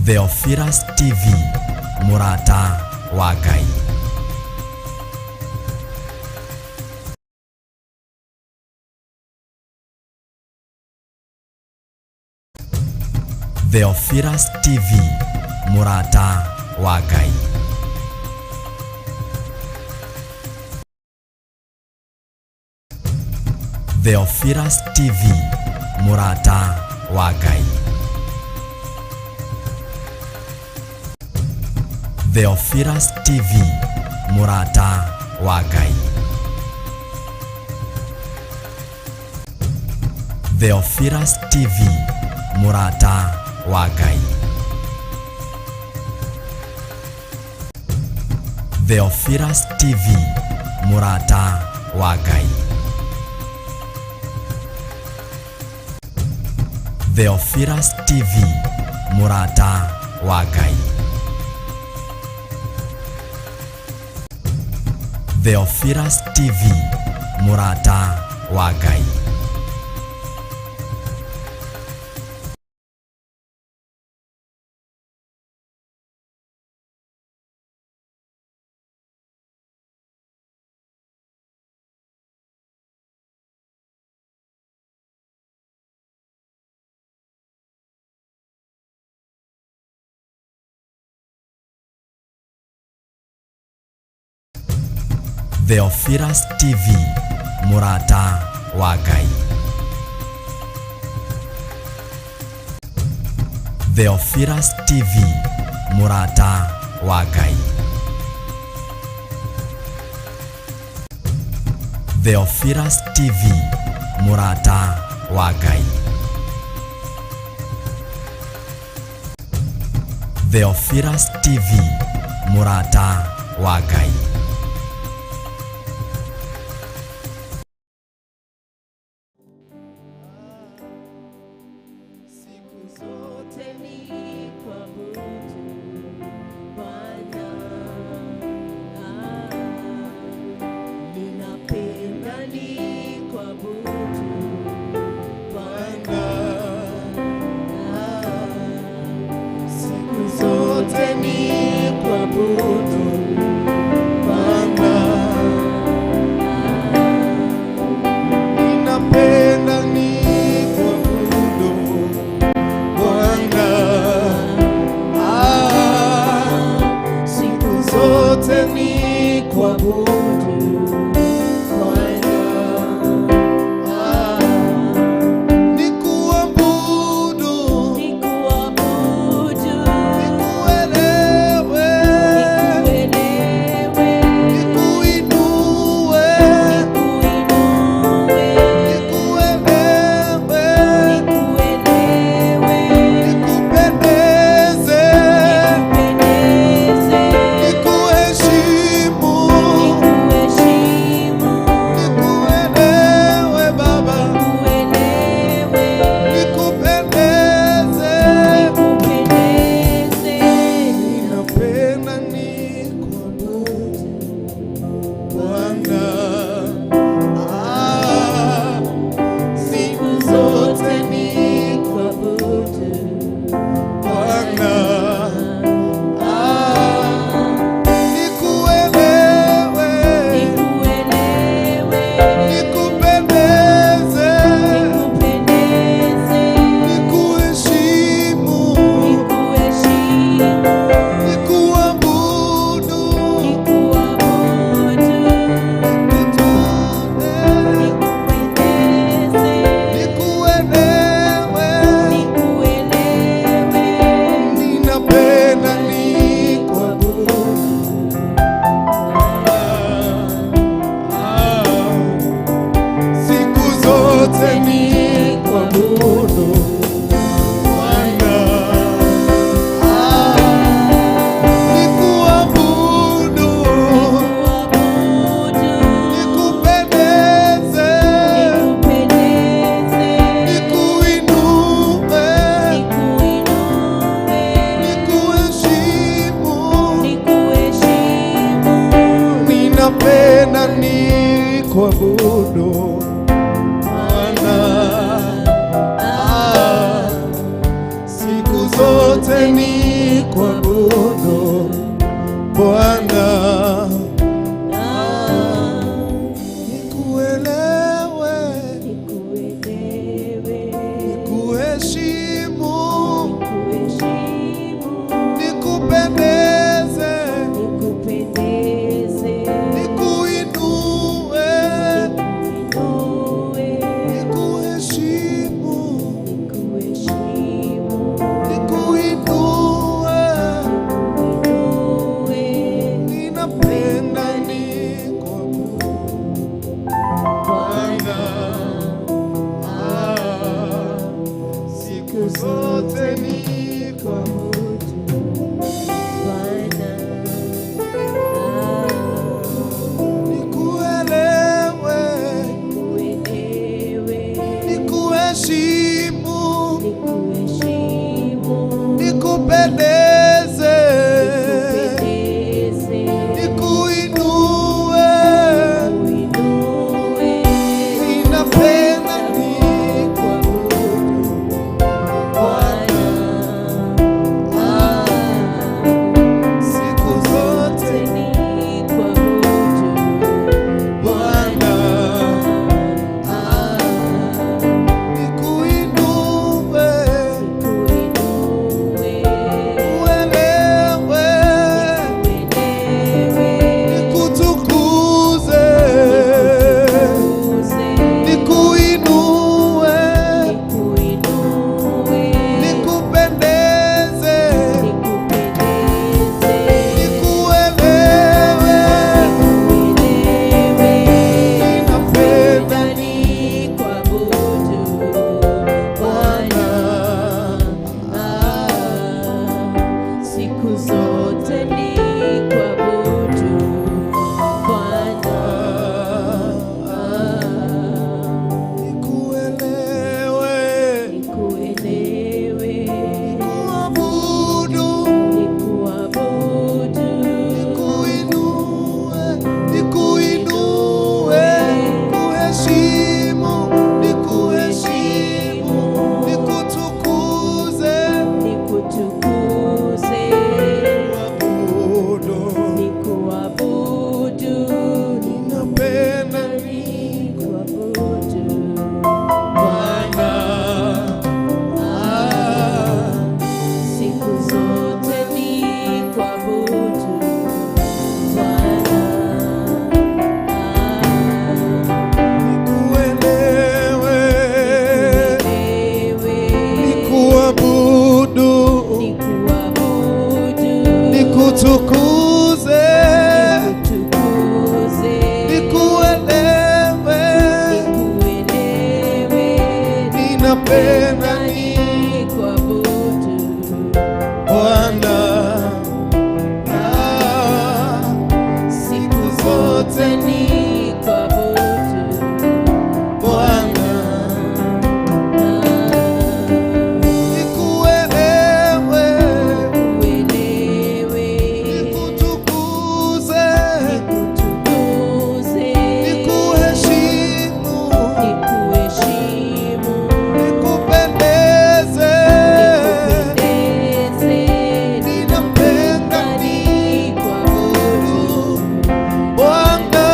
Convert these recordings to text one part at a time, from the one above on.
Theophilus TV, mũrata wa Ngai. Theophilus TV, mũrata wa Ngai. Theophilus TV, mũrata wa Ngai. Theophilus TV, mũrata wa Ngai. Theophilus TV, mũrata wa Ngai. Theophilus TV, mũrata wa Ngai. Theophilus TV, mũrata wa Ngai. Theophilus TV, mũrata wa Ngai. Theophilus TV, mũrata wa Ngai. Theophilus TV, mũrata wa Ngai. Theophilus TV, mũrata wa Ngai. Theophilus TV, mũrata wa Ngai. Siku zote ni kuabudu Bwana, ninapenda ni kuabudu Bwana, siku zote ni kuabudu Bwana, Ninapenda nikuabudu Bwana, siku zote nikuabudu Bwana, nikuabudu, nikuabudu, nikuelewe, nikuelewe, nikuinue, nikuinue, nikuelewe, nikuelewe, nikupendeze, nikupendeze, nikuheshimu, nikuheshimu, nikuelewe Baba, nikuelewe, nikupendeze. nikupendeze. Ninapenda nikuabudu Bwana, Siku zote nikuabudu Bwana, nikuelewe, nikuelewe, nikupendeze, nikupendeze, nikuheshimu, nikuheshimu, nikuabudu, nikuabudu, nikupendeze, nikupendeze, nikuelewe. nikuelewe. Ninapenda nikuabudu siku zote nikuabudu Bwana, nikuabudu, Nikuabudu, nikupendeze, nikupendeze, nikuinue, nikuinue, nikuheshimu. nikuheshimu. Ninapenda nikuabudu Bwana, siku zote ni kuabudu Bwana, nikuelewe, nikuheshimu, nikupendeze, nikuinue, nikuheshimu, nikuinue, ninapenda nikuabudu Bwana, siku zote nikuabudu. Nikuelewe, nikuheshimu, nikupendeze, nikuinue, ninapenda nikuabudu Bwana, siku zote Bwana, nikuinue, uelewe, nikutukuze, nikuinue, nikupendeze, nikuelewe, ninapenda Bwana, Siku zote ni kuabudu Bwana, nikuelewe, nikuelewe, nikuabudu, nikuabudu, nikuinue, nikuinue, kuheshimu, nikuheshimu, nikutukuze, nikutukuze, kuabudu, nikuabudu, ninapenda nikuabudu Bwana, Siku zote nikuabudu Bwana, nikuelewe, wewe nikuabudu, nikuabudu, nikutukuze, nikutukuze, nikuelewe, nikuelewe, ninapenda nikuabudu Bwana, siku zote nikuabudu Bwana, nikuelewe, Uelewe, nikutukuze, nikutukuze, nikuheshimu, nikuheshimu, nikupendeze, nikupendeze, ninapenda nikuabudu Bwana,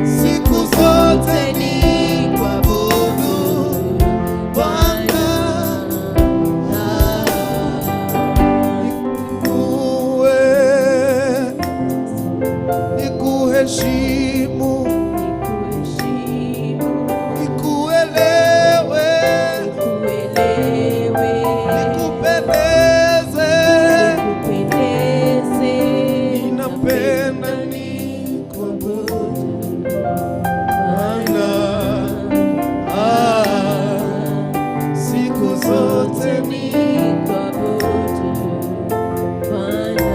siku zote nikuabudu Bwana, nikuinue, nikuheshimu, nikuheshimu, nikuelewe, nikuelewe, nikupendeze, nikupendeze, ninapenda nikuabudu Bwana, siku zote nikuabudu Bwana.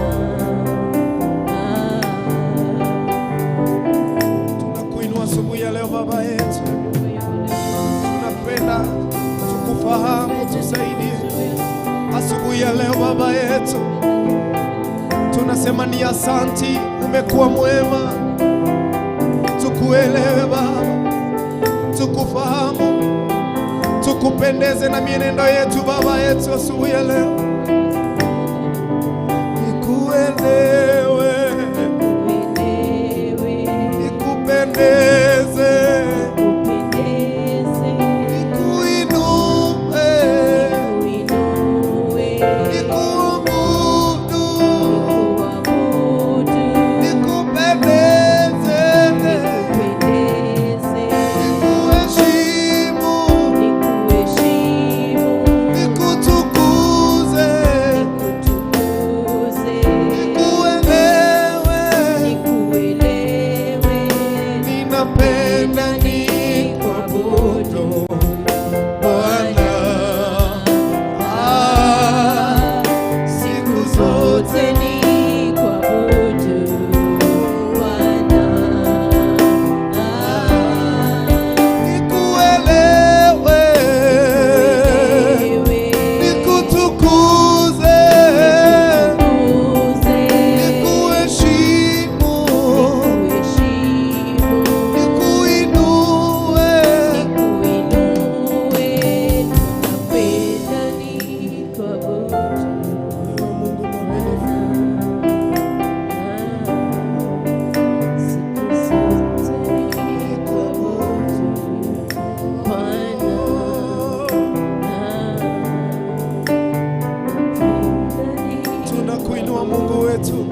tunakuinua asubuhi ya leo Baba yetu, tunapenda tukufahamu, tusaidie asubuhi ya leo Baba yetu, tunasema ni asanti, umekuwa mwema, tukuelewe Baba, tukufahamu, Ukupendeze na mienendo yetu Baba yetu asubuhi ya leo. Nikuelewe, nikupendeze, nikuinue, nikuabudu, nikupendeze, nikuheshimu, nikutukuze, nikuelewe. Ninapenda nikuabudu Bwana, ah, siku zote. Nikuabudu Bwana, Nikuelewe, nikutukuze, nikuheshimu, nikuinue. Ewe Mungu mwaminifu, tunakuinua Mungu wetu.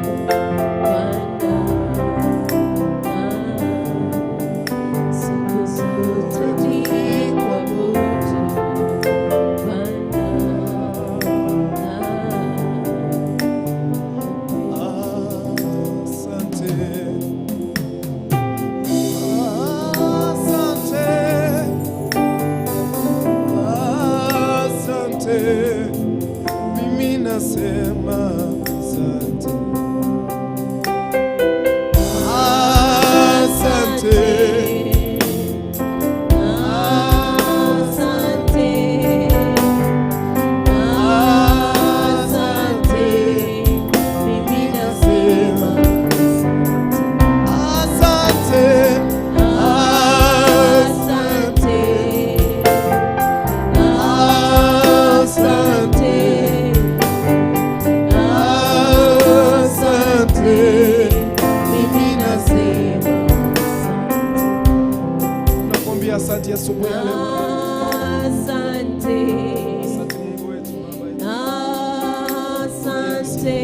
Asante, asante, asante. Mimi nasema asante, asante, Asante, asante, mimi nasema asante, asante, asante, asante. Mimi nasema Nakwambia asante asubuhi ya leo. asante. Asante Mungu wetu, Baba yetu. Asante,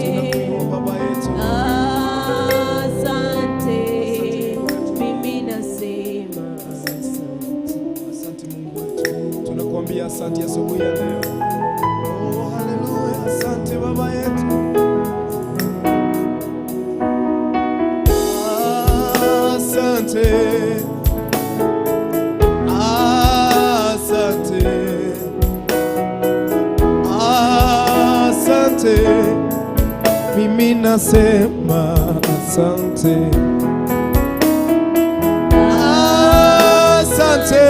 Tunakuinua Baba yetu. asante, mimi nasema asante. Asante Mungu wetu. Tunakuambia asante asubuhi ya leo. Oh, haleluya. Asante Baba yetu. Asante. Asante. Asante. Mimi nasema asante. Asante.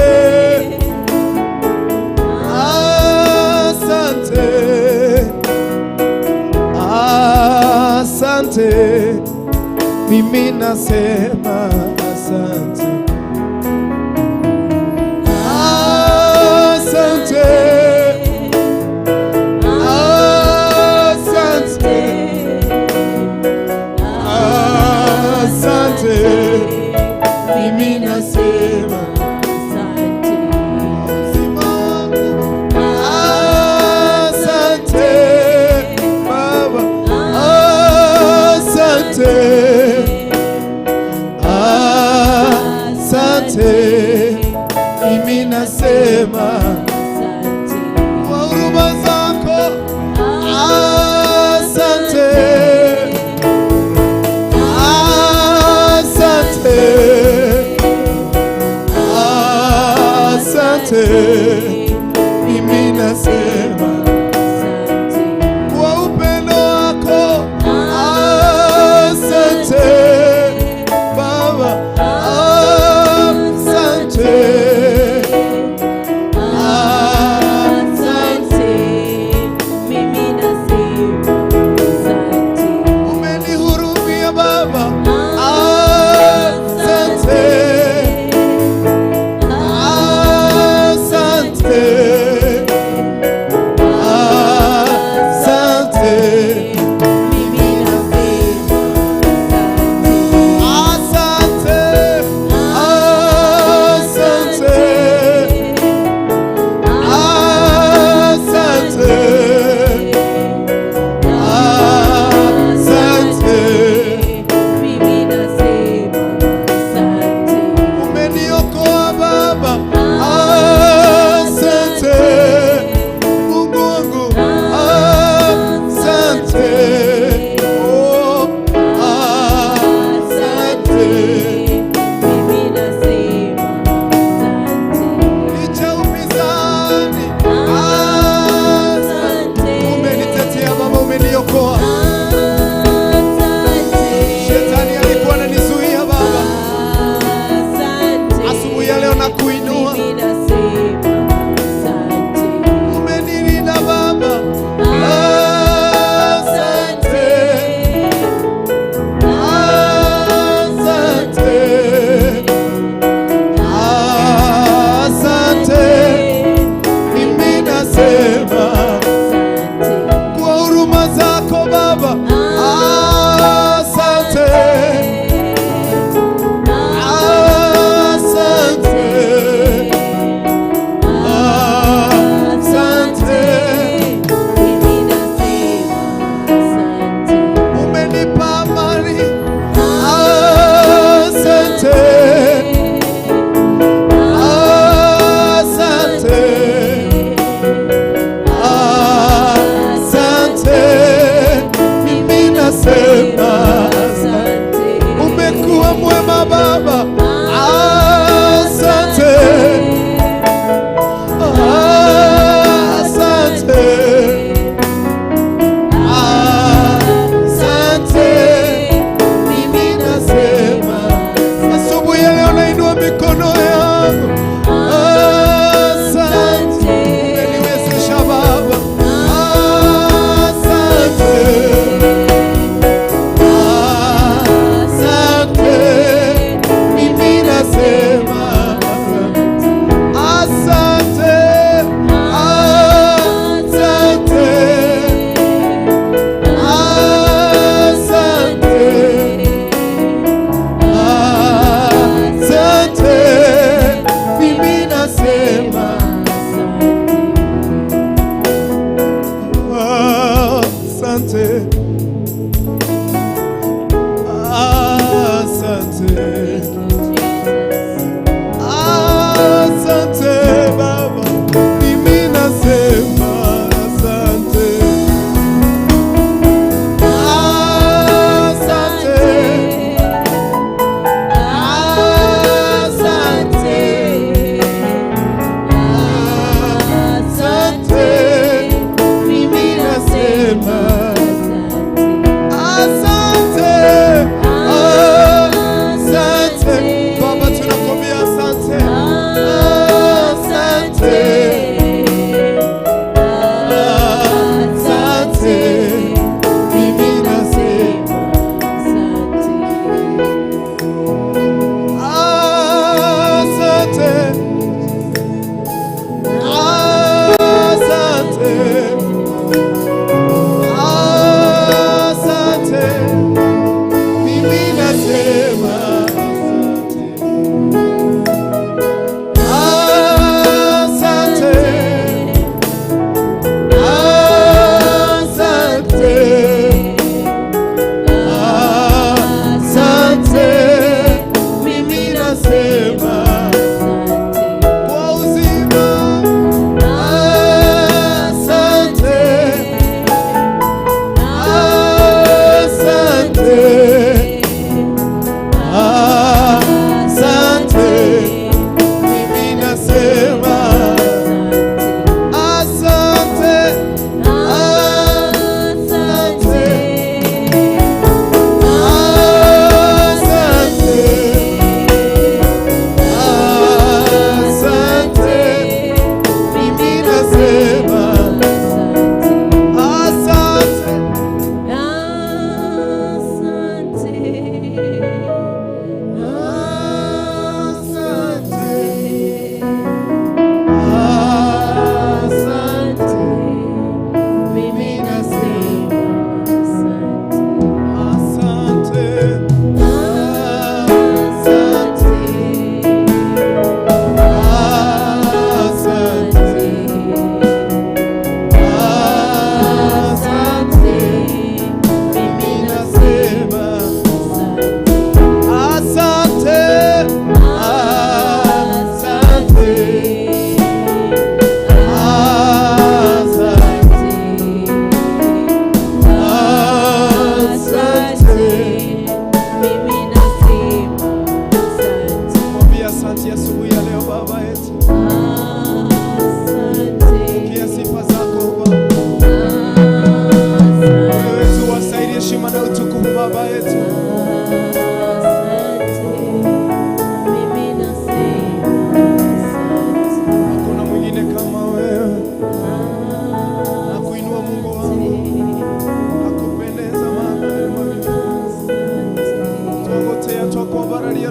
Asante. Asante. Mimi nasema asante. Asante. Asante. Asante. Mimi nasema asante. Uzima wangu. Asante Baba. Asante. Asante. Mimi nasema Asante. kwa huruma zako. Asante. Asante. Asante. Mimi nasema Asante. kwa upendo wako. Asante Baba. Asante. Asante. Mimi nasema asante. Umenihurumia Baba. Asante. Asante.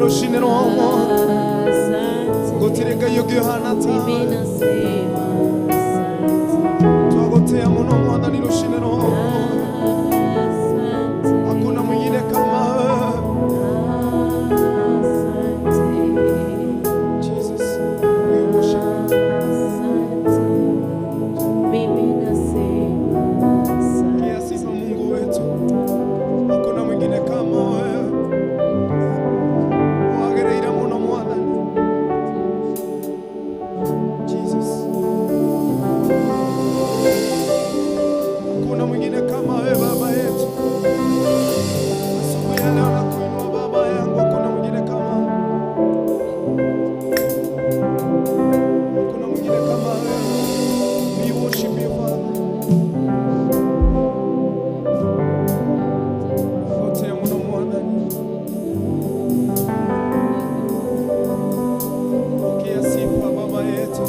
Rũcinĩ rwa ũmũthĩ. Asante. Gũtirĩ Ngai ũngĩ ũhana Mimi tawe. nasema asante. Twagũtĩa mũno Mwathani rũcinĩ rwa ũmũthĩ. Asante. Hakuna mwingine kama wewe. Asante. Jesus, we worship you. Asante. Mimi nasema asante. Pokea sifa Mungu wetu. Hakuna mwingine kama wewe. Wagĩrĩire mũno Mwathani. Jesus. Hakuna mwingine kama wewe Baba yetu. Asubuhi ya leo nakuinua Baba yangu, hakuna mwingine kama wewe. Hakuna mwingine kama wewe. We worship you, Father. Wote muno Mwathani. Pokea sifa Baba yetu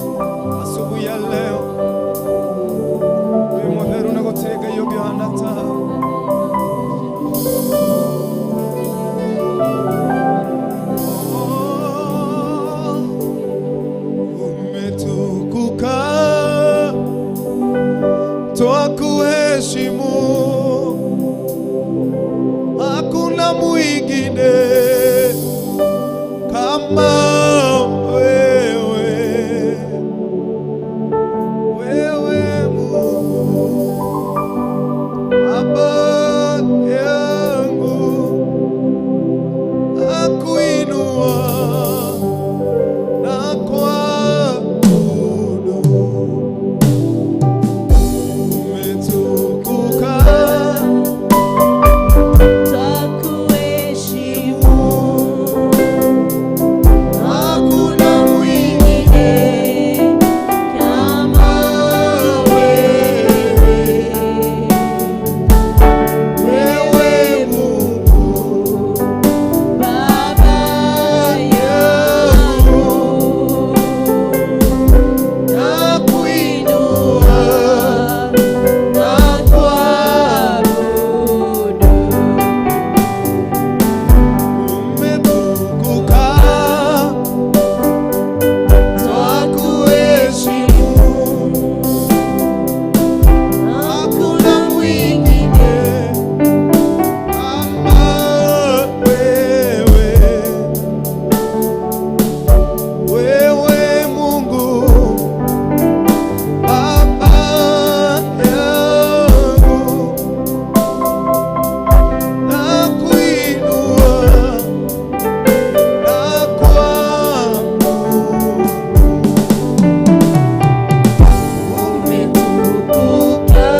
asubuhi ya leo. Wĩ mũtheru na gũtirĩ Ngai ũngĩ ũhana tawe. Oh, umetukuka, twakuheshimu, hakuna mwingine kama wewe. Wewe Mungu Baba yangu, nakuinua na kuabudu. Umetukuka, Twakuheshimu. hakuna mwingine Kama wewe. wewe. Wewe Mungu Baba yangu, nakuinua na kuabudu. Umetukuka, twakuheshimu, Hakuna mwingine kama wewe. Wewe Mungu Baba yangu, nakuinua na kuabudu. umetukuka,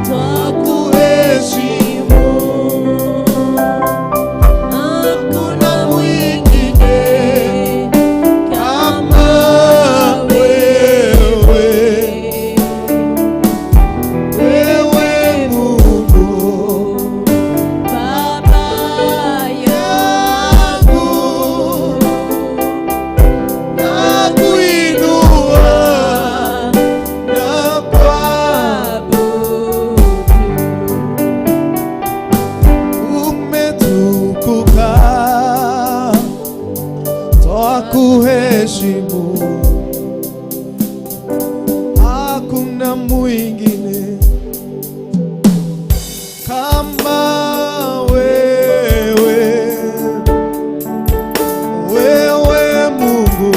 twakuheshimu. Hakuna mwingine kama wewe. Wewe Mungu Baba yangu, nakuinua na kuabudu. Umetukuka, twakuheshimu, hakuna mwingine kama wewe. Wewe Mungu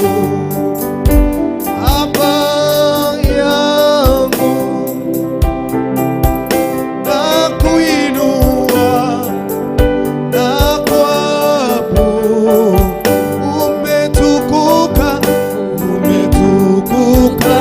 Baba yangu, nakuinua na kuabudu. Umetukuka, umetukuka,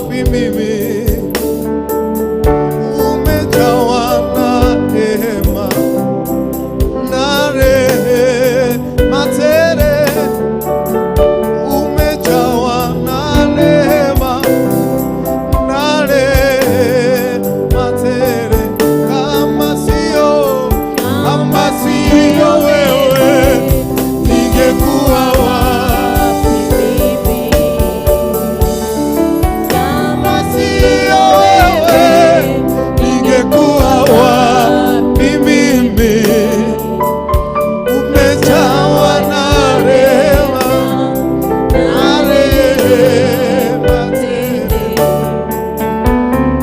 wapi mimi? Umejawa na rehema na rehema tele, umejawa na rehema na rehema tele. Kama sio wewe, ningekuwa wapi? Kama sio wewe, ningekuwa wapi mimi? Umejawa na rehema na rehema tele,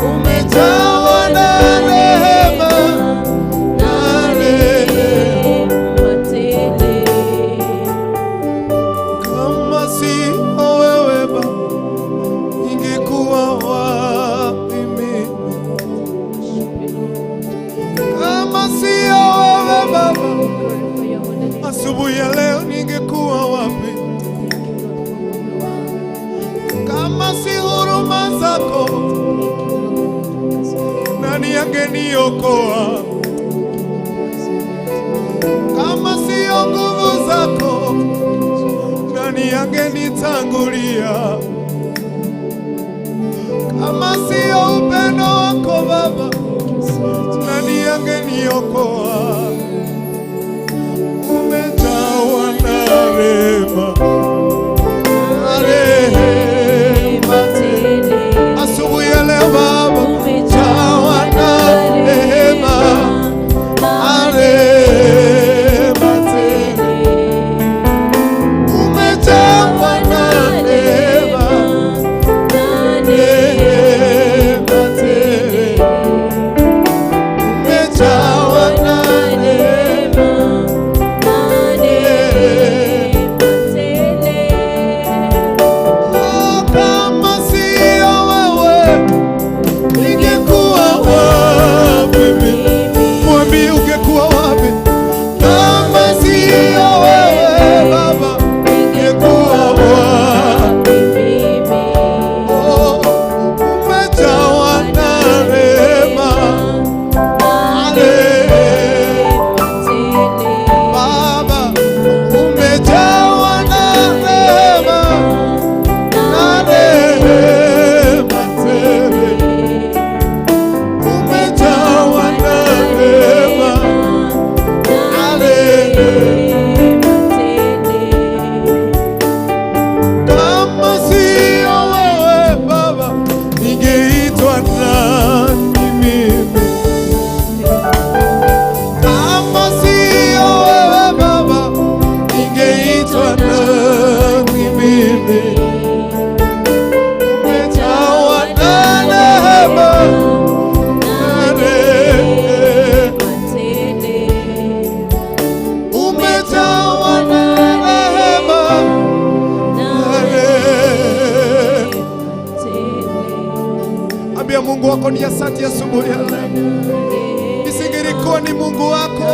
umejawa na rehema na rehema. Kama sio wewe Baba, ningekuwa wapi mimi? Kama sio wewe Baba, asubuhi ya leo ningekuwa wapi? Kama si huruma zako, nani angeniokoa? Kama sio nguvu zako, nani angenitangulia? Kama sio upendo wako Baba, nani angeniokoa? Umejawa na rehema, na rehema. Asubuhi ya leo Baba, umejawa na rehema, na rehema tele. Umejawa na rehema, rehema tele. Umejawa na rehema, rehema. Oh, kama sio wewe, ningekuwa wapi mimi? Mwambie ungekuwa wapi? Kama sio wewe Baba, ningekuwa wapi? Oh, umejawa na rehema, rehema. Baba, umejawa na rehema, na rehema tele. Umejawa na rehema, na rehema. Kama sio wewe Baba, ningeitwa nani mimi? Kama sio wewe Baba, ningeitwa nani mimi? Umejawa na rehema, na rehema. Umejawa na rehema, na rehema. Ambia Mungu wako ni asante asubuhi ya leo. Isingelikuwa ni Mungu wako,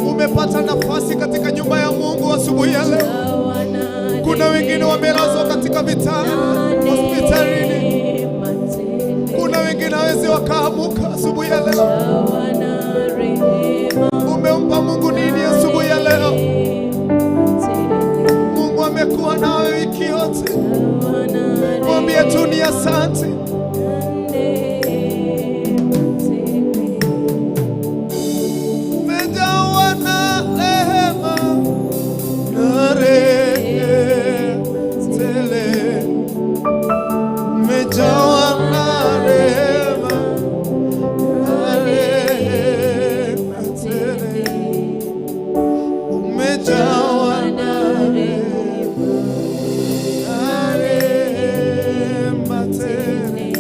umepata nafasi katika nyumba ya Mungu asubuhi ya leo. Kuna wengine wamelazwa katika vitanda hospitalini, kuna wengine hawezi wakaamuka asubuhi ya leo. Umempa Mungu nini asubuhi ya leo? Mungu amekuwa nawe wiki yote, mwambie tu ni asante. Umejawa na rehema na rehema tele, umejawa na rehema na rehema tele, umejawa na rehema na rehema tele.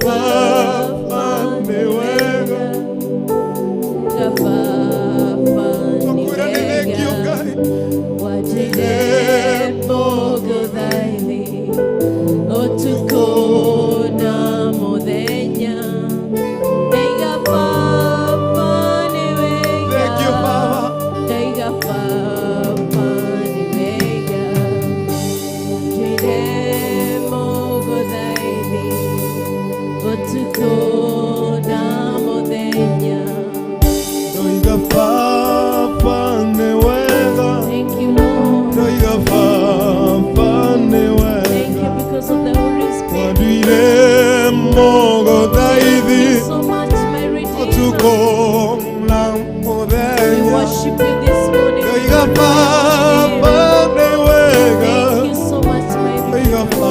Baba nĩ wega. Twakwĩra nĩ thengiũ Ngai. Ũtukũ na mũthenya Ndaiga Baba nĩ wega. Thengiũ Baba. Ndaiga Baba nĩ wega. Njĩre mũgũthaithi ũtukũ na mũthenya. Ndoiga Baba nĩ wega. Thank you, Lord. Ndoiga Baba nĩ Thank wega. you because of the Holy Spirit. Wanduire mũgũthaithi Thank you so much, my Redeemer. ũtukũ na We mũthenya. worship you this morning. Ndoiga Baba nĩ wega. Thank you so much, my Ndoiga Redeemer.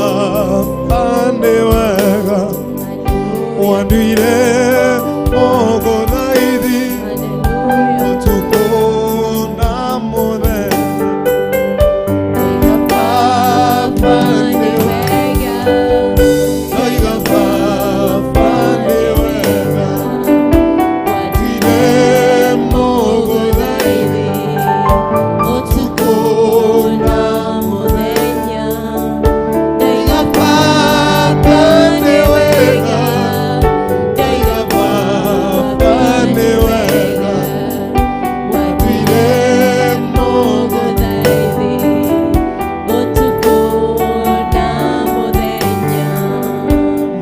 Baba nĩ wega. Hallelujah. Wanduire mũgũthaithi Hallelujah. ũtukũ na mũthenya. Ndoiga Baba nĩ wega. Ndoiga Baba nĩ wega. Wanduire mũgũthaithi Ũtukũ na mũthenya. Ndoiga Baba nĩ wega. Ndoiga Baba nĩ wega. Wanduire mũgũthaithi. Ũtukũ na mũthenya.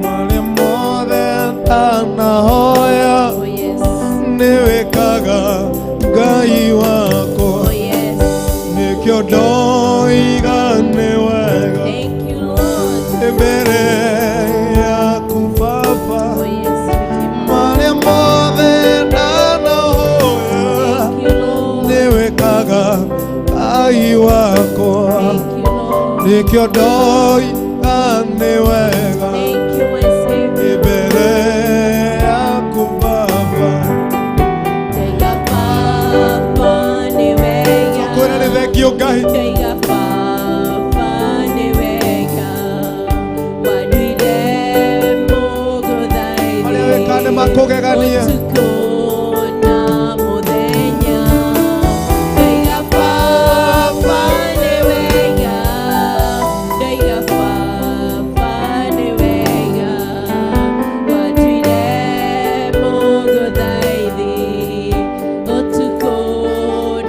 Marĩa mothe ndanahoya Oh yes. nĩwĩkaga Ngai wakwa. Oh yes. Nĩkĩo ndoiga nĩ wega. Thank you, Lord. Mbere yaku Baba. Oh yes, Redeemer. Marĩa mothe ndanahoya Thank you, Lord. nĩwĩkaga Ngai wakwa. Thank you, Lord. Nĩkĩo ndoiga nĩ wega. Thank you, my Savior. Mbere yaku Baba. Ndoiga Baba nĩ wega. Kwĩra nĩ thengiũ Ngai. Ndoiga Baba nĩ wega. Wanduire mũgũthaithi. Marĩa wĩkaga nĩ makũgegania. Ũtukũ na mũthenya. Ndoiga Baba nĩ wega. Ndoiga Baba nĩ wega. Wanduire mũgũthaithi. Ũtukũ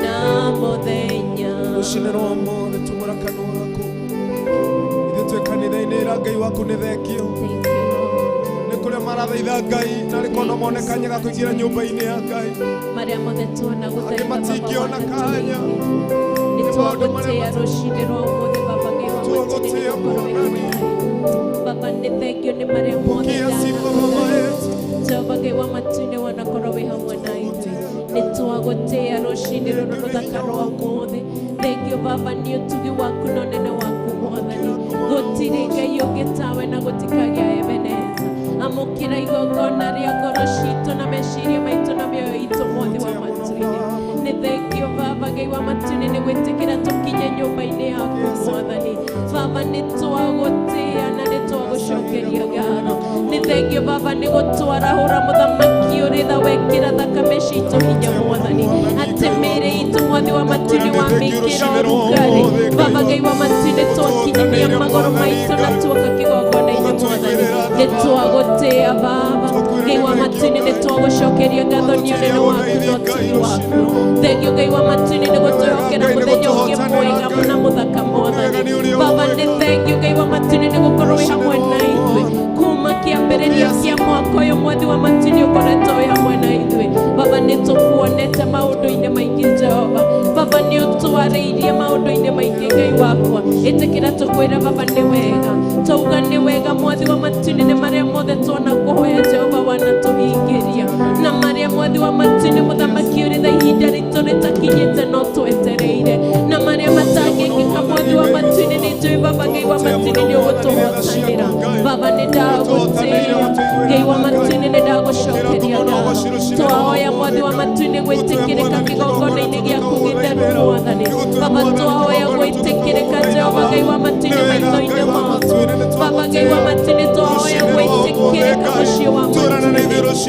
na mũthenya. Rũcinĩ rwa ũmũthĩ tumũra kanua gaku. Ithuĩ twĩ kanitha-inĩ ĩra Ngai waku nĩ thengiũ. Thank you, Lord. Nĩ kũrĩa marathaitha Ngai na nĩ kona mone kanya ga kũingĩra nyũmba-inĩ ya Ngai. Marĩa mothe tuona gũthaitha Angĩ matingĩona Baba wa kanya. nĩ Nĩ maũndũ marĩa twagũtĩa rũcinĩ rwa ũmũthĩ Baba Ngai wa matu-inĩ Twagũtĩa nĩ gũkorwo wĩ hamwe Mwathani. na ithuĩ. Baba nĩ thengio nĩ marĩa mothe Pokea sifa Baba yetu. Jehova Ngai wa matu-inĩ wanakorwo wĩ hamwe na ithuĩ. Nĩ twagũtĩa rũcinĩ rũrũ rũthaka rwa ũmũthĩ. Thengio Baba nĩ ũtugi waku na ũnene waku Mwathani. Gũtirĩ Ngai ũngĩ tawe na gũtikagĩa Ebeneza. Amũkĩra igongona rĩa ngoro citũ na meciria maitũ na mĩoyo itũ Mwathi wa matu-inĩ. Nĩ thengio Baba Ngai wa matu-inĩ nĩ gwĩtĩkĩra tũkinye nyũmba-inĩ yaku Mwathani. Baba nĩ twagũtĩa na nĩ twagũcokeria ngatho. Nĩ thengio Baba nĩ gũtwarahũra mũthamaki ũrĩ tha wekĩra thakame citũ hinya Mwathani. Atĩ mĩĩrĩ itũ Mwathi wa matu-inĩ wamĩkĩra ũrugarĩ. Baba Ngai wa matu-inĩ twakinyithia magũrũ maitũ na tuoka kĩgongona-inĩ Mwathani. Nĩ twagũtĩa Baba Ngai wa matu-inĩ nĩ twagũcokeria ngatho nĩ ũnene waku na ũtugi waku. Thengio Ngai wa matu-inĩ nĩ gũtwĩhokera mũthenya ũngĩ mwega na mũthaka Mwathani. Baba nĩ thengio Ngai wa matu-inĩ nĩ gũkorwo wĩ hamwe na ithuĩ kuma kĩambĩrĩria kĩa mwaka ũyũ Mwathi wa matu-inĩ ũkoretwo wĩ hamwe na ithuĩ. Baba nĩ tũkuonete maũndũ-inĩ maingĩ Jehova. Baba nĩ ũtwarĩirie maũndũ-inĩ maingĩ Ngai wakwa. Ĩtĩkĩra tũkwĩre Baba nĩ wega. Twauga nĩ wega Mwathi wa matu-inĩ nĩ marĩa mothe tuona kũhoya Jehova wanatũhingĩria na marĩa Mwathi wa matu-inĩ mũthamaki ũrĩ tha ihinda ritũ rĩtakinyĩte no twetereire na marĩa matangĩkĩka Mwathi wa matu-inĩ nĩ njũĩ Baba Ngai wa matu-inĩ nĩ ũgũtũhotanĩra. Baba nĩ ndagũtĩĩa Ngai wa matu-inĩ nĩ ndagũcokeria ngatho. Twahoya Mwathi wa matu-inĩ gwĩtĩkĩrĩka kĩgongona-inĩ gĩaku gĩtheru Mwathani. Baba twahoya gwĩtĩkĩrĩka Jehova Ngai wa matu-inĩ maitho-inĩ maku. Baba Ngai wa matu-inĩ twahoya gwĩtĩkĩrĩka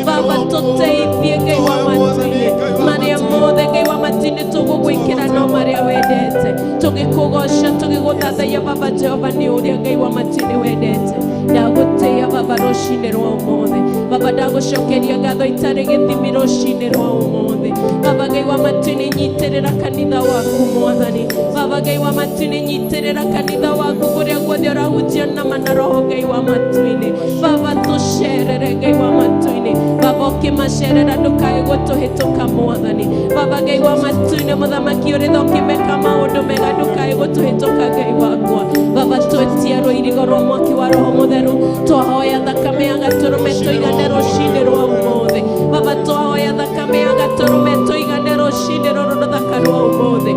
Baba tũteithie Ngai wa matu-inĩ marĩa mothe Ngai wa matu-inĩ tũgũgwĩkĩra no marĩa wendete tũgĩkũgoca tũgĩgũthathaiya Baba Jehova nĩ ũrĩa Ngai wa matu-inĩ wendete ndagũtĩĩa Baba rũcinĩ rwa ũmũthĩ Baba ndagũcokeria ngatho itarĩ gĩthimi rũcinĩ rwa ũmũthĩ Baba Ngai wa matu-inĩ nyitĩrĩra kanitha waku Mwathani Baba Ngai wa matu-inĩ nyitĩrĩra kanitha waku kũrĩa guothe ũrahunjia nama na roho Ngai wa matu-inĩ Baba tũcerere Ngai wa matu-inĩ Baba ũkĩmacerera ndũkae gũtũhĩtũka Mwathani Baba Ngai wa matu-inĩ mũthamaki ũrĩ tha ũkĩmeka maũndũ mega ndũkae gũtũhĩtũka Ngai wakwa Baba twetia rũirigo rwa mwaki wa roho mũtheru twahoya thakame ya gatũrũme tũigane rũcinĩ rwa ũmũthĩ Baba twahoya thakame ya gatũrũme tũigane rũcinĩ rũrũ rũthaka rwa ũmũthĩ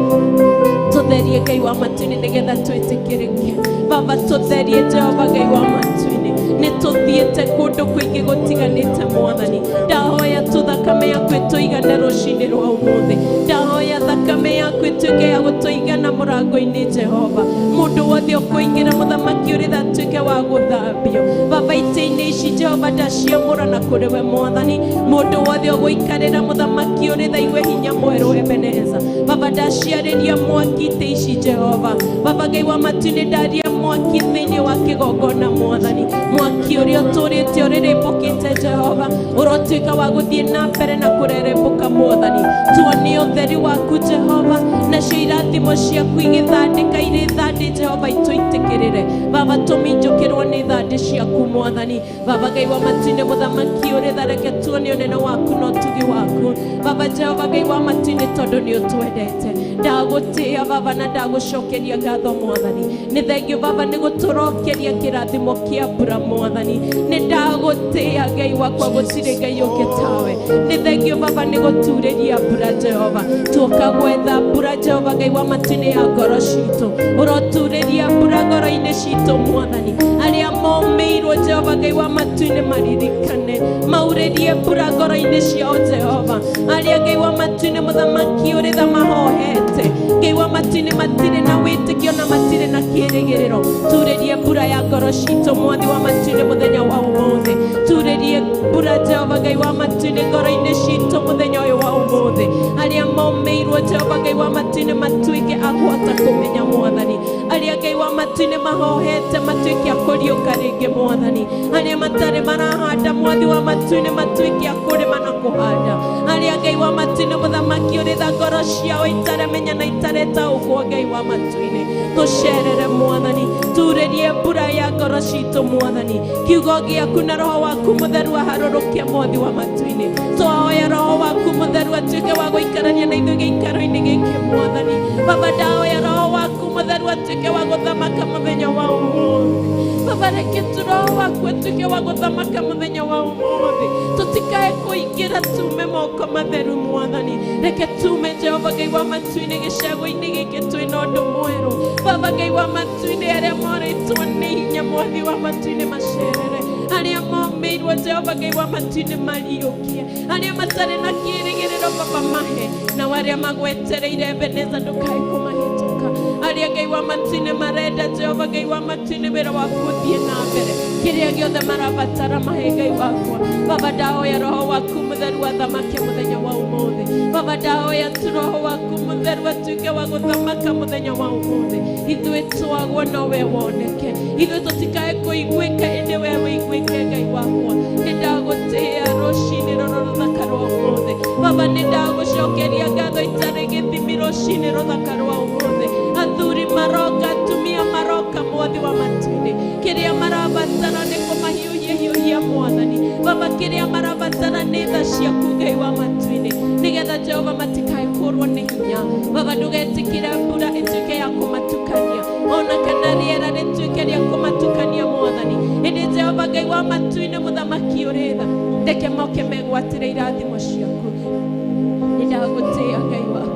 tũtherie Ngai wa matu-inĩ nĩgetha twĩtĩkĩrĩke Baba tũtherie Jehova Ngai wa matu-inĩ nĩ tũthiĩte kũndũ kũingĩ gũtiganĩte Mwathani ndahoya tu thakame yaku ĩtũigane rũcinĩ rwa ũmũthĩ ndahoya thakame yaku ĩtuĩke ya gũtũigana mũrango-inĩ Jehova mũndũ wothe ũkũingĩra mũthamaki ũrĩ tha atuĩke wa gũthambio Baba itĩ-inĩ ici Jehova ndaciamũra na kũrĩ we Mwathani mũndũ wothe ũgũikarĩra mũthamaki ũrĩ tha igue hinya mwerũ Ebeneza Baba ndaciarĩria mwaki itĩ ici Jehova Baba Ngai wa matu-inĩ ndaria mwaki thĩinĩ wa kĩgongona Mwathani mwaki ũrĩa ũtũrĩte ũrĩrĩmbũkĩte Jehova ũrotuĩka wa gũthiĩ na mbere na kũrerembũka Mwathani tuonie ũtheri waku Jehova nacio irathimo ciaku igĩthandĩka irĩ thandĩ Jehova itũitĩkĩrĩre Baba tũminjũkĩrwo nĩ thandĩ ciaku Mwathani Baba Ngai wa matu-inĩ mũthamaki ũrĩ tha reke tuonie ũnene waku na ũtugi waku Baba Jehova Ngai wa matu-inĩ tondũ nĩ ũtwendete ndagũtĩĩa Baba na ndagũcokeria ngatho Mwathani nĩ thengio Baba nĩ gũtũrokeria kĩrathimo kĩa mbura Mwathani nĩ ndagũtĩĩa Ngai wakwa gũtirĩ Ngai ũngĩ tawe nĩ thengio Baba nĩ gũturĩria mbura Jehova tuoka gwetha mbura Jehova Ngai wa matu-inĩ ya ngoro citũ ũroturĩria mbura ngoro-inĩ citũ Mwathani arĩa momĩirwo Jehova Ngai wa matu-inĩ maririkane maurĩrie mbura ngoro-inĩ ciao Jehova arĩa Ngai wa matu-inĩ mũthamaki ũrĩ tha mahohete Ngai wa matu-inĩ matirĩ na wĩtĩkio na matirĩ na kĩĩrĩgĩrĩro turĩrie mbura ya ngoro citũ Mwathi wa matu-inĩ mũthenya wa ũmũthĩ turĩrie mbura Jehova Ngai wa matu-inĩ ngoro-inĩ citũ mũthenya ũyũ wa ũmũthĩ arĩa momĩirwo Jehova Ngai wa matu-inĩ matuĩke a kũhota kũmenya Mwathani arĩa Ngai wa matu-inĩ mahohete matuĩke a kũriũka rĩngĩ Mwathani arĩa matarĩ marahanda Mwathi wa matu-inĩ matuĩke a kũrĩma na kũhanda arĩa Ngai wa matu-inĩ mũthamaki ũrĩ tha ngoro ciao itaremenya na itaretaũkwo Ngai wa matu-inĩ tũcerere Mwathani turĩrie mbura ya ngoro citũ Mwathani kiugo gĩaku na roho waku mũtheru aharũrũkie Mwathi wa matu-inĩ twahoya roho waku mũtheru atuĩke wa gũikarania na ithuĩ gĩikaro-inĩ gĩkĩ Mwathani Baba ndahoya roho waku mũtheru atuĩke wa gũthamaka mũthenya wa ũmũthĩ Baba reke tu roho waku atuĩke wa gũthamaka mũthenya wa ũmũthĩ tũtikae kũingĩra tume moko matheru Mwathani reke tume Jehova Ngai wa matu-inĩ gĩcego-inĩ gĩkĩ twĩna ũndũ mwerũ Baba Ngai wa matu-inĩ arĩa morĩtwo nĩ hinya Mwathi wa matu-inĩ macerere arĩa momĩirwo Jehova Ngai wa matu-inĩ mariũkie arĩa matarĩ na kĩĩrĩgĩrĩro Baba mahe na arĩa magwetereire Ebeneza ndũkae kũmahĩtũka arĩa Ngai wa matu-inĩ marenda Jehova Ngai wa matu-inĩ wĩra waku ũthiĩ na mbere kĩrĩa gĩothe marabatara mahe Ngai wakwa Baba ndahoya roho waku mũtheru athamake mũthenya wa ũmũthĩ Baba ndahoya tu roho waku mũtheru atuĩke wa gũthamaka mũthenya wa ũmũthĩ ithuĩ twagwo no we woneke ithuĩ tũtikae kũiguĩka ĩndĩ we wĩiguĩke Ngai wakwa nĩ ndagũtĩĩa rũcinĩ rũrũ rũthaka rwa ũmũthĩ Baba nĩ ndagũcokeria ngatho itarĩ gĩthimi rũcinĩ rũthaka rwa ũmũthĩ athuri maroka atumia maroka Mwathi wa matu-inĩ kĩrĩa marabatara nĩ kũmahiũhia hiũhia Mwathani Baba kĩrĩa marabatara nĩ tha ciaku Ngai wa matu-inĩ nĩgetha Jehova matikae kũrwo nĩ hinya Baba ndũgetĩkĩre mbura ĩtuĩke ya kũmatukania ona kana rĩera rĩtuĩke rĩa kũmatukania Mwathani ĩndĩ Jehova Ngai wa matu-inĩ mũthamaki ũrĩ tha reke moke megwatĩre irathimo ciaku nĩ ndagũtĩĩa Ngai wakwa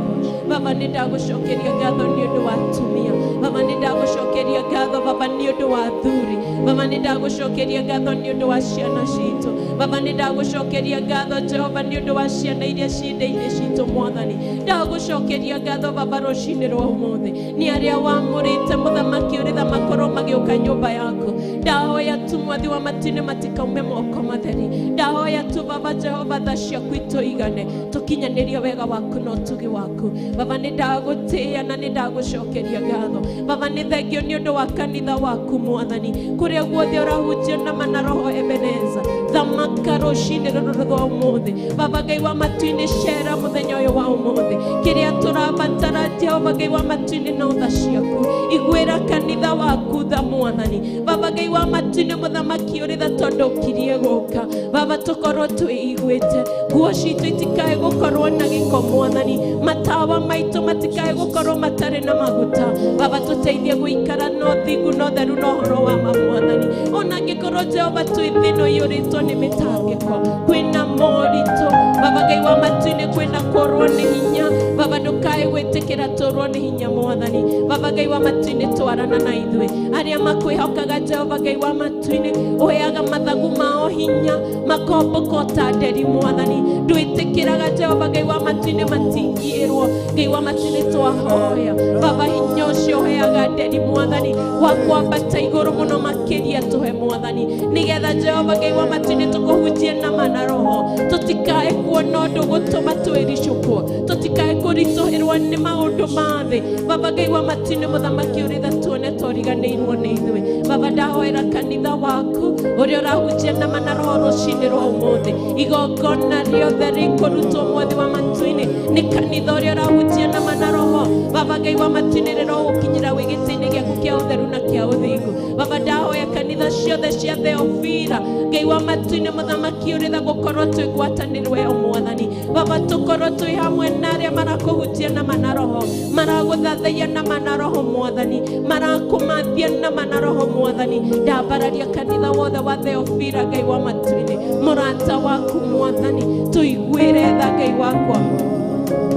Baba nĩ ndagũcokeria ngatho nĩ ũndũ wa atumia Baba nĩ ndagũcokeria ngatho Baba nĩ ũndũ wa athuri Baba nĩ ndagũcokeria ngatho nĩ ũndũ wa ciana citũ Baba nĩ ndagũcokeria ngatho Jehova nĩ ũndũ wa ciana iria ciĩ nda-inĩ citũ Mwathani ndagũcokeria ngatho Baba rũcinĩ rwa ũmũthĩ nĩ arĩa wamũrĩte mũthamaki ũrĩ tha makorwo magĩũka nyũmba yaku ndahoya tu mwathi wa matu-inĩ matikaume moko matheri. Ndahoya tu Baba Jehova tha ciaku itũigane, tũkinyanĩrie wega waku na ũtugi waku. Baba nĩ ndagũtĩĩa na nĩ ndagũcokeria ngatho. Baba nĩ thengio nĩ ũndũ wa kanitha waku mwathani, kũrĩa guothe ũrahunjia nama na roho Ebeneza. Thamaka rũcinĩ rũrũ rwa ũmũthĩ. Baba Ngai wa matu-inĩ, cera mũthenya ũyũ wa ũmũthĩ. Kĩrĩa tũrabatara Jehova Ngai wa matu-inĩ no tha ciaku. Iguĩra kanitha waku tha mwathani. Baba Ngai wa matu-inĩ, mũthamaki ũrĩ tha tondũ ũkirie gũka. Baba tũkorwo twĩiguĩte, nguo citũ itikae gũkorwo na gĩko mwathani, matawa maitũ matikae gũkorwo matarĩ na maguta. Baba tũteithie gũikara na ũthingu na ũtheru na ũhoro wa ma mwathani. Ona angĩkorwo Jehova twĩ thĩ ĩno ĩiyũrĩtwo nĩ mĩtangĩko, kwĩna moritũ, Baba Ngai wa matu-inĩ, kwĩna kũrwo nĩ hinya. Baba ndũkae gwĩtĩkĩra tũrwo nĩ hinya mwathani. Baba Ngai wa matu-inĩ, twarana na ithuĩ arĩa makwĩhokaga Jehova Ngai wa matu-inĩ, ũheaga mathagu mao hinya, makombũka ta nderi mwathani. Ndwĩtĩkĩraga Jehova Ngai wa matu-inĩ matingĩrwo. Ngai wa matu-inĩ twahoya Baba hinya ũcio ũheaga nderi mwathani wa kwambata igũrũ mũno makĩria tũhe mwathani, nĩgetha Jehova Ngai wa matu-inĩ tũkũhunjie nama na roho, tũtikae kuona ũndũ gũtũma twĩricũkwo, tũtikae kũritũhĩrwo nĩ maũndũ ma thĩ. Baba Ngai wa matu-inĩ, mũthamaki ũrĩ tha, tuone tũriganĩirwo nĩ ithuĩ. Baba ndahoera kanitha waku ũrĩa ũrahunjia nama na roho rũcinĩ rwa ũmũthĩ, igongona rĩothe rĩkũrutwo mwathi wa matu-inĩ nĩ kanitha ũrĩa ũrahunjia nama na roho. Baba Ngai wa matu-inĩ, rĩrogũkinyĩra wĩ gĩtĩ-inĩ gĩaku kĩa ũtheru na kĩa ũthingu. Baba ndahoya kanitha ciothe cia Theofira Ngai wa matu-inĩ, mũthamaki ũrĩ tha, gũkorwo twĩ ngwatanĩro ĩyo mwathani. Baba tũkorwo twĩ hamwe na arĩa marakũhunjia nama na roho, maragũthathaia nama na roho mwathani, marakũmathia nama na roho mwathani. Ndambararia kanitha wothe wa Theofira Ngai wa matu-inĩ, mũrata waku mwathani, tũiguĩre tha Ngai wakwa,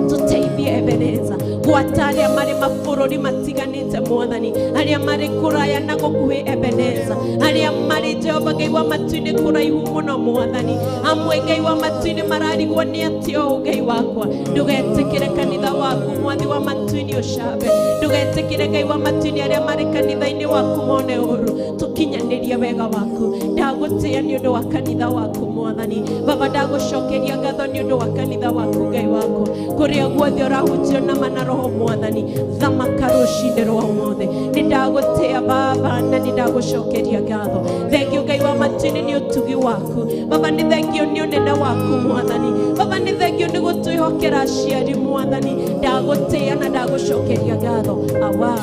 tũteithie Ebeneza. Gwata arĩa marĩ mabũrũri matiganĩte mwathani, arĩa marĩ kũraya na gũkuhĩ Ebeneza, arĩa marĩ Jehova Ngai wa matu-inĩ kũraihu mũno mwathani. Amwe Ngai wa matu-inĩ mararigwo nĩ atĩ ũũ Ngai wakwa, ndũgetĩkĩre kanitha waku mwathi wa matu-inĩ ũcambe, ndũgetĩkĩre Ngai wa matu-inĩ arĩa marĩ kanitha-inĩ waku mone ũru. Tũkinyanĩrie wega waku. Ndagũtĩĩa nĩ ũndũ wa kanitha waku mwathani. Baba ndagũcokeria ngatho nĩ ũndũ wa kanitha waku Ngai wakwa, kũrĩa guothe ũrahunjia nama na roho mwathani. Thamaka rũcinĩ rwa ũmũthĩ. Nĩ ndagũtĩĩa Baba na nĩ ndagũcokeria ngatho. Thengio Ngai wa matu-inĩ nĩ ũtugi waku. Baba nĩ thengio nĩ ũnene waku mwathani. Baba nĩ thengio nĩ gũtwĩhokera aciari mwathani. Ndagũtĩĩa na ndagũcokeria ngatho. Awa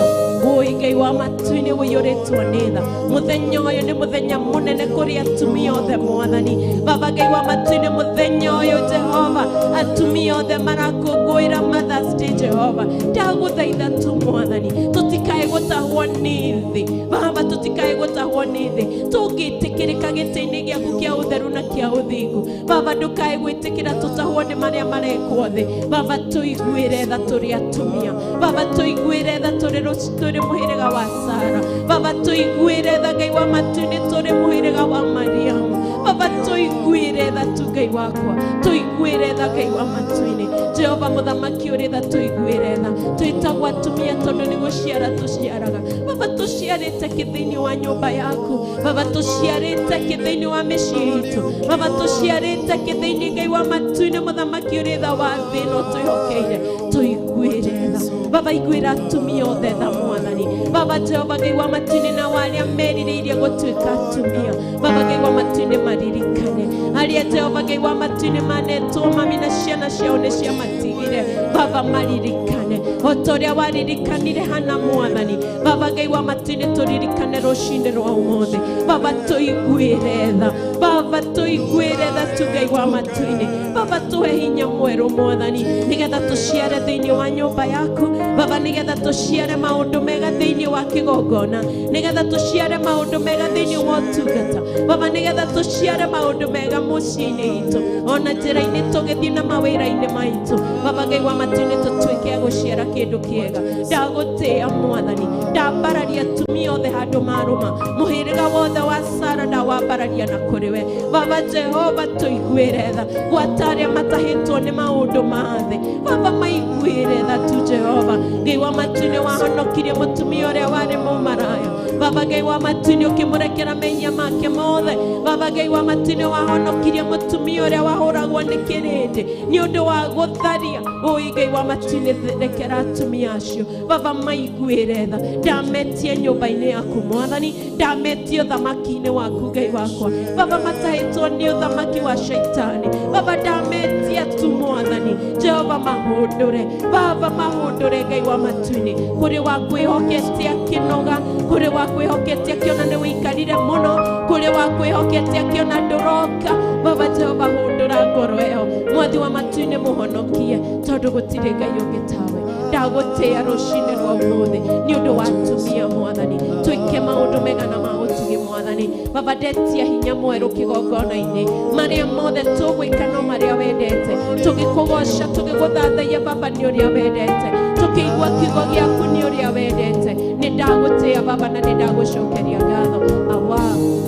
wũi Ngai wa matu-inĩ ũiyũrĩtwo nĩ tha. Mũthenya ũyũ nĩ mũthenya mũnene kũrĩ atumia othe mwathani. Baba Ngai wa matu-inĩ, mũthenya ũyũ Jehova atumia othe marakũngũĩra Mother's Day Jehova. Ndagũthaitha tu mwathani, tũtikae gũtahwo nĩ thĩ. Baba tũtikae gũtahwo nĩ thĩ, tũngĩtĩkĩrĩka gĩtĩ-inĩ gĩaku kĩa ũtheru na kĩa ũthingu. Baba ndũkae gwĩtĩkĩra tũtahwo nĩ marĩa marekwo thĩ. Baba tũiguĩre tha tũrĩ atumia. Baba tũiguĩre tha tũrĩ mũhĩrĩga wa Sara. Baba tũiguĩre tha Ngai wa matu-inĩ tũrĩ mũhĩrĩga wa Mariamu. Baba tũiguĩre tha tu Ngai wakwa, tũiguĩre tha Ngai wa matu-inĩ. Jehova mũthamaki ũrĩ tha, tũiguĩre tha. Twĩtagwo atumia tondũ nĩ gũciara tũciaraga. Baba tũciarĩte kĩ thĩinĩ wa nyũmba yaku. Baba tũciarĩte kĩ thĩinĩ wa mĩciĩ itũ. Baba tũciarĩte kĩ thĩinĩ Ngai wa matu-inĩ, mũthamaki ũrĩ tha wa thĩ ĩno twĩhokeire. Tũiguĩre tha. Baba iguĩra atumia othe tha mwathani. Baba Jehova Ngai wa matu-inĩ, na arĩa merirĩirie gũtuĩka atumia, Baba Ngai wa matu-inĩ maririkane. Arĩa Jehova Ngai wa matu-inĩ manetwo mami na ciana ciao nĩ ciamatigire, Baba maririkane o ta ũrĩa waririkanire Hana mwathani. Baba Ngai wa matu-inĩ tũririkane rũcinĩ rwa ũmũthĩ. Baba tũiguĩre tha. Baba tũiguĩre tha tu Ngai wa matu-inĩ. Baba tũhe hinya mwerũ mwathani, nĩgetha tũciare thĩinĩ wa nyũmba yaku. Baba nĩgetha tũciare maũndũ mega thĩinĩ wa kĩgongona, nĩgetha tũciare maũndũ mega thĩinĩ wa ũtungata. Baba nĩgetha tũciare maũndũ mega mũciĩ-inĩ itũ, ona njĩra-inĩ tũgĩthiĩ na mawĩra-inĩ maitũ. Baba Ngai wa matu-inĩ tũtuĩke a gũciara kĩndũ kĩega. Ndagũtĩĩa mwathani. Ndambararia atumia othe handũ marũma, mũhĩrĩga wothe wa Sara ndawambararia na kũrĩ we. Baba Jehova tũiguĩre tha. Gwata arĩa matahĩtwo nĩ maũndũ ma thĩ, Baba maiguĩre tha tu Jehova. Ngai wa matu-inĩ wahonokirie mũtumia ũrĩa warĩ mũmaraya. Baba Ngai wa matu-inĩ ũkĩmũrekera mehia make mothe. Baba Ngai wa matu-inĩ wahonokirie mũtumia ũrĩa wahũragwo nĩ kĩrĩndĩ nĩ ũndũ wa gũtharia. Ũi Ngai wa matu-inĩ, rekera atumia acio Baba maiguĩre tha. Ndametie nyũmba-inĩ yaku Mwathani, ndametie ũthamaki-inĩ waku Ngai wakwa. Baba matahĩtwo nĩ ũthamaki wa shaitani. Baba ndametia tu Mwathani Jehova mahũndũre. Baba mahũndũre Ngai wa matu-inĩ, kũrĩ wa kwĩhokete akĩnoga, kũrĩ wa kwĩhokete akĩona nĩ wĩikarire mũno, kũrĩ wa kwĩhokete akĩona ndũroka. Baba Jehova hũndũra ngoro ĩyo, Mwathi wa matu-inĩ mũhonokie, tondũ gũtirĩ Ngai ũngĩ tawe. Ndagũtĩĩa rũcinĩ rwa ũmũthĩ nĩ ũndũ wa atumia Mwathani, twĩke maũndũ mega na ma ũtugi Mwathani. Baba ndetia hinya mwerũ kĩgongona-inĩ, marĩa mothe tũgwĩka no marĩa wendete, tũgĩkũgoca tũgĩgũthathaiya Baba nĩ ũrĩa wendete, tũkĩigua kiugo gĩaku nĩ ũrĩa wendete. Nĩ ndagũtĩĩa Baba na nĩ ndagũcokeria ngatho. Awa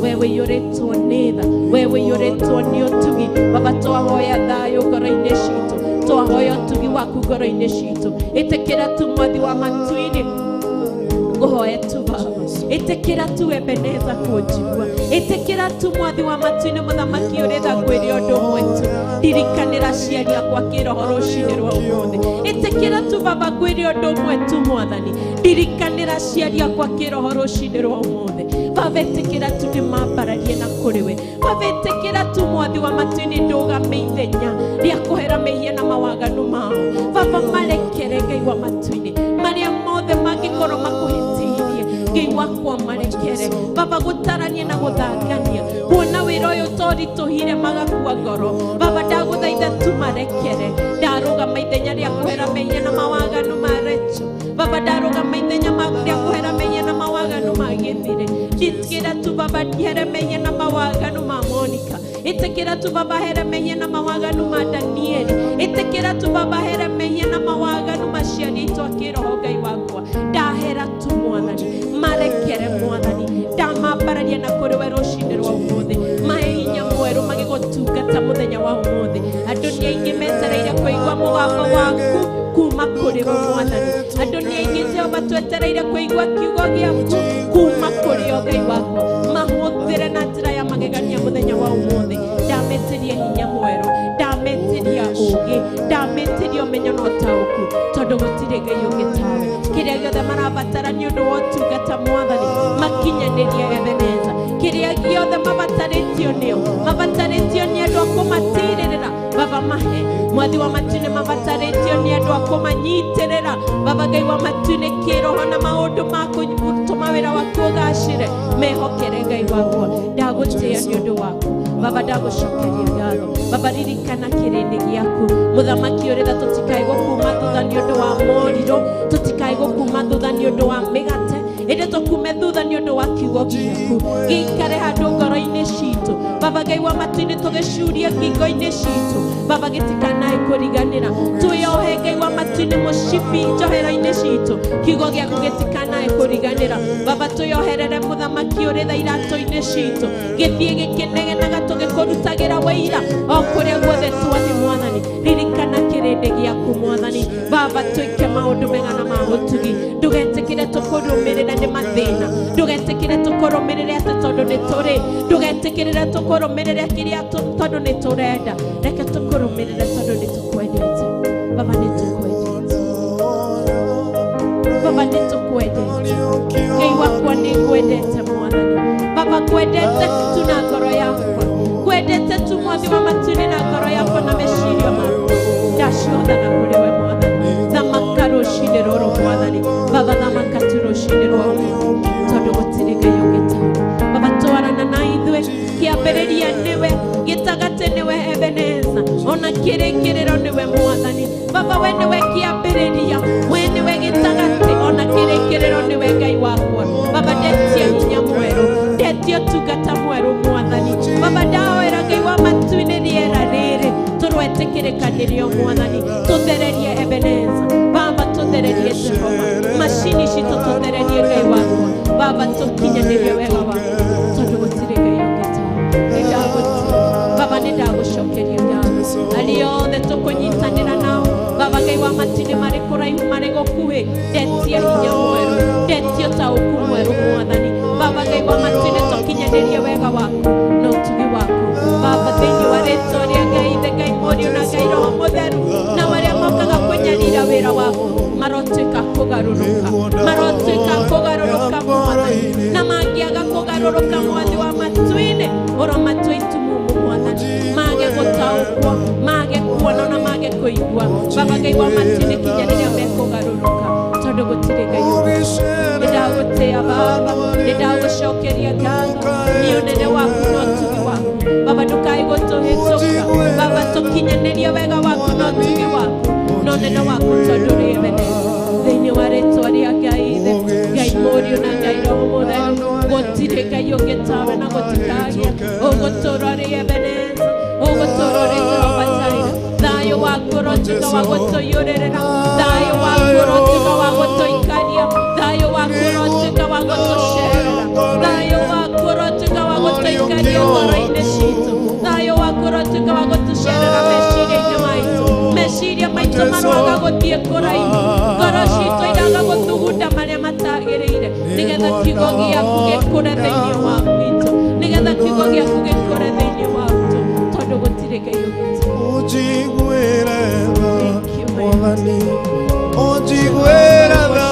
we wĩiyũrĩtwo nĩ tha, we wĩiyũrĩtwo nĩ ũtugi. Baba twahoya thayũ ngoro-inĩ citũ, twahoya ũtugi waku ngoro-inĩ citũ. Ĩtĩkĩra tu Mwathi wa matu-inĩ, ngũhoe tu Baba, ĩtĩkĩra tu Ebeneza kũnjigua, ĩtĩkĩra tu Mwathi wa matu-inĩ mũthamaki ũrĩ tha ngwĩre ũndũ ũmwe tu. Ndirikanĩra aciari akwa kĩroho rũcinĩ rwa ũmũthĩ. Ĩtĩkĩra tu Baba ngwĩre ũndũ ũmwe tu Mwathani, ndirikanĩra aciari akwa kĩroho rũcinĩ rwa ũmũthĩ. Baba ĩtĩkĩra tu ndĩmambararie na kũrĩ we. Baba ĩtĩkĩra tu Mwathi wa matu-inĩ ndũgame ithenya rĩa kũhera mehia na mawaganu mao. Baba marekere Ngai wa matu-inĩ marĩa mothe mangĩkorwo makũhĩtĩirie, Ngai wakwa marekere. Baba gũtarania na gũthangania, kuona wĩra ũyũ toritũhire magakua ngoro. Baba ndagũthaitha tu marekere. Ndarũgama ithenya rĩa kũhera mehia na mawaganu ma Rachel. Baba ndarũgama ithenya rĩa kũhera mehia na mawaganu ma Gĩthire. Ĩtĩkĩra tu Baba here mehia na mawaganu ma Monica. Ĩtĩkĩra tu Baba here mehia na mawaganu ma Danieli. Ĩtĩkĩra tu Baba here mehia na mawaganu ma ciana itũ a kĩroho Ngai wakwa. Ndahera tu Mwathani, marekere Mwathani. Ndamambararia na kũrĩ we rũcinĩ rwa ũmũthĩ. Mahe hinya mwerũ magĩgũtungata mũthenya wa ũmũthĩ. Andũ nĩ aingĩ metereire kũigua mũgambo waku kuma kũrĩ we Mwathani. Andũ nĩ aingĩ Jehova twetereire kũigua kiugo gĩaku kuma kũrĩ o Ngai wakwa. Mahũthĩre na njĩra ya magegania mũthenya wa ũmũthĩ. Ndametĩria hinya mwerũ, ndametĩria ũũgĩ, ndametĩria ũmenyo na ũtaũku, tondũ gũtirĩ Ngai ũngĩ tawe. Kĩrĩa gĩothe marabatara nĩ ũndũ wa ũtungata Mwathani, makinyanĩrie Ebeneza. Kĩrĩa gĩothe mabatarĩtio nĩo, mabatarĩtio nĩ andũ a kũmatirĩrĩra, Baba mahe. Mwathi wa matu-inĩ mabatarĩtio nĩ andũ a kũmanyitĩrĩra. Baba Ngai wa matu-inĩ kĩroho na maũndũ ma gũtũma wĩra waku ũgacĩre, mehokere Ngai wakwa. Ndagũtĩĩa nĩ ũndũ waku Baba, ndagũcokeria ngatho. Baba ririkana kĩrĩndĩ gĩaku mũthamaki ũrĩ tha, tũtikae gũkuma thutha nĩ ũndũ wa morirũ, tũtikae gũkuma thutha nĩ ũndũ wa mĩgate, ĩndĩ tũkume thutha nĩ ũndũ wa kiugo gĩaku gĩikare handũ ngoro-inĩ citũ. Baba Ngai wa matu-inĩ tũgĩcurie ngingo-inĩ citũ, Baba gĩtikanae kũriganĩra. Twĩyohe Ngai wa matu-inĩ mũcibi njohero-inĩ citũ, kiugo gĩaku gĩtikanae kũriganĩra. Baba twĩyoherere mũthamaki ũrĩ tha iratũ-inĩ citũ, gĩthiĩ gĩkĩnegenaga tũgĩkũrutagĩra wĩira o kũrĩa guothe twathiĩ Mwathani. Ririkana kĩrĩndĩ gĩaku Mwathani. Baba twĩke maũndũ mega na ma ũtugi, ndũgetĩkĩre tũkũrũmĩrĩre nĩ mathĩna, ndũgetĩkĩre tũkũrũmĩrĩre atĩ tondũ nĩ tũrĩ, ndũgetĩkĩrĩre tũkũrũmĩrĩre kĩrĩa tondũ nĩ tũrenda. Reke tũkũrũmĩrĩre tondũ nĩ tũkwendete. Baba nĩ tũkwendete, Baba nĩ tũkwendete. Ngai wakwa nĩ ngwendete Mwathani. Baba ngwendete tu na ngoro yakwa, ngwendete tu Mwathi wa matu-inĩ na ngoro yakwa na meciria makwa. Ndaciotha na kũrĩ we Mwathani. Thamaka rũcinĩ rũrũ Mwathani. Baba thamaka tu rũcinĩ rwa ũmũthĩ, tondũ gũtirĩ Ngai ũngĩ tawe. Baba twarana na ithuĩ, kĩambĩrĩria nĩwe, gĩtagatĩ nĩwe Ebeneza, ona kĩrĩkĩrĩro nĩwe Mwathani. Baba we nĩwe kĩambĩrĩria, we nĩwe gĩtagatĩ, ona kĩrĩkĩrĩro nĩwe Ngai wakwa. Baba ndetia hinya mwerũ, ndetia ũtungata mwerũ Mwathani. Baba ndahoera Ngai wa matu-inĩ rĩera rĩrĩ tũrwetĩkĩrĩka nĩrĩo Mwathani. Tũthererie Ebeneza, Baba tũthererie Jehova, macini citũ tũthererie Ngai wakwa. Baba tũkinyanĩrie wega waku, tondũ gũtirĩ Ngai ũngĩ tawe. Nĩ ndagũtĩĩa Baba, nĩ ndagũcokeria ngatho. Arĩa othe tũkũnyitanĩra nao Baba Ngai wa matu-inĩ marĩ kũraihu marĩ gũkuhĩ, ndetia hinya mwerũ, ndetia ũtaũku mwerũ Mwathani. Baba nĩ ndagũcokeria ngatho nĩ ũnene waku na ũtugi waku Baba ndũkae gũtũhĩtũka Baba tũkinyanĩrie wega waku na ũtugi waku na ũnene waku tondũ ũrĩ Ebeneza thĩinĩ wa rĩtwa rĩa Ngai Ithe Ngai Mũriũ na Ngai Roho Mũtheru gũtirĩ Ngai ũngĩ tawe na gũtikagĩa ũgũtũũra ũrĩ Ebeneza ũgũtũũra ũrĩ Jehova Jireh thayũ waku ũrotuĩka wa gũtũiyũrĩrĩra thayũ waku ũrotuĩka wa gũtũikaria thayũ waku ũrotuĩka wa gũtũcerera thayũ waku ũrotuĩka wa gũtũikaria ngoro-inĩ citũ thayũ waku ũrotuĩka wa gũtũcerera meciria-inĩ maitũ meciria maitũ maroaga gũthiĩ kũraihu ngoro citũ iraga gũthugunda marĩa matagĩrĩire nĩgetha kiugo gĩaku gĩkũre thĩinĩ wa witũ nĩgetha kiugo gĩaku gĩkũre thĩinĩ wa witũ tondũ gũtirĩ Ngai ũngĩ tawe. Ũnjiguĩre tha, Thank you, my Mwathani, ũnjiguĩre tha.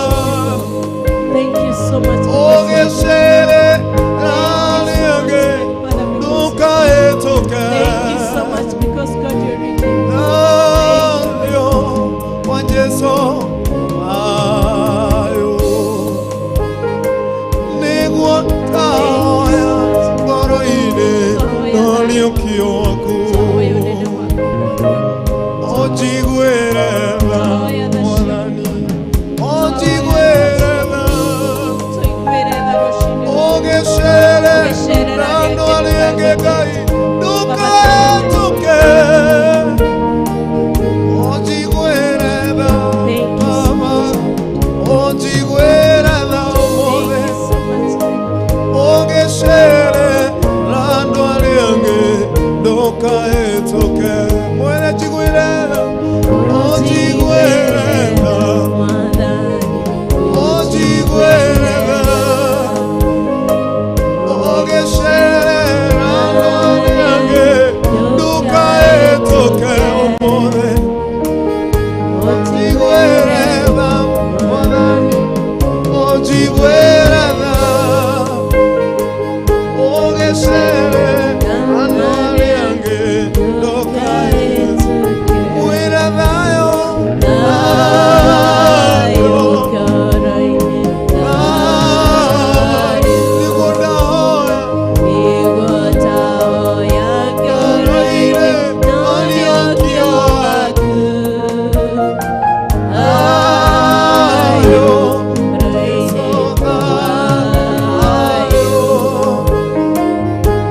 Thank you so much. Ũgĩcere rarĩngĩ, Father, because ndũkahĩtũke. thank you so much because God, you're redeemed. Thayũ wa Jesũ, thayũ. Nĩguo tahoya ngoro-inĩ, noriũkio waku. Tũhoya ũnene waku. Ũnjiguĩre tha, Mwathani, ũnjiguĩre tha. Tũiguĩre tha rũcinĩ rũrũ. Ũgĩcere Ũgĩcerera na andũ arĩa angĩ Ngai, ndũkahĩtũke. Ũnjiguĩre tha, Thank you so Baba, much. ũnjiguĩre tha Thank ũmũthĩ. you so much. Ũgĩcere na andũ arĩa angĩ, ndũkahĩtũke. Mwene njiguĩre tha, ũnjiguĩre tha. Mwathani, Ũnjiguĩre tha. Ũgĩcere na andũ arĩa angĩ, ndũkahĩtũke ũmũthĩ. Ũnjiguĩre tha, Mwathani, ũnjiguĩre tha. Ũgĩcere na andũ arĩa angĩ, ndũkahĩtũke. Mwĩre thayũ, Thayũ thayũ. ngoro-inĩ, thayũ. Nĩguo ndahoya Nĩguo tahoya ngoro-inĩ, noriũkio waku. Thayũ ngoro-inĩ, thayũ.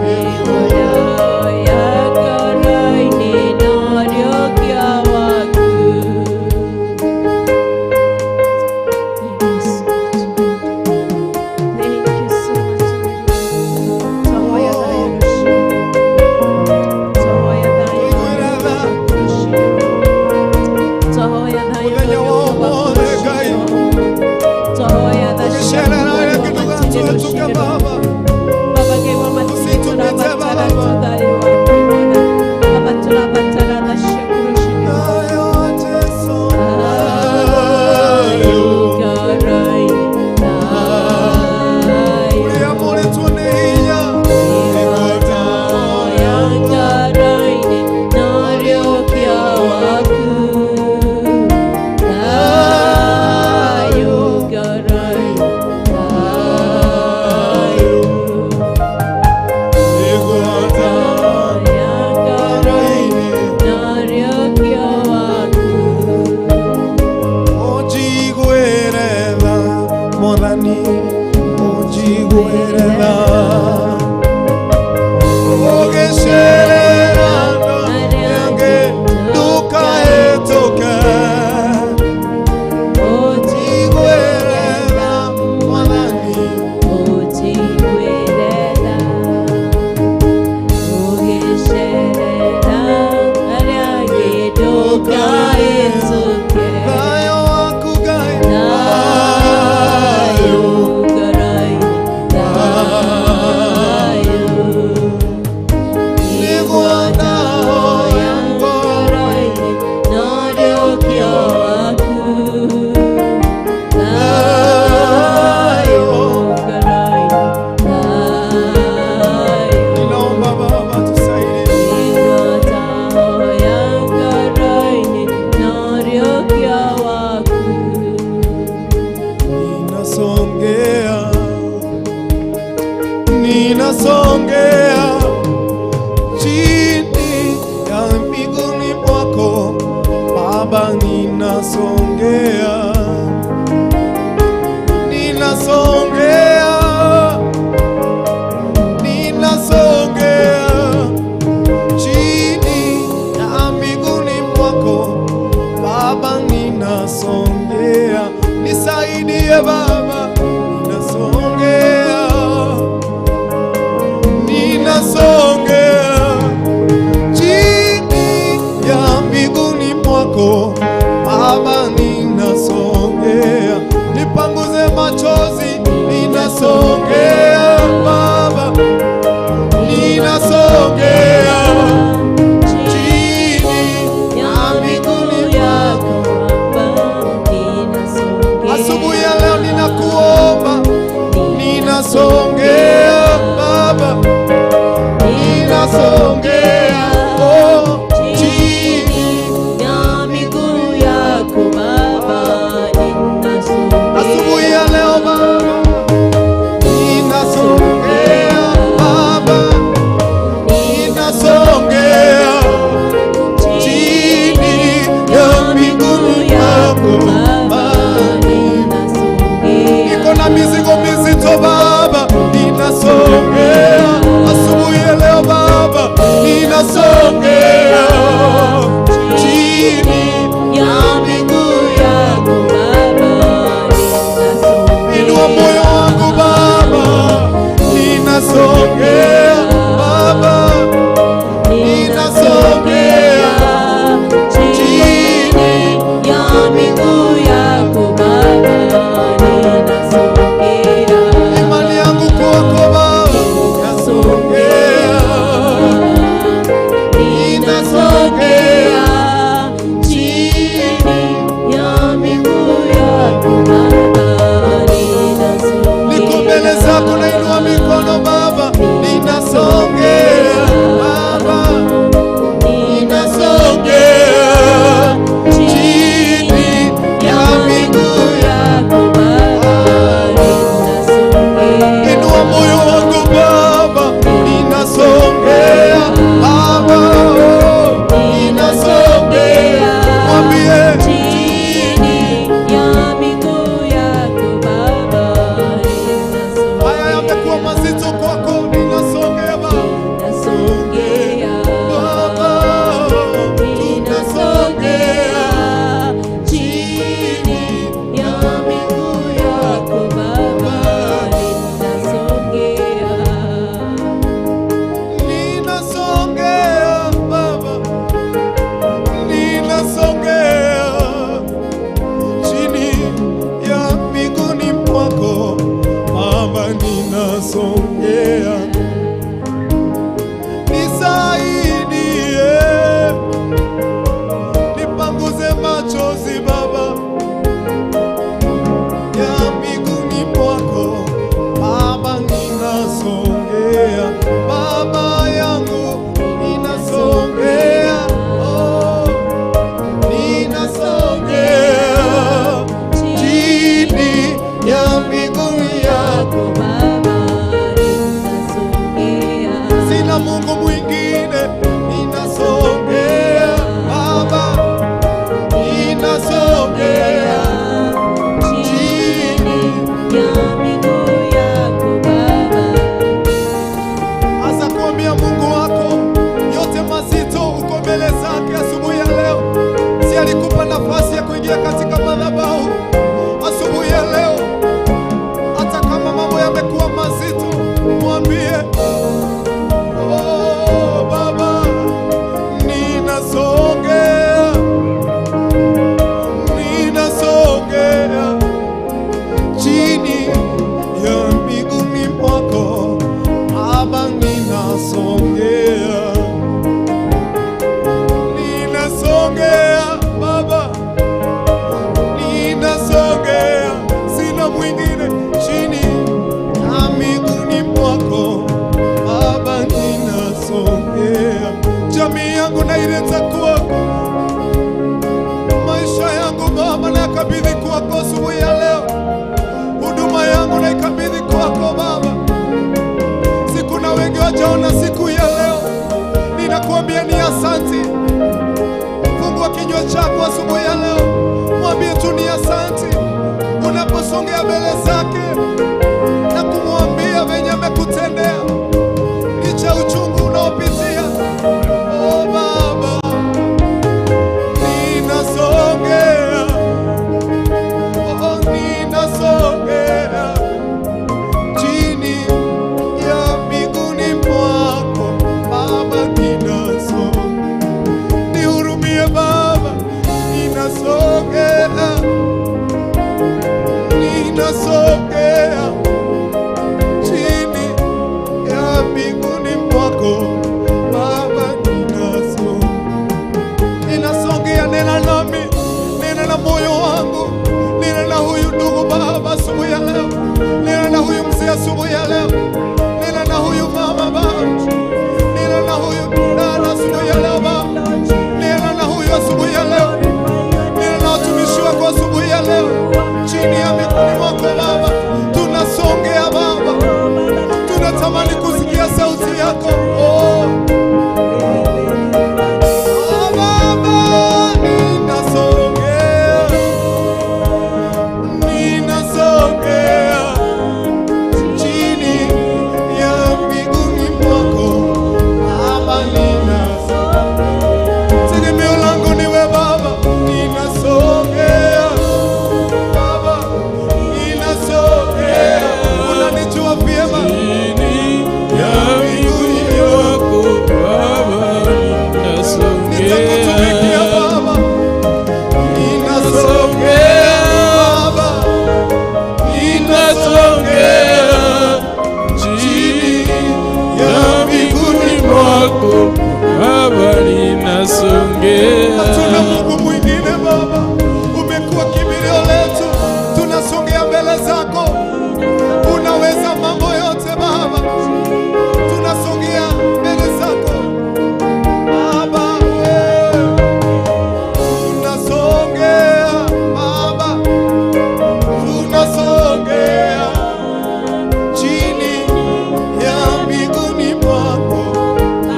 Nĩguo ndahoya ngoro-inĩ, noriũkio waku. Thank you so much. Thank you so much, Lord. Tahoya thayũ rũcinĩ. Tahoya thayũ rũcinĩ. Tahoya thayũ Mũthenya wa ũmũthĩ, Ngai. Tahoya thayũ Ũgĩcerera arĩa angĩ ndũgatũhĩtũke, Baba. Baba Ngai wa maitũ Ũsitũmĩte, tũrabatara Baba. thayũ waku Mwathani. Baba tũrabatara tha ciaku rũcinĩ. Thayũ wa Jesũ, Thayũ ngoro-inĩ, thayũ. Ũrĩa mũrĩtwo nĩ hinya, nĩguo ndahoya. Nĩguo ndahoya Ũnjiguĩre tha, Mwathani, ũnjiguĩre tha. Ũgĩcerera andũ arĩa angĩ, ndũkahĩtũke. Ũnjiguĩre tha, Mwathani, thayũ waku Ngai, Thayũ ngoro-inĩ, thayũ. Ninasongea chini ya miguuni mwako Baba, ninasongea, ninasongea, ninasongea chini ya miguuni mwako Baba, ninasongea, nisaidie Baba, ninasongea, ninasongea chini ya miguuni mwako Baba, ninasongea, nipanguze machozi, ninasongea Baba, ninasongea chini ya miguuni mwako. Asubuhi ya leo ninakuomba, ninasongea Baba, ninasongea, oh, chini ya miguu yako Baba, ninasongea. Asubuhi ya leo Baba, ninasongea Baba, ninasongea chini ya miguu yako Baba, niko na mizigo mizito Baba, ninasongea asubuhi ya leo Baba, ninasongea chini ya miguu yako Baba, ninasongea. Inua moyo wangu Baba, ninasongea Baba, ninasongea chini ya miguu yako Baba, ninasongea. Imani yangu kwako Baba, ninasongea, Ninasongea chini ya miguu yako Baba, ninasongea. Niko mbele zako, nainua mikono Baba, ninasongea Baba, ninasongea chini ya miguu yako Baba, ninasongea. Inua moyo wangu Baba, ninasongea Baba, oh, ninasongea, mwambie Chini ya miguu yako Baba, ninasongea. Haya yamekuwa mazito kwako, ninasongea Baba, Ninasongea. Baba, tunasongea Ninasongea chini ya miguu yako Baba, ninasongea. Ninasongea Baba, ninasongea chini ya miguuni mwako Baba, ninasongea, nisaidie, nipanguze machozi Baba ya miguuni mwako Baba, ninasongea Baba yangu, ninasongea, oh, ninasongea chini ya miguu yako, Baba, ninasongea. sina Mungu mwingine, ninasongea Baba, ninasongea Chini ya miguu yako Baba, Anza kuambia Mungu wako yote mazito, uko mbele zake asubuhi ya leo. Si alikupa nafasi ya kuingia katika madhabahu asubuhi ya leo? Hata kama mambo yamekuwa mazito, mwambie oh, Baba, ninasongea, ninasongea chini ya miguuni mwako Baba, ninasongea, ninasongea Baba, ninasongea, sina mwingine chini ya miguuni mwako. asubuhi ya leo, mwambie tu ni asante. Unaposongea mbele zake na kumwambia venye amekutendea, licha uchungu unaopitia. Oh Baba, ninasongea, oh, ninasongea chini ya miguuni mwako Baba, ninasongea, nihurumie Baba, ninasongea, ninasongea chini ya miguuni mwako Baba, ninasongea, ninasongea. Nena nami, nena na moyo wangu, nena na huyu ndugu Baba asubuhi ya leo, nena na huyu mzee asubuhi ya leo, nena na huyu mama Baba, nena na huyu dada asubuhi ya leo Baba, nena na huyu asubuhi ya leo, nena na watumishi wako asubuhi ya leo, chini ya miguuni mwako Baba, tunasongea Baba, tunatamani kusikia sauti yako. Oh. Oh, Baba, ninasongea, ninasongea chini ya miguuni mwako Baba, ninasongea. Tegemeo langu ni wewe Baba, ninasongea Baba, ninasongea. Unanijua vyema Chini ya miguu yako Baba, nitakutumikia ninasongea. Baba, ninasongea Baba, ninasongea Ninasongea chini ya ya miguuni miguuni mwako. mwako Baba, ninasongea. Hatuna Mungu mwingine Baba, umekuwa kimbilio letu, tunasongea mbele zako, unaweza mambo yote Baba, tunasongea mbele zako Baba, wewe tunasongea Baba, tunasongea chini ya miguuni mwako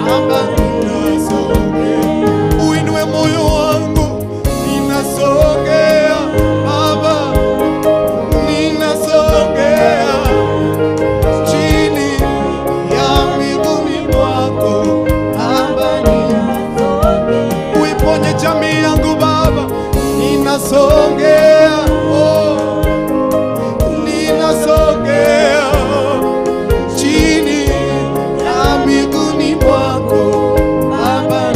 Baba, tunasongea. Uinue moyo wangu, ninasongea Baba, ninasongea chini ya miguuni mwako Baba, uiponye jamii yangu Baba, ninasongea, oh, ninasongea chini ya miguuni mwako Baba,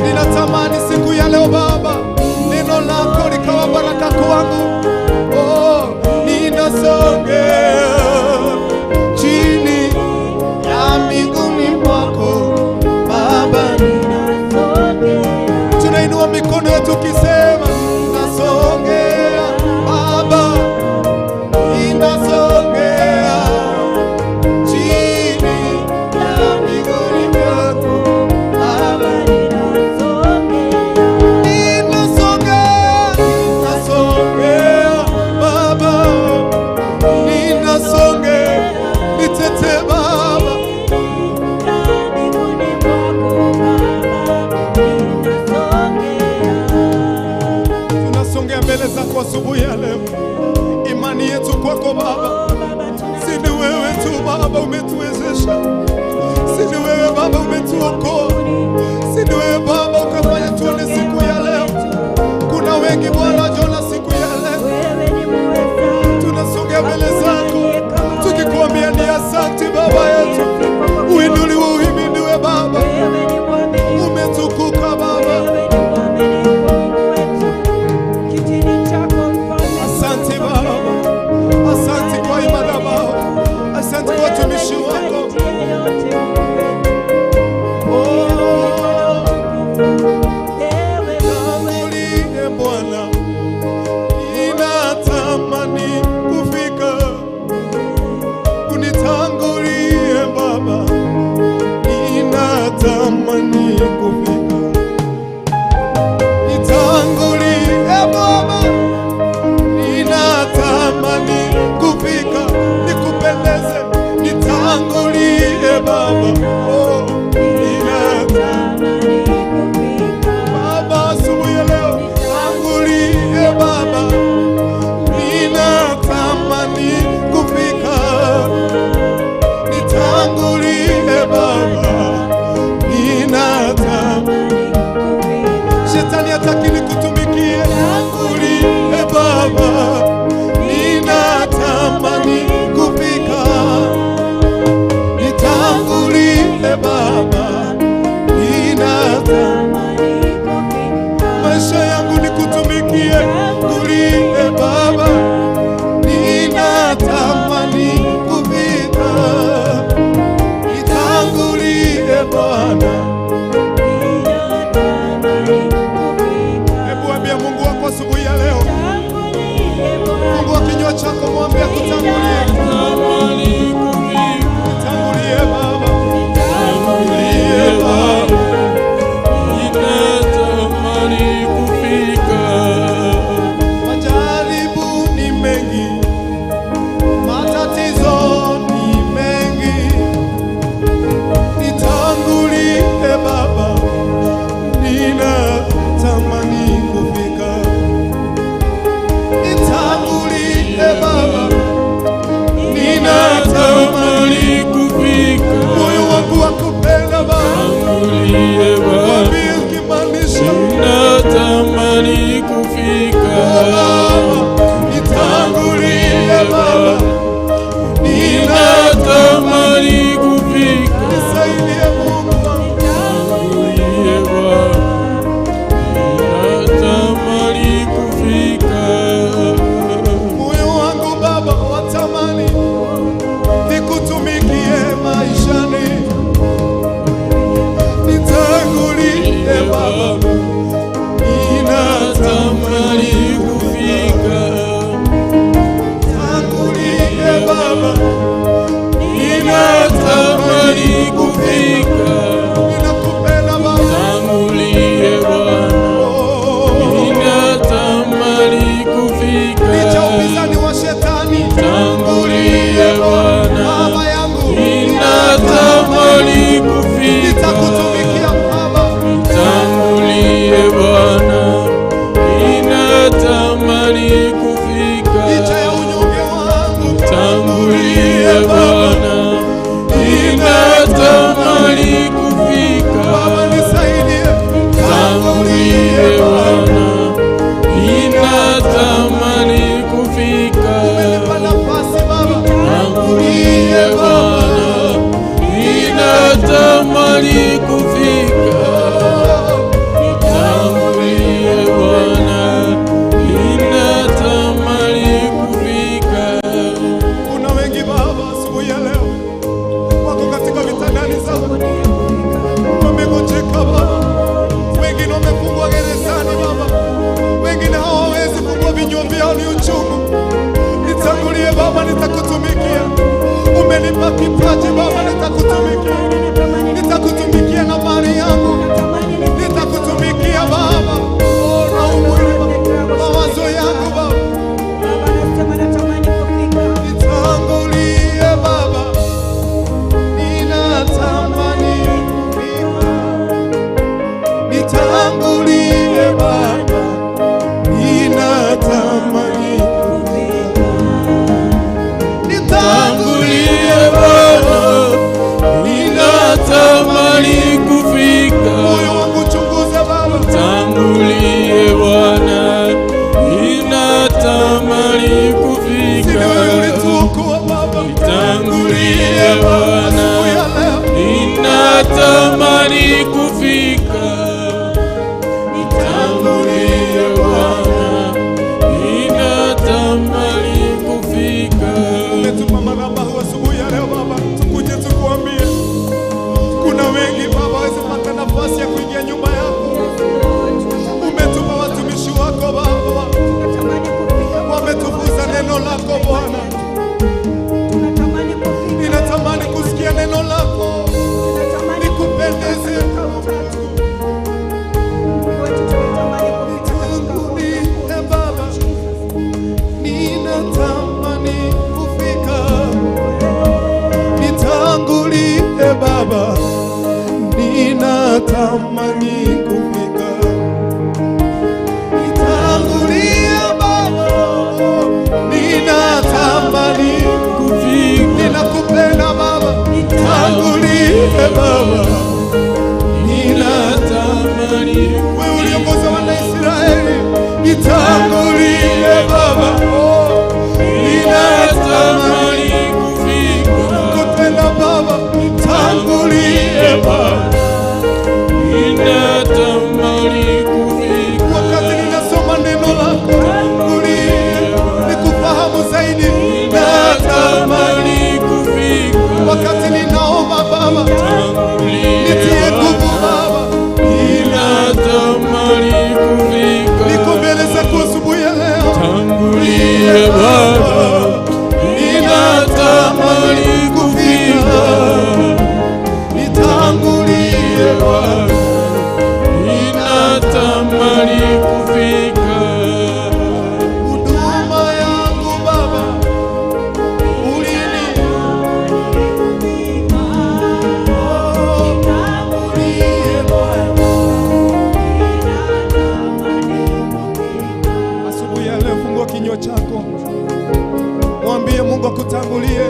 ninatamani siku ya leo Baba, neno lako likawa baraka kwangu. Oh, ninasongea chini ya miguuni mwako Baba, tunainua mikono yetu kisema, nasongea Baba, ninasongea chini ya miguuni mwako Baba, ninasongea, ninasongea Baba, ninasongea, nitete Baba, tunasongea mbele zako asubuhi ya leo, imani yetu kwako Baba, si ni wewe tu Baba umetuwezesha, si ni wewe Baba umetuokoa, si ni wewe Baba ukafanya tuone siku ya leo. Kuna wengi Bwana wajaona siku ya leo, tunasongea mbele zako tukikwambia ni asante Baba yetu, uinuliwe, uhimidiwe Baba, umetukuka Baba. Asante Baba, asante kwa ibada Baba, asante kwa watumishi wako. Oh, lako Bwana. Ninatamani kusikia neno lako, nikupendeze. Nitangulie Baba, ninatamani kufika. Nitangulie Baba, ninatamani kufika. Nitangulie Baba, ninatamani Kufika. Ninakupenda Baba, nitangulie Baba, Ninatamani wewe uliongoza wana Israeli, nitangulie Baba, oh, ninatamani Ninatamani kufika. kutenda Baba, nitangulie Baba. Ninatamani kufika. Wakati ninasoma neno lako, tangulie nikufahamu zaidi, natamani. Ninatamani kufika. Wakati ninaomba Baba, Tangulie nitie nguvu Baba. Baba, Ninatamani kufika. niko mbele zako asubuhi ya leo, Tangulie Baba. Ninatamani kufika. nitangulie Baba. Ninatamani kufika. Huduma yangu Baba, ulini Tangulie Bwana. Asubuhi ya leo fungua kinywa chako, mwambie Mungu akutangulie.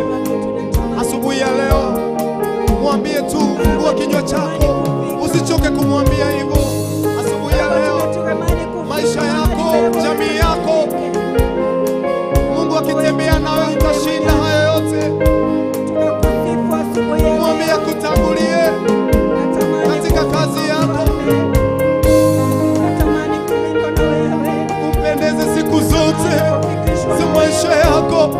Asubuhi ya leo mwambie tu, fungua kinywa chako, usichoke kumwambia hivyo. Asubuhi ya leo, maisha yako, jamii yako, Mungu akitembea nawe utashinda hayo yote. Mwambie akutangulie katika kazi yako, umpendeze siku zote za maisha yako.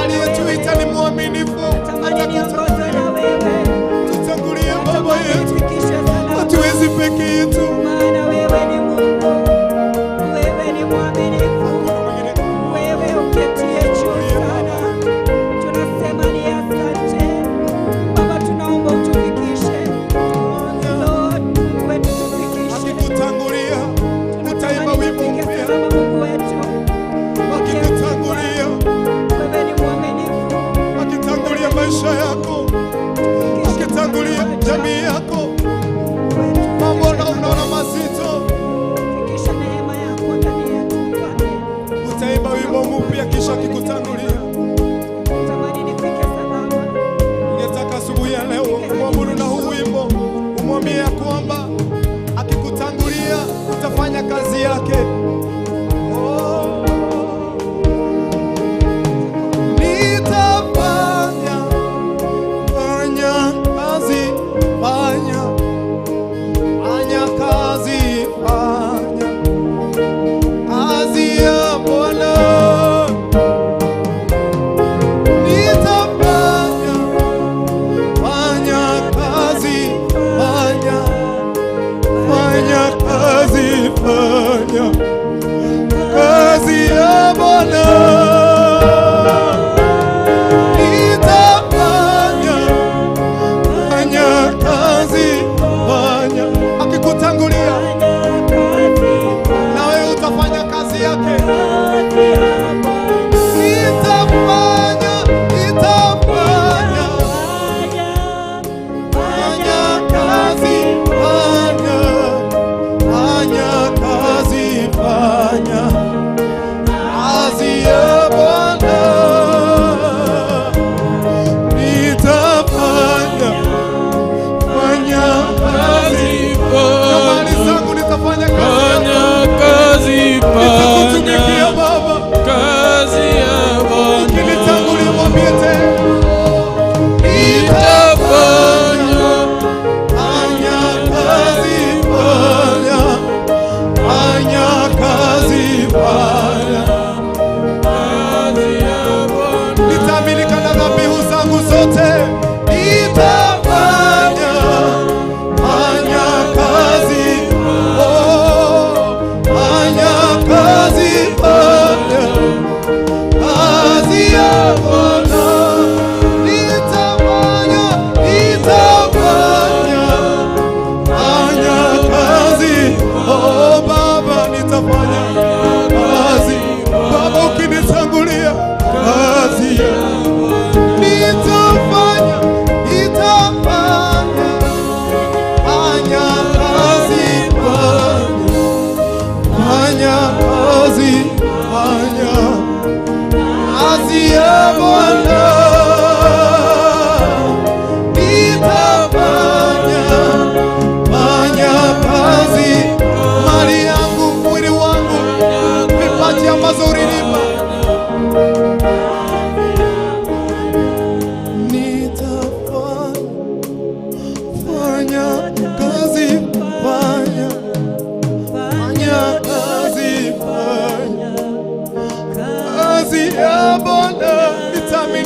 Aliyetuita ni mwaminifu, atakutangulia.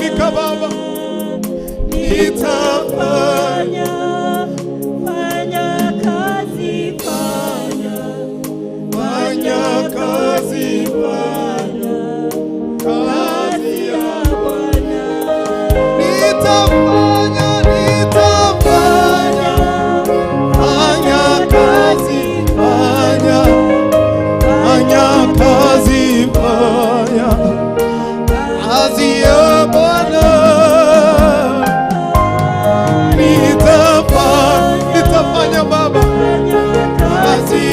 Nitaaminika Baba, nitafanya Fanya kazi, fanya fanya kazi, fanya kazi ya Bwana. Nitafanya, nitafanya, fanya kazi, fanya, fanya kazi, fanya kazi ya Bwana. Nitafanya Baba, kazi,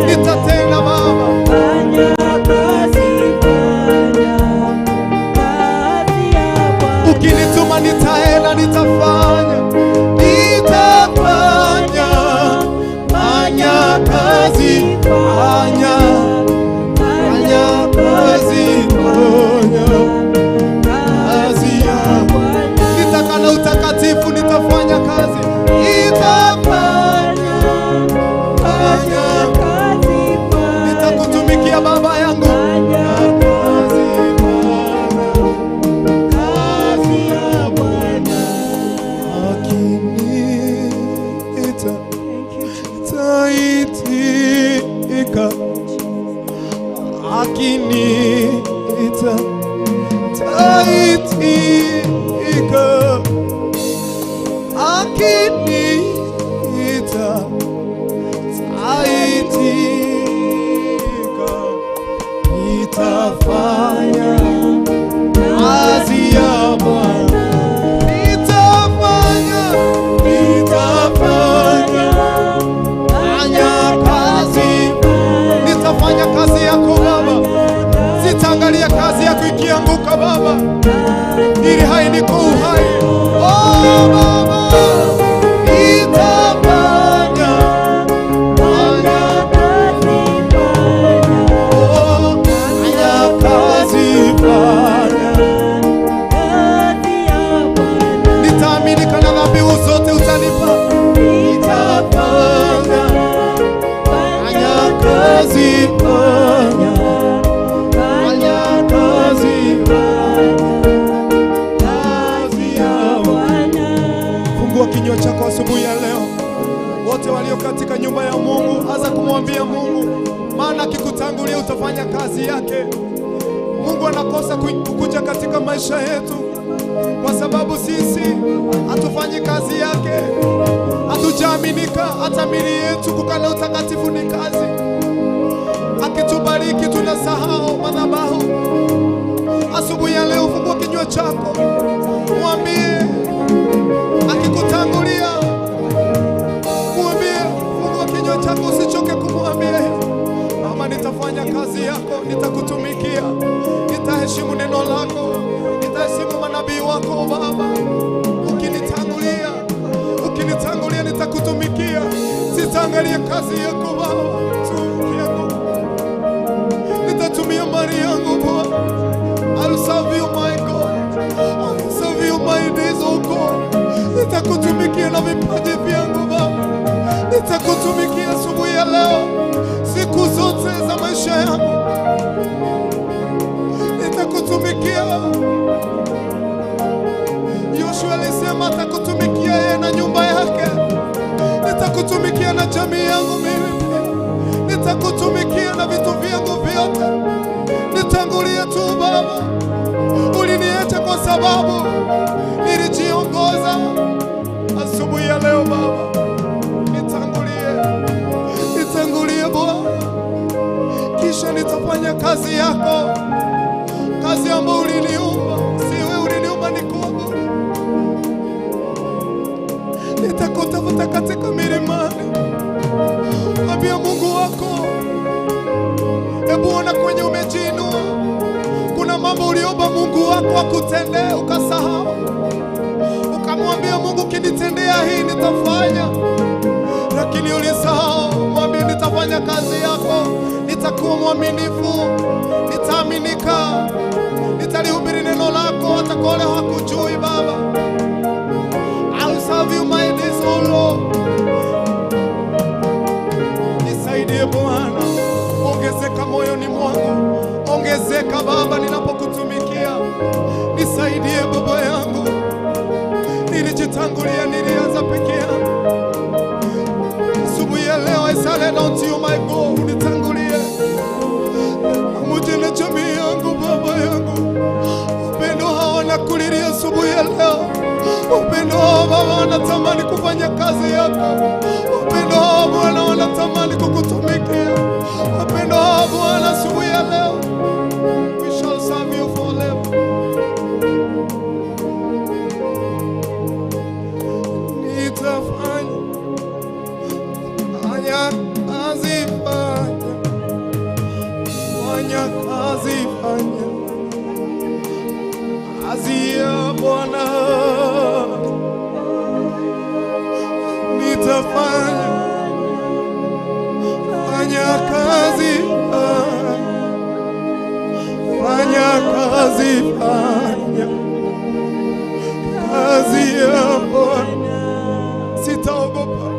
nitatenda Baba. Fanya kazi, fanya kazi ya Bwana. Ukinituma nitaenda, nitafanya, nitafanya, fanya kazi, fanya, fanya kazi, fanya kazi ya Bwana. Nitakana utakatifu, nitafanya kazi, nitafanya, fanya, Kazi, fanya nitakutumikia Baba yangu. Fanya Kazi, fanya kazi ya Bwana. Akiniita taitika, akiniita taitika, akiniita taitika, nitafanya kazi ya Bwana. Nitafanya, nitafanya, fanya kazi, nitafanya kazi yako Baba. Sitaangalia kazi yako ikianguka Baba, ili hai niko uhai. Oh Baba, nitafanya, fanya, oh, fanya kazi, fanya. Nitaaminika na dhabihu zote utanipa. Nitafanya, fanya kazi, fanya, fanya kazi, kazi ya Bwana. Fungua kinywa chako asubuhi ya leo, wote walio katika nyumba ya Mungu, anza kumwambia Mungu, maana akikutangulia utafanya kazi yake. Mungu anakosa kukuja katika maisha yetu kwa sababu sisi hatufanyi kazi yake, hatujaaminika. Hata mili yetu kukana utakatifu ni kazi. Akitubariki tunasahau madhabahu. Asubuhi ya leo, fungua kinywa chako, mwambie akikutangulia, mwambie, fungua kinywa chako, usichoke kumwambia, Mama, nitafanya kazi yako, nitakutumikia, nitaheshimu neno lako, nitaheshimu manabii wako Baba. Ukinitangulia, ukinitangulia nitakutumikia, sitaangalia kazi yako Baba, tumikia, nitatumia mali yangu Bwana. I'll serve you, my God. I'll serve you my days, oh God. Nitakutumikia na vipaji vyangu Baba. Nitakutumikia asubuhi ya leo, siku zote za maisha yangu. Nitakutumikia. Yoshua alisema atakutumikia yeye na nyumba yake. Nitakutumikia na jamii yangu mimi pia. Nitakutumikia na vitu vyangu vyote. Nitangulie tu Baba. Uliniacha kwa sababu nilijiongoza. Asubuhi ya leo Baba, nitangulie, nitangulie Bwana, kisha nitafanya kazi yako, kazi ambayo uliniumba. Si wewe uliniumba nikuabudu. Nitakutafuta katika milimani. Ambia Mungu wako, hebu ona kwenye umejiinua. Kuna mambo uliomba Mungu wako akutendee ukasahau, ukamwambia Mungu, ukinitendea hii nitafanya, lakini ulisahau. Mwambie, nitafanya kazi yako, nitakuwa mwaminifu, nitaaminika, nitalihubiri neno lako hata kwa wale hawakujui Baba. I will serve you my days, O Lord. Nisaidie Bwana, ongezeka moyoni mwangu, ongezeka Baba ninapokutumikia. Nisaidie. Nisaidie Baba yangu, nilijitangulia, nilianza peke yangu. Asubuhi ya leo I surrender unto you my God, unitangulie pamoja na jamii yangu, Baba yangu. Upendo hawa nakulilia asubuhi ya leo. Upendo hawa Baba wanatamani kufanya kazi yako. Upendo hawa Bwana wanatamani kukutumikia. Upendo hawa Bwana asubuhi ya leo, we shall serve you forever. Nitafanya fanya kazi, fanya fanya kazi, fanya kazi ya Bwana. Nitafanya fanya kazi, fanya kazi, fanya kazi ya Bwana. Sitaogopa,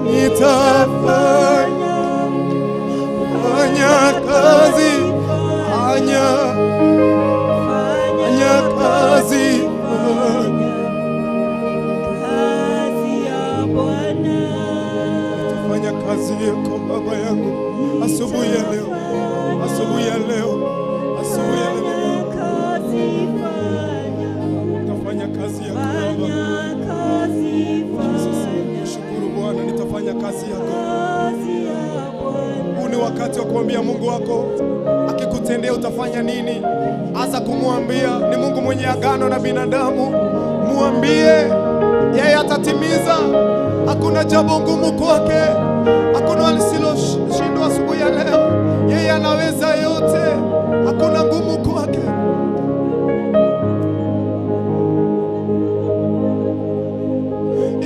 nitafanya fanya kazi, fanya fanya kazi, fanya Kazi ya Bwana. Fanya kazi yako Baba yangu asubuhi ya leo, asubuhi ya leo, asubuhi ya leo. Kazi fanya. Nitafanya kazi yako Baba. Fanya kazi Jesus, fanya. shukuru Bwana, nitafanya kazi yako. Kazi ya Bwana. Huu ni wakati wa kuambia Mungu wako akikutendea utafanya nini. Anza kumwambia, ni Mungu mwenye agano na binadamu. Mwambie yeye atatimiza. Hakuna jambo ngumu kwake, hakuna lisiloshindwa asubuhi ya leo. Yeye anaweza yote, hakuna ngumu kwake.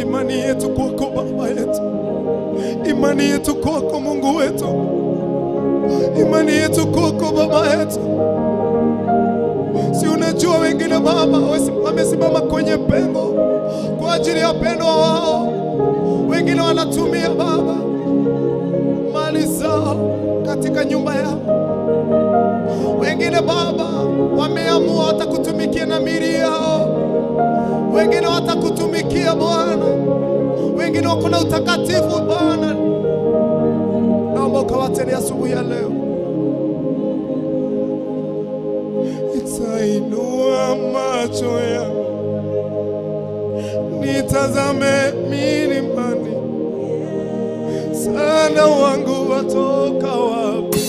Imani yetu kwako Baba yetu, imani yetu kwako Mungu wetu, imani yetu kwako Baba yetu. Si unajua wengine Baba wamesimama kwenye pengo kwa ajili ya pendo wao, wengine wanatumia Baba mali zao katika nyumba yao, wengine Baba wameamua watakutumikia na miili yao, wengine watakutumikia Bwana, wengine wako na utakatifu Bwana. Naomba ukawatendee asubuhi ya leo. Nitainua macho yangu nitazame milimani, msaada wangu watoka wapi?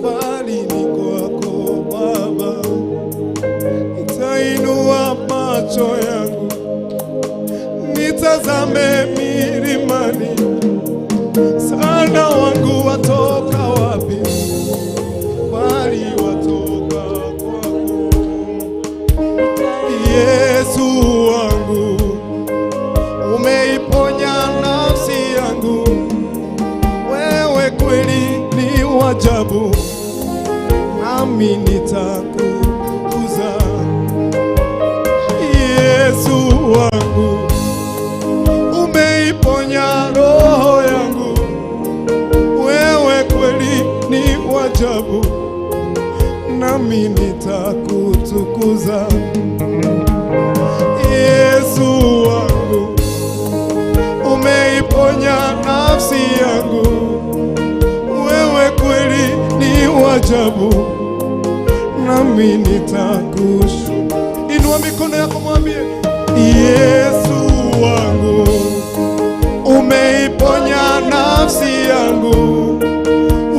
Bali ni kwako Baba. Nitainua macho yangu nitazame milimani, msaada wangu watoka wapi? Bali watoka kwako Yesu wangu, umeiponya nafsi yangu, wewe kweli ni wa ajabu, nami nitakukuza. Yesu wangu, umeiponya roho yangu, wewe kweli ni wa ajabu, nami nitakutukuza. Yesu wangu, umeiponya nafsi yangu, wewe kweli ni wa ajabu, nami nitakushukuru. Inua mikono yako mwambie, Yesu wangu, umeiponya nafsi yangu,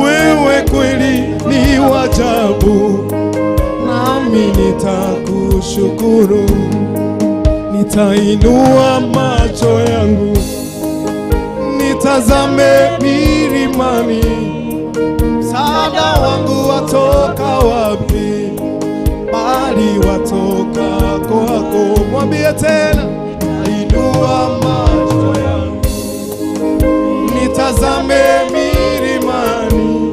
wewe kweli ni wa ajabu, nami nitakushukuru. Nitainua macho yangu nitazame milimani, msaada wangu watoka wapi? Bali watoka kwako. Mwambie tena, inua macho yangu nitazame milimani,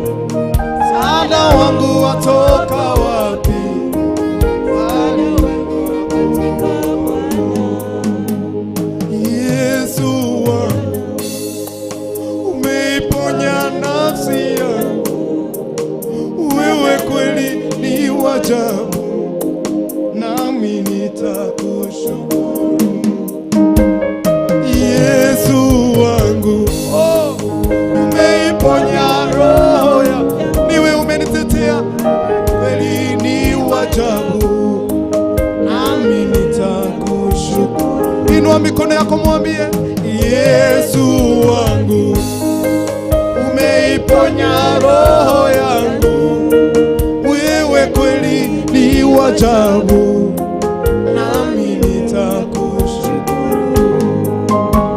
msaada wangu watoka wapi? Bali Yesu wangu, umeiponya nafsi yangu, wewe kweli ni wa ajabu, mikono yako mwambie, Yesu wangu, umeiponya roho yangu, wewe kweli ni wa ajabu, nami nitakushukuru.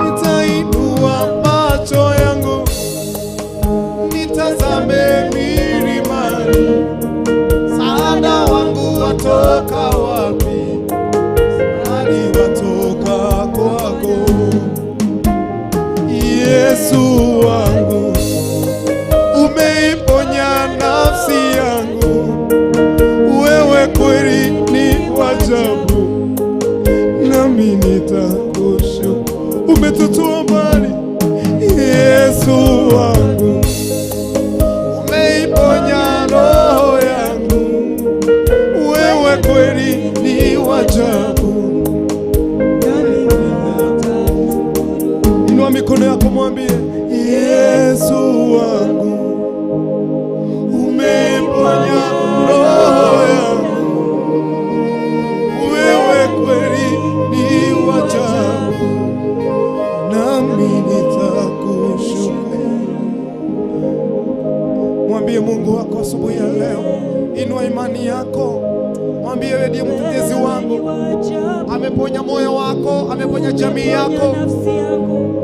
Nitainua macho yangu nitazame milimani, msaada wangu watoka wapi? Hadi watoka kwako, Yesu wangu, umeiponya nafsi yangu, wewe kweli ni wa ajabu, nami nitakushukuru. Umetutoa mbali, Yesu wangu, umeiponya roho yangu, wewe kweli ni wa ajabu. Inua mikono yako mwambie, Yesu wangu, umeiponya roho yangu, wewe kweli ni wa ajabu, nami nitakushukuru. Mwambie Mungu wako asubuhi ya leo, inua imani yako, mwambie wewe ndiye mtetezi wangu. Ameponya moyo wako, ameponya jamii yako. Nafsi yangu,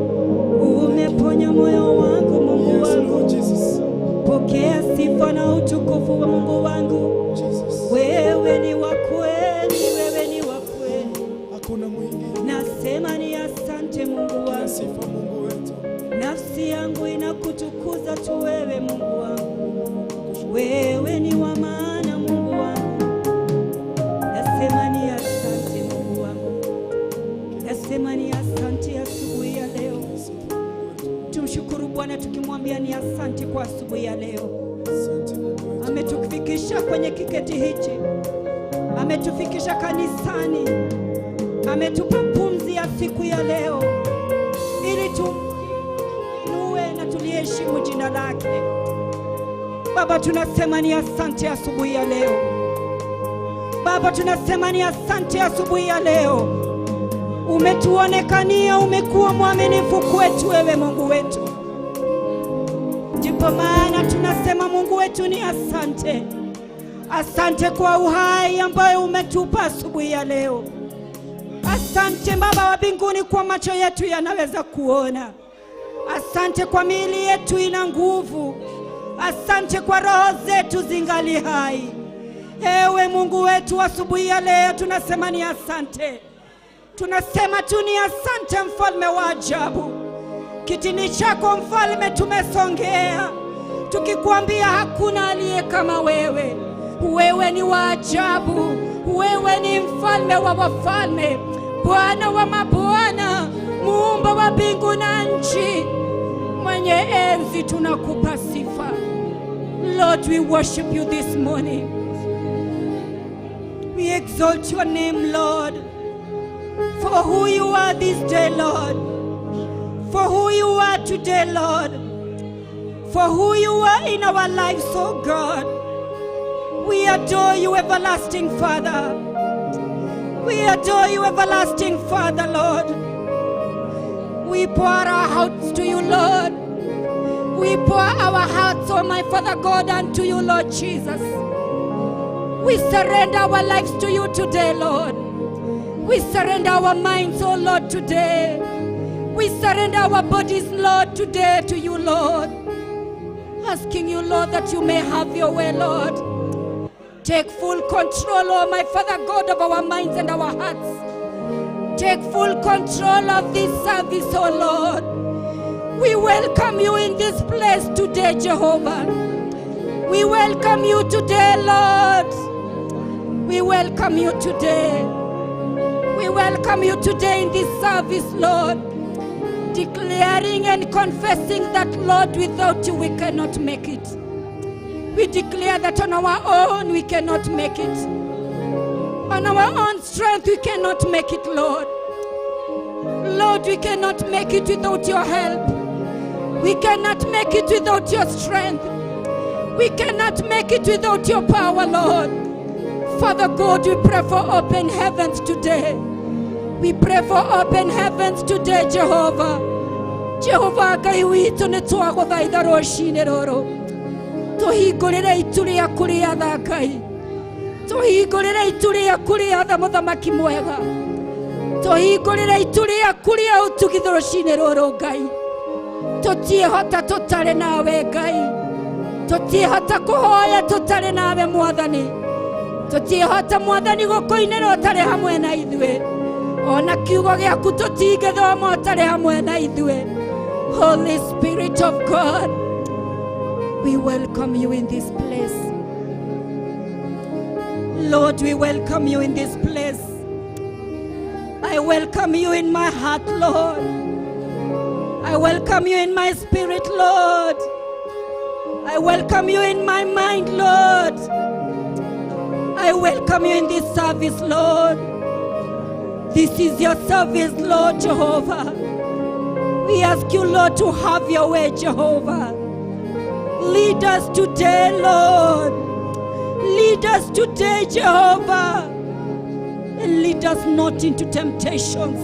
umeponya moyo wangu, Mungu Yes, wangu. Lord Jesus. Pokea sifa na utukufu wa Mungu wangu. Jesus. Wewe ni wa kweli, wewe ni wa kweli. Hakuna mwingine. Nasema ni asante Mungu wangu. Sifa Mungu wetu. Nafsi yangu inakutukuza tu wewe Mungu wangu. Wewe ni wa maana Mungu wangu. Nasema ni asante Mungu wangu. Nasema ni asante asubuhi ya leo. Tumshukuru Bwana tukimwambia ni asante kwa asubuhi ya leo. Asante Mungu wetu. Ametufikisha kwenye kiketi hichi, ametufikisha kanisani, ametupa pumzi ya siku ya leo ili tuinue na tuliheshimu jina lake. Baba, tunasema ni asante asubuhi ya leo. Baba, tunasema ni asante asubuhi ya leo. Umetuonekania, umekuwa mwaminifu kwetu, wewe Mungu wetu. Ndipo maana tunasema Mungu wetu ni asante. Asante kwa uhai ambayo umetupa asubuhi ya leo. Asante Baba wa mbinguni kwa macho yetu yanaweza kuona. Asante kwa miili yetu ina nguvu. Asante kwa roho zetu zingali hai. Ewe Mungu wetu, asubuhi ya leo tunasema ni asante. Tunasema tu ni asante, mfalme wa ajabu. Kitini chako mfalme tumesongea, tukikwambia hakuna aliye kama wewe. Wewe ni wa ajabu, wewe ni mfalme wa wafalme, Bwana wa mabwana, muumba wa mbingu na nchi, mwenye enzi, tunakupa sifa. Lord, we worship you this morning. We exalt your name, Lord, for who you are this day, Lord, for who you are today, Lord, for who you are in our lives, oh God. We adore you, everlasting Father. We adore you, everlasting Father, Lord. We pour our hearts to you, Lord. We pour our hearts, oh my Father God, unto you, Lord Jesus. We surrender our lives to you today, Lord. We surrender our minds, oh Lord, today. We surrender our bodies, Lord, today to you, Lord. Asking you, Lord, that you may have your way, Lord. Take full control, oh my Father God, of our minds and our hearts. Take full control of this service, oh Lord. We welcome you in this place today, Jehovah. We welcome you today, Lord. We welcome you today. We welcome you today in this service, Lord. Declaring and confessing that, Lord, without you we cannot make it. We declare that on our own we cannot make it. On our own strength we cannot make it, Lord. Lord, we cannot make it without your help. We cannot make it without your strength. We cannot make it without your power, Lord. Father God, we pray for open heavens today. We pray for open heavens today, Jehovah. Jehovah Ngai witũ, nĩ twagũthaitha rũcinĩ rũrũ, tũhingũrĩre itu rĩaku rĩa tha Ngai, tũhingũrĩre itu rĩaku rĩa tha mũthamaki mwega, tũhingũrĩre itu rĩaku rĩa ũtugi rũcinĩ rũrũ Ngai. Tũtiĩhota tũtarĩ nawe Ngai, tũtiĩhota kũhoya tũtarĩ nawe Mwathani, tũtiĩhota Mwathani gũkũinĩra ũtarĩ hamwe na ithuĩ, ona kiugo gĩaku tũtingĩthoma ũtarĩ hamwe na ithuĩ. Holy Spirit of God, we welcome you in this place. Lord, we welcome you in this place. I welcome you in my heart, Lord. I welcome you in my spirit, Lord. I welcome you in my mind, Lord. I welcome you in this service, Lord. This is your service, Lord Jehovah. We ask you, Lord, to have your way, Jehovah. Lead us today, Lord. Lead us today, Jehovah. And lead us not into temptations.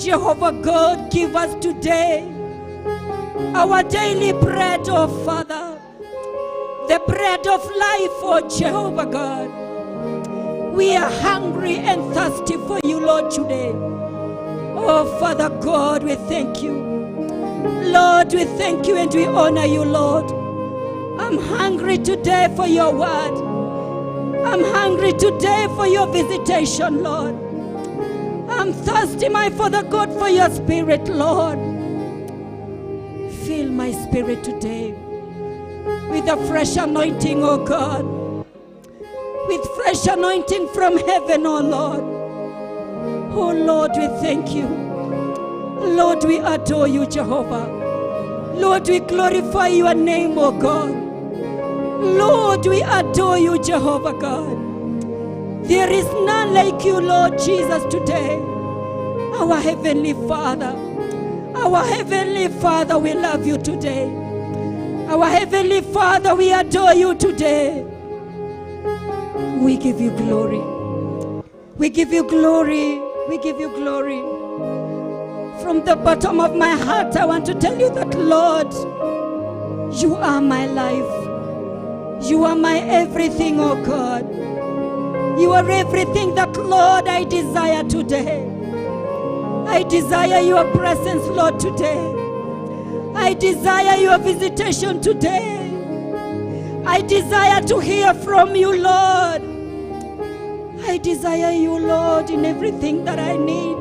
Jehovah God, give us today our daily bread, oh Father. The bread of life, oh Jehovah God. We are hungry and thirsty for you, Lord, today. Oh Father God, we thank you. Lord, we thank you and we honor you, Lord. I'm hungry today for your word. I'm hungry today for your visitation, Lord. I'm thirsty, my Father God, for your spirit, Lord. Fill my spirit today with a fresh anointing, oh God. With fresh anointing from heaven, oh Lord. Oh Lord, we thank you. Lord, we adore you, Jehovah. Lord, we glorify your name, oh God. Lord, we adore you, Jehovah God. There is none like you, Lord Jesus, today. Our Heavenly Father, our Heavenly Father, we love you today. Our Heavenly Father, we adore you today. We give you glory. We give you glory. We give you glory. From the bottom of my heart, I want to tell you that, Lord, you are my life. You are my everything, oh God. You are everything that, Lord, I desire today. I desire your presence, Lord, today. I desire your visitation today. I desire to hear from you, Lord. I desire you, Lord, in everything that I need.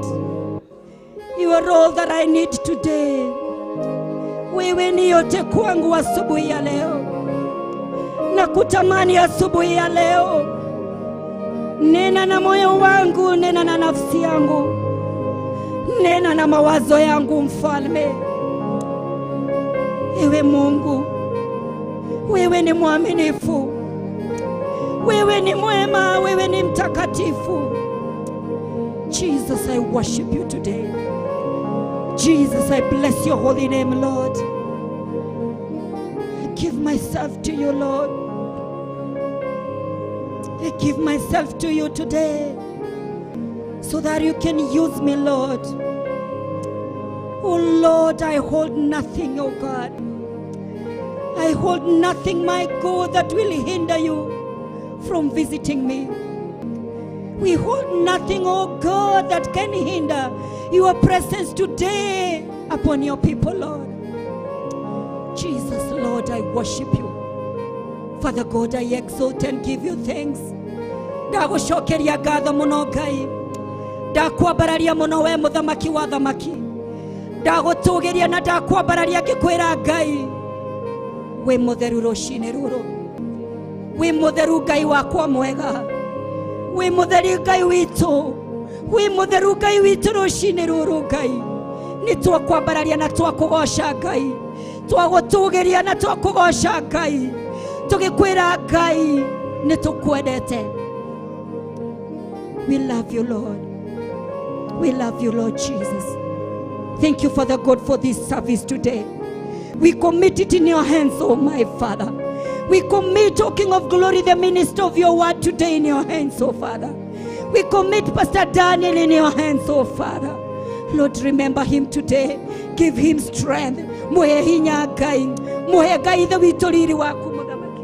You are all that I need today. Wewe ni yote kwangu asubuhi ya leo. Nakutamani asubuhi ya leo. Nena na moyo wangu, nena na nafsi yangu, nena na mawazo yangu, Mfalme. Ewe Mungu, wewe ni mwaminifu, wewe ni mwema, wewe ni mtakatifu. Jesus, I worship you today. Jesus, I bless your holy name, Lord. I give myself to you, Lord. I give myself to you today so that you can use me, Lord. Oh Lord, I hold nothing, oh God. I hold nothing, my God, that will hinder you from visiting me. We hold nothing, oh God, that can hinder your presence today upon your people, Lord. Jesus, Lord, I worship you. Father God, I exalt and give you thanks. Ndagũcokeria ngatho mũno Ngai, ndakwambararia mũno we mũthamaki wa thamaki, ndagũtũgĩria na ndakwambararia ngĩkwĩra Ngai wĩ mũtheru rũcinĩ rũrũ, wĩ mũtheru Ngai wakwa mwega, wĩ mũtheru Ngai witũ, wĩ mũtheru Ngai witũ rũcinĩ rũrũ Ngai, nĩ twakwambararia na twakũgoca Ngai, twagũtũgĩria na twakũgoca Ngai, tũgĩkwĩra Ngai nĩ tũkwendete. We love you, Lord. We love you, Lord Jesus. Thank you, Father God, for this service today. We commit it in your hands, oh my Father. We commit, O King of Glory, the minister of your word today in your hands, oh Father. We commit Pastor Daniel in your hands, oh Father. Lord, remember him today. Give him strength. Muhe hinya Ngai. Muhe Ngai ithe witũ riri waku mũthamaki.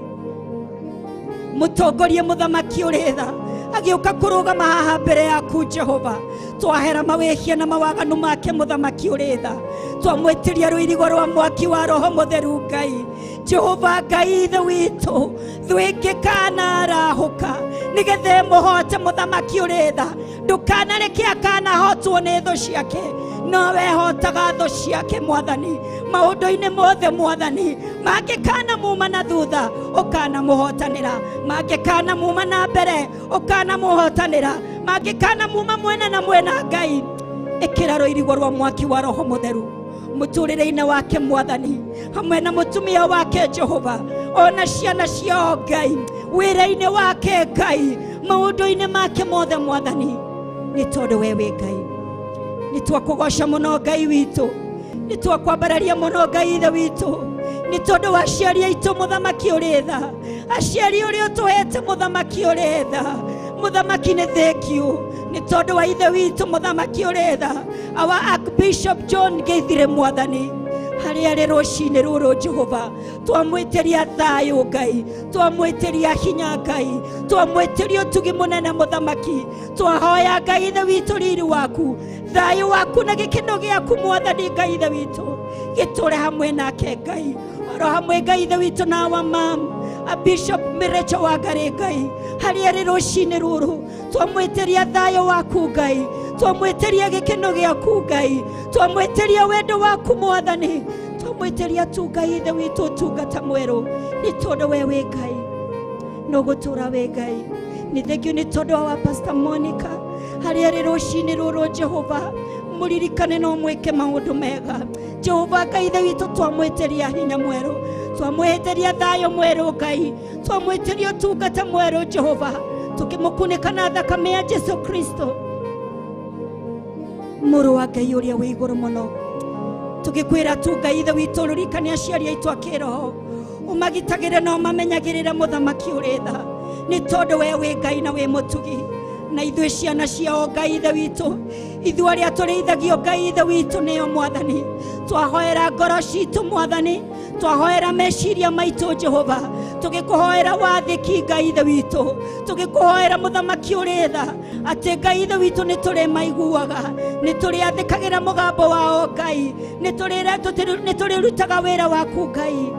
Mũtongorie mũthamaki ũrĩ tha. Agĩũka kũrũgama haha mbere yaku Jehova. Twahera mawĩhia na mawaganu make mũthamaki ũrĩ tha. Twamwĩtĩria rũirigo rwa mwaki wa Roho Mũtheru Ngai. Jehova Ngai ithe witũ, thũ ĩngĩkana arahũka nĩgetha ĩmũhote mũthamaki ũrĩ tha. Ndũkanareke akanahotwo nĩ thũ ciake, nowe hotaga thũ ciake mwathani maũndũ-inĩ mothe mwathani. Mangĩkana muma na thutha ũkanamũhotanĩra, mangĩkana muma na mbere ũkanamũhotanĩra, mangĩkana muma mwena na mwena Ngai, ĩkĩra rũirigo rwa mwaki wa Roho Mũtheru mũtũrĩre-inĩ wake mwathani, hamwe na mũtumia wake Jehova, ona ciana ciao Ngai, wĩra-inĩ wake Ngai, maũndũ-inĩ make mothe mwathani, nĩ tondũ we wĩ Ngai. Nĩ twakũgoca mũno Ngai witũ, nĩ twakwambararia mũno Ngai ithe witũ, nĩ tondũ wa aciari aitũ mũthamaki ũrĩ tha, aciari ũrĩa ũtũhete mũthamaki ũrĩ tha, mũthamaki nĩ thank you nĩ tondũ wa ithe witũ mũthamaki ũrĩ tha, our Archbishop John Gĩithire mwathani, harĩa arĩ rũcinĩ rũrũ Jehova, twamwĩtĩria thayũ Ngai, twamwĩtĩria hinya Ngai, twamwĩtĩria ũtugi mũnene mũthamaki, twahoya Ngai ithe witũ riri waku, thayũ waku na gĩkeno gĩaku mwathani Ngai ithe witũ gĩtũre hamwe nake Ngai, oro hamwe Ngai ithe witũ na wa mam a Bishop Mirecho Wangari Ngai, harĩa arĩ rũcinĩ rũrũ twamwĩtĩria thayũ waku Ngai, twamwĩtĩria gĩkeno gĩaku Ngai, twamwĩtĩria wendo waku mwathani, twamwĩtĩria tu Ngai ithe witũ ũtungata mwerũ, nĩ tondũ we wĩ Ngai no gũtũra wĩ Ngai. Nĩ thank you nĩ tondũ wa Pastor Monica harĩa arĩ rũcinĩ rũrũ Jehova, mũririkane no mwĩke maũndũ mega Jehova Ngai ithe witũ. Twamwĩtĩria hinya mwerũ, twamwĩtĩria thayũ mwerũ Ngai, twamwĩtĩria ũtungata mwerũ Jehova, tũkĩmũkunĩka na thakame ya Jesu Kristo mũrũ wa Ngai ũrĩa wĩ igũrũ mũno. Tũgĩkwĩra tu Ngai ithe witũ, rũririkane aciari aitũ a kĩroho, ũmagitagĩre na ũmamenyagĩrĩre mũthamaki ũrĩ tha, nĩ tondũ we wĩ Ngai na wĩ mũtugi, na ithuĩ ciana ciao Ngai ithe witũ, ithuĩ arĩa tũrĩithagio Ngai ithe witũ nĩo mwathani. Twahoera ngoro citũ mwathani, twahoera meciria maitũ Jehova, tũgĩkũhoera wathĩki Ngai ithe witũ, tũgĩkũhoera mũthamaki ũrĩ tha, atĩ Ngai ithe witũ nĩ tũrĩmaiguaga, nĩ tũrĩathĩkagĩra mũgambo wao Ngai, nĩ tũrĩrutaga wĩra waku Ngai.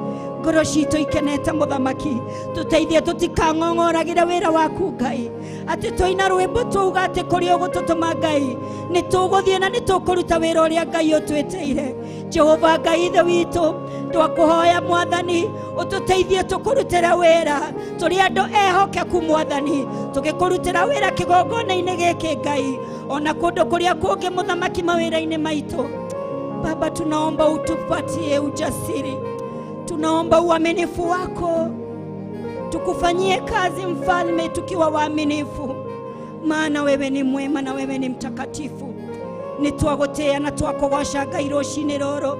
Ngoro citũ ikenete mũthamaki, tũteithie tũtikang'ong'oragĩre wĩra waku Ngai, atĩ tũina rwĩmbo tuuga atĩ kũrĩa ũgũtũtũma Ngai nĩ tũgũthiĩ na nĩ tũkũruta wĩra ũrĩa Ngai ũtwĩtĩire. Jehova Ngai ithe witũ, twakũhoya mwathani ũtũteithie tũkũrutĩre wĩra tũrĩ andũ ehokeku mwathani, tũgĩkũrutĩra wĩra kĩgongona-inĩ gĩkĩ Ngai, ona kũndũ kũrĩa kũngĩ mũthamaki mawĩra-inĩ maitũ. Baba, tunaomba utupatie ujasiri, tunaomba uaminifu wako, tukufanyie kazi mfalme tukiwa waaminifu, maana wewe ni mwema na wewe ni mtakatifu. Nĩ twagũtĩĩa na twakũgoca Ngai rũcinĩ rũrũ,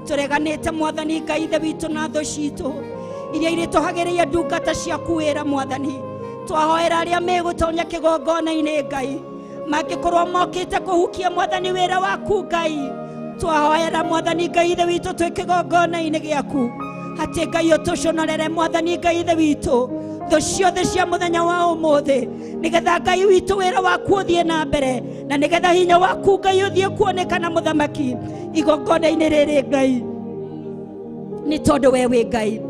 tũreganĩte mwathani Ngai ithe witũ na thũ citũ iria irĩtũhagĩrĩria ndungata ciaku wĩra mwathani. Twahoera arĩa megũtonya kĩgongona-inĩ Ngai, mangĩkorwo mokĩte kũhukia mwathani wĩra waku Ngai, twahoera mwathani Ngai ithe witũ twĩ kĩgongona-inĩ gĩaku, atĩ Ngai ũtũconorere mwathani Ngai ithe witũ thũ ciothe cia mũthenya wa ũmũthĩ, nĩgetha Ngai witũ wĩra waku ũthiĩ na mbere, na nĩgetha hinya waku Ngai ũthiĩ kuonekana mũthamaki igongona-inĩ rĩrĩ Ngai, nĩ tondũ we wĩ Ngai.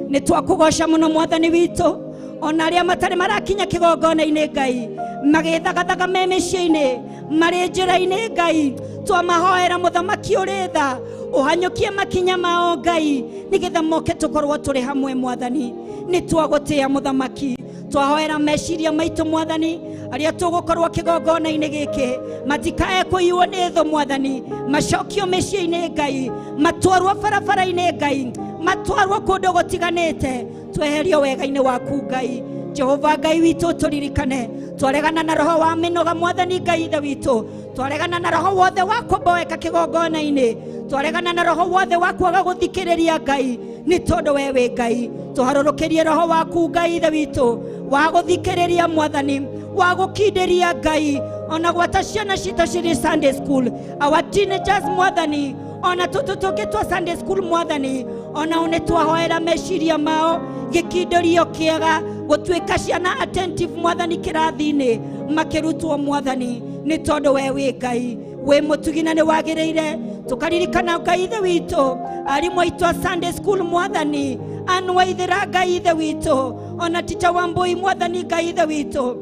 Nĩ twakũgoca mũno mwathani witũ, ona arĩa matarĩ marakinya kĩgongona-inĩ Ngai, magĩthagathaga me mĩciĩ-inĩ, marĩ njĩra-inĩ Ngai, twamahoera mũthamaki ũrĩ tha, ũhanyũkie makinya mao Ngai, nĩgetha moke tũkorwo tũrĩ hamwe mwathani. Nĩ twagũtĩĩa mũthamaki, twahoera meciria maitũ mwathani, arĩa tũgũkorwo kĩgongona-inĩ gĩkĩ matikae kũiywo nĩ thũ mwathani, macokio mĩciĩ-inĩ Ngai, matwarwo barabara-inĩ Ngai, matwarwo kũndũ gũtiganĩte, tweherio wega-inĩ waku Ngai. Jehova Ngai witũ tũririkane, twaregana na roho wa mĩnoga mwathani Ngai ithe witũ, twaregana na roho wothe wa kũmboeka kĩgongona-inĩ, twaregana na roho wothe wa kwaga gũthikĩrĩria Ngai, nĩ tondũ we wĩ Ngai. Tũharũrũkĩrie roho waku Ngai ithe witũ wa gũthikĩrĩria mwathani, Wa gũkindĩria Ngai ona gwata ciana citũ cirĩ Sunday school, our teenagers Mwathani, ona tũtũ tũngĩ twa Sunday school Mwathani, ona o nĩ twahoera meciria mao gĩkindĩrio kĩega gũtuĩka ciana attentive Mwathani kĩrathi-inĩ makĩrutwo Mwathani, nĩ tondũ we wĩ Ngai wĩ mũtugi na nĩ wagĩrĩire. Tũkaririkana Ngai ithe witũ arimũ aitũ a Sunday school Mwathani, anwaithĩra Ngai ithe witũ, ona Teacher Wambui Mwathani Ngai ithe witũ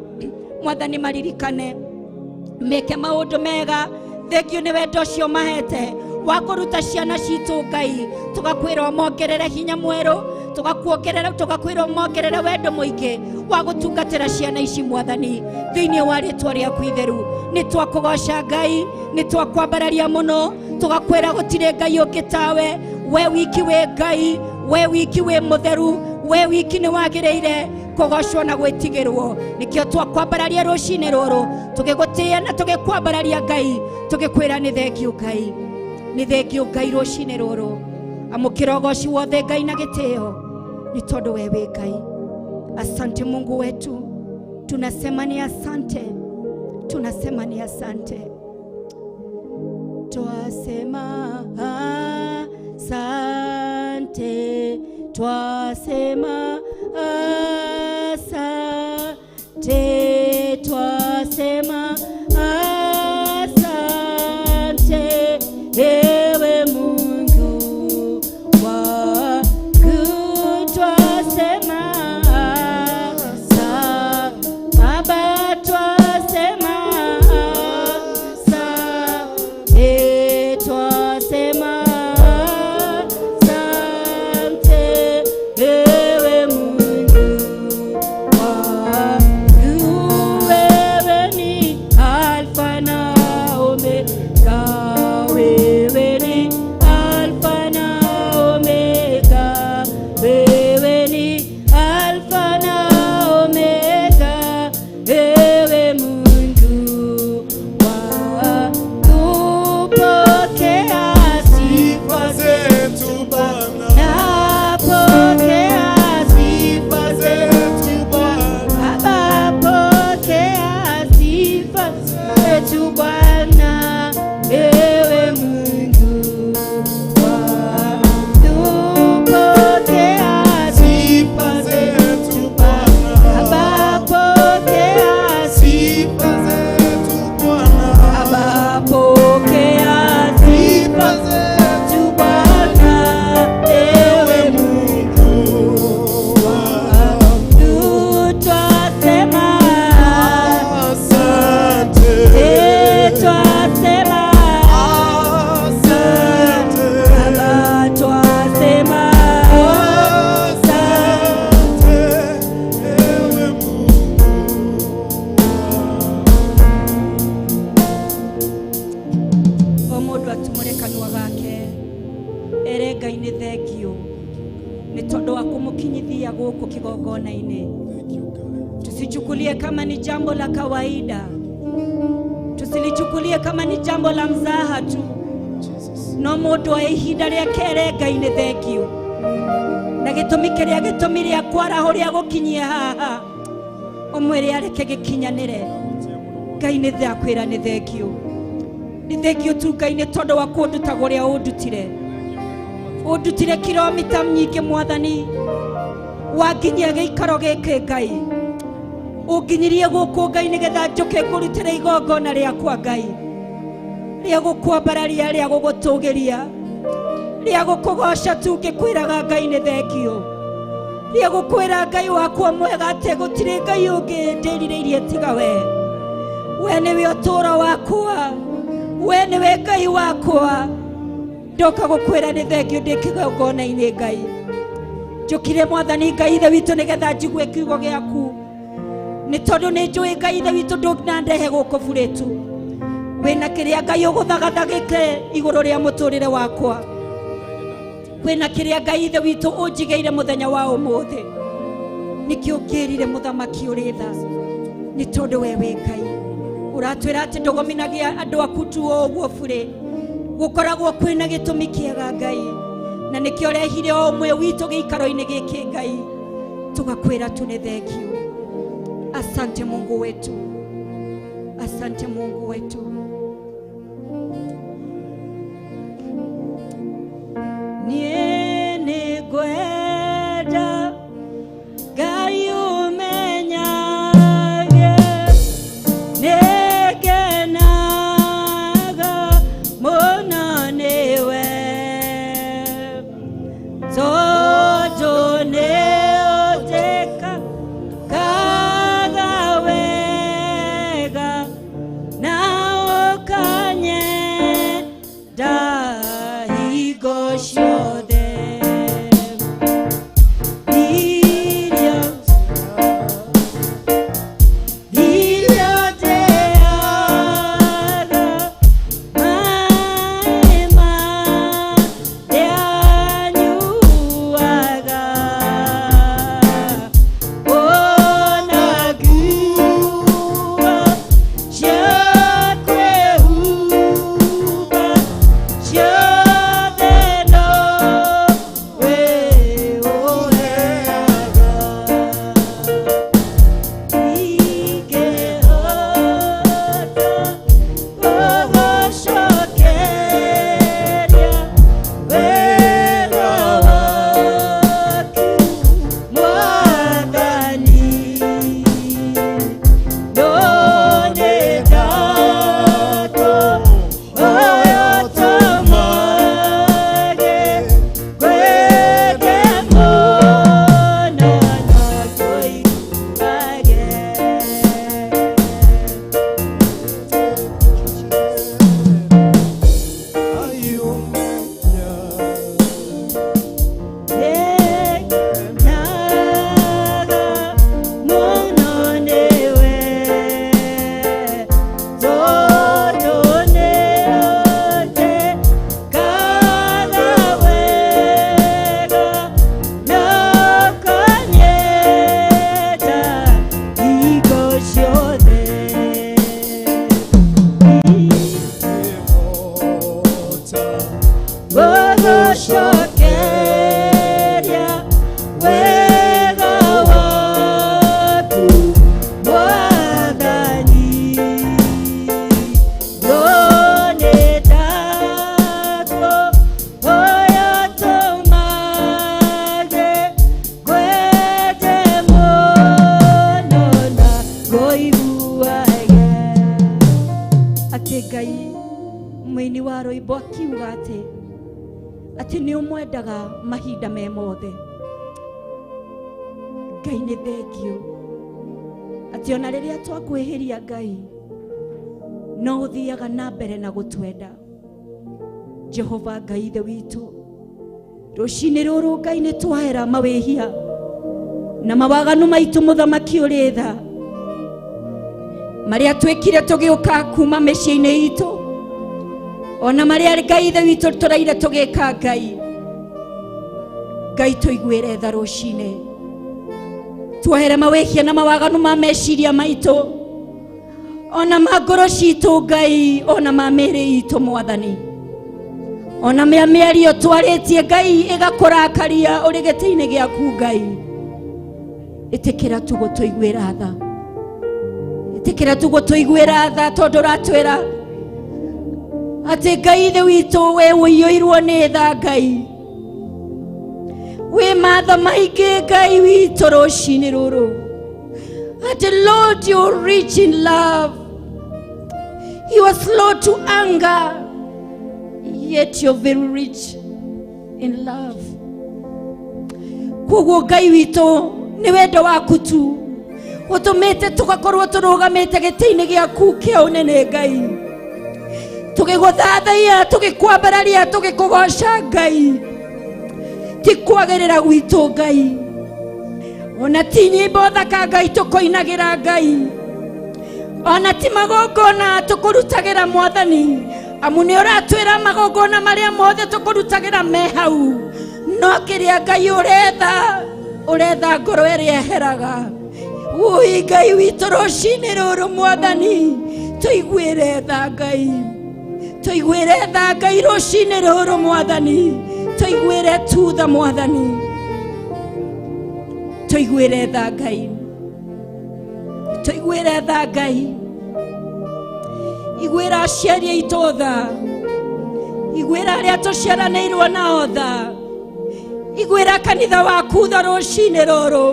Mwathani maririkane meke maũndũ mega. Thengio nĩ wendo ũcio mahete wa kũruta ciana citũ Ngai, tũgakwĩra ũmongerere hinya mwerũ, tũgakuongerera, tũgakwĩra ũmongerere wendo mũingĩ wa gũtungatĩra ciana ici Mwathani, thĩinĩ wa rĩtwa rĩaku itheru. Nĩ twakũgoca Ngai, nĩ twakwambararia mũno, tũgakwĩra gũtirĩ Ngai ũngĩ tawe, we wiki wĩ Ngai, we wiki wĩ mũtheru, we wiki nĩ wagĩrĩire kũgocwo na gwĩtigĩrwo. Nĩkĩo twakwambararia rũcinĩ rũrũ, tũgĩgũtĩĩa na tũgĩkwambararia Ngai, tũgĩkwĩra nĩ thengio Ngai, nĩ thengio Ngai rũcinĩ rũrũ. Amũkĩra ũgoci wothe Ngai na gĩtĩo, nĩ tondũ we wĩ Ngai. Asante Mungu wetu, tunasema ni asante, tunasema ni asante. Twasema asante, twasema asante, twasema asante, ewe Mungu wangu, twasema asante, Baba, twasema asante, twasema asante, ewe Mungu wangu, wewe ni Alfa na Omega, wewe ni Alfa na Omega, wewe ni Alfa na Omega, ewe Mungu wangu, pokea sifa zetu Bwana, napokea sifa zetu Bwana, Baba, pokea sifa zetu Bwana, ewe Mungu wangu, pokea sifa zetu Bwana, Baba, pokea sifa zetu Bwana, Baba, pokea sifa zetu Bwana, ewe Mungu wangu, twasema asante, twasema asante, Baba, twasema asante, ewe Mungu. O mũndũ atumũre kanua gake ere Ngai nĩ thengio nĩ tondũ wa kũmũkinyithia gũkũ kĩgongona-inĩ. Tusichukulie kama ni jambo la kawaida, tusilichukulie kama ni jambo la mzaha tu, no mũndũ oe ihinda rĩake ere Ngai nĩ thengio na gĩtũmi kĩrĩa gĩtũmire akwarahũrĩa gũkinyie haha, ũmwĩre areke gĩkinyanĩre. Ngai nĩ ndakwĩra nĩ thengio, nĩ thengio tu Ngai nĩ tondũ wa kũnduta kũrĩa ũndutire, ũndutire kilomita nyingĩ Mwathani, wanginyia gĩikaro gĩkĩ Ngai, ũnginyirie gũkũ Ngai nĩgetha njũke ngũrutĩre igongona rĩakwa Ngai, rĩa gũkwambararia, rĩa gũgũtũgĩria, rĩa gũkũgoca tu ngĩkwĩraga Ngai nĩ thengio, rĩa gũkwĩra Ngai wakwa mwega atĩ gũtirĩ Ngai ũngĩ ndĩrirĩirie tiga we. We nĩwe ũtũũro wakwa, we nĩwe Ngai wakwa, ndoka gũkwĩra nĩ thengio ndĩ kĩgongona-inĩ Ngai. Njũkire Mwathani Ngai ithe witũ nĩgetha njigue kiugo gĩaku, nĩ tondũ nĩ njũĩ Ngai ithe witũ ndũnandehe gũkũ burĩ tu, wĩna kĩrĩa Ngai ũgũthagathagĩte igũrũ rĩa mũtũrĩre wakwa, kwĩna kĩrĩa Ngai ithe witũ ũnjigĩire mũthenya wa ũmũthĩ, nĩkĩo ngĩrire mũthamaki ũrĩ tha, nĩ tondũ we wĩ Ngai ũratwĩra atĩ ndũgominagia andũ aku tu o ũguo burĩ, gũkoragwo kwĩna gĩtũmi kĩega Ngai, na nĩkĩo ũrehire o ũmwe witũ gĩikaro-inĩ gĩkĩ Ngai, tũgakwĩra tu nĩ thengio. Asante Mungu wetu, asante Mungu wetu. Niĩ nĩngwenda Ngai ũmenyage, nĩngenaga mũno nĩwe, tondũ nĩũnjĩkaga wega na ũkanyenda hingo ciothe. Irio irio ndĩaga, maĩ marĩa nyuaga, ona nguo cia kwĩhumba ciothe nowe ũheaga. Ingĩhota gũgũcokeria wega waku Mwathani, no nĩ ndakũhoya ũtũmage ngwende mũno na ngũiguage. Nĩngenaga mũno nĩwe, tondũ nĩũnjĩkaga wega na ũkanyenda hingo ciothe. Gũgũcokeria wega waku Mwathani, no nĩ ndakũhoya ũtũmage ngwende mũno na ngũiguage. Atĩ Ngai mũini wa rwĩmbo akiuga atĩ atĩ nĩ ũmwendaga mahinda me mothe. Ngai nĩ thengio atĩ ona rĩrĩa twakwĩhĩria Ngai no ũthiaga na mbere na gũtwenda. Jehova Ngai ithe witũ, rũcinĩ rũrũ Ngai nĩ twahera mawĩhia na mawaganu maitũ, mũthamaki ũrĩ tha, marĩa twĩkire tũgĩũka kuma mĩciĩ-inĩ itũ, ona marĩa Ngai ithe witũ tũraire tũgĩka. Ngai, Ngai tũiguĩre tha rũcinĩ, tuohere mawĩhia na mawaganu ma meciria maitũ ona ma ngoro citũ, Ngai, ona ma mĩĩrĩ itũ, Mwathani, ona mĩa mĩario twarĩtie, Ngai, ĩgakũrakaria ũrĩ gĩtĩ-inĩ gĩaku. Ngai, ĩtĩkĩra tu gũtũiguĩra tha, ĩtĩkĩra tu gũtũiguĩra tha, tondũ ũratwĩra atĩ Ngai ithe witũ we ũiyũirwo nĩ tha. Ngai wĩ matha maingĩ. Ngai witũ, rũcinĩ rũrũ atĩ Lord, you rich in love, you are slow to anger, yet you're very rich in love. Koguo Ngai witũ, nĩ wendo waku tu ũtũmĩte tũgakorwo tũrũgamĩte gĩtĩ-inĩ gĩaku kĩa ũnene, Ngai, tũgĩgũthathaiya, tũgĩkwambararia, tũgĩkũgoca. Ngai, ti kwagĩrĩra gwitũ, Ngai, ona ti nyĩmbo thaka, Ngai, tũkoinagĩra, Ngai, ona ti magongona tũkũrutagĩra, Mwathani, amu nĩ ũratwĩra magongona marĩa mothe tũkũrutagĩra me hau, no kĩrĩa Ngai ũretha, ũretha ngoro ĩrĩa ĩheraga. Ui Ngai witũ, rũcinĩ rũrũ, Mwathani, tũiguĩre tha. Ngai, tũiguĩre tha. Ngai, rũcinĩ rũrũ, Mwathani, tũiguĩre tu tha. Mwathani, tũiguĩre tha. Ngai. Tũiguĩre tha Ngai, iguĩra aciari aitũ tha, iguĩra arĩa tũciaranĩirwo nao tha, iguĩra kanitha waku tha rũcinĩ rũrũ.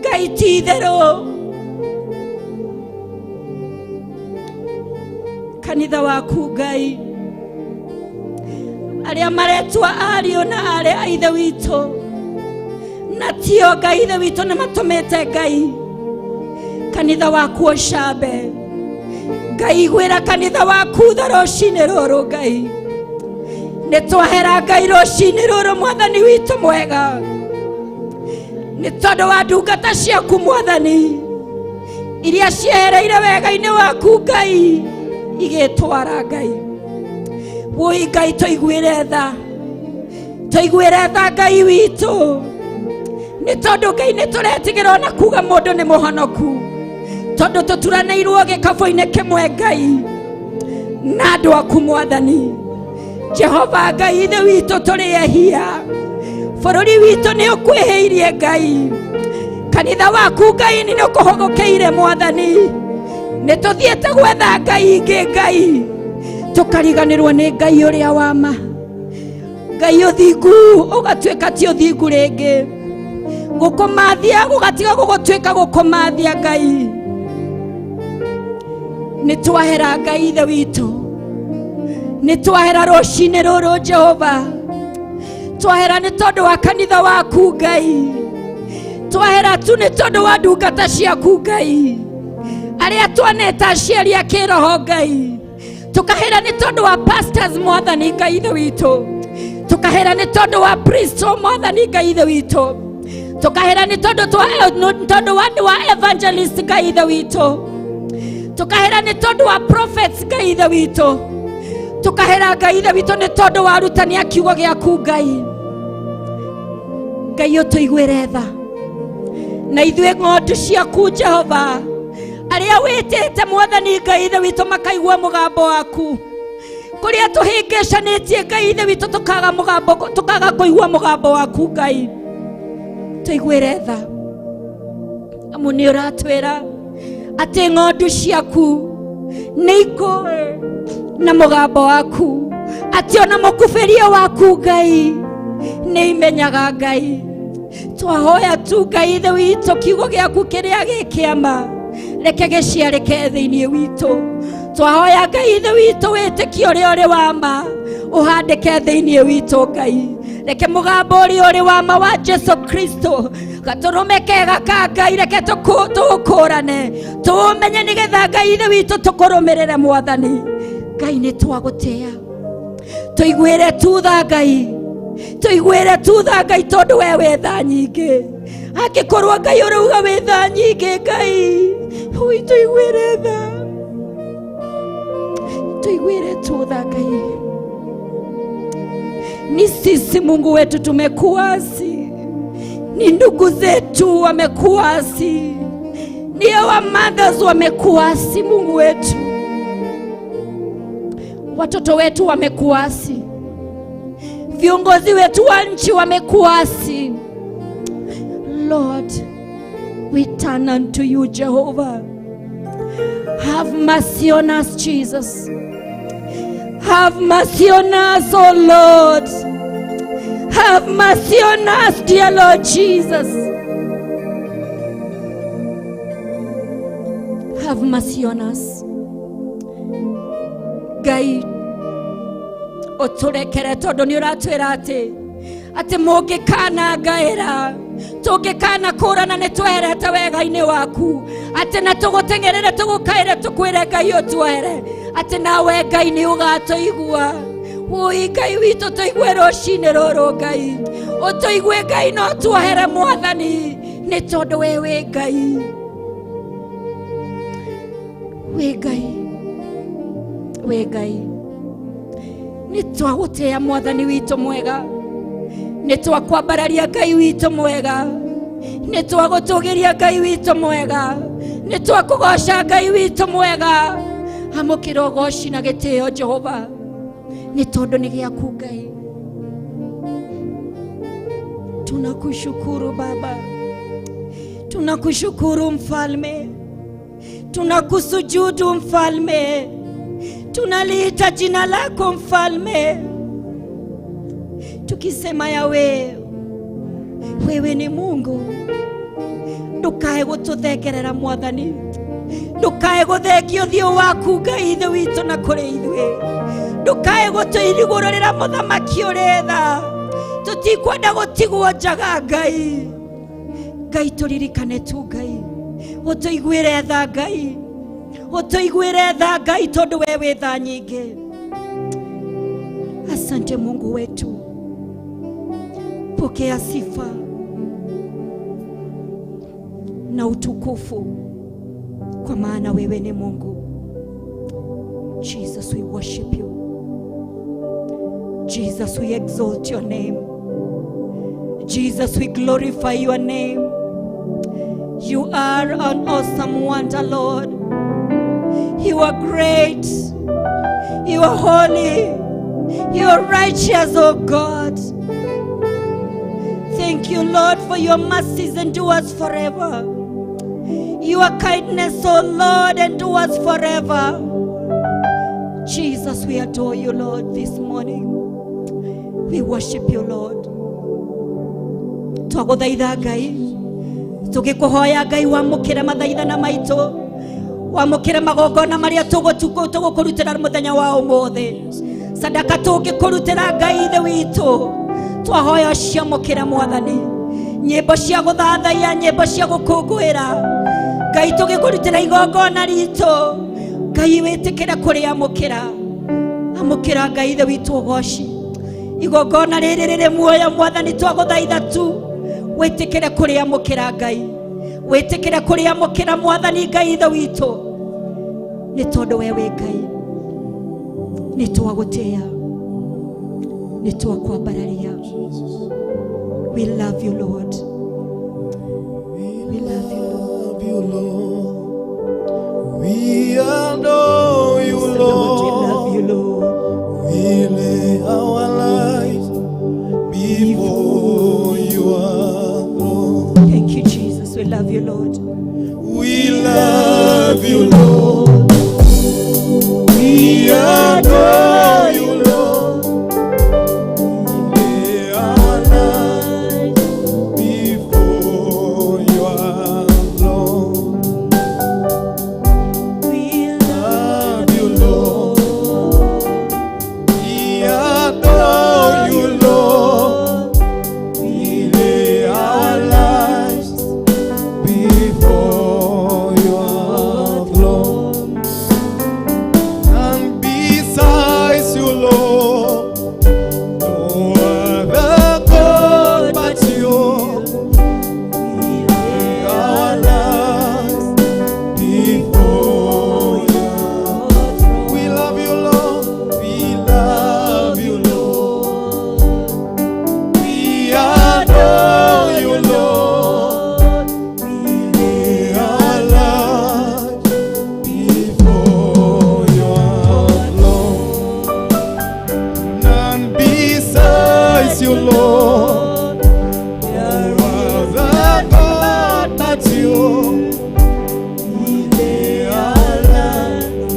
Ngai ti itherũ, kanitha waku Ngai, arĩa maretwa ariũ na arĩ a ithe witũ na tio Ngai ithe witũ nĩ matũmĩte Ngai kanitha waku ũcambe. Ngai iguĩra kanitha waku tha rũcinĩ rũrũ. Ngai nĩ twahera Ngai rũcinĩ rũrũ mwathani witũ mwega, nĩ tondũ wa ndungata ciaku mwathani iria ciehereire wega-inĩ waku Ngai igĩtwara Ngai. Woi Ngai tũiguĩre tha, tũiguĩre tha Ngai witũ, nĩ tondũ Ngai nĩ tũretigĩra ona kuga mũndũ nĩ mũhonoku, tondũ tũturanĩirwo gĩkabũ-inĩ kĩmwe Ngai na andũ aku mwathani. Jehova Ngai ithe witũ tũrĩ ehia, bũrũri witũ nĩ ũkwĩhĩirie Ngai, kanitha waku Ngai nĩ ũkũhũgũkĩire mwathani, nĩ tũthiĩte gwetha Ngai ingĩ Ngai tũkariganĩrwo nĩ Ngai ũrĩa wa ma. Ngai ũthingu ũgatuĩka ti ũthingu rĩngĩ, gũkũmathia gũgatiga gũgũtuĩka gũkũmathia Ngai. Nĩ twahera Ngai ithe witũ, nĩ twahera rũcinĩ rũrũ Jehova, twahera nĩ tondũ wa kanitha waku Ngai, twahera tu nĩ tondũ wa ndungata ciaku Ngai, arĩa twaneta aciari a kĩroho Ngai, tukahera nĩ tondũ wa pastors mwathani Ngai ithe witũ, tukahera nĩ tondũ wa priests mwathani Ngai ithe witũ, tukahera nĩ tondũ wa evangelist Ngai ithe witũ, tukahera nĩ tondũ wa prophets Ngai ithe witũ, tukahera Ngai ithe witũ nĩ tondũ wa arutani a kiugo gĩaku Ngai. Ngai ũtũiguĩre tha na ithuĩ ng'ondu ciaku Jehova, arĩa wĩtĩte mwathani Ngai ithe witũ makaigua mũgambo waku, kũrĩa tũhĩngĩcanĩtie Ngai ithe witũ tũkaga mũgambo, tũkaga kũigua mũgambo waku Ngai, tũiguĩre tha, amu nĩ ũratwĩra atĩ ng'ondu ciaku nĩ ikũĩ na mũgambo waku, atĩ ona mũkubĩrie waku Ngai nĩ imenyaga Ngai. Twahoya tu Ngai ithe witũ kiugo gĩaku kĩrĩa gĩ kĩama reke gĩciarĩke thĩinĩ witũ. Twahoya Ngai ithe witũ wĩtĩkio ũrĩa ũrĩ wa ma ũhandĩke thĩinĩ witũ Ngai, reke mũgambo ũrĩa ũrĩ wa ma wa Jesu Kristo gatũrũme kega ka Ngai reke tũũkũrane tũũmenye nĩgetha Ngai ithe witũ tũkũrũmĩrĩre mwathani. Ngai nĩ twagũtĩa, tũiguĩre tu tha Ngai, tũiguĩre tu tha Ngai tondũ we wĩ tha nyingĩ. Angĩkorwo Ngai ũrauga wĩ tha nyingĩ Ngai, ui tũiguĩre tha, tũiguĩre tu tha Ngai. Ni sisi Mungu wetu tumekuasi, ni ndugu zetu wamekuasi, ni our mothers wamekuasi Mungu wetu, watoto wetu wamekuasi, viongozi wetu wa nchi wamekuasi. Lord, we turn unto you Jehovah. Have mercy on us Jesus. Have mercy on us, oh Lord. Have mercy on us, dear Lord Jesus. Have mercy on us. Ngai ũtũrekere tondũ nĩ ũratwĩra atĩ mũngĩkana ngaĩra, tũngĩkana kũrana nĩ tweherete wega-inĩ waku, atĩ na tũgũteng'erere tũgũkaĩre tũkwĩre Ngai ũtuohere, atĩ nawe Ngai nĩ ũgatũigua. Woi Ngai witũ tũigue rũcinĩ rũrũ Ngai, ũtũigue Ngai no tuohere mwathani, nĩ tondũ we wĩ Ngai, wĩ Ngai, wĩ Ngai. Nĩ twagũtĩa mwathani witũ mwega, nĩ twakwambararia Ngai witũ mwega, nĩ twagũtũgĩria Ngai witũ mwega, nĩ twakũgoca Ngai witũ mwega. Amũkĩra ũgoci na gĩtĩo Jehova, nĩ tondũ nĩ gĩaku Ngai. Tunakushukuru Baba, Tunakushukuru Mfalme, tunakusujudu Mfalme, tunaliita jina lako Mfalme, tukisema Yawe, wewe ni Mungu. Ndukae gututhengerera Mwathani, ndukae guthengia ũthiũ waku Ngai Ithe witũ na kũrĩ ithuĩ, ndukae gũtũirigũrĩra mũthamaki ũrĩ tha. Tũtikwenda gũtigwo njaga Ngai. Ngai tũririkane tu Ngai, ũtũiguĩre tha Ngai, ũtũiguĩre tha Ngai, tondũ we wĩ tha nyingĩ. Asante Mungu wetu, pokea sifa na utukufu, kwa maana wewe ni Mungu. Jesus, we worship you. Jesus, we exalt your name. Jesus, we glorify your name. You are an awesome wonder, Lord. You are great. You are holy. You are righteous, oh God. Thank you, Lord, for your mercies endures forever. Your kindness, oh Lord, endures forever. Jesus, we adore you, Lord, this morning. We worship you, Lord. Twagũthaitha Ngai, tũgĩkũhoya Ngai wamũkĩre mathaithana maitũ, wamũkĩre magongona marĩa tũgũkũrutĩra mũthenya wa ũmũthĩ. Sadaka tũngĩkũrutĩra Ngai Ithe witũ, twahoya ciamũkĩre Mwathani. Nyĩmbo cia gũthathaiya, nyĩmbo cia gũkũngũĩra Ngai, tũgĩkũrutĩra igongona ritũ Ngai, wĩtĩkĩre kũrĩamũkĩra. Amũkĩra Ngai Ithe witũ ũgoci. Igongona rĩrĩ rĩrĩ muoyo Mwathani, twagũthaitha tu wĩtĩkĩre kũrĩamũkĩra Ngai, wĩtĩkĩre kũrĩamũkĩra Mwathani Ngai Ithe witũ, nĩ tondũ we wĩ Ngai. Nĩ twagũtĩĩa, nĩ twakwambararia. We love you, Lord. We love you, Lord. Love you, Lord. We adore you, Lord, we love you, Lord. Lord. We lay our lives before your throne. Thank you, Jesus. We love you, Lord. We love you, Lord. We adore you, Lord. We lay our lives before your throne. We Love you, Lord. We adore you, Lord. We lay our lives before your throne. And besides you, Lord, no other God but you. We lay our lives before you. We love you, Lord. We love you, Lord. We adore you, Lord. We lay our lives before your throne. None besides you, Lord. No other God but you. We lay our lives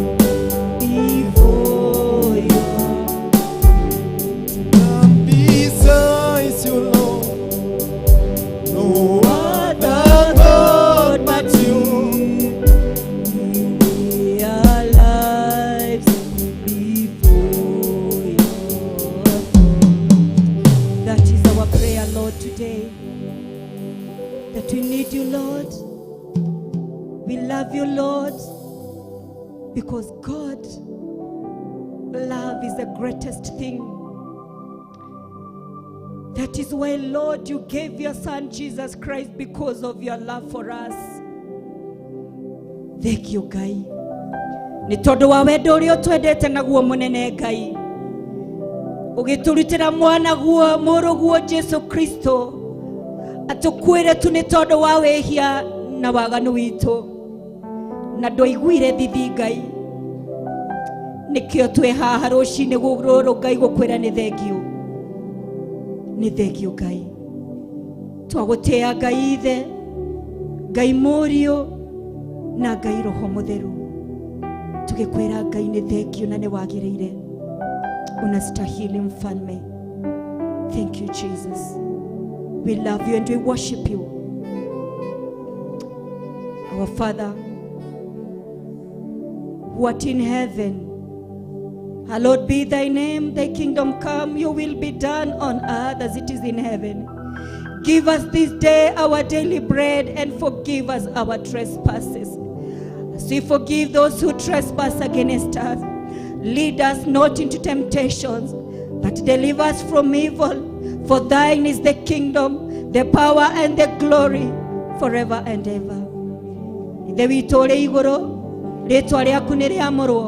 before you. None besides you, Lord. No other God but you. We our lives before your throne. That is our prayer, Lord, today. That we need you, Lord. We love you, Lord. Because God, love is the greatest thing. That is why, Lord, you gave your Son, Jesus Christ, because of your love for us. Thank you, Ngai. Nĩ tondũ wa wendo ũrĩa ũtwendete naguo mũnene Ngai. Ũgĩtũrutĩra mwana guo mũrũguo Jesu Kristo atũkuĩre tu nĩ tondũ wa wĩhia na waganu witũ, na ndwaiguire thithi Ngai. Nĩkĩo twĩ haha rũcinĩ rũrũ Ngai gũkwĩra nĩ thengiũ, nĩ thengiũ Ngai. Twagũtĩĩa Ngai Ithe, Ngai Mũriũ na Ngai Roho Mũtheru. Tũgĩkwĩra Ngai nĩ thengio na nĩ wagĩrĩire. Unastahili mfalme. Thank you Jesus. We love you and we worship you. Our Father who art in heaven, hallowed be thy name, thy kingdom come, your will be done on earth as it is in heaven. Give us this day our daily bread, and forgive us our trespasses, as we forgive those who trespass against us. Lead us not into temptations, but deliver us from evil. For thine is the kingdom, the power, and the glory, forever and ever. Ithe witũ ũrĩ igũrũ, rĩtwa rĩaku nĩ rĩamũrwo,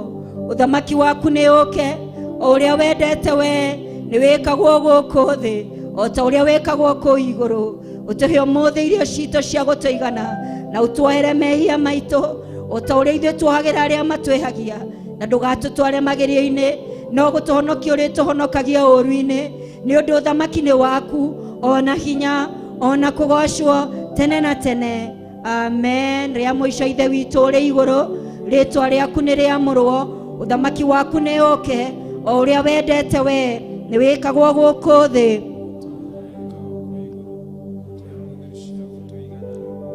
ũthamaki waku nĩ ũke, o ũrĩa wendete we nĩ wĩkagwo gũkũ thĩ o ta ũrĩa wĩkagwo kũu igũrũ. Ũtũhe ũmũthĩ irio citũ cia gũtũigana, na ũtuohere mehia maitũ o ta ũrĩa ithuĩ tuohagĩra arĩa matwĩhagia, na ndũgatũtware magerio-inĩ, no gũtũhonokia ũrĩtũhonokagia ũũru-inĩ, nĩ ũndũ ũthamaki nĩ waku, ona hinya, ona kũgocwo tene na tene. Amen. Rĩa mũico, Ithe witũ ũrĩ igũrũ, rĩtwa rĩaku nĩ rĩamũrwo, ũthamaki waku nĩ ũke, o ũrĩa wendete we nĩ wĩkagwo gũkũ thĩ,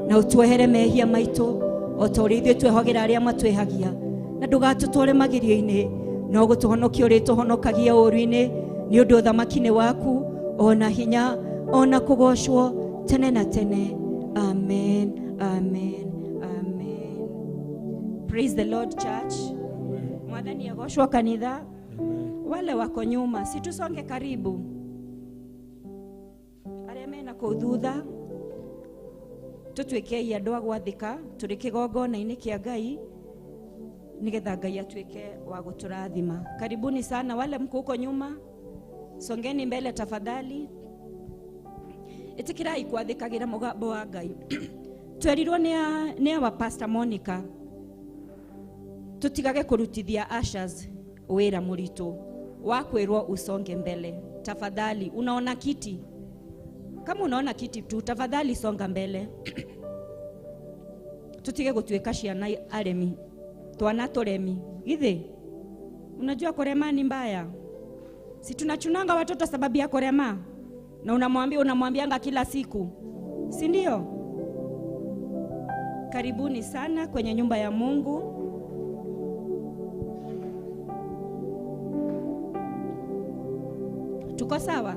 na ũtuohere mehia maitũ o ta ũrĩa ithuĩ twĩhagĩra arĩa matwĩhagia, na ndũgatũtware magerio-inĩ, no gũtũhonokia ũrĩtũhonokagia ũũru-inĩ, nĩ ũndũ ũthamaki nĩ waku, ona hinya, ona kũgocwo tene na tene. Amen. Amen. Amen. Praise the Lord church. Mwathani agocwo kanitha. Wale wako nyuma, si tusonge karibu. Arĩa mena kũu thutha, tũtuĩkei andũ a gwathĩka tũrĩ kĩgongona-inĩ kĩa Ngai, nĩgetha Ngai atuĩke wa gũtũrathima. Karibuni sana wale mko huko nyuma, songeni mbele tafadhali. Ĩtĩkĩrai gwathĩkagĩra mũgambo wa Ngai. Twerirwo nĩ our Pastor Monica tutigage kũrutithia ushers wĩra mũritũ wa kwĩrwo usonge mbele. Tafadhali, unaona kiti? Kama unaona kiti tu, tafadhali songa mbele. Tutige gũtuĩka ciana aremi, twana tũremi. Githĩ unajua kurema ni mbaya? Si tunachunanga watoto sababu ya kurema, na unamwambianga kila siku, si ndio? Karibuni sana kwenye nyumba ya Mungu. Tuko sawa?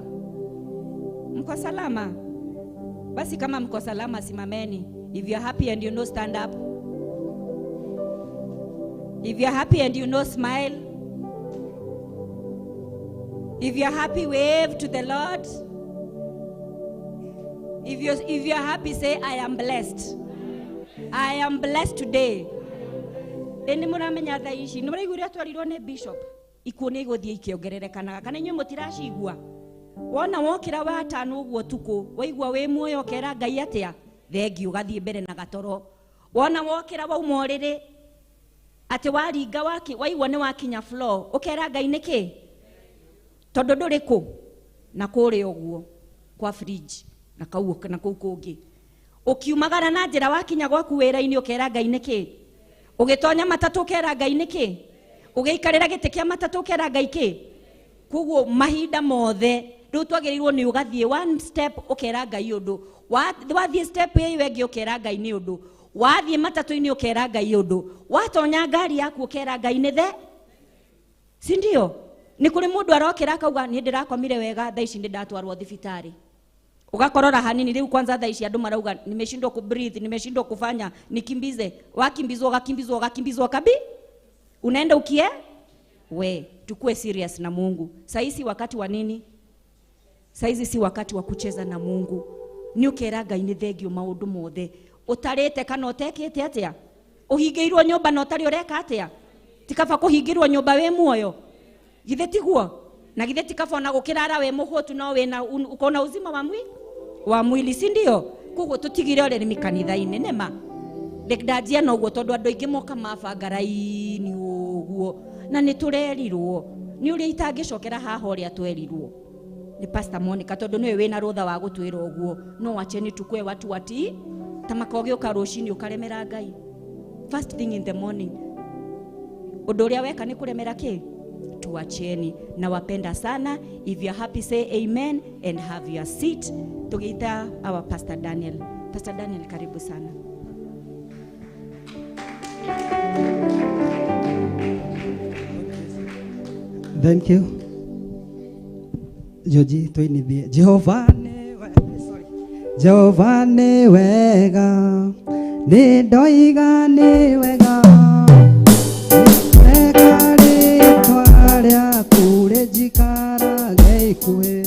Mko salama? Basi kama mko salama, simameni. If you are happy and you know, stand up. If you are happy and you know, smile. If you are happy, wave to the Lord. If you are happy, say, I am blessed. I am blessed today. Ĩĩ mũramenya thaa ici nĩ mũraigua ũrĩa twarirwo nĩ bishop, ikuũ nĩ igũthiĩ ikĩongererekanaga, kana inyuĩ mũtiracigua? Wona wokĩra watano ũguo ũtukũ, waigua wĩ muoyo, ũkera Ngai atĩa? Thengiũ, ũgathiĩ mbere na gatoro. Wona wokĩra wauma ũrĩrĩ, atĩ waringa waigua nĩ wakinya floor, ũkera Ngai nĩkĩ? Tondũ ndũrĩ kũ? Na kũrĩa ũguo kwa fridge na kau na kũu kũngĩ. Ũkiumagara na njĩra wakinya gwaku wĩra-inĩ, ũkera Ngai nĩkĩ? Ũgĩtonya matatũ ũkera Ngai nĩkĩ? Ũgĩikarĩra gĩtĩ kĩa matatũ ũkera Ngai kĩ? Koguo mahinda mothe rĩu twagĩrĩirwo nĩ ũgathiĩ one step ũkera Ngai ũndũ, wathiĩ step ĩyo ĩngĩ ũkera Ngai nĩ ũndũ, wathiĩ matatũ-inĩ ũkera Ngai ũndũ, watonya ngari yaku ũkera Ngai nĩ the, si ndio? Nĩ kũrĩ mũndũ arokĩra akauga niĩ ndĩrakomire wega, thaa ici nĩ ndatwarwo thibitarĩ. Ugakorora hanini rĩu kwanza thaa ici andũ marauga nimeshindwa ku breathe, nimeshindwa kufanya, nikimbize. Wakimbizwa, ukakimbizwa, ukakimbizwa kabi, unaenda ukie we. Tukue serious na Mungu. Saizi wakati wa nini? Saizi si wakati wa kucheza na Mungu. Nĩ ũkera Ngai nĩ thengio maũndũ mothe. Ũtarĩte kana ũtekĩte atĩa? Ũhingĩirwo nyũmba na ũtarĩ ũreka atĩa? Ti kaba kũhingĩrwo nyũmba wĩ muoyo? Githĩ tiguo? Na githĩ ti kaba ona gũkĩrara wĩ mũhũtu no wĩna ukona uzima wa mwili? Wa mwili, si ndio? Koguo tũtigire ũremi kanitha-inĩ, nĩma. Ndanjia na ũguo tondũ andũ aingĩ moka mabanga raini ũguo, na nĩ tũrerirwo. Nĩ ũrĩa itangĩcokera haha ũrĩa twerirwo nĩ Pastor Monica, tondũ nĩwe wĩna rũtha wa gũtwĩra ũguo. No wacheni tukue watu watii. Ta makoge ũka rũcinĩ ũkaremera Ngai. First thing in the morning. Ũndũ ũrĩa weka nĩ kũremera kĩ? Tuacheni. Nawapenda sana. If you're happy, say amen and have your seat. Tugiita our Pastor Daniel. Pastor Daniel, karibu sana. Thank you. Joji tuinithie Jehova nĩ sorry. Jehova nĩ wega, nĩ ndoiga nĩ wega, wega rĩtwa rĩaku rĩnjikarage ikuhĩ.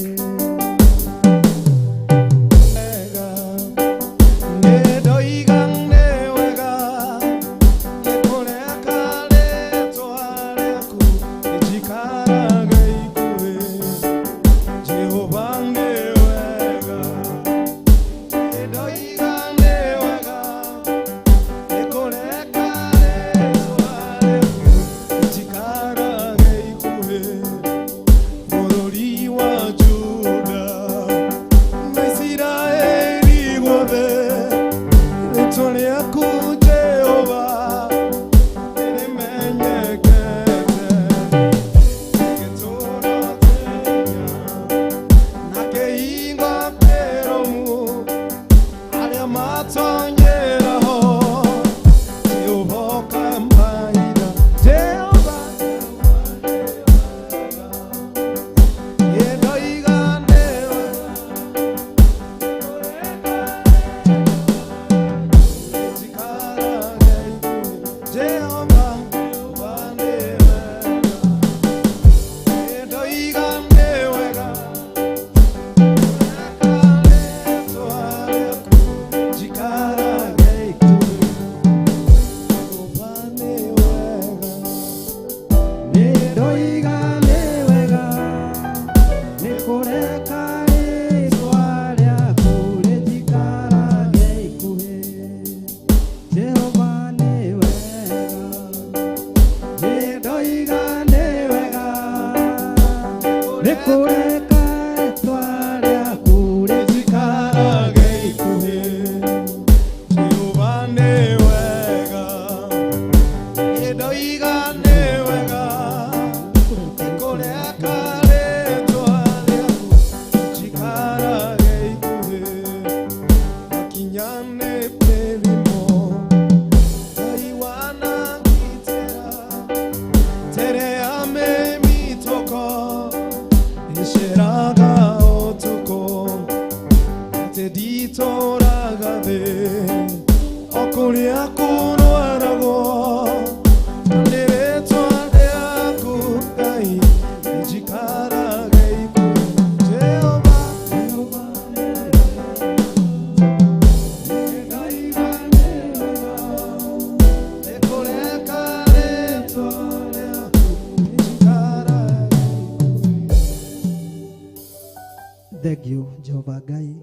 Thank you, Jehova Ngai.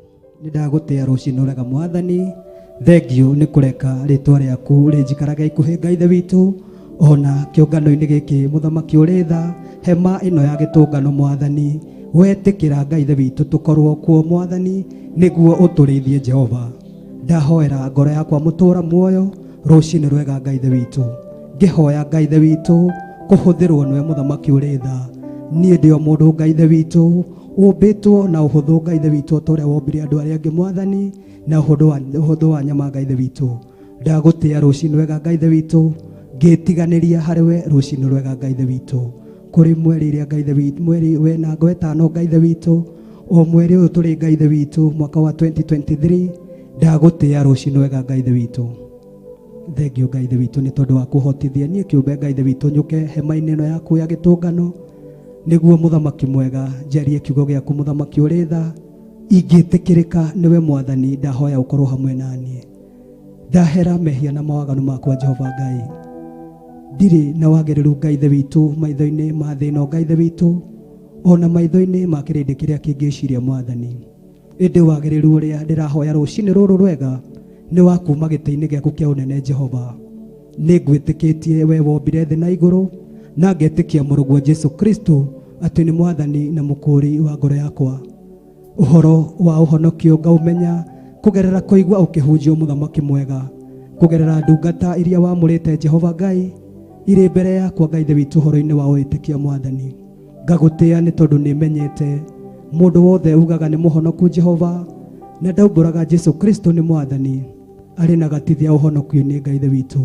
Nĩndagũtĩa rũcinĩ rwega mwathani. Thank you nĩ kũreka rĩtwa rĩaku rĩnjikarage ikuhĩ Ngai Ithe witũ, ona kĩũngano-inĩ gĩkĩ mũthamaki ũrĩ tha, hema ĩno ya gĩtũngano mwathani, wetĩkĩra Ngai Ithe witũ tũkorwo kuo mwathani, nĩguo ũtũrĩithie Jehova. Ndahoera ngoro yakwa mũtũra muoyo rũcinĩ rwega Ngai Ithe witũ, ngĩhoya Ngai Ithe witũ kũhũthĩrwo nĩwe mũthamaki ũrĩ tha. Niĩ ndĩ o mũndũ Ngai Ithe witũ ũmbĩtwo na ũhũthũ Ngai Ithe witũ ta ũrĩa wombire andũ arĩa angĩ mwathani, na ũhũthũ wa nyama Ngai Ithe witũ. Ndagũtĩa rũcinĩ rwega Ngai Ithe witũ, ngĩtiganĩria harĩ we rũcinĩ rwega Ngai Ithe witũ. Kũrĩ mweri ĩrĩa Ngai Ithe witũ, mweri wena ngo ĩtano Ngai Ithe witũ, o mweri ũyũ tũrĩ Ngai Ithe witũ mwaka wa 2023, ndagũtĩa rũcinĩ rwega Ngai Ithe witũ. Thank you Ngai Ithe witũ nĩ tondũ wa kũhotithia niĩ kĩũmbe Ngai Ithe witũ nyũke hema-inĩ ĩno yaku ya gĩtũngano, nĩguo mũthamaki mwega njarie kiugo gĩaku mũthamaki ũrĩ tha, ingĩtĩkĩrĩka nĩwe mwathani, ndahoya ũkorwo hamwe na niĩ. Ndahera mehia na mawaganu makwa Jehova Ngai, ndirĩ na wagĩrĩru Ngai Ithe witũ maitho-inĩ ma thĩ ĩno Ngai Ithe witũ, ona maitho-inĩ ma kĩrĩndĩ kĩrĩa kĩngĩciria mwathani, ĩndĩ wagĩrĩru ũrĩa ndĩrahoya rũcinĩ rũrũ rwega nĩ wa kuma gĩtĩ-inĩ gĩaku kĩa ũnene Jehova. Nĩ ngwĩtĩkĩtie we wombire thĩ na igũrũ, na ngetĩkia mũrũguo Jesu Kristo atĩ nĩ mwathani na mũkũũri wa ngoro yakwa. Ũhoro wa ũhonokio ngaũmenya Kũgerera kũigua ũkĩhunjio mũthamaki mwega, kũgerera ndungata iria wamũrĩte Jehova Ngai irĩ mbere yakwa Ngai Ithe witũ ũhoro-inĩ wa wĩtĩkia mwathani. Ngagũtĩa nĩ tondũ nĩ menyete mũndũ wothe ugaga nĩ mũhonoku Jehova na ndaumbũraga Jesu Kristo nĩ mwathani arĩ na gatithia ũhonokio-inĩ Ngai Ithe witũ.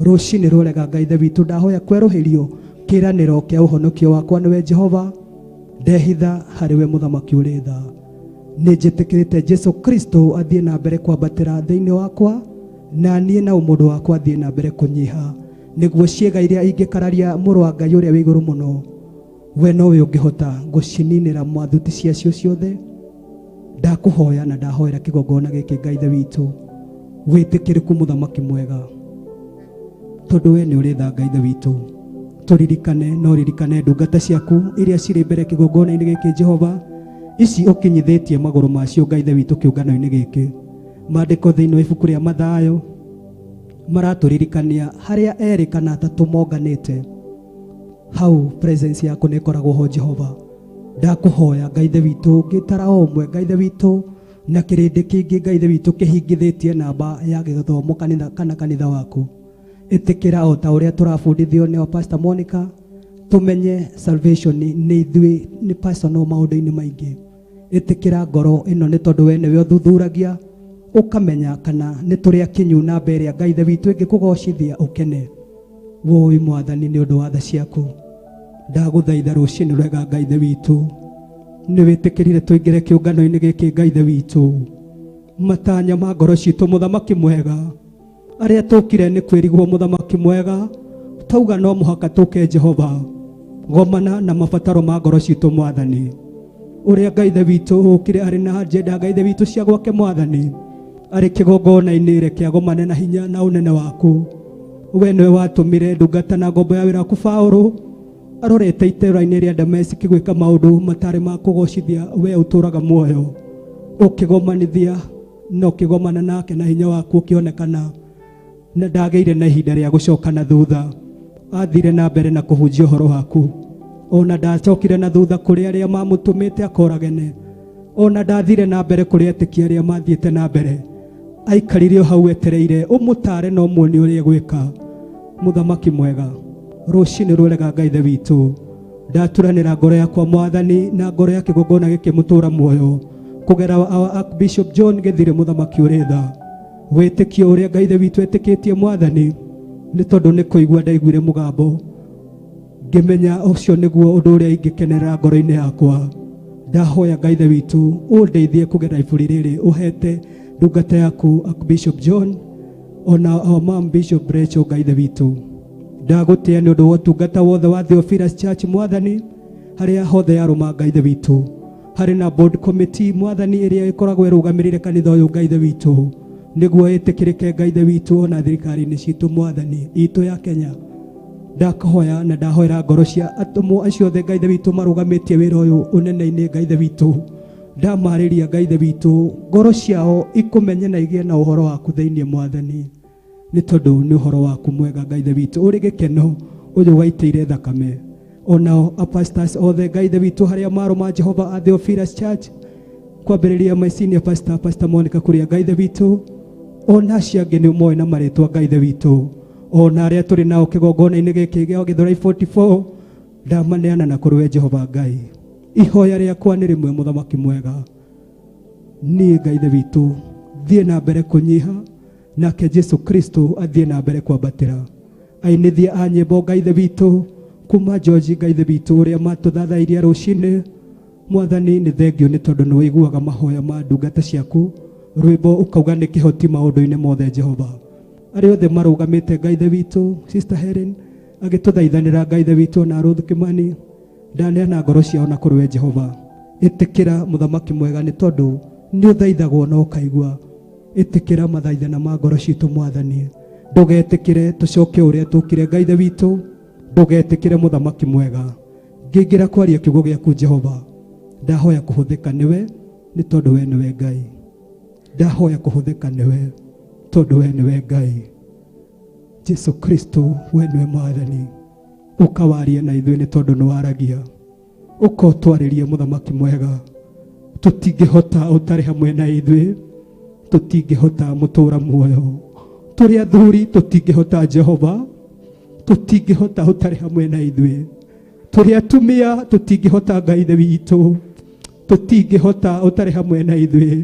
Rũcinĩ rũrega Ngai Ithe witũ ndahoya kwerũhĩrio kĩranĩro kĩa ũhonokio wakwa nĩwe Jehova, ndehitha harĩ we mũthamaki ũrĩ tha. Nĩ njĩtĩkĩrĩte Jesu Kristo athiĩ na mbere kwambatĩra thĩinĩ wakwa na niĩ na ũmũndũ wakwa athiĩ na mbere kũnyiha, nĩguo ciĩga iria ingĩkararia mũrũ wa Ngai ũrĩa wĩ igũrũ mũno we nowe ũngĩhota gũcininĩra mwathuti ciacio ciothe. Ndakũhoya na ndahoera kĩgongona gĩkĩ Ngai Ithe witũ wĩtĩkĩrĩku mũthamaki mwega, tondũ we nĩ ũrĩ tha Ngai Ithe witũ. Tũririkane no ririkane ndungata ciaku iria cirĩ mbere kĩgongona-inĩ gĩkĩ Jehova, ici ũkinyithĩtie magũrũ macio Ngai Ithe witũ kĩũngano-inĩ gĩkĩ. Maandĩko thĩinĩ wa ibuku rĩa Mathayo maratũririkania harĩa erĩ kana atatũ monganĩte, hau presence yaku nĩ ĩkoragwo ho Jehova. Ndakũhoya Ngai Ithe witũ ngĩtara o ũmwe Ngai Ithe witũ na kĩrĩndĩ kĩingĩ Ngai Ithe witũ kĩhingithĩtie namba ya gĩthomo kanitha kana kanitha waku. Ĩtĩkĩra o ta ũrĩa tũrabundithio nĩ Pastor Monica, tũmenye salvation nĩ ithuĩ nĩ personal maũndũ-inĩ maingĩ. Ĩtĩkĩra ngoro ĩno nĩ tondũ we nĩwe ũthuthuragia ũkamenya kana nĩ tũrĩ akinyu namba ĩrĩa Ngai Ithe witũ ĩngĩkũgocithia ũkene. Woi mwathani nĩ ũndũ wa tha ciaku ndagũthaitha rũcinĩ rwega Ngai Ithe witũ, nĩ wĩtĩkĩrire tũingĩre kĩũngano-inĩ gĩkĩ Ngai Ithe witũ. Matanya ma ngoro citũ mũthamaki mwega, arĩa tũkire nĩ kwĩrigwo mũthamaki mwega, tauga no mũhaka tũke Jehova gomana na mabataro ma ngoro citũ mwathani. Ũrĩa Ngai Ithe witũ ũkire arĩ na agenda Ngai Ithe witũ cia gwake mwathani, arĩ kĩgongona-inĩ reke agomane na hinya na ũnene waku. We nĩwe watũmire ndungata na ngombo ya wĩra waku Paũlũ arorete itũũra-inĩ rĩa Dameski gwĩka maũndũ matarĩ ma kũgocithia we ũtũũraga muoyo, ũkĩgomanithia na ũkĩgomana nake na hinya waku ũkĩonekana, na ndagĩire na ihinda rĩa gũcoka na thutha. Athire na mbere na kũhunjia ũhoro waku, ona ndacokire na thutha kũrĩ arĩa mamũtũmĩte akoragene, ona ndathire na mbere kũrĩ etĩkia arĩa mathiĩte na mbere. Aikarire o hau etereire ũmũtare na ũmuonie ũrĩa egwĩka. Mũthamaki mwega, rũcinĩ rũrega Ngai Ithe witũ, ndaturanĩra ngoro yakwa mwathani na ngoro ya kĩgongona gĩkĩ mũtũra muoyo kũgera our Archbishop John Gĩthire mũthamaki ũrĩ tha. Wĩtĩkio ũrĩa Ngai Ithe witũ etĩkĩtie mwathani, nĩ tondũ nĩ kũigua ndaiguire mũgambo ngĩmenya ũcio nĩguo ũndũ ũrĩa ingĩkenerera ngoro-inĩ yakwa. Ndahoya Ngai Ithe witũ ũndeithie kũgerera iburi rĩrĩ ũhete ndungata yaku Archbishop John ona our mom Bishop Rachel Ngai Ithe witũ. Ndagũtĩa nĩ ũndũ wa ũtungata wothe wa Theophilus Church mwathani, harĩa hothe yarũma Ngai Ithe witũ. Harĩ na board committee mwathani ĩrĩa ĩkoragwo ĩrũgamĩrĩire kanitha ũyũ Ngai Ithe witũ, nĩguo ĩtĩkĩrĩke Ngai Ithe witũ ona thirikari-inĩ citũ mwathani itũ ya Kenya. Ndakũhoya na ndahoera ngoro cia atũmwo acio othe Ngai Ithe witũ marũgamĩtie wĩra ũyũ ũnene-inĩ Ngai Ithe witũ. Ndamarĩria Ngai Ithe witũ ngoro ciao ikũmenye na igĩe na ũhoro waku thĩinĩ mwathani, nĩ tondũ nĩ ũhoro waku mwega Ngai Ithe witũ ũrĩ gĩkeno ũyũ waitĩire thakame. Onao pastors othe Ngai Ithe witũ harĩa marũma Jehova a Theophilus Church, kwambĩrĩria my senior pastor, Pastor Monica Kuria Ngai Ithe witũ, ona acio angĩ nĩ ũmoĩ na marĩtwa Ngai Ithe witũ, ona arĩa tũrĩ nao kĩgongona-inĩ gĩkĩ gĩa Gĩthũrai 44 ndamaneana na kũrĩ we Jehova Ngai. Ihoya rĩakwa nĩ rĩmwe mũthamaki mwega, niĩ Ngai Ithe witũ thiĩ na mbere kũnyiha, nake Jesu Kristo athiĩ na mbere kwambatĩra. Ainithia a nyĩmbo Ngai Ithe witũ kuma George Ngai Ithe witũ ũrĩa matũthathairia rũcinĩ mwathani, nĩ thengio nĩ tondũ nĩ ũiguaga mahoya ma ndungata ciaku. Rwĩmbo ũkauga nĩ kĩhoti maũndũ-inĩ mothe Jehova. Arĩa othe marũgamĩte Ngai Ithe witũ, Sister Helen agĩtũthaithanĩra Ngai Ithe witũ na Ruth Kimani, ndaneana ngoro ciao na kũrĩ we Jehova. Ĩtĩkĩra mũthamaki mwega nĩ tondũ nĩ ũthaithagwo na ũkaigua. Ĩtĩkĩra mathaithana ma ngoro citũ mwathani, ndũgetĩkĩre tũcoke ũrĩa tũkire Ngai Ithe witũ, ndũgetĩkĩre mũthamaki mwega. Ngĩingĩra kwaria kiugo gĩaku Jehova, ndahoya kũhũthĩka nĩwe nĩ tondũ we nĩwe Ngai. Ndahoya kũhũthĩka nĩwe tondũ we nĩwe Ngai. Jesu Kristo we nĩwe mwathani, ũkawarie na ithuĩ nĩ tondũ nĩ waragia, ũkotwarĩrie mũthamaki mwega. Tũtingĩhota ũtarĩ hamwe na ithuĩ, Tũtingĩhota mũtũra muoyo. Tũrĩ athuri tũtingĩhota Jehova, tũtingĩhota ũtarĩ hamwe na ithuĩ. Tũrĩ atumia tũtingĩhota Ngai Ithe witũ, tũtingĩhota ũtarĩ hamwe na ithuĩ.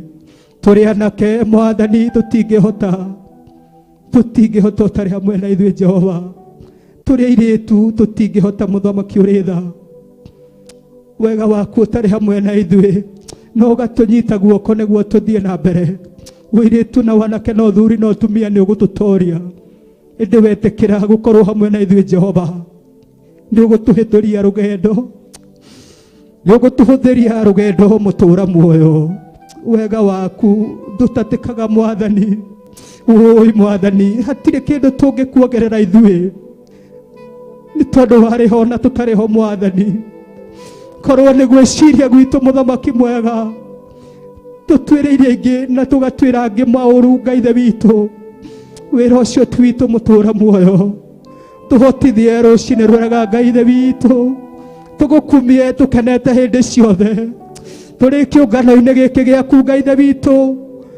Tũrĩ anake Mwathani tũtingĩhota, tũtingĩhota ũtarĩ hamwe na ithuĩ Jehova. Tũrĩ airĩtu tũtingĩhota mũthamaki ũrĩ tha, wega waku ũtarĩ hamwe na ithuĩ no ũgatũnyita guoko nĩguo tũthiĩ na mbere. Ũirĩtu na wanake na ũthuri na ũtumia nĩ ũgũtũtoria, ĩndĩ wetĩkĩra gũkorwo hamwe na ithuĩ Jehova, nĩ ũgũtũhĩtũria rũgendo, nĩ ũgũtũhũthĩria rũgendo mũtũra muoyo. Wega waku ndũtatĩkaga Mwathani. Ũi Mwathani, hatirĩ kĩndũ tũngĩkuongerera ithuĩ nĩ tondũ warĩ ho na tũtarĩ ho Mwathani. Korwo nĩ gwĩciria gwitũ mũthamaki mwega, tũtuĩrĩirie aingĩ na tũgatuĩra angĩ maũru Ngai Ithe witũ, wĩra ũcio ti witũ mũtũra muoyo. Tũhotithie rũcinĩ rwega Ngai Ithe witũ, tũgũkumie tũkenete hĩndĩ ciothe tũrĩ kĩũngano-inĩ gĩkĩ gĩaku Ngai Ithe witũ.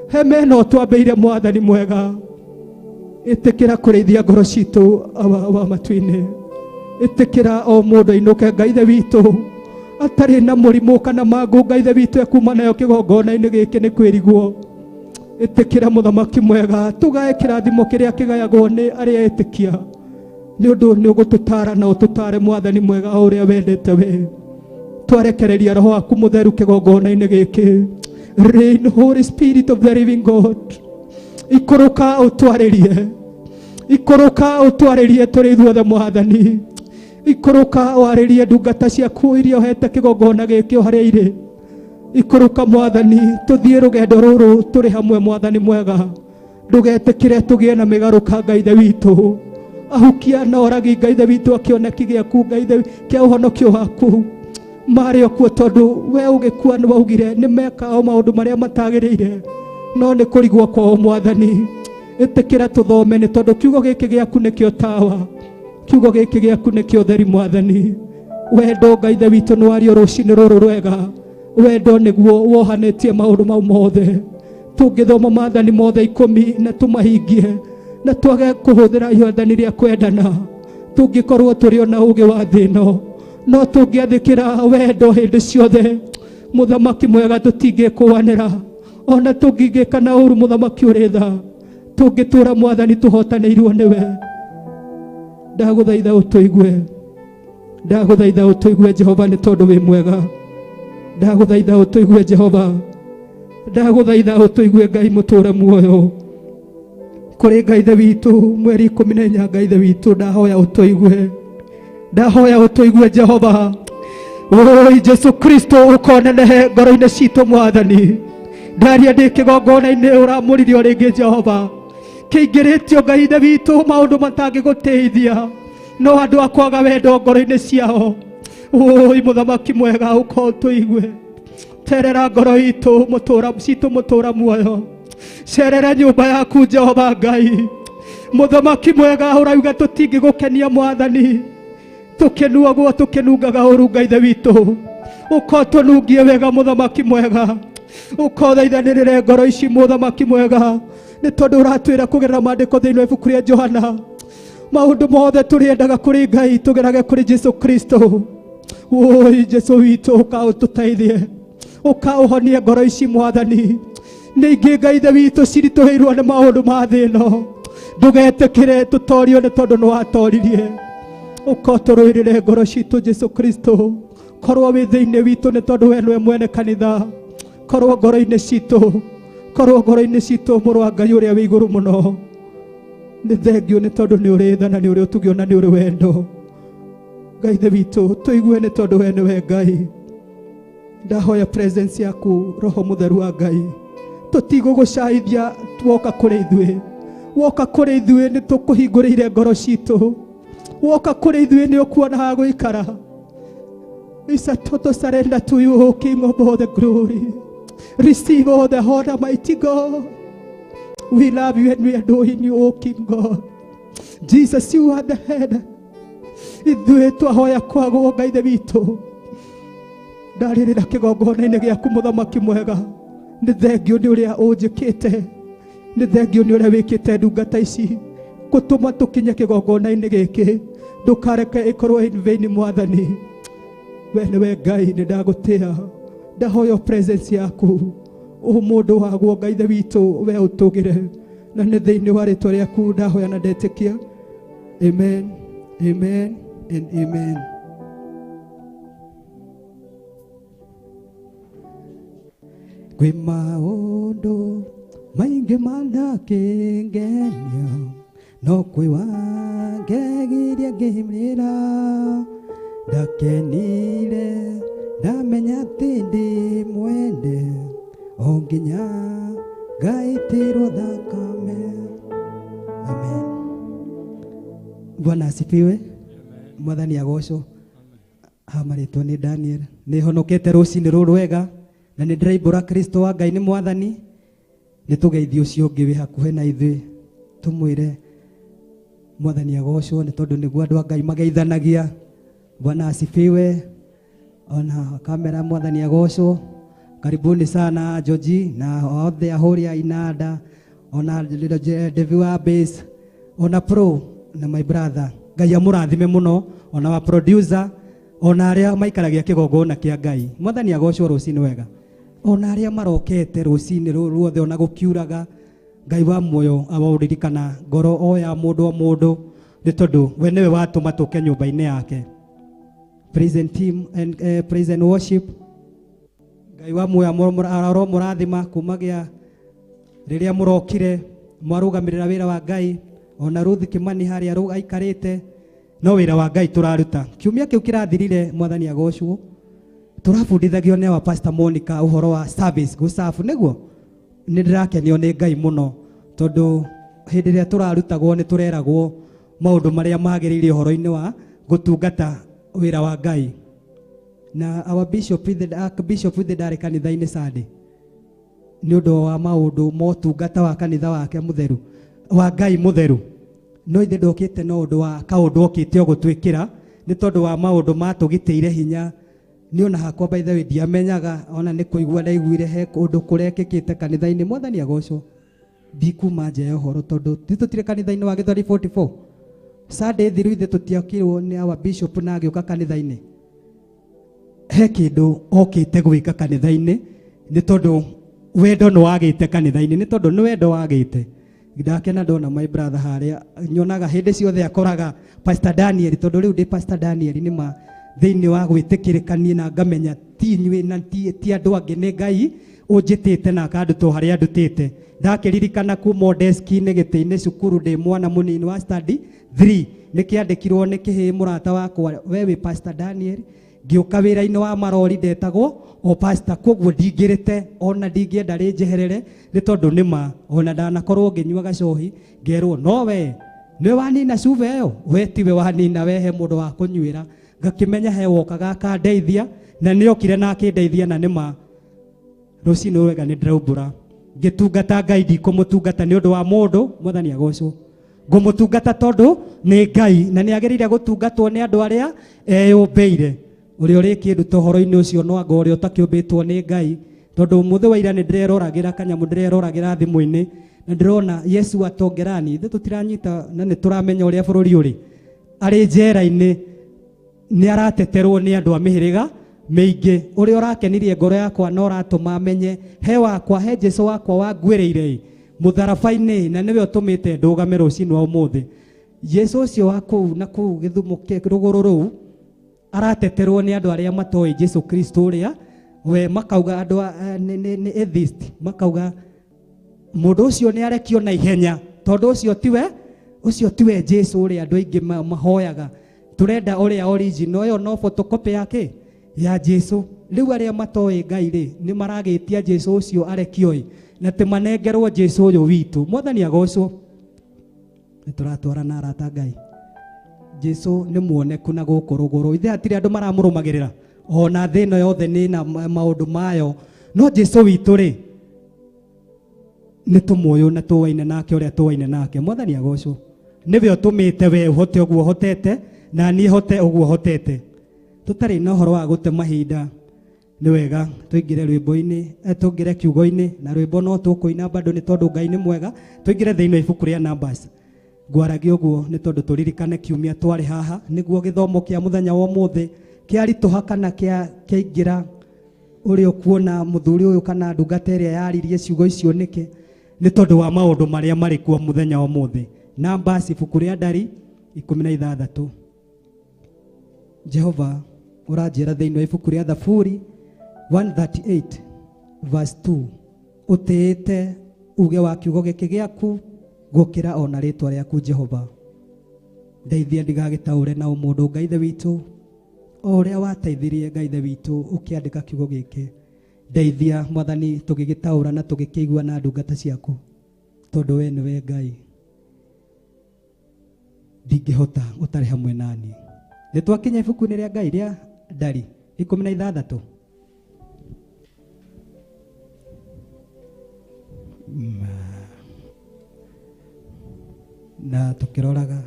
Hema ĩno twambĩire Mwathani mwega, ĩtĩkĩra kũrĩithia ngoro citũ awa wa matu-inĩ. Ĩtĩkĩra o mũndũ ainũke Ngai Ithe witũ atarĩ na mũrimũ kana mangũ Ngai Ithe witũ ekuma nayo kĩgongona-inĩ gĩkĩ nĩ kwĩrigwo. Ĩtĩkĩra mũthamaki mwega, tũgae kĩrathimo kĩrĩa kĩgayagwo nĩ arĩa etĩkia, nĩ ũndũ nĩ ũgũtũtara na ũtũtare Mwathani mwega o ũrĩa wendete we. Twarekereria roho waku mũtheru kĩgongona-inĩ gĩkĩ. Rain, Holy Spirit of the living God, ikũrũka ũtwarĩrie, ikũrũka ũtwarĩrie tũrĩ ithuothe Mwathani. Ikũrũka warĩrie ndungata ciaku iria ũhete kĩgongona gĩkĩ o harĩa irĩ. Ikũrũka Mwathani, tũthiĩ rũgendo rũrũ tũrĩ hamwe Mwathani mwega. Ndũgetĩkĩre tũgĩe na mĩgarũka Ngai Ithe witũ. Ahukia na oragi Ngai Ithe witũ akĩoneki gĩaku Ngai Ithe kĩa ũhonokio waku marĩ o kuo, tondũ we ũgĩkua nĩ waugire nĩ meka o maũndũ marĩa matagĩrĩire, no nĩ kũrigwo kwao Mwathani. Ĩtĩkĩra tũthome, nĩ tondũ kiugo gĩkĩ gĩaku nĩkĩo tawa, kiugo gĩkĩ gĩaku nĩkĩo ũtheri Mwathani. Wendo Ngai Ithe witũ nĩ wario rũcinĩ rũrũ rwega, wendo nĩguo wohanĩtie maũndũ mau mothe. Tũngĩthoma maathani mothe 10 na tũmahingie na twage kũhũthĩra ihothani rĩa kwendana, tũngĩkorwo tũrĩ ona ũgĩ wa thĩ ĩno, no tũngĩathĩkĩra wendo hĩndĩ ciothe mũthamaki mwega, tũtingĩkũanĩra ona tũngĩgĩka na ũru mũthamaki ũrĩ tha, tũngĩtũra Mwathani tũhotanĩirwo nĩwe. Ndagũthaitha ũtũigue, ndagũthaitha ũtũigue Jehova, nĩ tondũ wĩ mwega. Ndagũthaitha ũtũigue Jehova, ndagũthaitha ũtũigue Ngai mũtũra muoyo. Kũrĩ Ngai Ithe witũ mweri 14, Ngai Ithe witũ ndahoya ũtũigue, ndahoya ũtũigue Jehova. Oi Jesu Kristo, ũkonenehe ngoro-inĩ citũ Mwathani. Ndaria ndĩ kĩgongona-inĩ ũramũrire o rĩngĩ Jehova, kĩingĩrĩtio Ngai Ithe witũ maũndũ matangĩgũtĩithia, no andũ a kwaga wendo ngoro-inĩ ciao. Oi mũthamaki mwega, ũka ũtũigue. Cerera ngoro itũ mũtũra citũ mũtũra muoyo, cerera nyũmba yaku Jehova Ngai mũthamaki mwega. Ũrauga tũtingĩgũkenia Mwathani, tũkĩnuagwo tũkĩnungaga ũru Ngai Ithe witũ, ũka ũtũnungie wega mũthamaki mwega. Ũka ũthaithanĩrĩre ngoro ici mũthamaki mwega, nĩ tondũ ũratwĩra kũgerera maandĩko thĩinĩ wa ibuku rĩa Johana, maũndũ mothe tũrĩendaga kũrĩ Ngai tũgerage kũrĩ Jesu Kristo. Oi Jesu witũ, ũka ũtũteithie, ũka ũhonie ngoro ici Mwathani. Nĩ ingĩ Ngai Ithe witũ ciritũhĩirwo nĩ maũndũ ma thĩ ĩno, ndũgetĩkĩre tũtorio nĩ tondũ nĩ watoririe. Ũka ũtũrũĩrĩre ngoro citũ Jesu Kristo, korwo wĩ thĩinĩ witũ nĩ tondũ we nĩwe mwene kanitha. Korwo ngoro-inĩ citũ, korwo ngoro-inĩ citũ mũrũ wa Ngai ũrĩa wĩ igũrũ mũno. Nĩ thengio nĩ tondũ nĩ ũrĩ tha na nĩ ũrĩ ũtugi ona nĩ ũrĩ wendo. Ngai Ithe witũ, tũigue nĩ tondũ we nĩwe Ngai. Ndahoya presence yaku Roho Mũtheru wa Ngai, tũtigũgũcaithia woka kũrĩ ithuĩ. Woka kũrĩ ithuĩ nĩ tũkũhingũrĩire ngoro citũ. Woka kũrĩ ithuĩ nĩ ũkuona ha gũikara. It's a total surrender to you, O King of all the glory. Receive all the honor, mighty God. We love you and we adore you, O King God. Jesus, you are the head. Ithuĩ twahoya kwagwo Ngai Ithe witũ, ndarĩrĩra kĩgongona-inĩ gĩaku mũthamaki mwega, nĩ thengio nĩ ũrĩa ũnjĩkĩte. Nĩ thengio nĩ ũrĩa wĩkĩte ndungata ici gũtũma tũkinye kĩgongona-inĩ gĩkĩ. Ndũkareke ĩkorwo in vain Mwathani. We nĩwe Ngai, nĩ ndagũtĩa, ndahoya presence yaku ũmũndũ waguo Ngai ithe witũ, we ũtũgĩre, na nĩ thĩinĩ wa rĩtwa rĩaku ndahoya na ndetĩkia. Amen, amen and amen. Kwĩ maũndũ maingĩ manakĩngenia, no kwĩ wangegirie ngĩmĩra. Ndakenire ndamenya atĩ ndĩ mwende, o nginya ngaitĩrwo thakame. Amen. Bwana asifiwe. Mwathani agocwo. Hamarĩtwo nĩ Daniel. Nĩ honokete rũcinĩ rũrũ rwega na nĩ ndĩraimbũra Kristo wa Ngai nĩ Mwathani. Nĩ tũgeithie ũcio ũngĩ wĩ hakuhĩ na ithuĩ, tũmwĩre Mwathani agocwo, nĩ tondũ nĩguo andũ a Ngai mageithanagia. Bwana asifiwe. Ona kamera, Mwathani agocwo. Karibuni sana Joji na othe ahũri a inanda, ona Devi wa bass, ona pro na my brother. Ngai amũrathime mũno, ona wa producer, ona arĩa maikaragia kĩgongona kĩa Ngai. Mwathani agocwo rũcinĩ wega. Ona arĩa marokete rũcinĩ rũrũ ruothe, ona gũkiuraga, Ngai wa muoyo awaũririkana ngoro o ya mũndũ o mũndũ, nĩ tondũ we nĩwe watũma tũke nyũmba-inĩ yake. Praise and team and praise and worship. Ngai wa muoyo aromũrathima kumagia rĩrĩa mũrokire mwarũgamĩrĩra wĩra wa Ngai. Ona Ruth Kimani harĩa aikarĩte, no wĩra wa Ngai tũraruta. Kiumia kĩu kĩrathirire, Mwathani agocwo, tũrabundithagio nĩ wa Pastor Monica ũhoro wa service gũcabu. Nĩguo nĩ ndĩrakenio nĩ Ngai mũno, tondũ hĩndĩ ĩrĩa tũrarutagwo nĩ tũreragwo maũndũ marĩa magĩrĩire ũhoro-inĩ wa gũtungata wĩra wa Ngai. Na our bishop the archbishop the ndarĩ kanitha-inĩ Sunday nĩ ũndũ wa maũndũ motungata wa kanitha wake mũtheru wa Ngai mũtheru, no ithe ndokĩte no ũndũ wa kaũndũ okĩte o gũtwĩkĩra, nĩ tondũ wa maũndũ matũgitĩire hinya. Nĩ ona hakwa by the way ndiamenyaga, ona nĩ kũigua ndaiguire he kũndũ kũrekĩkĩte kanitha-inĩ. Mwathani agocwo. Ndikuma nja ya ũhoro tondũ ti tũtirĩ kanitha-inĩ wa Gĩthweri 44 Sunday thiru ithe tũtiakirwo nĩ our bishop na agĩũka kanitha-inĩ. He kĩndũ okĩte gwĩka kanitha-inĩ, nĩ tondũ wendo nĩ wagĩte kanitha-inĩ, nĩ tondũ nĩ wendo wagĩte. Ndakena ndona my brother harĩa, nyonaga hĩndĩ ciothe akoraga Pastor Daniel, tondũ rĩu ndĩ Pastor Daniel nĩ ma thĩinĩ wa gwĩtĩkĩrĩkanie, na ngamenya ti inyuĩ na ti andũ angĩ, nĩ Ngai ũnjĩtĩte na akandutwo harĩa andutĩte. Ndakĩririkana kuma o deski-inĩ gĩtĩ-inĩ cukuru ndĩ mwana mũnini wa study 3, nĩ kĩandĩkirwo nĩ kĩhĩĩ mũrata wakwa, we wĩ Pastor Daniel. Ngĩũka wĩra-inĩ wa marori ndetagwo o pastor, koguo ndingĩrĩte ona ndingĩenda rĩnjeherere, nĩ tondũ nĩ ma ona ndanakorwo ngĩnyua gacohi ngerwo no we nĩwe wanina cuba ĩyo, we tiwe wanina, we he mũndũ wa kũnyuĩra. Ngakĩmenya he wokaga akandeithia, na nĩokire na akĩndeithia, na nĩ ma rũcinĩ wega nĩ ndĩraumbũra ngĩtungata Ngai. Ndikũmũtungata nĩ ũndũ wa mũndũ, Mwathani agocwo. Ngũmũtungata tondũ nĩ Ngai na nĩ agĩrĩire gũtungatwo nĩ andũ arĩa eyũmbĩire. Ũrĩa ũrĩ kĩndũ ũhoro-inĩ ũcio no anga ũrĩa ũtakĩũmbĩtwo nĩ Ngai, tondũ mũthĩ wa ira nĩ ndĩreroragĩra kanyamũ, ndĩreroragĩra thimũ-inĩ na ndĩrona Yesu atongerani. Ithuĩ tũtiranyita na nĩ tũramenya ũrĩa bũrũri ũrĩ. Arĩ njera-inĩ nĩ arateterwo nĩ andũ a mĩhĩrĩga mĩingĩ. Ũrĩa ũrakenirie ngoro yakwa na ũratũma menye he wakwa, he Jesu wakwa wanguĩrĩire mũtharaba-inĩ, na nĩwe ũtũmĩte ndũgame rũcinĩ wa ũmũthĩ. Jesu ũcio wa kũu na kũu Gĩthumo rũgũrũ rũu arateterwo nĩ andũ arĩa matoĩ Jesu Kristo ũrĩa we, makauga andũ nĩ atheist, makauga mũndũ ũcio nĩ arekio na ihenya, tondũ ũcio tiwe, ũcio tiwe Jesu ũrĩa andũ aingĩ mahoyaga. Tũrenda ũrĩa original, ĩyo no photocopy yake ya Jesu. Rĩu arĩa matoĩ Ngai rĩ, nĩ maragĩtia Jesu ũcio arekio ĩ, na tĩmanengerwo Jesu ũyũ witũ. Mwathani agocwo. Nĩ tũratwarana arata Ngai. Jesu nĩ muoneku na gũkũ rũgũrũ, ithe hatirĩ andũ maramũrũmagĩrĩra, ona thĩ ĩno yothe nĩ na maũndũ mayo, no Jesu witũ rĩ, nĩ tũmũyũ na tũwaine nake ũrĩa tũwaine nake. Mwathani agocwo. Nĩwe ũtũmĩte we ũhote ũguo ũhotete, na niĩ hote ũguo hotete. Tũtarĩ na ũhoro wa gũte mahinda, Nĩ wega tũingĩre rwĩmbo-inĩ, tũingĩre kiugo-inĩ, na rwĩmbo no tũkũina bado nĩ tondũ Ngai nĩ mwega. Tũingĩre thĩinĩ wa ibuku rĩa Numbers. Ngwaragia ũguo nĩ tondũ tũririkane kiumia twarĩ haha, nĩguo gĩthomo kĩa mũthenya wa ũmũthĩ kĩaritũha kana kĩaingĩra ũrĩa ũkuona mũthuri ũyũ kana ndungata ĩrĩa yaririe ciugo icio nĩkĩ, nĩ tondũ wa maũndũ marĩa marĩ kuo mũthenya wa ũmũthĩ. Numbers ibuku rĩa Ndari 16. Jehova ũranjĩra thĩinĩ wa ibuku rĩa Thaburi 138 verse 2, ũtĩĩte uge wa kiugo gĩkĩ gĩaku gũkĩra ona rĩtwa rĩaku Jehova. Ndeithia ndigagĩtaũre na ũmũndũ Ngai Ithe witũ, o ũrĩa wateithirie Ngai Ithe witũ ũkĩandĩka kiugo gĩkĩ. Ndeithia Mwathani tũgĩgĩtaũra na tũgĩkĩigua na ndungata ciaku, tondũ we nĩwe Ngai, ndingĩhota ũtarĩ hamwe nani. Nĩ twakinya ibuku-inĩ rĩa Ngai rĩa Ndari 16. Na tũkĩroraga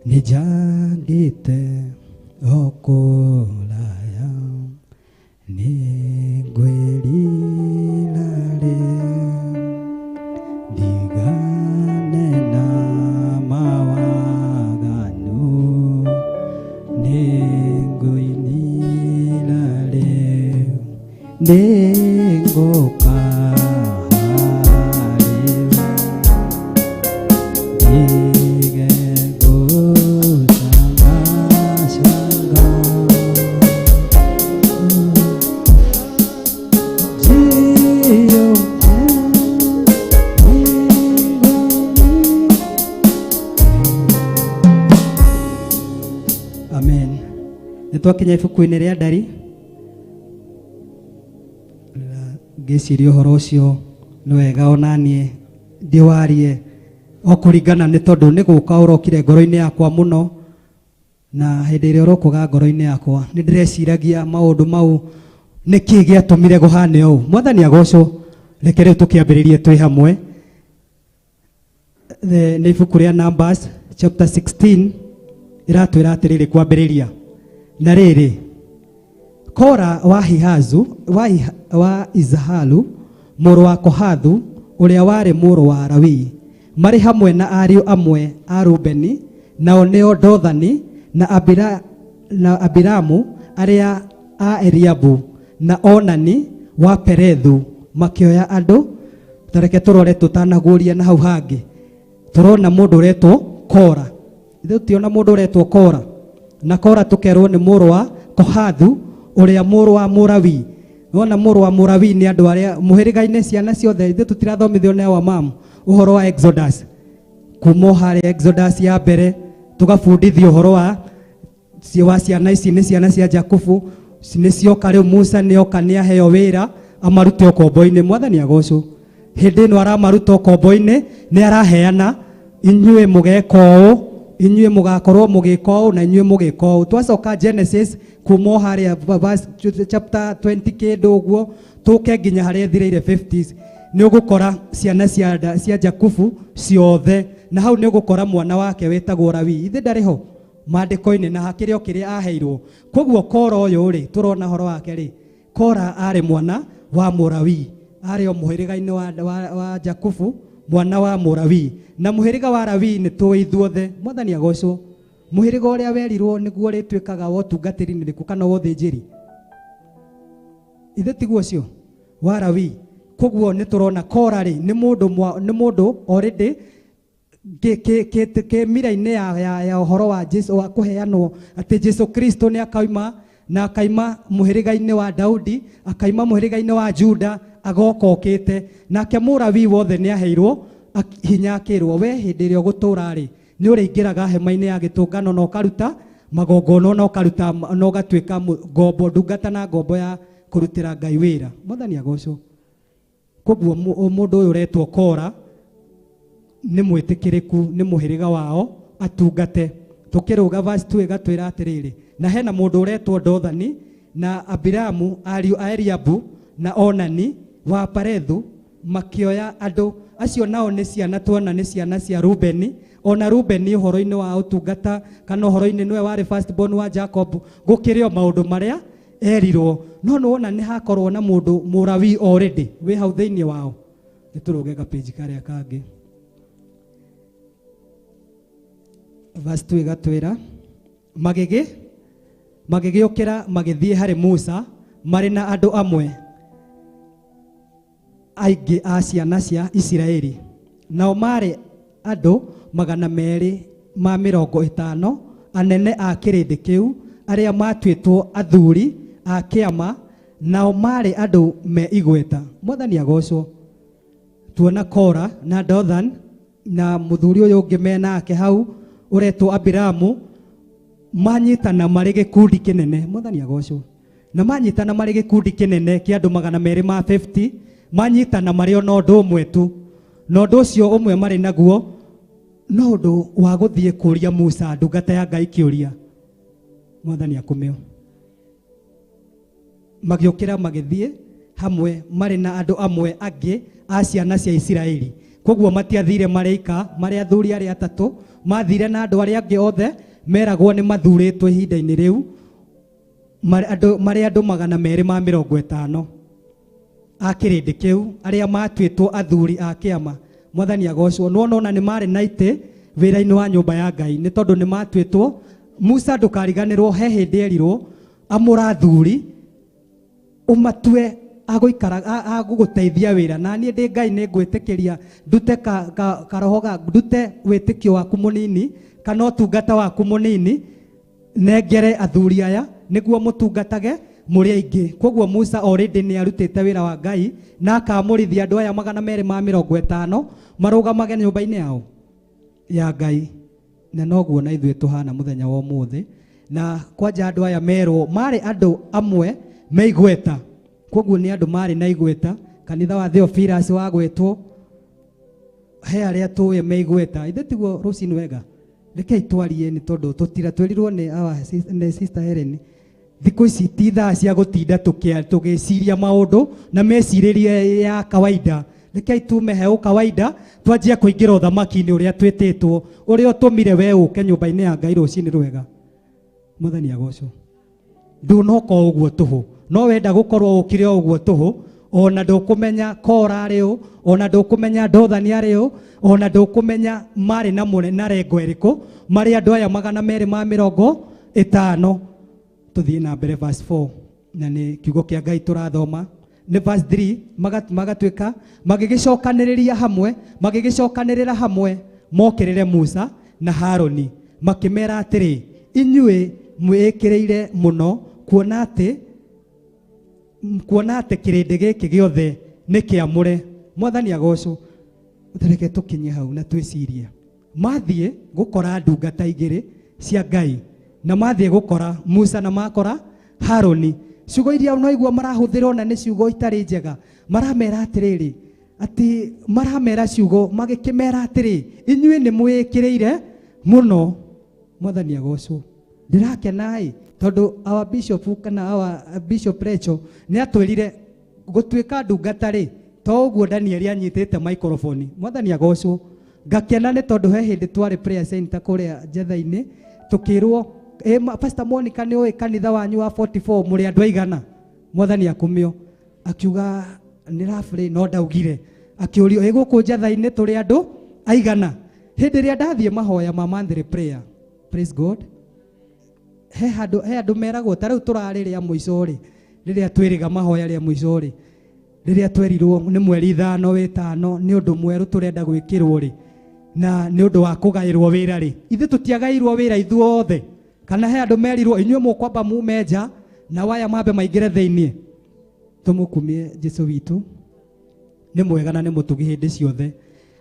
nĩ njangĩte o kũraya, nĩ ngwĩrira rĩ, ndigane na mawaganu, nĩ ngũinĩra rĩ, nĩ ngũka twakinya ibuku-inĩ rĩa Ndari. Ngĩciria ũhoro ũcio nĩ wega onaniĩ ndĩwarie o kũringana, nĩ tondũ nĩ gũka ũrokire ngoro-inĩ yakwa mũno, na hĩndĩ ĩrĩa ũrokaga ngoro-inĩ yakwa nĩ ndĩreciragia maũndũ mau, nĩkĩ gĩatũmire kũhane ũũ. Mwathani agocwo. Reke rĩu tũkĩambĩrĩrie twĩ hamwe. Nĩ ibuku rĩa Numbers chapter 16 ĩratwĩra atĩrĩrĩ kwambĩrĩria. Na rĩrĩ, Kora wa Hihazu wa Izahalu mũrũ wa Kohathu ũrĩa warĩ mũrũ wa Lawi, marĩ hamwe na ariũ amwe a Rubeni, nao nĩo Dothani na Abiramu arĩa a Eliabu na Onani wa Perethu, makĩoya andũ. Tareke tũrore tũtanaguũria na hau hangĩ. Tũrona mũndũ ũretwo Kora. Ithuĩ tũtiona mũndũ ũretwo Kora. Na Kora tũkerwo nĩ mũrũ wa Kohathu ũrĩa mũrũ wa Mũlawi. Wona mũrũ wa Mũlawi nĩ andũ arĩa mũhĩrĩga-inĩ ciana ciothe, ithuĩ tũtirathomithio nĩ our mom ũhoro wa Exodus. Kuma o harĩa Exodus ya mbere tũgabundithio ũhoro wa ciana ici nĩ ciana cia Jakubu, nĩ cioka rĩu Musa nĩoka nĩaheo wĩra amarute ũkombo-inĩ. Mwathani agocwo. Hĩndĩ ĩno aramaruta ũkombo-inĩ nĩ araheana, inyuĩ mũgeka ũũ, inyuĩ mũgakorwo mũgĩka ũũ, na inyuĩ mũgĩka ũũ. Twacoka Genesis kuma o harĩa verse chapter 20 kĩndũ ũguo tũke nginya harĩa ĩthirĩire 50s, nĩ ũgũkora ciana cia Jakubu ciothe, na hau nĩ ũgũkora mwana wake wĩtagwo Lawi. Ithe ndarĩ ho maandĩko-inĩ na hakĩrĩ o kĩrĩa aheirwo. Koguo Kora ũyũ rĩ, tũrona ũhoro wake rĩ, Kora arĩ mwana wa Mũlawi, arĩ o mũhĩrĩga-inĩ wa Jakubu, mwana wa Mũlawi. Na mũhĩrĩga wa Lawi nĩ tũĩ ithuothe. Mwathani agocwo. Mũhĩrĩga ũrĩa werirwo nĩguo ũrĩtuĩkaga wa ũtungatĩri nĩ ũrĩkũ kana wa ũthĩnjĩri? Ithe tiguo ũcio wa Lawi. Koguo nĩ tũrona Kora rĩ, nĩ mũndũ already kĩmira-inĩ ya ũhoro wa Jesu wa kũheanwo atĩ Jesu Kristo nĩ akaima, na akaima mũhĩrĩga-inĩ wa Daudi, akaima mũhĩrĩga-inĩ wa Juda, agoka okĩte. Nake Mũlawi wothe nĩ aheirwo hinya akĩrwo, we hĩndĩ ĩrĩa ũgũtũũra rĩ, nĩ ũrĩingĩraga hema-inĩ ya gĩtũngano na ũkaruta magongona na ũkaruta na ũgatuĩka ngombo, ndungata na ngombo ya kũrutĩra Ngai wĩra. Mwathani agocwo. Koguo mũndũ ũyũ ũretwo Kora nĩ mwĩtĩkĩrĩku nĩ mũhĩrĩga wao atungate. Tũkĩrũga verse 2 ĩgatwĩra atĩrĩrĩ, na hena mũndũ ũretwo Dothani na Abiramu ariũ a Eliabu na Onani wa Parethu, makĩoya andũ acio, nao nĩ ciana tuona nĩ ciana cia Rubeni. Ona Rubeni ũhoro-inĩ wa ũtungata kana ũhoro-inĩ nĩwe warĩ first born wa Jacob, gũkĩrĩ o maũndũ marĩa Erirwo no nĩwona nĩ hakorwo na mũndũ Mũlawi already wĩ hau thĩinĩ wao. Nĩ tũrũge gapĩnji karĩa kangĩ. Verse 2 ĩgatwĩra magĩgĩũkĩra magĩthiĩ harĩ Musa marĩ na andũ amwe aingĩ a ciana cia Isiraeli, nao marĩ andũ 250 anene a kĩrĩndĩ kĩu arĩa matuĩtwo athuri a kĩama, nao marĩ andũ me igweta. Mwathani agocwo. Tuona Kora na Dothan na mũthuri ũyũ ũngĩ menake hau ũretwo Abiramu manyitana marĩ gĩkundi kĩnene. Mwathani agocwo. Na manyitana marĩ gĩkundi kĩnene kĩa andũ 250, manyitana marĩ ona ũndũ ũmwe tu, na ũndũ ũcio ũmwe marĩ naguo no ũndũ wa gũthiĩ kũria Musa ndungata ya Ngai kĩũria. Mwathani akumio. Magĩũkĩra magĩthiĩ hamwe marĩ na andũ amwe angĩ a ciana cia Isiraeli. Koguo matiathire marĩ ika, marĩ athuri arĩa atatũ, mathire na andũ arĩa angĩ othe meragwo nĩ mathurĩtwo ihinda-inĩ rĩu, marĩ andũ 250 a kĩrĩndĩ kĩu arĩa matuĩtwo athuri a kĩama. Mwathani agocwo. Nĩwona ona nĩ marĩ na itĩ wĩra-inĩ wa nyũmba ya Ngai, nĩ tondũ nĩ matuĩtwo. Musa ndũkariganĩrwo, he hĩndĩ erirwo amũra athuri ũmatue agũikara agũgũteithia wĩra, na niĩ ndĩ Ngai nĩ ngwĩtĩkĩria ndute karoho ga ndute wĩtĩkio waku mũnini kana ũtungata waku mũnini nengere athuri aya nĩguo mũtungatage mũrĩ aingĩ. Koguo Musa already nĩ arutĩte wĩra wa Ngai na akamũrithia andũ aya 250 marũgamage nyũmba-inĩ yao ya Ngai. Na noguo na ithuĩ tũhana mũthenya wa ũmũthĩ. Na kwanja andũ aya merwo marĩ andũ amwe me igweta, koguo nĩ andũ marĩ na igweta. Kanitha wa Theophilus wagwetwo, he arĩa tũĩ me igweta. Ithe tiguo rũcinĩ wega, rekei twarie nĩ tondũ tũtira twerirwo nĩ sister Helen thikũ ici ti thaa cia gũtinda tũgĩciria maũndũ na mecirĩrie ya kawaida. Rekei tume he kawaida twanjie kũingĩra ũthamaki-inĩ ũrĩa twĩtĩtwo, ũrĩa ũtũmire we ũke nyũmba-inĩ ya Ngai rũcinĩ rwega. Mwathani agocwo. Ndũnoka o ũguo tũhũ, no wenda gũkorwo ũkire o ũguo tũhũ, ona ndũkũmenya Kora arĩ ũ, ona ndũkũmenya Dothani arĩ ũ, ona ndũkũmenya marĩ na mũne na rengo ĩrĩkũ, marĩ andũ aya 250. Tũthiĩ na mbere verse 4, na nĩ kiugo kĩa Ngai tũrathoma. Nĩ verse 3, magatuĩka magĩgĩcokanĩrĩria hamwe, magĩgĩcokanĩrĩra hamwe mokĩrĩre Musa na Haroni, makĩmera atĩrĩ, inyuĩ mwĩĩkĩrĩire mũno kuona atĩ kĩrĩndĩ gĩkĩ gĩothe nĩ kĩamũre. Mwathani agocwo. Reke tũkinye hau na twĩcirie. Mathiĩ gũkora ndungata igĩrĩ cia Ngai, na mathiĩ gũkora Musa na makora Haroni. Ciugo iria unaigua marahũthĩra ona nĩ ciugo itarĩ njega. Maramera atĩrĩrĩ, atĩ maramera ciugo magĩkĩmera atĩrĩ, inyuĩ nĩ mwĩĩkĩrĩire mũno. Mwathani agocwo. Ndĩrakena-ĩ tondũ our bishop kana our bishop Rachel nĩ atwĩrire gũtuĩka ndungata rĩ, to ũguo Daniel anyitĩte microphone. Mwathani agocwo. Ngakena nĩ tondũ he hĩndĩ twarĩ prayer center kũrĩa Njetha-inĩ, tũkĩrwo, Pastor Monica nĩ ũĩ kanitha wanyu wa 44 mũrĩ andũ aigana? Mwathani akumio. Akiuga nĩ roughly, no ndaugire. Akĩũrio, gũkũ Njetha-inĩ tũrĩ andũ aigana? Hĩndĩ ĩrĩa ndathiĩ mahoya ma monthly prayer, praise God, he andũ meragwo ta rĩu tũrarĩ rĩa mũico rĩ, rĩrĩa twĩrĩga mahoya rĩa mũico rĩ, rĩrĩa twerirwo nĩ mweri 5 5 nĩ ũndũ mwerũ tũrenda gwĩkĩrwo rĩ, na nĩ ũndũ wa kũgaĩrwo wĩra rĩ, ithuĩ tũtiagaĩirwo wĩra ithuothe, kana he andũ merirwo inyuĩ mũkwamba mume nja na waya mambe maingĩre thĩinĩ. Tũmũkumie Jesũ witũ, nĩ mwega na nĩ mũtugi hĩndĩ ciothe.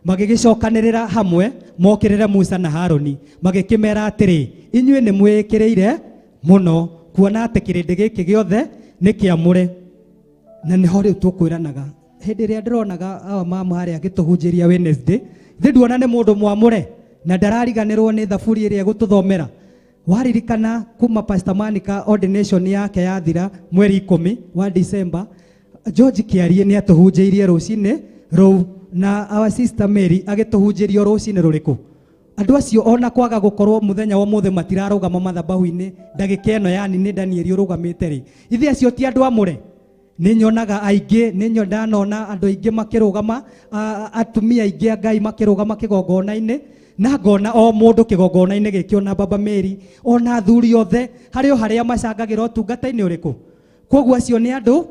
Magĩgĩcokanĩrĩra hamwe mokĩrĩre Musa na Haroni, magĩkĩmera atĩrĩ, inyuĩ nĩ mwĩĩkĩrĩire mũno kuona atĩ kĩrĩndĩ gĩkĩ gĩothe nĩ kĩamũre. Na nĩho rĩu tũkwĩranaga. Hĩndĩ ĩrĩa ndĩronaga awa mama harĩa agĩtũhunjĩria Wednesday, ithe nduona nĩ mũndũ mwamũre na ndarariganĩrwo nĩ thaburi ĩrĩa egũtũthomera. Waririkana kuma Pastor Monica ordination yake yathira mweri 10 wa December, George Kĩarie nĩ atũhunjĩirie rũcinĩ rũu, na our sister Mary agĩtũhunjĩria rũcinĩ rũrĩkũ? Andũ acio ona kwaga gũkorwo mũthenya wa ũmũthĩ matirarũgama mathabahu-inĩ ndagĩka ĩno yani nĩ Danieli ũrũgamĩte rĩ, ithe acio ti andũ amũre. Nĩ nyonaga aingĩ, nĩ ndanona andũ aingĩ makĩrũgama, atumia aingĩ a Ngai makĩrũgama kĩgongona-inĩ, na ngona o mũndũ kĩgongona-inĩ gĩkĩ, ona Baba Mary, ona athuri othe, harĩ o harĩa macangagĩra ũtungata-inĩ ũrĩkũ. Koguo acio nĩ andũ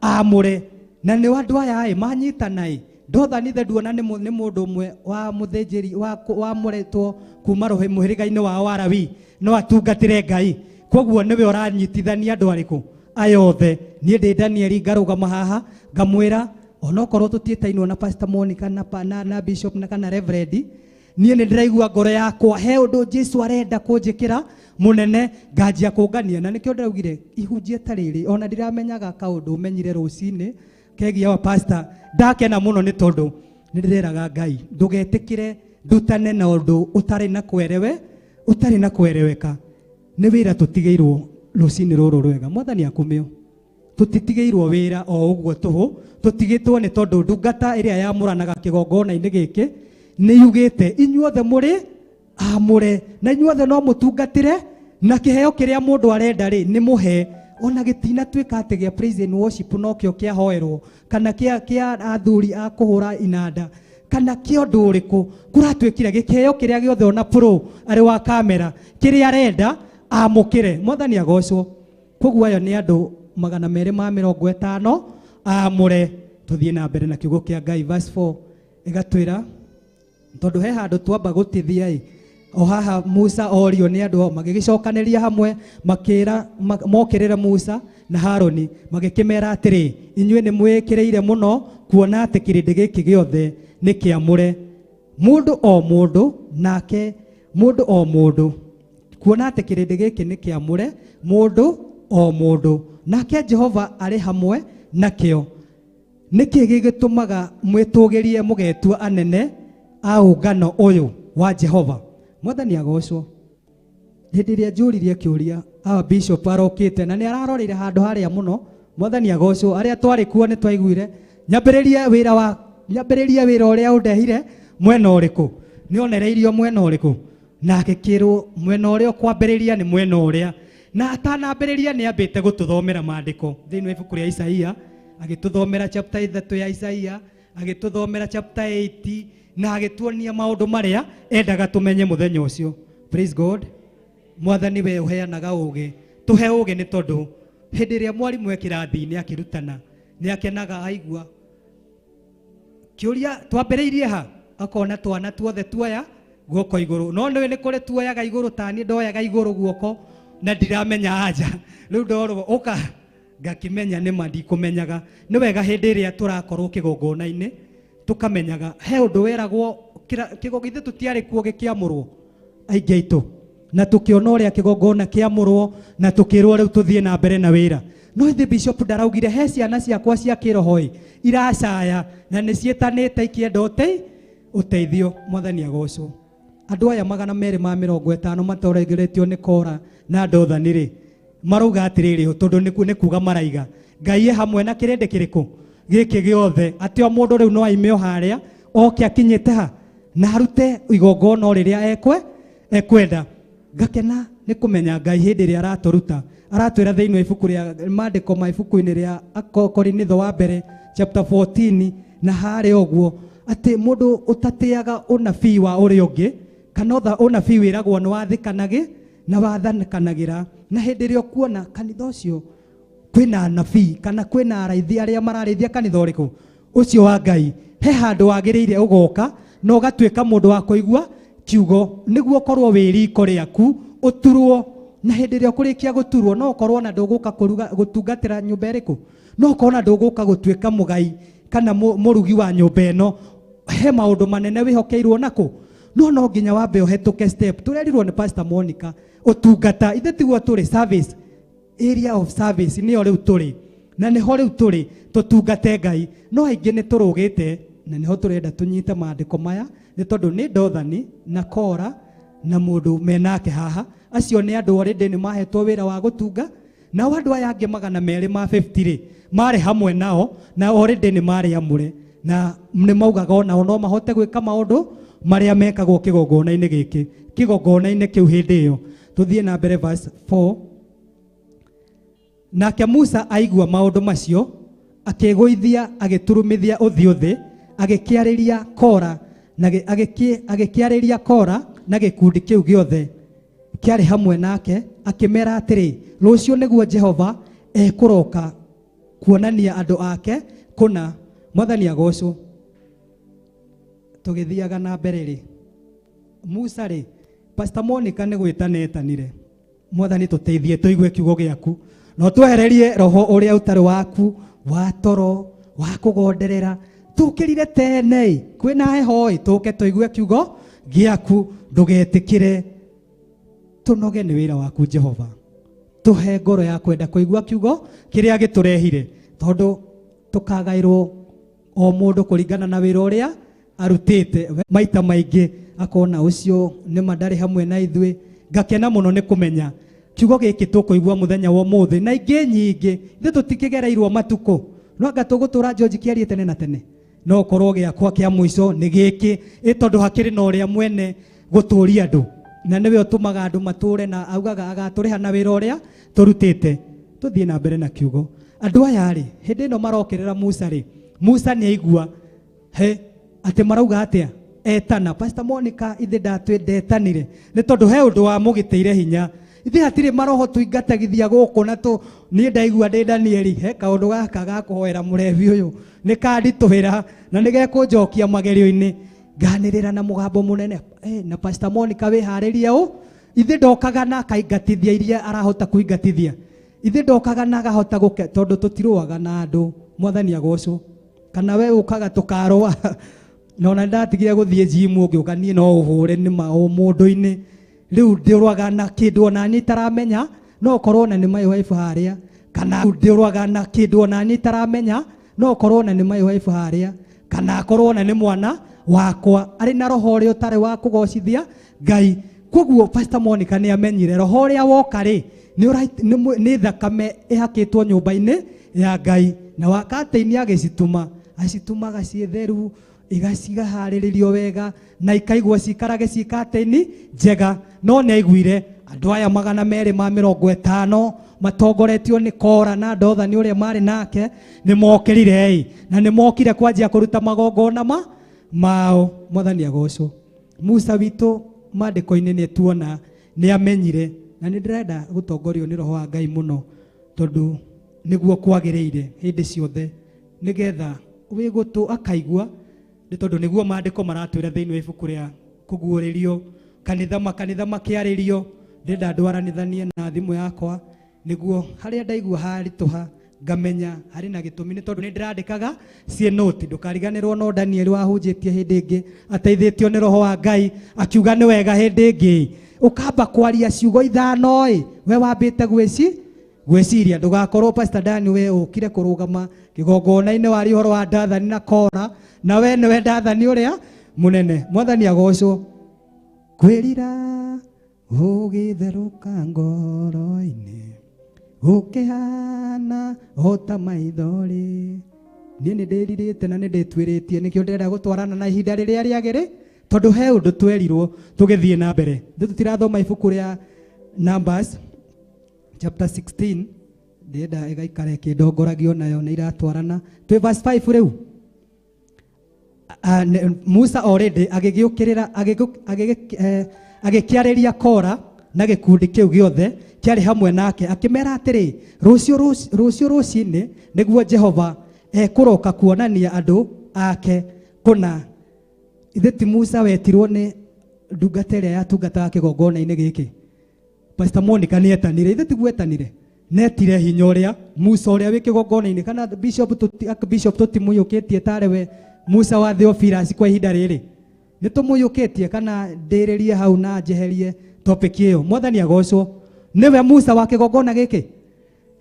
amũre, na nĩ andũ aya ĩ manyitana ĩ. Ndothani the nduona nĩ mũndũ ũmwe wa mũthĩnjĩri wa mũretwo kuma mũhĩrĩga-inĩ wao wa Lawi, no atungatĩre Ngai. Koguo nĩwe ũranyitithania andũ arĩkũ aya othe. Niĩ ndĩ Danieli ngarũgama haha ngamwĩra onokorwo tũtiĩtainwo na Pastor Monica na Bishop na kana Reverend, niĩ nĩ ndĩraigua ngoro yakwa he ũndũ Jesu arenda kũnjĩkĩra mũnene, nganjia kũngania. Na nĩkĩo ndĩraugire ihunjie ta rĩrĩ, ona ndiramenyaga kaũndũ menyire rũcinĩ kegiĩ wa pastor. Ndakena mũno nĩ tondũ nĩ ndĩreraga Ngai ndũgetĩkĩre ndutane na ũndũ ũtarĩ na kwerewe, ũtarĩ na kwereweka. Nĩ wĩra tũtigĩirwo rũcinĩ rũrũ rwega, Mwathani akumio. Tũtitigĩirwo wĩra o ũguo tũhũ, tũtigĩtwo nĩ tondũ ndungata ĩrĩa yamũranaga kĩgongona-inĩ gĩkĩ nĩ yugĩte inyuothe mũrĩ amũre, na inyuothe no mũtungatĩre, na kĩheo kĩrĩa mũndũ arenda rĩ nĩ mũhe. Ona gĩtinatuĩka atĩ gĩa praise and worship nokĩo kĩahoerwo, kana kĩa athuri a kũhũra inanda, kana kĩa ũndũ ũrĩkũ, kũratuĩkire gĩkĩheo kĩrĩa gĩothe ona pro arĩ wa kamera kĩrĩa arenda amũkĩre. Mwathani agocwo. Koguo ayo nĩ andũ 250 amũre. Tũthiĩ na mbere na kiugo kĩa Ngai. Verse 4 ĩgatwĩra tondũ he handũ twamba gũtithia ĩ, o haha Musa orio nĩ andũ ao magĩgĩcokanĩria hamwe, makĩra mokĩrĩre Musa na Haroni, magĩkĩmera atĩrĩ, inyuĩ nĩ mwĩkĩrĩire mũno kuona atĩ kĩrĩndĩ gĩkĩ gĩothe nĩ kĩamũre, mũndũ o mũndũ nake mũndũ o mũndũ, kuona atĩ kĩrĩndĩ gĩkĩ nĩ kĩamũre, mũndũ o mũndũ nake Jehova arĩ hamwe nakĩo. Nĩkĩ gĩgĩtũmaga mwĩtũgĩrie mũgetua anene a ũngano ũyũ wa Jehova? Mwathani agocwo. Hĩndĩ ĩrĩa njũririe kĩũria, awa bishop arokĩte na nĩ araroreire handũ harĩa mũno. Mwathani agocwo. Arĩa twarĩ kuo nĩ twaiguire nyambĩrĩrie wĩra wa nyambĩrĩrie wĩra ũrĩa ũndehire mwena ũrĩkũ, nĩ onereirio mwena ũrĩkũ, na agĩkĩrwo mwena ũrĩa ũkwambĩrĩria nĩ mwena ũrĩa. Na atanambĩrĩria nĩ ambĩte gũtũthomera maandĩko thĩinĩ wa ibuku rĩa Isaia, agĩtũthomera chapter 3 ya Isaia, agĩtũthomera chapter 8, na agĩtuonia maũndũ marĩa endaga tũmenye mũthenya ũcio. Praise God. Mwathani we ũheanaga ũgĩ, tũhe ũgĩ nĩ tondũ hĩndĩ ĩrĩa mwarimũ e kĩrathi-inĩ akĩrutana nĩ akenaga aigua kĩũria twambĩrĩirie ha, akona twana tuothe tuoya guoko igũrũ. No nĩũĩ nĩ kũrĩ tuoyaga igũrũ, ta niĩ ndoyaga igũrũ guoko na ndiramenya anja. Rĩu ndorwo ũka ngakĩmenya nĩ ma ndikũmenyaga. Nĩ wega hĩndĩ ĩrĩa tũrakorwo kĩgongona-inĩ tũkamenyaga he ũndũ weragwo kĩgongona tũtiarĩ kuo gĩkĩamũrwo aingĩ aitũ, na tũkĩona ũrĩa kĩgongona kĩamũrwo na tũkĩrwo rĩu tũthiĩ na mbere na wĩra. No ithe bishop ndaraugire he ciana ciakwa cia kĩroho ĩ iracaya na nĩ ciĩtanĩte ikĩenda ũteithio. Mwathani agocwo. Andũ aya 250 matorengeretio nĩ Kora na Dothani rĩ, marauga atĩrĩrĩ, tondũ nĩ kuga maraiga Ngai e hamwe na kĩrĩndĩ kĩrĩkũ gĩkĩ gĩothe, atĩ o mũndũ rĩu no aime o harĩa oke akinyĩte ha na arute igongona o rĩrĩa ekwenda. Ngakena nĩ kũmenya Ngai hĩndĩ ĩrĩa aratũruta, aratwĩra thĩinĩ wa ibuku rĩa maandĩko ma ibuku-inĩ rĩa Korinitho wa mbere chapter 14 na harĩa ũguo atĩ mũndũ ũtatĩaga ũnabii wa ũrĩa ũngĩ, kana ũnabii wĩragwo nĩ wathĩkanagĩ na wathanĩkanagĩra. Na hĩndĩ ĩrĩa ũkuona kanitha ũcio kwĩna anabii kana kwĩna araithi arĩa mararĩithia kanitha ũrĩkũ ũcio wa Ngai, he handũ wagĩrĩire ũgoka na ũgatuĩka mũndũ wa kũigua kiugo, nĩguo ũkorwo wĩ riko rĩaku ũturwo. Na hĩndĩ ĩrĩa ũkũrĩkia gũturwo, no ũkorwo na ndũgũka kũruga gũtungatĩra nyũmba ĩrĩkũ, no ũkorwo na ndũgũka gũtuĩka mũgai kana mũrugi wa nyũmba ĩno. He maũndũ manene wĩhokeirwo nako, no no nginya wambe ũhetũke step. Tũrerirwo nĩ Pastor Monica ũtungata, ithe tiguo tũrĩ service, area of service nĩyo rĩu tũrĩ, na nĩho rĩu tũrĩ tũtungate Ngai. No aingĩ nĩ tũrũgĩte, na nĩho tũrenda tũnyite maandĩko maya, nĩ tondũ nĩ Dothani na Kora na mũndũ menake haha. Acio nĩ andũ already nĩ mahetwo wĩra wa gũtunga, nao andũ aya angĩ 250 rĩ marĩ hamwe nao, na already nĩ marĩ amũre, na nĩ maugaga onao no mahote gwĩka maũndũ marĩa mekagwo kĩgongona-inĩ gĩkĩ, kĩgongona-inĩ kĩu hĩndĩ ĩyo. Tũthiĩ na mbere verse 4. Nake Musa aigua maũndũ macio, akĩgũithia agĩturumithia ũthiũ thĩ, agĩkĩarĩria Kora na agĩkĩarĩria Kora na gĩkundi kĩu gĩothe kĩarĩ hamwe nake, akĩmera atĩrĩ, rũciũ nĩguo Jehova ekũroka kuonania andũ ake kũna. Mwathani agocwo. Tũgĩthiaga na mbere rĩ, Musa rĩ, Pastor Monica nĩ gwĩtana etanire. Mwathani tũteithie tũigue kiugo gĩaku, na ũtwehererie roho ũrĩa ũtarĩ waku wa toro wa kũgonderera. Tũkĩrire tene kwĩna heho ĩ, tũke tũigue kiugo gĩaku. Ndũgetĩkĩre tũnoge nĩ wĩra waku Jehova. Tũhe ngoro ya kwenda kũigua kiugo kĩrĩa gĩtũrehire, tondũ tũkagaĩrwo o mũndũ kũringana na wĩra ũrĩa arutĩte. Maita maingĩ akona ũcio nĩma ndarĩ hamwe na ithuĩ. Ngakena mũno nĩ kũmenya kiugo gĩkĩ tũkũigua mũthenya wa ũmũthĩ na ingĩ nyingĩ. Ithuĩ tũtikĩgereirwo matukũ, no anga tũgũtũra George kĩarie tene na tene. No ũkorwo gĩakwa kĩa mũico nĩ gĩkĩ, ĩ tondũ hakĩrĩ na ũrĩa mwene gũtũria andũ, na nĩwe ũtũmaga andũ matũre, na augaga agatũrĩha na wĩra ũrĩa tũrutĩte. Tũthiĩ na mbere na kiugo. Andũ aya rĩ, hĩndĩ ĩno marokĩrĩra Musa rĩ, Musa nĩ aigua he atĩ marauga atĩa, etana. Pastor Monica ithe ndatwĩ ndetanire nĩ tondũ he ũndũ wa mũgitĩire hinya. Ithe hatirĩ maroho tũingatagithia gũkũ na tũ niĩ ndaigua ndĩ Danieli, he kaũndũ gaka ga kũhoera mũrebi ũyũ nĩ kanditũhĩra na nĩ gekũnjokia magerio-inĩ. Nganĩrĩra na mũgambo mũnene, na Pastor Monica wĩharĩrie ũ. Ithe ndokaga na akaingatithia iria arahota kũingatithia. Ithe ndokaga na agahota gũke, tondũ tũtirũaga na andũ. Mwathani agocwo. Kana we ũkaga tũkarũa. Na ona ndatigire gũthiĩ gym ũngĩũka niĩ no ũhũre nĩ ma o mũndũ-inĩ. Rĩu ndĩrũaga na kĩndũ ona niĩ itaramenya, no ũkorwo na nĩ my wife harĩa. Kana ndĩrũaga na kĩndũ ona niĩ itaramenya, no ũkorwo na nĩ my wife harĩa. Kana akorwo na nĩ mwana wakwa arĩ na roho ũrĩa ũtarĩ wa kũgocithia Ngai. Koguo Pastor Monica nĩ amenyire roho ũrĩa woka rĩ, nĩ thakame ĩhakĩtwo nyũmba-inĩ ya Ngai, na wakatĩini agĩcituma, acitumaga ciĩ theru, igacigaharĩrĩrio wega na ikaigwo cikarage ciĩ katĩini njega. No nĩ aiguire andũ aya 250 matongoretio nĩ Kora na Dothani ũrĩa marĩ nake nĩ mokĩrire ĩ, na nĩ mokire kwanjia kũruta magongona mao. Mwathani agocwo. Musa witũ maandĩko-inĩ nĩ tuona nĩ amenyire, na nĩ ndĩrenda gũtongorio nĩ roho wa Ngai mũno, tondũ nĩguo kwagĩrĩire hĩndĩ ciothe, nĩgetha wĩ gũtũ akaigua, nĩ tondũ nĩguo maandĩko maratwĩra thĩinĩ wa ibuku rĩa kũguũrĩrio, kanitha makanitha makĩarĩrio. Ndĩrenda ndwaranithanie na thimũ yakwa nĩguo harĩa ndaigua haritũha ngamenya harĩ na gĩtũmi, nĩ tondũ nĩ ndĩrandĩkaga ciĩ noti. Ndũkariganĩrwo no Daniel wahunjĩtie hĩndĩ ĩngĩ ateithĩtio nĩ roho wa Ngai akiuga nĩ wega hĩndĩ ĩngĩ ũkamba kwaria ciugo ithano ĩ, we wambĩte gwĩciria. Ndũgakorwo Pastor Dan we ũkire kũrũgama kĩgongona-inĩ waria ũhoro wa Dathani na Kora, na we nĩwe Dathani ũrĩa mũnene. Mwathani agocwo. Kwĩrira ũgĩtherũka ngoro-inĩ ũkĩhana o ta maithori. Niĩ nĩ ndĩrirĩte na nĩ ndĩtuĩrĩtie, nĩkĩo ndĩrenda gũtwarana na ihinda rĩrĩa rĩagĩrĩ, tondũ he ũndũ twerirwo tũgĩthiĩ na mbere. Ithuĩ tũtirathoma ibuku rĩa Numbers chapter 16, ndĩrenda ĩgaikara ĩkĩndongoragio nayo nĩ iratwarana. Twĩ verse 5 rĩu. Musa already agĩgĩũkĩrĩra, agĩkĩarĩria Kora na gĩkundi kĩu gĩothe kĩarĩ hamwe nake, akĩmera atĩrĩ, rũciũ rũcinĩ nĩguo Jehova ekũroka kuonania andũ ake kũna. Ithe ti Musa wetirwo nĩ ndungata ĩrĩa yatungataga kĩgongona-inĩ gĩkĩ. Pastor Monica nĩ etanire, ithe tiguo etanire, netire hinya ũrĩa Musa ũrĩa wĩ kĩgongona-inĩ. Kana Bishop tũtimũiyũkĩtie tarĩ we Musa wa Theophilus kwa ihinda rĩrĩ, nĩ tũmũiyũkĩtie kana ndĩrĩrie hau na njeherie topic ĩyo. Mwathani agocwo. Nĩwe Musa wa kĩgongona gĩkĩ,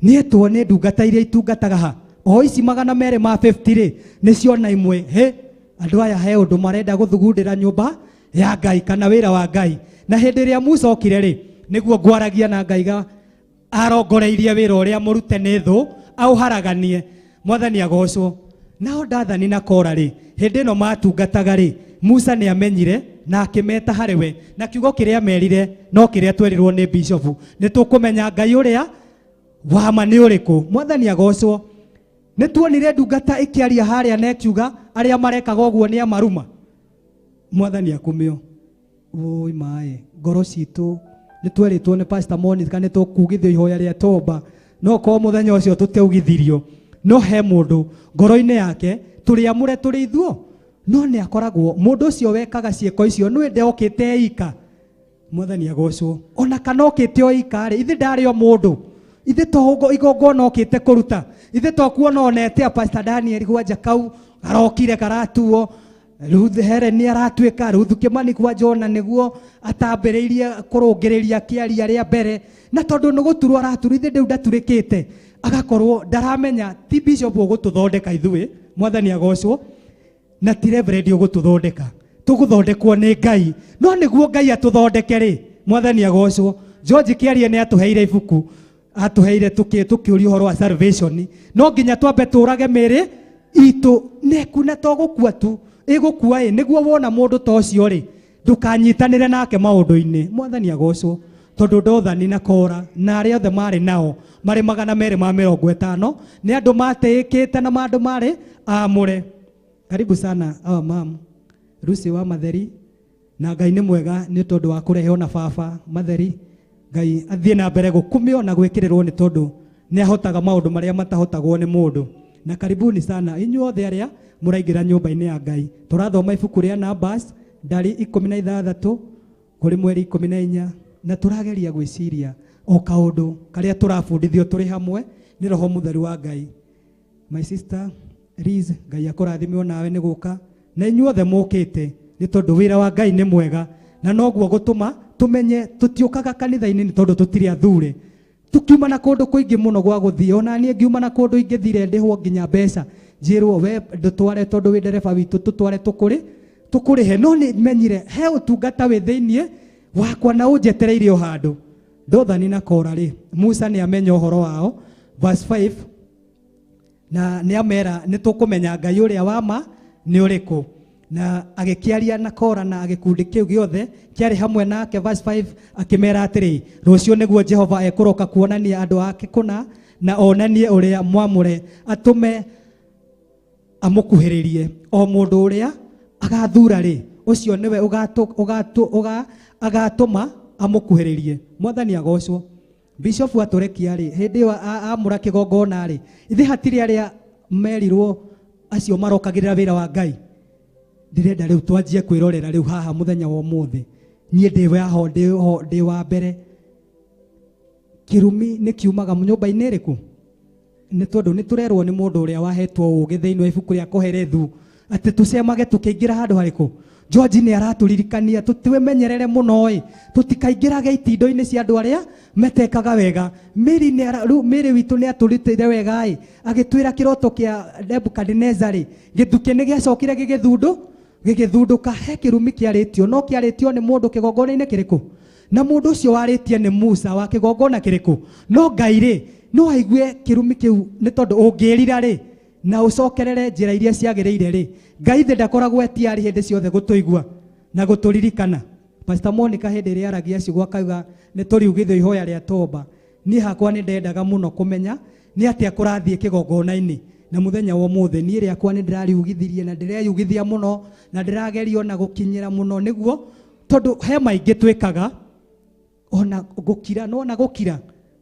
nĩetwo nĩ ndungata iria itungataga ha o ici 250 rĩ, nĩcio na imwe. He andũ aya he ũndũ marenda gũthugundĩra nyũmba ya Ngai kana wĩra wa Ngai. Na hĩndĩ ĩrĩa Musa okire rĩ, nĩguo ngwaragia na ngaiga arongoreirie wĩra ũrĩa mũrute nĩ thũ aũharaganie. Mwathani agocwo. Nao Dathani na Kora rĩ, hĩndĩ ĩno matungataga rĩ, Musa nĩ amenyire na akĩmeta harĩ we, na kiugo kĩrĩa merire no kĩrĩa twerirwo nĩ bishofu, nĩ tũkũmenya Ngai ũrĩa wa ma nĩ ũrĩkũ. Mwathani agocwo. Nĩ tuonire ndungata ĩkĩaria harĩa na ĩkiuga arĩa marekaga ũguo nĩ amaruma. Mwathani akumio. Oi mae, ngoro citũ nĩ twerĩtwo nĩ Pastor Monica nĩ tũkugithio ihoya rĩa toba, no korwo mũthenya ũcio tũtiaugithirio, no he mũndũ ngoro-inĩ yake tũrĩ amũre tũrĩ ithuo, no nĩ akoragwo mũndũ ũcio wekaga ciĩko icio nĩ ende okĩte ika. Mwathani agocwo. Ona kana okĩte o ika rĩ, ithe ndarĩ o mũndũ, ithe to igongona okĩte kũruta, ithe to kuona onete a Pastor Daniel gwanja kau karokire karatuo, Ruth Helen nĩ aratuĩka, Ruth Kimani kwanja ona nĩguo atambĩrĩirie kũrũngĩrĩria kĩaria rĩa mbere, na tondũ nĩ gũturwo araturwo, ithe rĩu ndaturĩkĩte, agakorwo ndaramenya ti bishop ũgũtũthondeka ithuĩ. Mwathani agocwo. Na ti reverend ũgũtũthondeka, tũgũthondekwo nĩ Ngai, no nĩguo Ngai atũthondeke rĩ, Mwathani agocwo. George Kĩarie nĩ atũheire ibuku, atũheire tũkĩũria ũhoro wa salvation, no nginya twambe tũrage mĩĩrĩ itũ neku, na to gũkua tu ĩgũkua ĩ, nĩguo wona mũndũ ta ũcio rĩ, ndũkanyitanĩre nake maũndũ-inĩ. Mwathani agocwo. Tondũ Dothani na Kora na arĩa othe marĩ nao marĩ 250 nĩ andũ matĩĩkĩte na andũ marĩ amũre. Karibu sana awa mam Lucy wa Matheri, na Ngai nĩ mwega nĩ tondũ wa kũrehe ona baba Matheri. Ngai athiĩ na mbere gũkumio na gwĩkĩrĩrwo nĩ tondũ nĩ ahotaga maũndũ marĩa matahotagwo nĩ mũndũ. Na karibuni sana inyuothe arĩa mũraingĩra nyũmba-inĩ ya Ngai. Tũrathoma ibuku rĩa Numbers ndari 16 kũrĩ mweri 14, na tũrageria gwĩciria o kaũndũ karĩa tũrabundithio tũrĩ hamwe nĩ Roho Mũtheru wa Ngai. My sister Liz, Ngai akũrathime nawe nĩ gũka, na inyuothe mũkĩte nĩ tondũ wĩra wa Ngai nĩ mwega, na noguo gũtũma tũmenye tũtiũkaga kanitha-inĩ nĩ tondũ tũtirĩ athure. Tukiuma na kũndũ kũingĩ mũno gwa gũthiĩ, ona niĩ ngiuma na kũndũ ingĩthire ndĩhwo nginya mbeca, njĩrwo we ndũtware tondũ wĩ ndereba witũ, tũtware tũkũrĩhe, no nĩ menyire he ũtungata wĩ thĩiniĩ wakwa na ũnjetereire o handũ. Dothani na Kora rĩ, Musa nĩ amenya ũhoro wao, verse 5, na nĩ amera nĩ tũkũmenya Ngai ũrĩa wa ma nĩ ũrĩkũ. Na agĩkĩaria na Kora na gĩkundi kĩu gĩothe kĩarĩ hamwe nake, verse 5, akĩmera atĩrĩ, rũciũ nĩguo Jehova ekũroka kuonania andũ ake kũna, na onanie ũrĩa mwamũre, atũme amũkuhĩrĩrie. O mũndũ ũrĩa agathura rĩ, ũcio nĩwe agatũma amũkuhĩrĩrie. Mwathani agocwo. Bishop atũrekia rĩ, hĩndĩ ĩyo amũra kĩgongona rĩ, ithe hatirĩ arĩa merirwo acio marokagĩrĩra wĩra wa Ngai. Ndĩrenda rĩu twanjie kwĩrorera rĩu haha mũthenya wa ũmũthĩ. Niĩ ndĩ waho, ndĩ ho, ndĩ wa mbere. Kĩrumi nĩ kiumaga nyũmba-inĩ ĩrĩkũ? Nĩ tondũ nĩ tũrerwo nĩ mũndũ ũrĩa wahetwo ũũgĩ thĩinĩ wa ibuku rĩa Kohelethu atĩ tũcemage tũkĩingĩra handũ harĩkũ. George nĩ aratũririkania tũtwĩmenyerere mũno ĩ, tũtikaingĩrage itindo-inĩ cia andũ arĩa metekaga wega. Mary nĩ ara-, rĩu Mary witũ nĩ atũrutĩire wega ĩ, agĩtwĩra kĩroto kĩa Nebukadneza rĩ, gĩthukĩ nĩ gĩacokire gĩgĩthundũka. He kĩrumi kĩarĩtio, no kĩarĩtio nĩ mũndũ kĩgongona-inĩ kĩrĩkũ? Na mũndũ ũcio warĩtie nĩ Musa wa kĩgongona kĩrĩkũ? No Ngai rĩ, no aigue kĩrumi kĩu nĩ tondũ ũngĩrira rĩ, na ũcokerere njĩra iria ciagĩrĩire rĩ, Ngai thĩ ndakoragwo etiarĩ hĩndĩ ciothe gũtũigua na gũtũririkana. Pastor Monica hĩndĩ ĩrĩa aragia ciugo akauga nĩ tũriugithio ihoya rĩa toba. Niĩ hakwa nĩ ndendaga mũno kũmenya nĩ atĩa kũrathiĩ kĩgongona-inĩ. Na mũthenya wa ũmũthĩ niĩ rĩakwa nĩ ndĩrariugithirie na ndĩreyugithia mũno na ndĩragerio na gũkinyĩra mũno nĩguo, tondũ he maingĩ twĩkaga ona gũkira, no ona gũkira,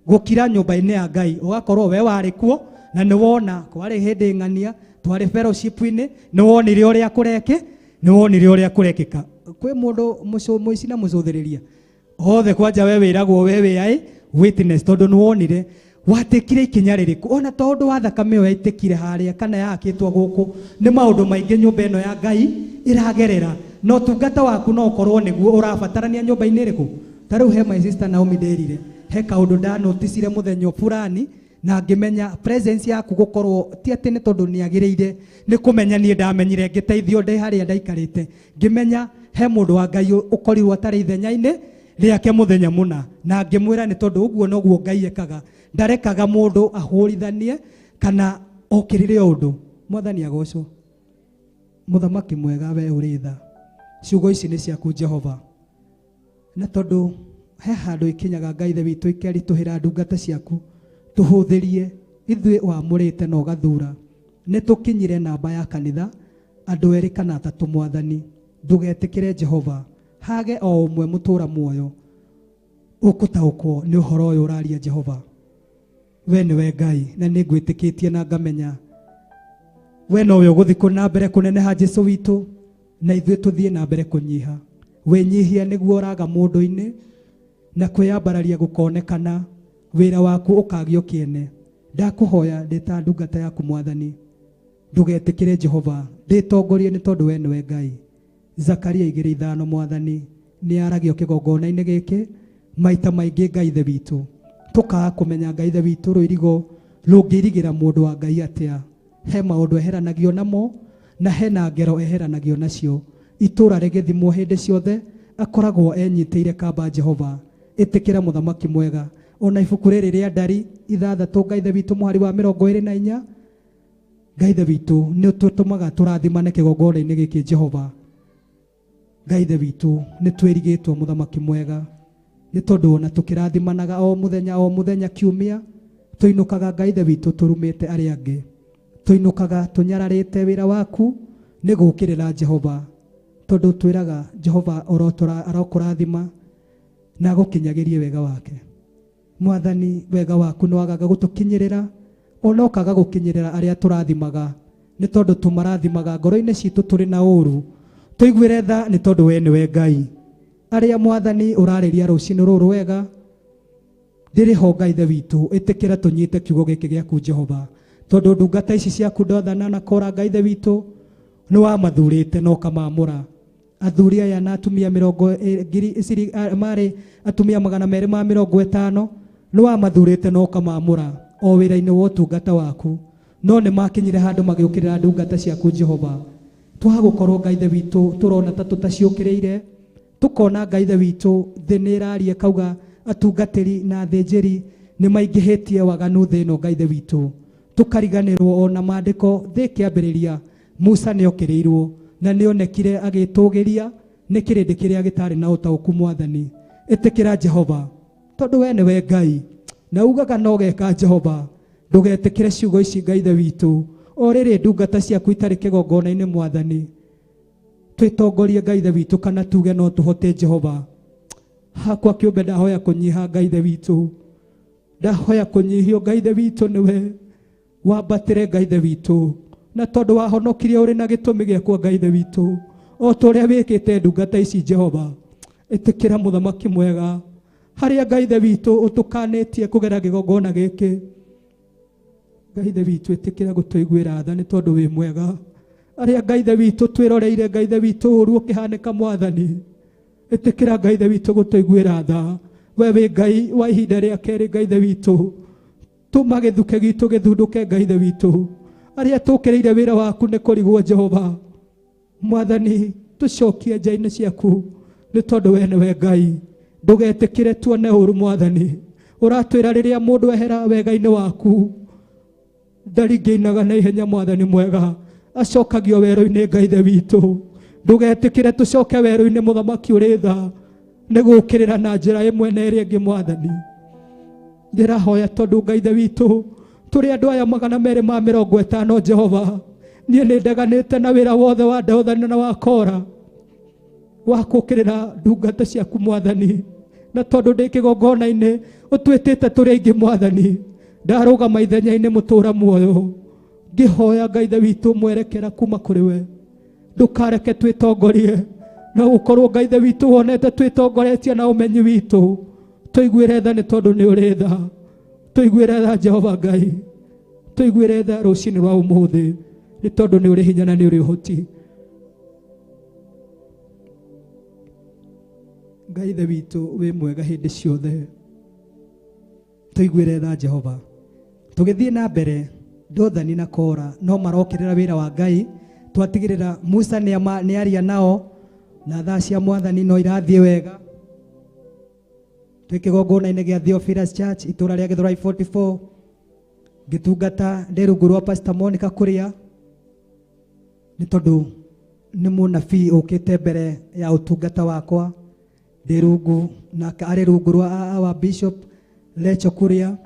gũkira nyũmba-inĩ ya Ngai ũgakorwo we warĩ kuo na nĩ wona kwarĩ hĩndĩ ng'ania twarĩ fellowship-inĩ, nĩ wonire ũrĩa kũreke, nĩ wonire ũrĩa kũrekĩka. Kwĩ mũndũ mũici na mũcũthĩrĩria othe kwanja we wĩragwo we wĩ aĩ witness, tondũ nĩ wonire watĩkire ikinya rĩrĩkũ. Ona tondũ wa thakame ĩyo yaitĩkire harĩa kana yakĩtwo gũkũ, nĩ maũndũ maingĩ nyũmba ĩno ya Ngai ĩragerera, na ũtungata waku no ũkorwo nĩguo ũrabatarania nyũmba-inĩ ĩrĩkũ. Ta rĩu he my sister Naomi nderire he kaũndũ ndanoticire mũthenya fulani na ngĩmenya presence yaku gũkorwo ti atĩ nĩ tondũ nĩagĩrĩire, nĩ kũmenya niĩ ndamenyire ngĩteithio ndĩ harĩa ndaikarĩte, ngĩmenya he mũndũ wa Ngai ũkorirwo atarĩ ithenya-inĩ rĩake mũthenya mũna, na ngĩmwĩra nĩ tondũ ũguo noguo Ngai ekaga, ndarekaga mũndũ ahũrithanie kana okĩrĩre ũndũ. Mwathani agocwo. Mũthamaki mwega we ũrĩ tha, ciugo ici nĩ ciaku Jehova, na tondũ he handũ ikinyaga Ngai ithe witũ ikeritũhĩra ndungata ciaku tũhũthĩrie ithuĩ wamũrĩte na ũgathura. Nĩ tũkinyire namba ya kanitha andũ erĩ kana atatũ Mwathani, ndũgetĩkĩre Jehova hage o ũmwe mũtũra muoyo ũkũtaũkwo nĩ ũhoro ũyũ ũraria Jehova. We nĩwe Ngai na nĩ ngwĩtĩkĩtie na ngamenya we nowe ũgũthiĩ na mbere kũneneha Jesu witũ, na ithuĩ tũthiĩ na mbere kũnyiha. Wĩnyihia nĩguo ũraga mũndũ-inĩ na kwĩyambararia gũkonekana, wĩra waku ũkagio kĩene. Ndakũhoya ndĩ ta ndungata yaku Mwathani, ndũgetĩkĩre Jehova ndĩtongorie nĩ tondũ we nĩwe Ngai. Zakaria 2:5 Mwathani nĩ aragio kĩgongona-inĩ gĩkĩ maita maingĩ Ngai ithe witũ, tũkaga kũmenya Ngai ithe witũ rũirigo rũngĩirigĩra mũndũ wa Ngai atĩa. He maũndũ eheranagio namo na hena ngero eheranagio nacio. Itũra rĩgĩthimwo hĩndĩ ciothe akoragwo enyitĩire kamba Jehova. Ĩtĩkĩra mũthamaki mwega. Ona ibuku rĩrĩ rĩa Ndari 6 Ngai ithe witũ mũhari wa 24 Ngai ithe witũ nĩ ũtũtũmaga tũrathimane kĩgongona-inĩ gĩkĩ Jehova. Ngai ithe witũ nĩ twĩrigĩtwo mũthamaki mwega, nĩ tondũ ona tũkĩrathimanaga o mũthenya kiumia tũinũkaga Ngai ithe witũ tũrumĩte arĩa angĩ, tũinũkaga tũnyararĩte wĩra waku nĩ gũũkĩrĩra Jehova, tondũ twĩraga Jehova arokũrathima na agũkinyagĩrie wega wake. Mwathani wega waku nĩ wagaga gũtũkinyĩrĩra ona ũkaga gũkinyĩrĩra arĩa tũrathimaga, nĩ tondũ tũmarathimaga ngoro-inĩ citũ tũrĩ na ũru. Tũiguĩre tha nĩ tondũ we nĩwe Ngai. Arĩa Mwathani ũrarĩria rũcinĩ rũrũ wega ndĩrĩ ho Ngai ithe witũ, ĩtĩkĩra tũnyite kiugo gĩkĩ gĩaku Jehova, tondũ ndungata ici ciaku Dothana na Kora Ngai ithe witũ nĩ wamathurĩte na ũkamamũra. Athuri aya na atumia mĩrongo ngiri iciri marĩ atumia 250 nĩ wamathurĩte na ũkamamũra o wĩra-inĩ wa ũtungata waku, no nĩ makinyire handũ magĩũkĩrĩra ndungata ciaku Jehova. Twagũkorwo Ngai ithe witũ tũrona ta tũtaciũkĩrĩire, tũkona Ngai ithe witũ thĩ nĩ ĩraria kauga atungatĩri na athĩnjĩri nĩ maingĩhĩtie waganu thĩ ĩno Ngai ithe witũ, tũkariganĩrwo ona maandĩko thĩ kĩambĩrĩria Musa nĩ okĩrĩirwo na nĩ onekire agĩtũgĩria nĩ kĩrĩndĩ kĩrĩa gĩtarĩ na ũtaũku. Mwathani ĩtĩkĩra Jehova, tondũ we nĩwe Ngai na ugaga no geka Jehova. Ndũgetĩkĩre ciugo ici Ngai ithe witũ o rĩrĩ ndungata ciaku itarĩ kĩgongona-inĩ Mwathani, twĩtongorie Ngai ithe witũ kana tuge no tũhote Jehova. Hakwa kĩũmbe ndahoya kũnyiha Ngai ithe witũ, ndahoya kũnyihio Ngai ithe witũ nĩwe wambatĩre Ngai ithe witũ, na tondũ wahonokirie ũrĩ na gĩtũmi gĩakwa Ngai ithe witũ o ta ũrĩa wĩkĩte ndungata ici Jehova. Ĩtĩkĩra mũthamaki mwega harĩa Ngai ithe witũ ũtũkanĩtie kũgera kĩgongona gĩkĩ. Ngai ithe witũ ĩtĩkĩra gũtũiguĩra tha nĩ tondũ wĩ mwega. Arĩa Ngai ithe witũ twĩroreire Ngai ithe witũ ũru ũkĩhanĩka Mwathani, ĩtĩkĩra Ngai ithe witũ gũtũiguĩra tha. We wĩ Ngai wa ihinda rĩa kerĩ Ngai ithe witũ, tũma gĩthuke gitũ gĩthundũke Ngai ithe witũ. Arĩa tũkĩrĩire wĩra waku nĩ kũrigwo Jehova. Mwathani tũcokie nja-inĩ ciaku nĩ tondũ we nĩwe Ngai. Ndũgetĩkĩre tuone ũru Mwathani. Ũratwĩra rĩrĩa mũndũ ehera wega-inĩ waku ndaringĩinaga na ihenya Mwathani mwega, acokagio werũ-inĩ Ngai ithe witũ. Ndũgetĩkĩre tũcoke werũ-inĩ mũthamaki ũrĩ tha nĩ gũũkĩrĩra na njĩra ĩmwe na ĩrĩa ĩngĩ Mwathani. Ndĩrahoya tondũ Ngai ithe witũ tũrĩ andũ aya 250 Jehova, niĩ nĩ ndeganĩte na wĩra wothe wa Dothani na wa Kora wa kũũkĩrĩra ndungata ciaku Mwathani, na tondũ ndĩ kĩgongona-inĩ ũtwĩtĩte tũrĩ aingĩ Mwathani, ndarũgama ithenya-inĩ mũtũra muoyo ngĩhoya Ngai ithe witũ mwerekera kuma kũrĩ we. Ndũkareke twĩtongorie no gũkorwo Ngai ithe witũ wonete twĩtongoretie na ũmenyi witũ. Tũiguĩre tha nĩ tondũ nĩ ũrĩ tha. Tũiguĩre tha Jehova Ngai, tũiguĩre tha rũcinĩ rwa ũmũthĩ nĩ tondũ nĩ ũrĩ hinya na nĩ ũrĩ ũhoti. Ngai ithe witũ wĩ mwega hĩndĩ ciothe, tũiguĩre tha Jehova. Tũgĩthiĩ na mbere, Dothani na Kora no marokĩrĩra wĩra wa Ngai. Twatigĩrĩra Musa nĩ aria nao na thaa cia Mwathani no irathiĩ wega. Twĩ kĩgongona-inĩ gĩa Theophilus Church itũra rĩa Gĩthũrai 44, ngĩtungata ndĩ rungu rwa Pastor Monica Kuria. Nĩ tondũ nĩ mũnabii ũkĩte mbere ya ũtungata wakwa ndĩ rungu nake arĩ rungu rwa our Bishop Lecho Kuria.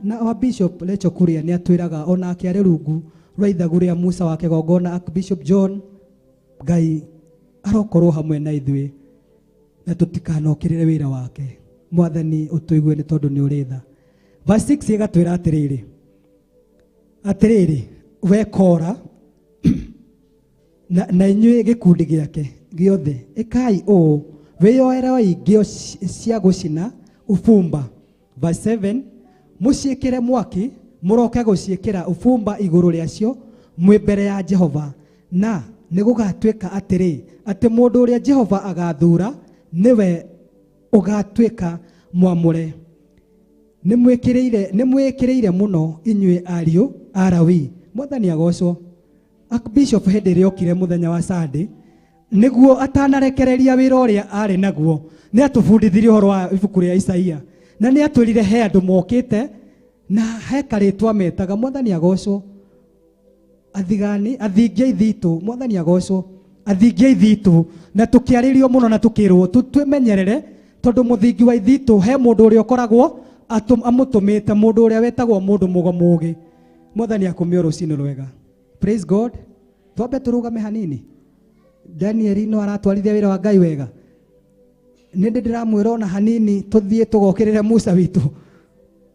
Na our Bishop Lecho Kuria nĩ atwĩraga onake arĩ rungu rwa ithagu rĩa Musa wa kĩgongona Archbishop John. Ngai arokorwo hamwe na ithuĩ na tũtikanokĩrĩre wĩra wake. Mwathani ũtũigue nĩ tondũ nĩ ũrĩ tha. Verse 6 ĩgatwĩra atĩrĩrĩ, atĩrĩrĩ we Kora na inyuĩ gĩkundi gĩake gĩothe ĩkai ũũ, wĩyoerei ngĩo cia gũcina ũbumba. Verse 7, mũciĩkĩre mwaki, mũroke gũciĩkĩra ũbumba igũrũ rĩacio mwĩ mbere ya Jehova, na nĩgũgatuĩka atĩrĩ, atĩ mũndũ ũrĩa Jehova agathura nĩwe ũgatuĩka mwamũre. Nĩmwĩkĩrĩire mũno inyuĩ ariũ a Lawi. Mwathani agocwo. Archbishop hĩndĩ ĩrĩa okire mũthenya wa Sunday, nĩguo atanarekereria wĩra ũrĩa arĩ naguo, nĩ atũbundithirie ũhoro wa ibuku rĩa Isaia, na nĩ atwĩrire he andũ mokĩte na he karĩtwa metaga. Mwathani agocwo. Athigani, athingi a ithitũ, Mwathani agocwo. Athingi a ithitũ, na tũkĩarĩrio mũno na tũkĩrwo twĩmenyerere, tondũ mũthingi wa ithitũ he mũndũ ũrĩa ũkoragwo amũtũmĩte, mũndũ ũrĩa wetagwo mũndũ mũgo mũgĩ. Mwathani akũmie rũcinĩ rwega. Praise God. Twambe tũrũgame hanini. Daniel no aratwarithia wĩra wa Ngai wega. Nĩ ndĩ ndĩramwĩra ona hanini tũthiĩ tũgokĩrĩre Musa witũ.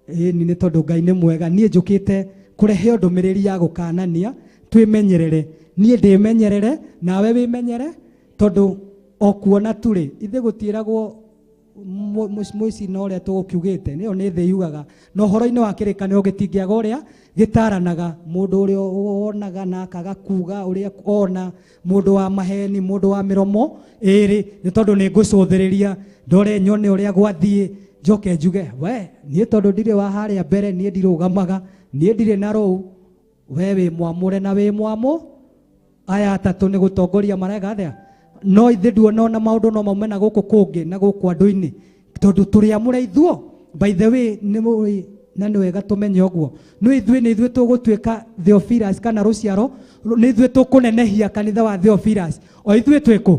Ĩni nĩ tondũ Ngai nĩ mwega. Niĩ njũkĩte kũrehe ndũmĩrĩri ya gũkanania twĩmenyerere. Niĩ ndĩmenyerere nawe wĩmenyere, tondũ o kuona tu rĩ, ithuĩ gũtiĩragwo mũici na ũrĩa tũgũkiugĩte, nĩyo nĩ thĩ yugaga. Na ũhoro-inĩ wa kĩrĩkanĩro gĩtingĩaga ũrĩa gĩtaranaga, mũndũ ũrĩa wonaga na akaga kuga ũrĩa ona, mũndũ wa maheni, mũndũ wa mĩromo ĩrĩ, nĩ tondũ nĩ ngũcũthĩrĩria ndore nyone ũrĩa gwathiĩ, njoke njuge we niĩ tondũ ndirĩ wa harĩa mbere, niĩ ndirũgamaga, niĩ ndirĩ na rũu, we wĩ mwamũre na wĩ mwamũ. Aya atatũ nĩ gũtongoria mareka atĩa? No ithuĩ nduona ona maũndũ no maume na gũkũ kũngĩ na gũkũ andũ-inĩ, tondũ tũrĩ amũre ithuo. By the way, nĩ mũĩ na nĩ wega tũmenye ũguo, nĩ ithuĩ, nĩ ithuĩ tũgũtuĩka Theophilus kana rũciaro, nĩ ithuĩ tũkũnenehia kanitha wa Theophilus. O ithuĩ twĩkũ?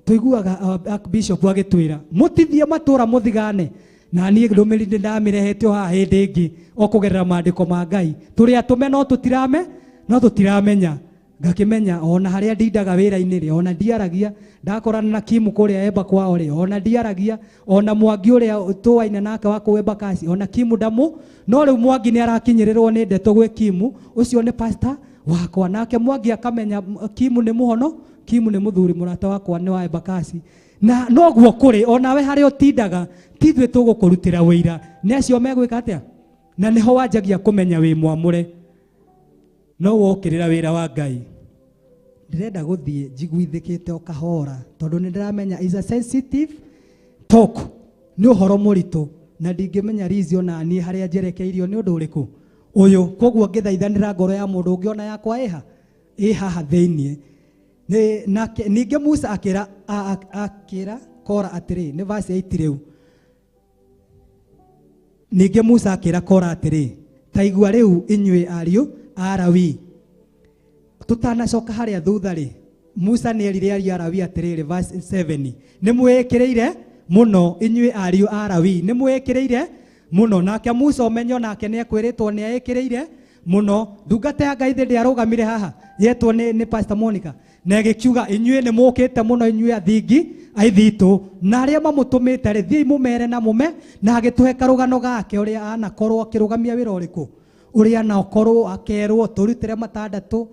Tũiguaga Archbishop agĩtwĩra mũtithie matũra mũthigane, na niĩ ndũmĩrĩri nĩ ndamĩrehete o haha hĩndĩ ĩngĩ o kũgerera maandĩko ma Ngai. Tũrĩ atũme no tũtirame, no tũtiramenya. Ngakĩmenya ona harĩa ndindaga wĩra-inĩ rĩ, ona ndiaragia, ndakorana na Kimu kũrĩa Emba kwao rĩ, ona ndiaragia, ona Mwangi ũrĩa tũwaine nake wa kũu Embakasi, ona Kimu ndamũ, no rĩu Mwangi nĩ arakinyĩrĩrwo nĩ ndeto gwĩ Kimu, ũcio nĩ pastor wakwa, nake Mwangi akamenya Kimu nĩ mũhono, Kimu nĩ mũthuri mũrata wakwa nĩ wa Embakasi. Na noguo kũrĩ onawe harĩa ũtindaga, ti ithuĩ tũgũkũrutĩra wĩira, nĩ acio megwĩka atĩa? Na nĩho wanjagia kũmenya wĩ mwamũre. No wokĩrĩra wĩra wa Ngai. Ndĩrenda gũthiĩ njiguithĩkĩte o kahora, tondũ nĩ ndĩramenya is a sensitive talk, nĩ ũhoro mũritũ, na ndingĩmenya Liz ona niĩ harĩa njerekeirio nĩ ũndũ ũrĩkũ ũyũ. Koguo ngĩthaithanĩra ngoro ya mũndũ ũngĩ ona yakwa ĩha ĩ haha thĩiniĩ. Nake ningĩ Musa akĩra Kora atĩrĩ, nĩ verse 8 rĩu. Ningĩ Musa akĩra Kora atĩrĩ, ta igua rĩu inyuĩ ariũ a Lawi. Tũtanacoka harĩa thutha rĩ, Musa nĩ erire ariũ a Lawi atĩrĩrĩ, verse 7, nĩ mwĩĩkĩrĩire mũno inyuĩ ariũ a Lawi, nĩ mwĩĩkĩrĩire mũno. Nake Musa ũmenyo nake nĩ ekwĩrĩtwo nĩ eĩkĩrĩire mũno. Ndungata ya Ngai thĩ ndĩarũgamire haha, yetwo nĩ Pastor Monica, na ĩgĩkiuga inyuĩ nĩ mũkĩte mũno inyuĩ athingi a ithitũ, na arĩa mamũtũmĩte rĩ, thiĩi mũmere na mũme. Na agĩtũhe karũgano gake ũrĩa anakorwo akĩrũgamia wĩra ũrĩkũ, ũrĩa anakorwo akerwo tũrutĩre matandatũ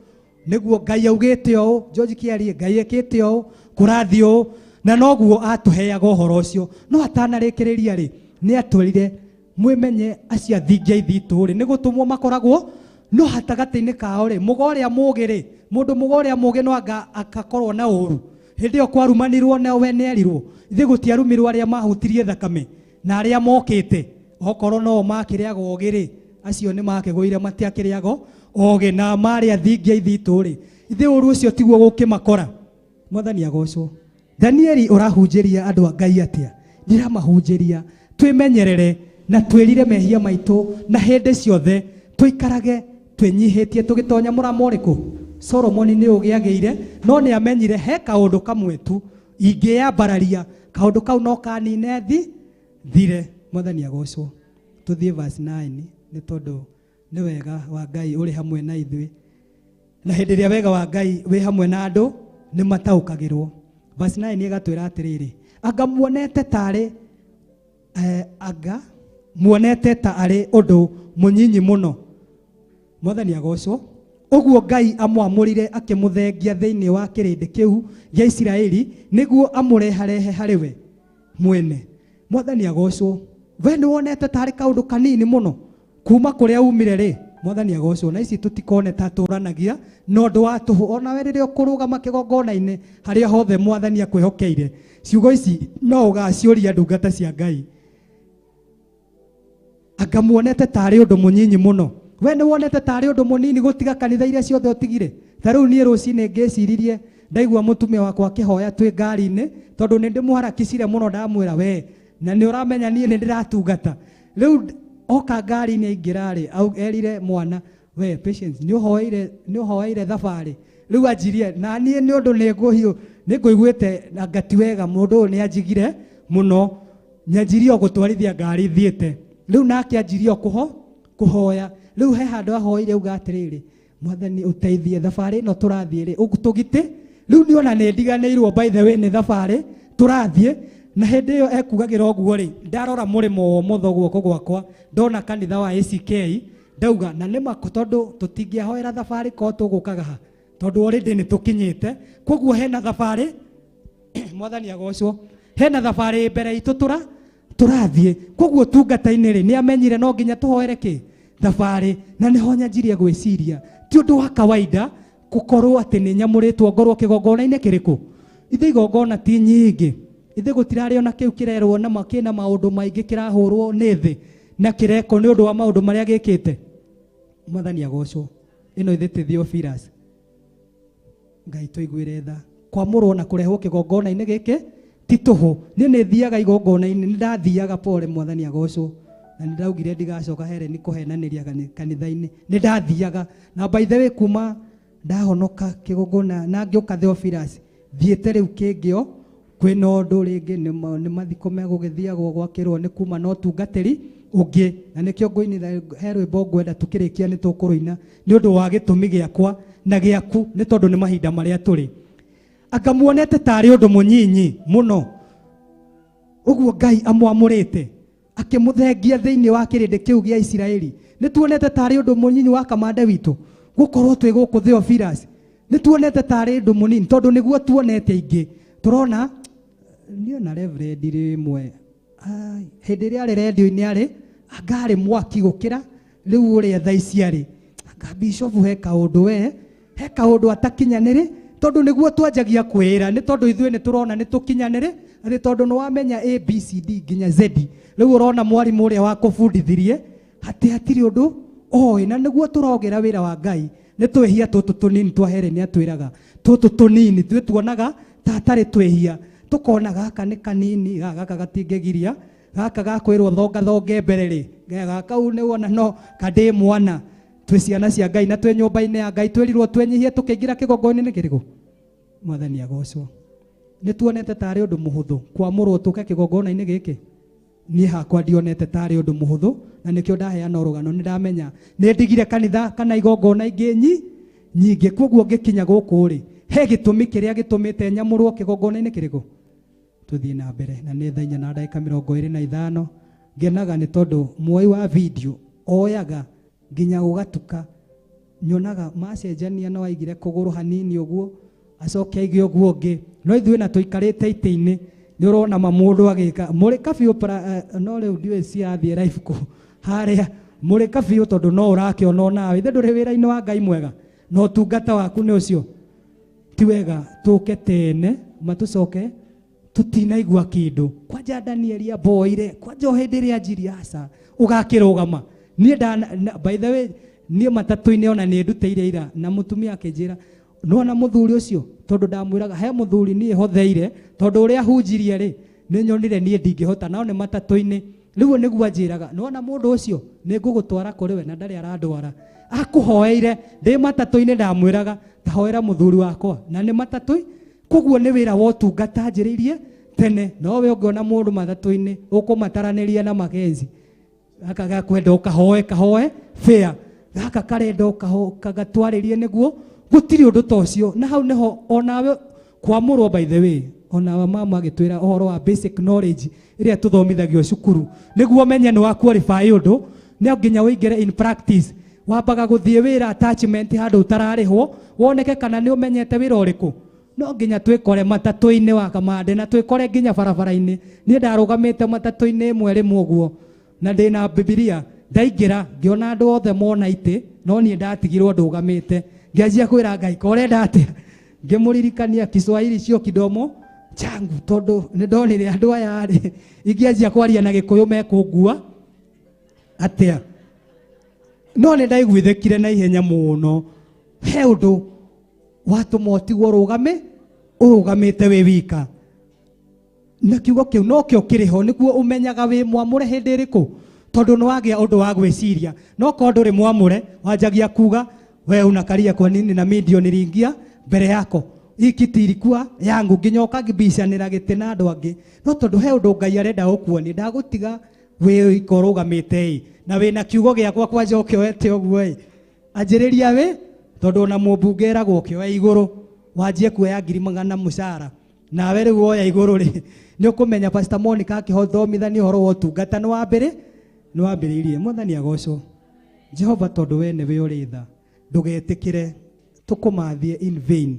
nĩguo Ngai augĩte ũũ, George Kĩarie Ngai ekĩte ũũ, kũrathiĩ ũũ, na noguo atũheaga ũhoro ũcio. No atanarĩkĩrĩria rĩ, nĩ atwĩrire mwĩmenye acio athingi a ithitũ rĩ, nĩ gũtũmwo makoragwo, no gatagatĩ-inĩ kao rĩ, mũgo ũrĩa mũũgĩ rĩ, mũndũ mũgo ũrĩa mũũgĩ no anga akakorwo na ũũru. Hĩndĩ ĩyo kwarumanirwo na we nĩerirwo, ithuĩ gũtiarumirwo arĩa mahutirie thakame na arĩa mokĩte, okorwo no makĩrĩaga ũũgĩ rĩ, acio nĩ makĩgũire matiakĩrĩaga ũũgĩ, na marĩ athingi a ithitũ rĩ, ithuĩ ũũru ũcio tiguo gũkĩmakora. Mwathani agocwo. Danieli ũrahunjĩria andũ a Ngai atĩa? Ndĩramahunjĩria twĩmenyerere na twĩrire mehia maitũ, na hĩndĩ ciothe tũikarage twĩnyihĩtie tũgĩtonya mũramo ũrĩkũ? Solomoni nĩ ũgĩ agĩire no nĩ amenyire he kaũndũ kamwe tu ingĩyambararia kaũndũ kau no kanine thire. Mwathani agocwo. Tuthiĩ verse 9 nĩ tondũ nĩ wega wa Ngai ũrĩ hamwe na ithuĩ, na hĩndĩ ĩrĩa wega wa Ngai wĩ hamwe na andũ nĩ mataũkagĩrwo. Verse 9 ĩgatwĩra atĩrĩrĩ, anga muonete tarĩ anga muonete ta arĩ ũndũ mũnyinyi mũno. Mwathani agocwo. Ũguo Ngai amwamũrire akĩmũthengia thĩinĩ wa kĩrĩndĩ kĩu gĩa Isiraeli nĩguo amũreharehe harĩ we mwene. Mwathani agocwo. We nĩ wonete tarĩ kaũndũ kanini mũno kuma kũrĩa umire rĩ. Mwathani agocwo. Na ici tũtikone ta tũranagia na ũndũ wa tũhũ. Ona we rĩrĩa ũkũrũgama kĩgongona-inĩ harĩa hothe Mwathani akwĩhokeire, ciugo ici no ũgaciũria ndungata cia Ngai. Anga muonete tarĩ ũndũ mũnyinyi mũno. We nĩ wonete tarĩ ũndũ mũnini gũtiga kanitha iria ciothe ũtigire. Ta rĩu niĩ rũcinĩ ngĩciririe ndaigua mũtumia wakwa akĩhoya twĩ ngari-inĩ, tondũ nĩ ndĩmũharakicire mũno ndamwĩra we na nĩ ũramenya niĩ nĩ ndĩratungata. Rĩu oka ngari-inĩ aingĩra rĩ, erire mwana we Patience nĩ ũhoeire thabarĩ. Rĩu anjirie na niĩ nĩ ũndũ nĩ ngũiguĩte anga ti wega mũndũ ũyũ nĩ anjigire mũno, nyanjirie o gũtwarithia ngari thiĩte. Rĩu nake anjirie o kũhoya. Rĩu he handũ ahoire auga atĩrĩrĩ, Mwathani ũteithie thabarĩ ĩno tũrathiĩ rĩ, tũgitĩ. Rĩu niĩ ona nĩ ndiganĩirwo by the way nĩ thabarĩ tũrathiĩ. Na hĩndĩ ĩyo ekugagĩra ũguo rĩ, ndarora mũrĩmo wa ũmotho guoko gwakwa ndona kanitha wa ACK, ndauga na nĩ mako tondũ tũtingĩahoera thabarĩ ko tũgũkaga ha, tondũ already nĩ tũkinyĩte. Koguo hena thabarĩ, Mwathani agocwo, hena thabarĩ mbere itũ tũrathiĩ. Koguo tungata-inĩ rĩ, nĩ amenyire no nginya tũhoere kĩ thabarĩ. Na nĩho nyanjirie gwĩciria ti ũndũ wa kawaida gũkorwo atĩ nĩ nyamũrĩtwo ngorwo kĩgongona-inĩ kĩrĩkũ. Ithe igongona ti nyingĩ, ithe gũtirarĩ ona kĩu kĩrerwo na kĩna maũndũ maingĩ kĩrahũrwo nĩ thĩ na kĩreko nĩ ũndũ wa maũndũ marĩa gĩkĩte. Mwathani agocwo. Ĩno ithe ti Theophilus. Ngai tũiguĩre tha. Kwamũrwo na kũrehwo kĩgongona-inĩ gĩkĩ ti tũhũ. Niĩ nĩ thiaga igongona-inĩ, nĩ ndathiaga pole. Mwathani agocwo. Na nĩ ndaugire ndigacoka here nĩ kũhenanĩria kanitha-inĩ. Nĩ ndathiaga. Na by the way kuma ndahonoka kĩgongona na ngĩũka Theophilus, thiĩte rĩu kĩngĩo kwĩna ũndũ rĩngĩ nĩ mathiko megũgĩthiagwo gwakĩrwo nĩ kuma na ũtungatĩri ũngĩ. Na nĩkĩo ngũinĩra he rwĩmbo ngwenda tũkĩrĩkia nĩ tũkũrũina nĩ ũndũ wa gĩtũmi gĩakwa na gĩaku, nĩ tondũ nĩ mahinda marĩa tũrĩ. Anga muonete tarĩ ũndũ mũnyinyi mũno ũguo Ngai amwamũrĩte akĩmũthengia thĩinĩ wa kĩrĩndĩ kĩu gĩa Isiraeli. Nĩ tuonete tarĩ ũndũ mũnyinyi wa kamande witũ gũkorwo twĩ gũkũ Theophilus. Nĩ tuonete tarĩ ũndũ mũnini tondũ nĩguo tuonete aingĩ. Tũrona niĩ na Reverend rĩmwe hĩndĩ ĩrĩa arĩ redio-inĩ arĩ anga arĩ mwaki gũkĩra rĩu ũrĩa thaa ici arĩ. Anga Bishop he kaũndũ we he kaũndũ atakinyanĩrĩ, tondũ nĩguo twanjagia kwĩra, nĩ tondũ ithuĩ nĩ tũrona nĩ tũkinyanĩrĩ, nĩ tondũ nĩ wamenya A B C D nginya Z. Rĩu ũrona mwarimũ ũrĩa wakũbundithirie atĩ hatirĩ ũndũ oĩ, na nĩguo tũrogera wĩra wa Ngai. Nĩ twĩhia tũtũ tũnini twa Helen atwĩraga tũtũ tũnini ithuĩ tuonaga ta hatarĩ twĩhia, tũkona gaka nĩ kanini, gaka gatingĩgiria, gaka gakwĩrwo thongathonge mbere rĩ, gaka nĩ wona no kandĩ mwana. Twĩ ciana cia Ngai na twĩ nyũmba-inĩ ya Ngai, twĩrirwo twĩnyihie tũkĩingĩra kĩgongona-inĩ kĩrĩkũ. Mwathani agocwo. Nĩ tuonete tarĩ ũndũ mũhũthũ kwamũrwo tũke kĩgongona-inĩ gĩkĩ. Niĩ hakwa ndionete tarĩ ũndũ mũhũthũ, na nĩkĩo ndaheana rũgano. Nĩ ndamenya nĩ ndigire kanitha kana igongona ingĩ nyingĩ, koguo ngĩkinya gũkũ rĩ, he gĩtũmi kĩrĩa gĩtũmĩte nyamũrwo kĩgongona-inĩ kĩrĩkũ. Tũthiĩ na mbere na nĩ thaa inya na ndagĩka 25. Ngenaga nĩ tondũ muoi wa video oyaga nginya gũgatuka. Nyonaga macenjania no aigire kũgũrũ hanini ũguo acoke aige ũguo ũngĩ, no ithuĩ na tũikarĩte itĩ-inĩ nĩ ũrona ma mũndũ agĩka mũrĩ kabiũ no rĩu ndiũĩ cirathiĩ live kũ harĩa mũrĩ kabiũ, tondũ no ũrakĩona onawe ithe ndũrĩ wĩra-inĩ wa Ngai mwega na ũtungata waku nĩ ũcio. Ti wega tũke tene matũcoke tũtinaigua kĩndũ. Kwanja Danieli amboire kwanja o hĩndĩ ĩrĩa anjirie aca ũgakĩrũgama. Niĩ by the way niĩ matatũ-inĩ ona nĩ ndutĩire ira na mũtumia akĩnjĩra nona mũthuri ũcio, tondũ ndamwĩraga he mũthuri niĩ hotheire, tondũ ũrĩa hunjirie rĩ nĩ nyonire niĩ ndingĩhota, nao nĩ matatũ-inĩ. Rĩu nĩguo anjĩraga nona mũndũ ũcio nĩ ngũgũtwara kũrĩ we, na ndarĩ arandwara. Akũhoeire ndĩ matatũ-inĩ ndamwĩraga Tahoera muthuri wakwa na nĩ matatũ koguo nĩ wĩra wa ũtungata njĩrĩirie tene no we ũngĩona mũndũ matatũ-inĩ ũkũmataranĩria na magenzi gaka gakwenda ũkahoe kahoe fair gaka karenda ũkagatwarĩrie nĩguo gũtirĩ ũndũ ta ũcio na hau nĩho onawe kwamũrwo by the way onawe mama agĩtwĩra ũhoro wa basic knowledge ĩrĩa tũthomithagio cukuru nĩguo menye nĩ wa qualify ũndũ no nginya ũingĩre in practice wambaga gũthiĩ wĩra attachment handũ ũtararĩhwo woneke kana nĩ ũmenyete wĩra ũrĩkũ no nginya twĩkore matatũ-inĩ wa Kamande na twĩkore nginya barabara-inĩ niĩ ndarũgamĩte matatũ-inĩ ĩmwe rĩmwe ũguo na ndĩna Bibilia ndaingĩra ngĩona andũ othe mona itĩ no niĩ ndatigirwo ndũgamĩte ngĩanjia kwĩra Ngai ko ũrenda atĩa ngĩmũririkania Kiswahili sio kidomo changu tondũ nĩ ndonire andũ aya rĩ ingĩanjia kwaria na Gĩkũyũ mekũngua atĩa no nĩ ndaiguithĩkire na ihenya mũno he ũndũ watũma ũtigwo ũrũgamĩte wĩ wika na kiugo kĩu nokĩo kĩrĩ ho nĩguo ũmenyaga wĩ mwamũre hĩndĩ ĩrĩkũ tondũ nĩ wagĩa ũndũ wa gwĩciria no korwo ndũrĩ mwamũre wanjagia kuga we unakaria kwa nini na mimi ndio niliingia mbere yako hii kiti ilikuwa yangu nginya ũkabicanĩra gĩtĩ na andũ angĩ no tondũ he ũndũ Ngai arenda ũkuonie ndagũtiga wĩ wika ũrũgamĩte ĩ na wĩna kiugo gĩakwa kwanja ũkĩoete ũguo ĩ anjĩrĩria wĩ tondũ ona mũmbunge eragwo ũkĩoya igũrũ wanjie kuoya 100,000 mũcara nawe rĩu woya igũrũ rĩ nĩ ũkũmenya Pastor Monica akĩhothomithania ũhoro wa ũtungata nĩ wambĩrĩirie Mwathani agocwo Jehova tondũ we nĩwe ũrĩ tha ndũgetĩkĩre tũkũmathie in vain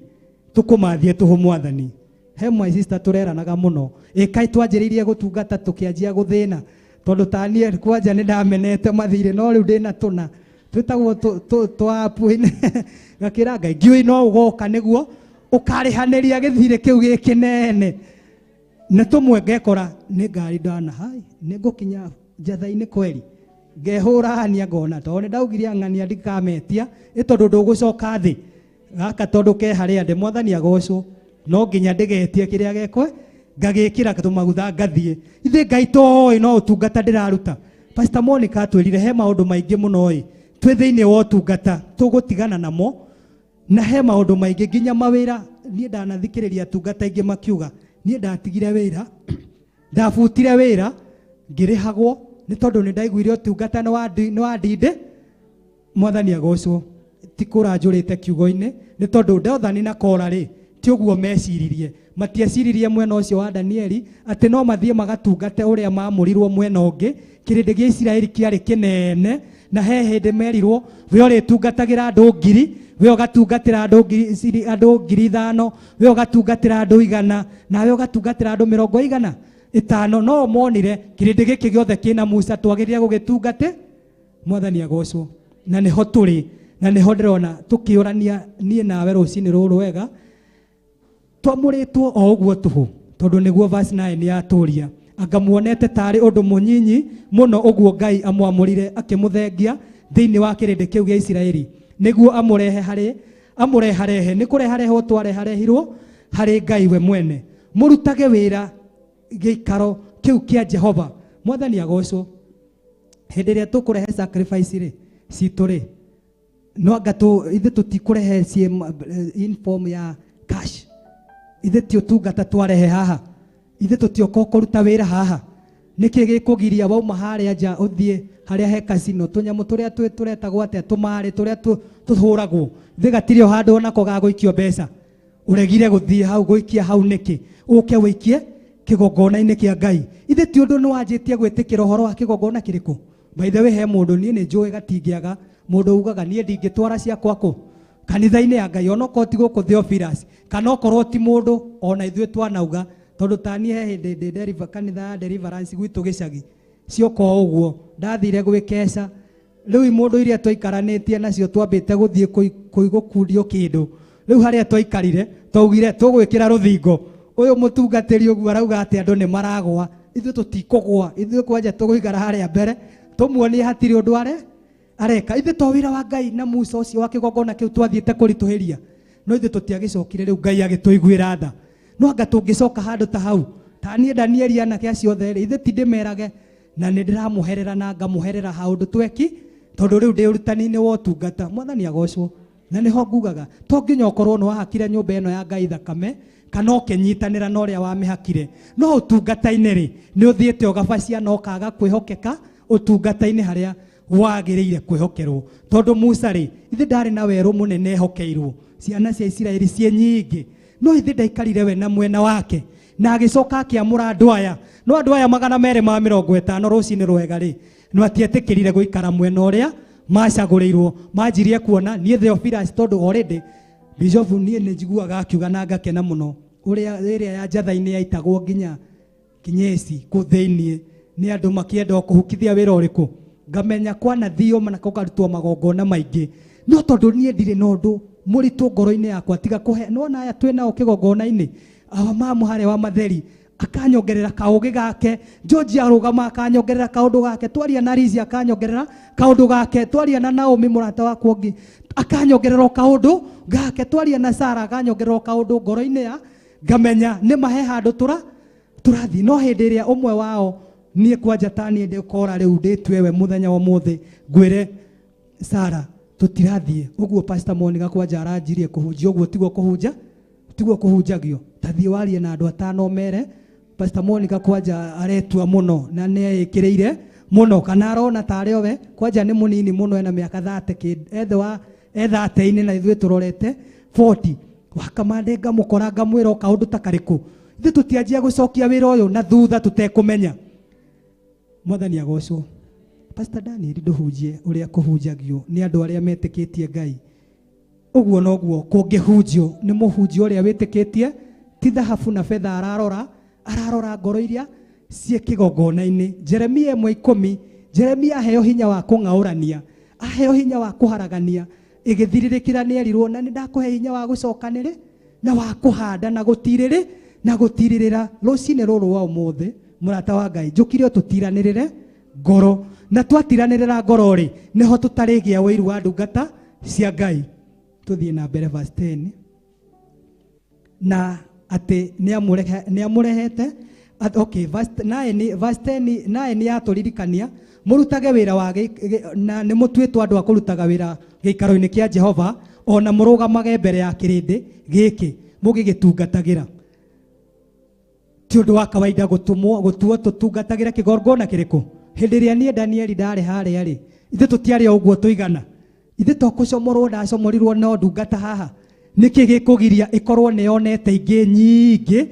tũkũmathie tũhũ Mwathani he my sister tũreranaga mũno ĩkai twanjĩrĩirie gũtungata tũkĩanjia gũthĩna tondũ ta niĩ kwanja nĩ ndamenete mathirĩ no rĩu ndĩna tũna twĩtagwo twa apu-inĩ ngakĩra Ngai ngiũĩ no ũgoka nĩguo ũkarĩhanĩria gĩthirĩ kĩu gĩkĩnene na tũmwe ngekora nĩ ngari ndana hai nĩ ngũkinya njatha-inĩ kweri ngehũra hania ngona tondũ nĩ ndaugire ang'ania ndikametia ĩ tondũ ndũgũcoka thĩ gaka tondũ ke harĩa ndĩ Mwathani agocwo no nginya ndĩgetie kĩrĩa gekwe ngagĩkĩra tũmagutha ngathiĩ ithe Ngai toĩ no ũtungata ndĩraruta Pastor Monica atwĩrire he maũndũ maingĩ mũno ĩ twĩ thĩinĩ wa ũtungata tũgũtigana namo na he maũndũ maingĩ nginya mawĩra niĩ ndanathikĩrĩria tungata ingĩ makiuga niĩ ndatigire wĩra ndabutire wĩra ngĩrĩhagwo nĩ tondũ nĩ ndaiguire ũtungata nĩ wa ndinde Mwathani agocwo ti kũra njũrĩte kiugo-inĩ nĩ tondũ Dothani na Kora rĩ ti ũguo meciririe matieciririe mwena ũcio wa Danieli atĩ no mathiĩ magatungate ũrĩa maamũrirwo mwena ũngĩ kĩrĩndĩ gĩa Isiraeli kĩarĩ kĩnene na he hĩndĩ merirwo we ũrĩtungatagĩra andũ 1,000 we ũgatungatĩra andũ 5,000 we ũgatungatĩra andũ 100 nawe ũgatungatĩra andũ 150 no monire kĩrĩndĩ gĩkĩ gĩothe kĩna Musa twagĩrĩire gũgĩtungate Mwathani agocwo na nĩho tũrĩ na nĩho ndĩrona tũkĩũrania niĩ nawe rũcinĩ rũrũ wega twamũrĩtwo o ũguo tũhũ tondũ nĩguo verse 9 yatũria anga muonete tarĩ ũndũ mũnyinyi mũno ũguo Ngai amwamũrire akĩmũthengia thĩinĩ wa kĩrĩndĩ kĩu gĩa Isiraeli nĩguo amũrehe harĩ amũreharehe nĩ kũreharehwo twareharehirwo harĩ Ngai we mwene mũrutage wĩra gĩikaro kĩu kĩa Jehova Mwathani agocwo hĩndĩ ĩrĩa tũkũrehe sacrifice rĩ citũ rĩ no anga ithuĩ tũtikũrehe ciĩ in form ya cash ithuĩ ti ũtungata twarehe haha ithuĩ tũtioka kũruta wĩra haha nĩkĩ gĩkũgiria wauma harĩa nja ũthiĩ harĩa he casino tũnyamũ tũrĩa tũretagwo atĩa tũmarĩ tũrĩa tũhũragwo ithuĩ gatirĩ o handũ onako ga gũikio mbeca ũregire gũthiĩ hau gũikia hau nĩkĩ ũke wĩikie kĩgongona-inĩ kĩa Ngai ithuĩ ti ũndũ nĩ wanjĩtie gwĩtĩkĩra ũhoro wa kĩgongona kĩrĩkũ by the way he mũndũ niĩ nĩ njũĩ gatingĩaga mũndũ ugaga niĩ ndingĩtwara ciakwa kũ kanitha-inĩ ya Ngai onokorwo ti gũkũ Theophilus kana okorwo ti mũndũ ona ithuĩ twanauga tondũ ta niĩ he hĩndĩ ndĩ kanitha ya deliverance gwitũ gĩcagi cioka o ũguo ndathire gwĩkeca rĩu mũndũ iria twaikaranĩtie nacio twambĩte gũthiĩ gũkundio kĩndũ rĩu harĩa twaikarire twaugire tũgwĩkĩra rũthingo ũyũ mũtungatĩri ũguo arauga atĩ andũ nĩ maragwa ithuĩ tũtikũgwa ithuĩ kwanja tũgũikara harĩa mbere tũmuonie hatirĩ ũndũ areka ithuĩ to wĩra wa Ngai na Musa ũcio wa kĩgongona kĩu twathiĩte kũritũhĩria no ithuĩ tũtiagĩcokire rĩu Ngai agĩtũiguĩra tha no anga tũngĩcoka handũ ta hau ta niĩ Danieli anake acio othe rĩ ithuĩ ti ndĩmerage na nĩ ndĩramũherera na ngamũherera haũndũ tweki tondũ rĩu ndĩ ũrutani-inĩ wa ũtungata Mwathani agocwo Na nĩho ngugaga to nginya ũkorwo nĩ wahakire nyũmba ĩno ya Ngai thakame kana ũkĩnyitanĩra na ũrĩa wamĩhakire, no ũtungata-inĩ rĩ nĩ ũthiĩte ũgabacia na ũkaga kwĩhokeka ũtungata-inĩ harĩa wagĩrĩire kwĩhokerwo. Tondũ Musa rĩ ithe ndarĩ na werũ mũnene ehokeirwo ciana cia Isiraeli ciĩ nyingĩ, no ithe ndaikarire we na mwena wake na agĩcoka akĩamũra andũ aya. No andũ aya 250 rũcinĩ rwega rĩ no atietĩkĩrire gũikara mwena ũrĩa macagũrĩirwo. Manjirie kuona niĩ Theophilus tondũ already Bishop niĩ nĩ njiguaga akiuga na ngakena mũno ũrĩa ĩrĩa ya njatha-inĩ yaitagwo nginya kinyesi kũ thĩiniĩ nĩ andũ makĩenda kũhukithia wĩra ũrĩkũ, ngamenya kwanathio na kũkarutwo magongona maingĩ. No tondũ niĩ ndirĩ na ũndũ mũritũ ngoro-inĩ yakwa tiga kũhe, nĩwona aya twĩ nao kĩgongona-inĩ, awa mamu harĩa wa matheri akanyongerera kaũgĩ gake, George arũgama akanyongerera kaũndũ gake, twaria na Lizzie akanyongerera kaũndũ gake, twaria na Naomi mũrata wakwa ũngĩ akanyongerera kaũndũ gake, twaria na Sarah akanyongerera kaũndũ ngoro-inĩ ya ngamenya nĩ mahe handũ tũrathiĩ. No hĩndĩ ĩrĩa ũmwe wao niĩ kwanja ta niĩ ndĩkora rĩu ndĩtue we mũthenya wa ũmũthĩ ngwĩre Sarah tũtirathiĩ ũguo, Pastor Monica kwanja aranjirie kũhunjia ũguo, tiguo kũhunja tiguo kũhunjagio, tathiĩ warie na andũ atano mere Pastor Monica kwanja aretua mũno na nĩ eĩkĩrĩire mũno, kana arona tarĩ we kwanja nĩ mũnini mũno ena mĩaka 30 ethe wa 30-inĩ na ithuĩ tũrorete 40. Wakamande ngamũkora ngamwĩra o kaũndũ ta karĩkũ, ithuĩ tũtianjia gũcokia wĩra ũyũ na thutha tũtekũmenya. Mwathani agocwo. Pastor Daniel ndũhunjie ũrĩa kũhunjagio nĩ andũ arĩa metĩkĩtie Ngai. Ũguo noguo kũngĩhunjio nĩ mũhunjia ũrĩa wĩtĩkĩtie, ti thahabu na betha ararora, ararora ngoro iria ciĩ kĩgongona-inĩ. Jeremia 1:10, Jeremia aheo hinya wa kũng'aũrania, aheo hinya wa kũharagania, ĩgĩthirĩrĩkĩra nĩ erirwo na nĩ ndakũhe hinya wa gũcokanĩrĩ na wa kũhanda na gũtirĩrĩ na gũtirĩrĩra. Rũcinĩ rũrũ rwa ũmũthĩ mũrata wa Ngai njũkire tũtiranĩrĩre ngoro, na twatiranĩrĩra ngoro rĩ nĩho tũtarĩgĩa ũiru wa ndungata cia Ngai. Tũthiĩ na mbere verse 10, na atĩ nĩamũrehete. Okay, verse 9, verse 10 9 nĩ yatũririkania mũrutage wĩra wa na nĩ mũtuĩtwo andũ a kũrutaga wĩra gĩikaro-inĩ kĩa Jehova, ona mũrũgamage mbere ya kĩrĩndĩ gĩkĩ mũgĩgĩtungatagĩra. Ti ũndũ wa kawaida gũtũmwo gũtuo tũtungatagĩra kĩgongona kĩrĩkũ. Hĩndĩ ĩrĩa niĩ Danieli ndarĩ harĩa rĩ, ithuĩ tũtiarĩ o ũguo tũigana, ithuĩ to kũcomorwo ndacomorirwo no ndungata haha. Nĩkĩ gĩkũgiria ĩkorwo nĩ yonete ingĩ nyingĩ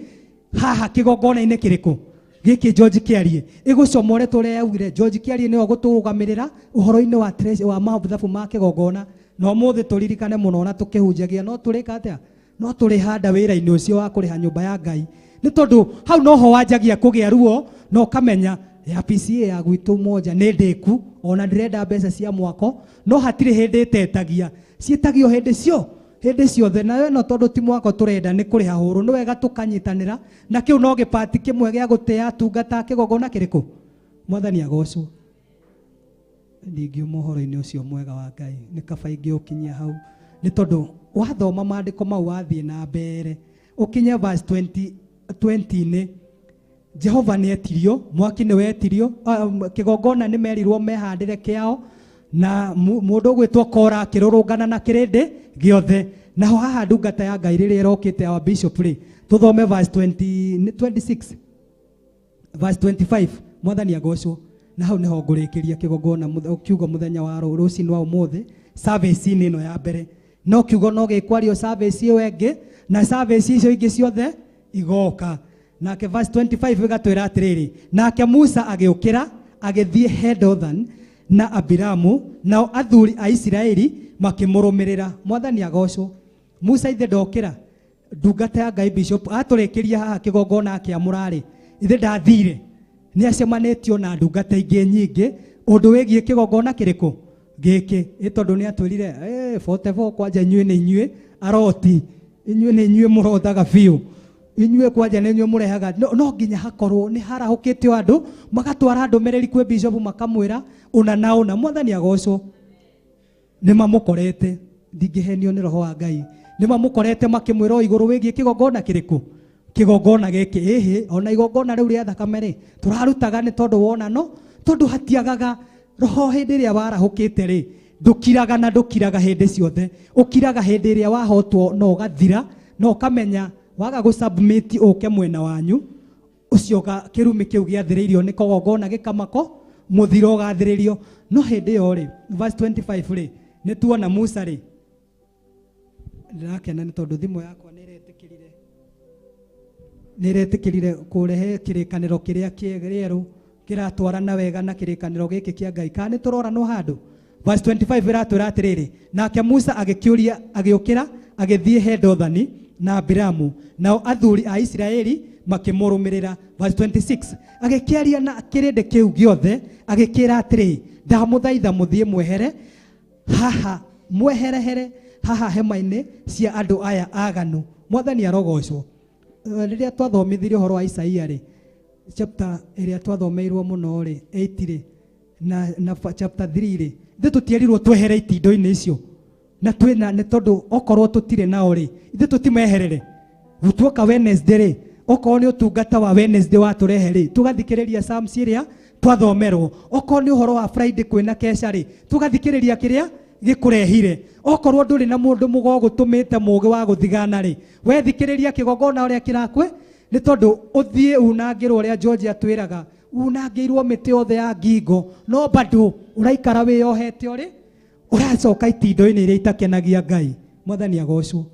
haha kĩgongona-inĩ kĩrĩkũ gĩkĩ George Kĩarie ĩgũcomore tũrĩa yaugire George Kĩarie nĩwe ũgũtũrũgamĩrĩra ũhoro-inĩ wa wa mathabu ma kĩgongona. Na ũmũthĩ tũririkane mũno na tũkĩhunjagia no tũrĩka atĩa, no tũrĩhanda wĩra-inĩ ũcio wa kũrĩha nyũmba ya Ngai, nĩ tondũ hau noho wanjagia kũgĩa ruo na ũkamenya ya PCA ya gwitũ moja nĩ ndĩku, ona ndĩrenda mbeca cia mwako, no hatirĩ hĩndĩ ĩtetagia, ciĩtagio hĩndĩ cio hĩndĩ ciothe. Nayo ĩno tondũ ti mwako tũrenda nĩ kũrĩha hũrũ, nĩ wega tũkanyitanĩra na kĩu no gĩpati kĩmwe gĩa gũtĩa tungata kĩgongona kĩrĩkũ. Mwathani agocwo. Ndingiuma ũhoro-inĩ ũcio mwega wa Ngai, nĩ kaba ingĩũkinyia hau, nĩ tondũ wathoma maandĩko mau wathiĩ na mbere ũkinye verse 20-inĩ, Jehova nĩ etirio, mwaki nĩ wetirio, kĩgongona nĩ merirwo mehandĩre kĩao, na mũndũ ũgwĩtwo Kora akĩrũrũngana na kĩrĩndĩ gĩothe. Naho haha ndungata ya Ngai rĩrĩa ĩrokĩte our bishop rĩ, tũthome verse 20, 26 verse 25. Mwathani agocwo. Na hau nĩho ngũrĩkĩria kĩgongona kiugo mũthenya wa rũcinĩ wa ũmũthĩ service-inĩ ĩno ya mbere. No kiugo no gĩkwario service ĩyo ĩngĩ na service icio ingĩ ciothe igoka. Nake verse 25 ĩgatwĩra atĩrĩrĩ, nake Musa agĩũkĩra agĩthiĩ he Dothan na Abiramu, nao athuri a Isiraeli makĩmũrũmĩrĩra. Mwathani agocwo. Musa ithe ndokĩra, ndungata ya Ngai bishop atũrĩkĩria haha kĩgongona akĩamũra-rĩ, ithe ndathire nĩ acemanĩtio na ndungata ingĩ nyingĩ ũndũ wĩgiĩ kĩgongona kĩrĩkũ gĩkĩ, ĩ tondũ nĩ atwĩrire 44 kwanja inyuĩ nĩ inyuĩ aroti, inyuĩ nĩ inyuĩ mũrothaga biũ, inyuĩ kwanja nĩ inyuĩ mũrehaga. No nginya hakorwo nĩ harahũkĩtio andũ magatwara ndũmĩrĩri kwĩ bishop makamwĩra ũna na ũna. Mwathani agocwo. Nĩ mamũkorete, ndingĩhenio nĩ roho wa Ngai, nĩ mamũkorete makĩmwĩra o igũrũ wĩgiĩ kĩgongona kĩrĩkũ, kĩgongona gĩkĩ. Ĩhĩ, ona igongona rĩu rĩa thakame rĩ tũrarutaga nĩ tondũ wona no tondũ hatiagaga roho hĩndĩ ĩrĩa warahũkĩte rĩ, Ndũkiraga na ndũkiraga hĩndĩ ciothe, ũkiraga hĩndĩ ĩrĩa wahotwo na ũgathira na ũkamenya waga gũ-submit ũke mwena wanyu ũcio kĩrumi kĩu gĩathĩrĩirio nĩ kĩgongona gĩkamako mũthiro ũgathĩrĩrio. No hĩndĩ ĩyo rĩ, verse 25 rĩ, nĩ tuona Musa rĩ, ndĩrakena nĩ tondũ thimũ yakwa nĩ ĩretĩkĩrire kũrehe kĩrĩkanĩro kĩrĩa kĩerũ kĩratwarana wega na kĩrĩkanĩro gĩkĩ kĩa Ngai. Kana nĩ tũroranwo handũ? Verse 25 ĩratwĩra atĩrĩrĩ, nake Musa agĩkĩũria, agĩũkĩra agĩthiĩ he Dothani na Abiramu, nao athuri a Isiraeli makĩmũrũmĩrĩra. Verse 26 agĩkĩaria na kĩrĩndĩ kĩu gĩothe agĩkĩra atĩrĩ, ndamũthaitha mũthiĩ mwehere haha, mweherehere haha hema-inĩ cia andũ aya aganu. Mwathani arogocwo. Rĩrĩa twathomithirie ũhoro wa Isaia rĩ, chapter ĩrĩa twathomeirwo mũno rĩ, 8 rĩ, na chapter 3 rĩ, ithuĩ tũtierirwo twehere itindo-inĩ icio na twĩna, nĩ tondũ okorwo tũtirĩ nao rĩ, ithuĩ tũtimeherere. Gũtuoka Wednesday rĩ, okorwo nĩ ũtungata wa Wednesday watũrehe rĩ, tũgathikĩrĩria Psalms ĩrĩa twathomerwo. Okorwo nĩ ũhoro wa Friday kwĩna kesha rĩ, tũgathikĩrĩria kĩrĩa gĩkũrehire. Okorwo ndũrĩ na mũndũ mũgogũtũmĩte mũgĩ wa gũthigana rĩ, wethikĩrĩria kĩgongona ũrĩa kĩrakwe, nĩ tondũ ũthiĩ unangĩrwo ũrĩa George atwĩraga, unangĩirwo mĩtĩ yothe ya ngingo, no bado ũraikara wĩyohete ũrĩ ũracoka itindo-inĩ iria itakenagia Ngai. Mwathani agocwo.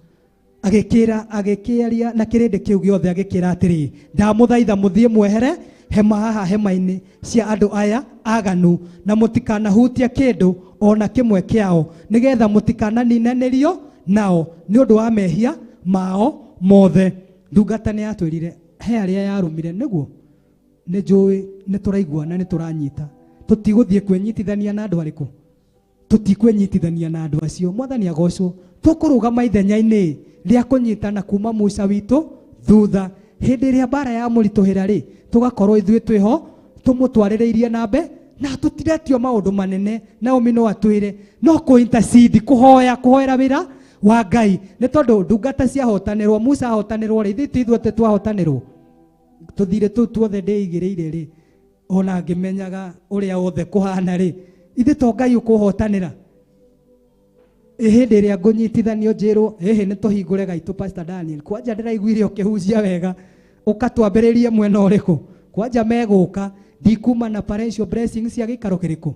Agĩkĩra, agĩkĩaria na kĩrĩndĩ kĩu gĩothe agĩkĩra atĩrĩ, ndamũthaitha mũthiĩ mwehere hema haha hema-inĩ cia andũ aya aganu, na mũtikanahutie kĩndũ ona kĩmwe kĩao, nĩgetha mũtikananinanĩrio nao nĩ ũndũ wa mehia mao mothe. Ndungata nĩ yatwĩrire he arĩa yarũmire, nĩguo nĩ njũĩ nĩ tũraiguana nĩ tũranyita, tũtigũthiĩ kwĩnyitithania na andũ arĩkũ, tũtikwĩnyitithania na andũ acio. Mwathani agocwo. Tũkũrũgama ithenya-inĩ rĩa kũnyitana kuma Musa witũ thutha. Hĩndĩ ĩrĩa mbara ya mũritũhĩra rĩ, tũgakorwo ithuĩ twĩho tũmũtwarĩrĩirie na mbe, na tũtiretio maũndũ manene. Naomi no atwĩre no kũ intercede, kũhoya, kũhoera wĩra wa Ngai, nĩ tondũ ndungata ciahotanĩrwo, Musa ahotanĩrwo rĩ, ithuĩ ti ithuothe twahotanĩrwo, tũthire tũu tuothe ndĩigĩrĩire rĩ, ona ngĩmenyaga ũrĩa wothe kũhana rĩ, ithuĩ to Ngai ũkũhotanĩra. Hĩndĩ ĩrĩa ngũnyitithanio njĩrwo ĩhĩ nĩ tũhingũre gaitũ Pastor Daniel, kwanja ndĩraiguire ũkĩhunjia wega, ũkatwambĩrĩrie mwena ũrĩkũ, kwanja megũka ndikuma na parental blessings cia gĩikaro kĩrĩkũ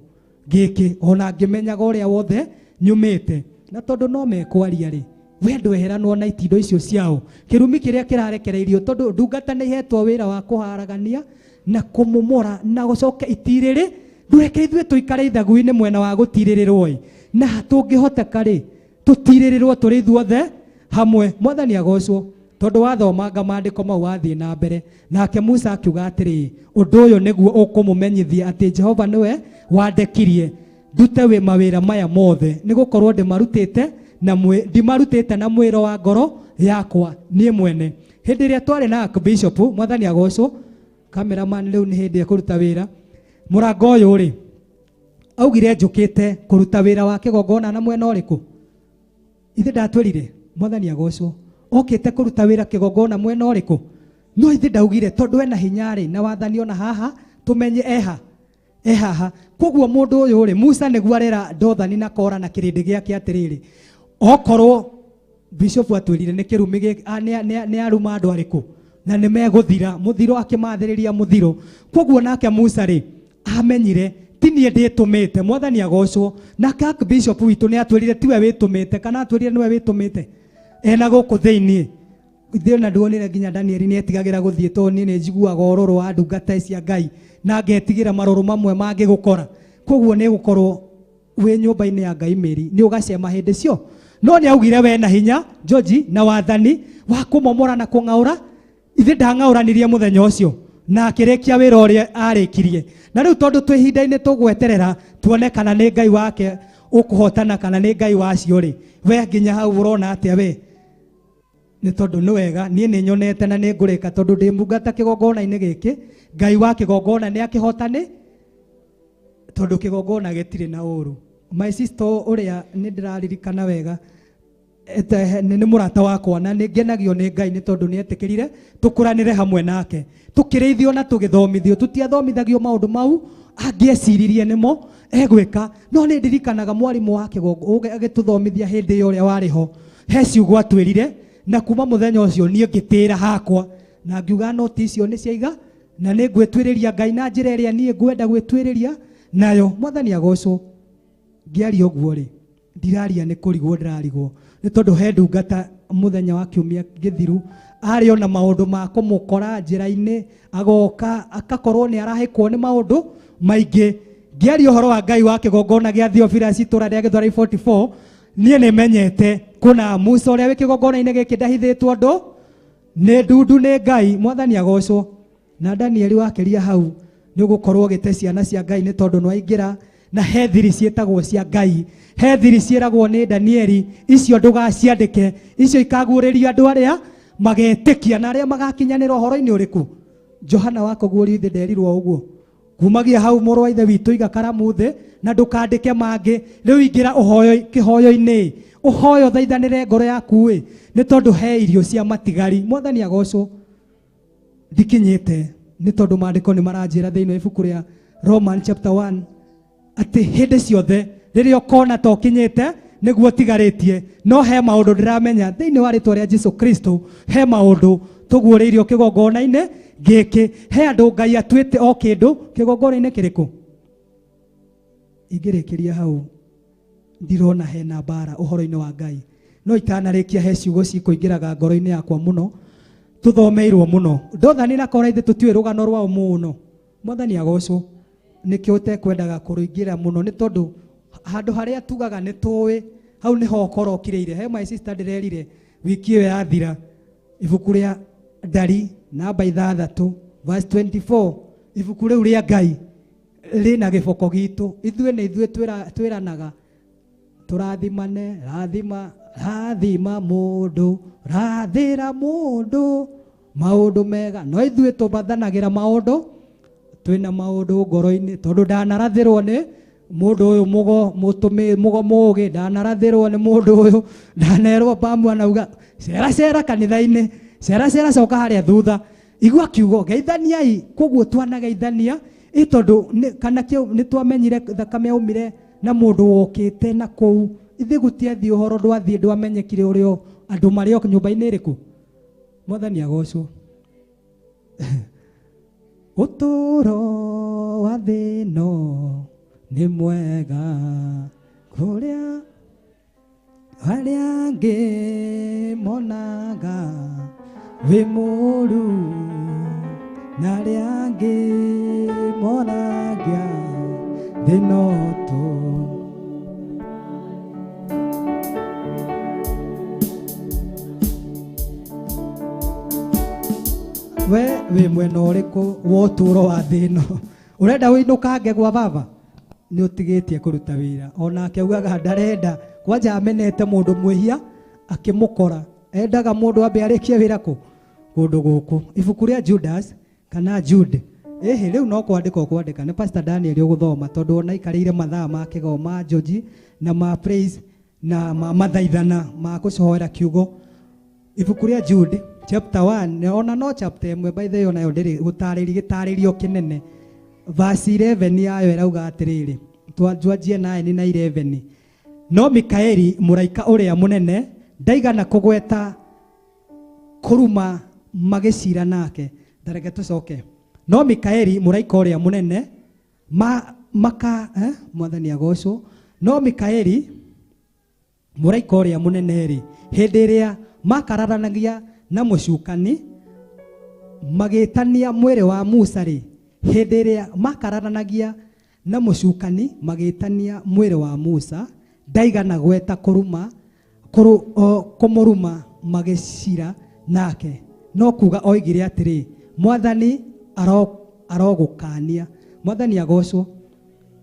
gĩkĩ, ona ngĩmenyaga ũrĩa wothe nyumĩte, na tondũ no mekwaria rĩ, we ndweheranwo na itindo icio ciao, kĩrumi kĩrĩa kĩrarekereirio, tondũ ndungata nĩ ihetwo wĩra wa kũharagania na kũmomora na gũcoka itirĩrĩ. Ndũreke ithuĩ tũikare ithagu-inĩ mwena wa gũtirĩrĩrwo ĩ, na tũngĩhoteka rĩ, tũtirĩrĩrwo tũrĩ ithuothe hamwe. Mwathani agocwo. Tondũ wathomanga maandĩko mau wathiĩ na mbere, nake Musa akiuga atĩrĩ, ũndũ ũyũ nĩguo ũkũmũmenyithia atĩ Jehova nĩwe wandekirie ndute wĩ mawĩra maya mothe, nĩ gũkorwo ndĩmarutĩte na ndimarutĩte na mwĩro wa ngoro yakwa niĩ mwene. Hĩndĩ ĩrĩa twarĩ na Archbishop, Mwathani agocwo, cameraman rĩu nĩ hĩndĩ ekũruta wĩra, mũrango ũyũ rĩ, augire njũkĩte kũruta wĩra wa kĩgongona na mwena ũrĩkũ? Ithe ndatwĩrire, Mwathani agocwo, okĩte kũruta wĩra kĩgongona mwena ũrĩkũ? No ithe ndaugire tondũ ena hinya rĩ, na wathani ona haha tũmenye eha ehaha. Koguo mũndũ ũyũ rĩ, Musa nĩguo arera Dothani na Kora na kĩrĩndĩ gĩake atĩrĩrĩ, okorwo Bishop atwĩrire nĩ kĩrumi nĩ aruma andũ arĩkũ na nĩ megũthira, mũthiro akĩmathĩrĩria mũthiro. Koguo nake Musa rĩ, amenyire ti niĩ ndĩtũmĩte. Mwathani agocwo. Nake Archbishop witũ nĩ atwĩrire tiwe wĩtũmĩte, kana atwĩrire nĩwe wĩtũmĩte ena gũkũ thĩiniĩ. Ithuĩ na nduonire nginya Daniel nĩ etigagĩra gũthiĩ, tondũ niĩ nĩ njiguaga ũrũrũ wa ndungata cia Ngai na ngetigĩra marũrũ mamwe mangĩgũkora. Koguo nĩ gũkorwo wĩ nyũmba-inĩ ya Ngai mĩri nĩ ũgacema hĩndĩ cio. No nĩ augire we na hinya George na wathani wa kũmomora na kũng'aũra. Ithe ndang'aũranirie mũthenya ũcio na akĩrĩkia wĩra ũrĩa arĩkirie. Na rĩu tondũ twĩ ihinda-inĩ tũgweterera tuone kana nĩ Ngai wake ũkũhotana kana nĩ Ngai wacio rĩ, we nginya hau ũrona atĩa we? Nĩ tondũ nĩ wega niĩ nĩ nyonete na nĩ ngũrĩka, tondũ ndĩ mungata kĩgongona-inĩ gĩkĩ, Ngai wa kĩgongona nĩ akĩhotane, tondũ kĩgongona gĩtirĩ na ũru. My sister ũrĩa nĩ ndĩraririkana wega, nĩ mũrata wakwa na nĩ ngenagio nĩ Ngai nĩ tondũ nĩ etĩkĩrire tũkũranĩre hamwe nake, tũkĩrĩithio na tũgĩthomithio. Tũtiathomithagio maũndũ mau Angĩeciririe nĩmo egwĩka. No nĩ ndirikanaga mwarimũ wa kĩgongo agĩtũthomithia hĩndĩ ĩyo ũrĩa warĩ ho, he ciugo atwĩrire, na kuma mũthenya ũcio niĩ ngĩtĩĩra hakwa na ngiuga noti icio nĩ ciaiga na nĩ ngwĩtuĩrĩria Ngai na njĩra ĩrĩa niĩ ngwenda gwĩtuĩrĩria nayo. Mwathani agocwo. Ngĩaria ũguo rĩ, ndiraria nĩ kũrigwo ndĩrarigwo, nĩ tondũ he ndungata mũthenya wa kiumia gĩthiru arĩ ona maũndũ ma kũmũkora njĩra-inĩ, agoka akakorwo nĩ arahĩkwo nĩ maũndũ maingĩ. Ngĩaria ũhoro wa Ngai wa kĩgongona gĩa Theophilus itũra rĩa Gĩthwai 44, niĩ nĩ menyete kũna Musa ũrĩa wĩ kĩgongona-inĩ gĩkĩ ndahithĩtwo andũ nĩ ndundu nĩ Ngai. Mwathani agocwo. Na Danieli wakĩria hau nĩ ũgũkorwo ũgĩte ciana cia Ngai nĩ tondũ nĩwaingĩra na he thiri ciĩtagwo cia Ngai, he thiri ciĩragwo nĩ Danieli, icio ndũgaciandĩke, icio ikaguũrĩrio andũ arĩa magetĩkia na arĩa magakinyanĩra ũhoro-inĩ ũrĩkũ. Johana wa kũguũrio ithe nderirwo ũguo. Kumagia hau mũrũ wa ithe witũ iga karamu thĩ na ndũkandĩke mangĩ. Rĩu ingĩra ũhoyo kĩhoyo-inĩ, ũhoyo thaithanĩre ngoro yaku ĩ, nĩ tondũ he irio cia matigari. Mwathani agocwo. Ndikinyĩte nĩ tondũ maandĩko nĩ maranjĩra thĩinĩ wa ibuku rĩa Roman chapter 1 atĩ hĩndĩ ciothe rĩrĩa ũkona ta ũkinyĩte nĩguo ũtigarĩtie, no he maũndũ ndĩramenya thĩinĩ wa rĩtwa rĩa Jesu Kristo, he maũndũ tũguũrĩirio kĩgongona-inĩ gĩkĩ. He andũ Ngai atuĩte o kĩndũ kĩgongona-inĩ kĩrĩkũ. Ingĩrĩkĩria hau ndirona hena mbara ũhoro-inĩ wa Ngai, no itanarĩkia he ciugo cikũingĩraga ngoro-inĩ yakwa mũno, tũthomeirwo mũno. Ndothani na Kora ithe tũtiũĩ rũgano rwao mũno. Mwathani agocwo. Nĩkĩo ũtekwendaga kũrũingĩra mũno, nĩ tondũ handũ harĩa tugaga nĩ tũĩ, hau nĩho ũkorwo ũkirĩire. He my sister ndĩrerire wiki ĩyo yathira, ibuku rĩa Ndari namba 6 verse 24, ibuku rĩu rĩa Ngai rĩna gĩboko gitũ. Ithuĩ nĩ ithuĩ twĩranaga tũrathimane, rathima, rathima mũndũ, rathĩra mũndũ maũndũ mega, no ithuĩ tũbathanagĩra maũndũ, twĩna maũndũ ngoro-inĩ, tondũ ndanarathĩrwo nĩ mũndũ ũyũ mũgo, mũtũmĩ, mũgo mũũgĩ, ndanarathĩrwo nĩ mũndũ ũyũ, ndanerwo pamu anauga cera cera kanitha-inĩ, cera cera coka harĩa thutha, igua kiugo geithaniai. Koguo twanageithania ĩ tondũ kana kĩu nĩ twamenyire thakame yaumire na mũndũ wokĩte na kũu, ithuĩ gũtiathiĩ ũhoro ndwathiĩ ndwamenyekire ũrĩa andũ marĩ o nyũmba-inĩ ĩrĩkũ. Mwathani agocwo. Ũtũũro wa thĩ ĩno nĩ mwega kũrĩa arĩa angĩ monaga wĩ mũũru, na arĩa angĩ monaga thĩ no tũ. We wĩ mwena ũrĩkũ wa ũtũũro wa thĩ ĩno? Ũrenda ũinũkange gwa baba? Nĩ ũtigĩtie kũruta wĩra. Onake augaga ndarenda, kwanja amenete mũndũ mwĩhia akĩmũkora. Endaga mũndũ ambe arĩkie wĩra kũ? Kũndũ gũkũ. Ibuku rĩa Judas kana Jude, ĩhĩ rĩu no kwandĩka ũkwandĩka, nĩ Pastor Daniel ũgũthoma, tondũ ona aikarĩire mathaa ma kĩgo ma George na ma praise na ma mathaithana ma kũcoera kiugo. Ibuku rĩa Jude chapter 1, ona no chapter ĩmwe by the way, onayo ndĩrĩ gũtarĩria gĩtarĩrio kĩnene. Verse 11 yayo ĩrauga atĩrĩrĩ, twanjie 9 na 11. No Mikaeli mũraika ũrĩa mũnene ndaigana kũgweta kũruma magĩcira nake. Ndareke tũcoke. No Mikaeli mũraika ũrĩa mũnene maka, Mwathani agocwo. No Mikaeli mũraika ũrĩa mũnene rĩ, hĩndĩ ĩrĩa makararanagia na mũcukani magĩtania mwĩrĩ wa Musa rĩ, hĩndĩ ĩrĩa makararanagia na mũcukani magĩtania mwĩrĩ wa Musa, ndaigana gweta kũmũruma magĩcira nake, no kuga oigire atĩrĩ, Mwathani arogũkania. Mwathani agocwo.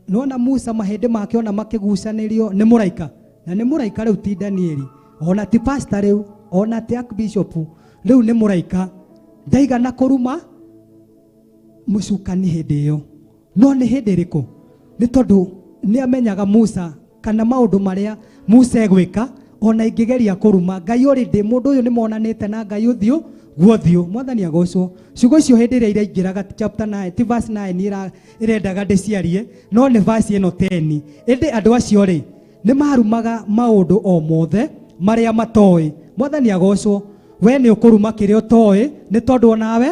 Nĩwona Musa mahĩndĩ make ona makĩgucanĩrio nĩ mũraika, na nĩ mũraika rĩu ti Danieli, ona ti pastor rĩu, ona ti archbishop, rĩu nĩ mũraika. Ndaigana kũruma mũcukani hĩndĩ ĩyo. No nĩ hĩndĩ ĩrĩkũ? Nĩ tondũ nĩ amenyaga Musa kana maũndũ marĩa Musa egwĩka, ona ingĩgeria kũruma Ngai already mũndũ ũyũ nĩ monanĩte na Ngai ũthiũ guothio. Mwathani agocwo. Ciugo icio hĩndĩ ĩrĩa iraingĩraga chapter 9 ti verse 9 ĩrendaga ndĩciarie, no nĩ verse ĩno 10. Ĩndĩ andũ acio rĩ nĩ marumaga maũndũ o mothe marĩa matoĩ. Mwathani agocwo. We nĩ ũkũruma kĩrĩa ũtoĩ nĩ tondũ onawe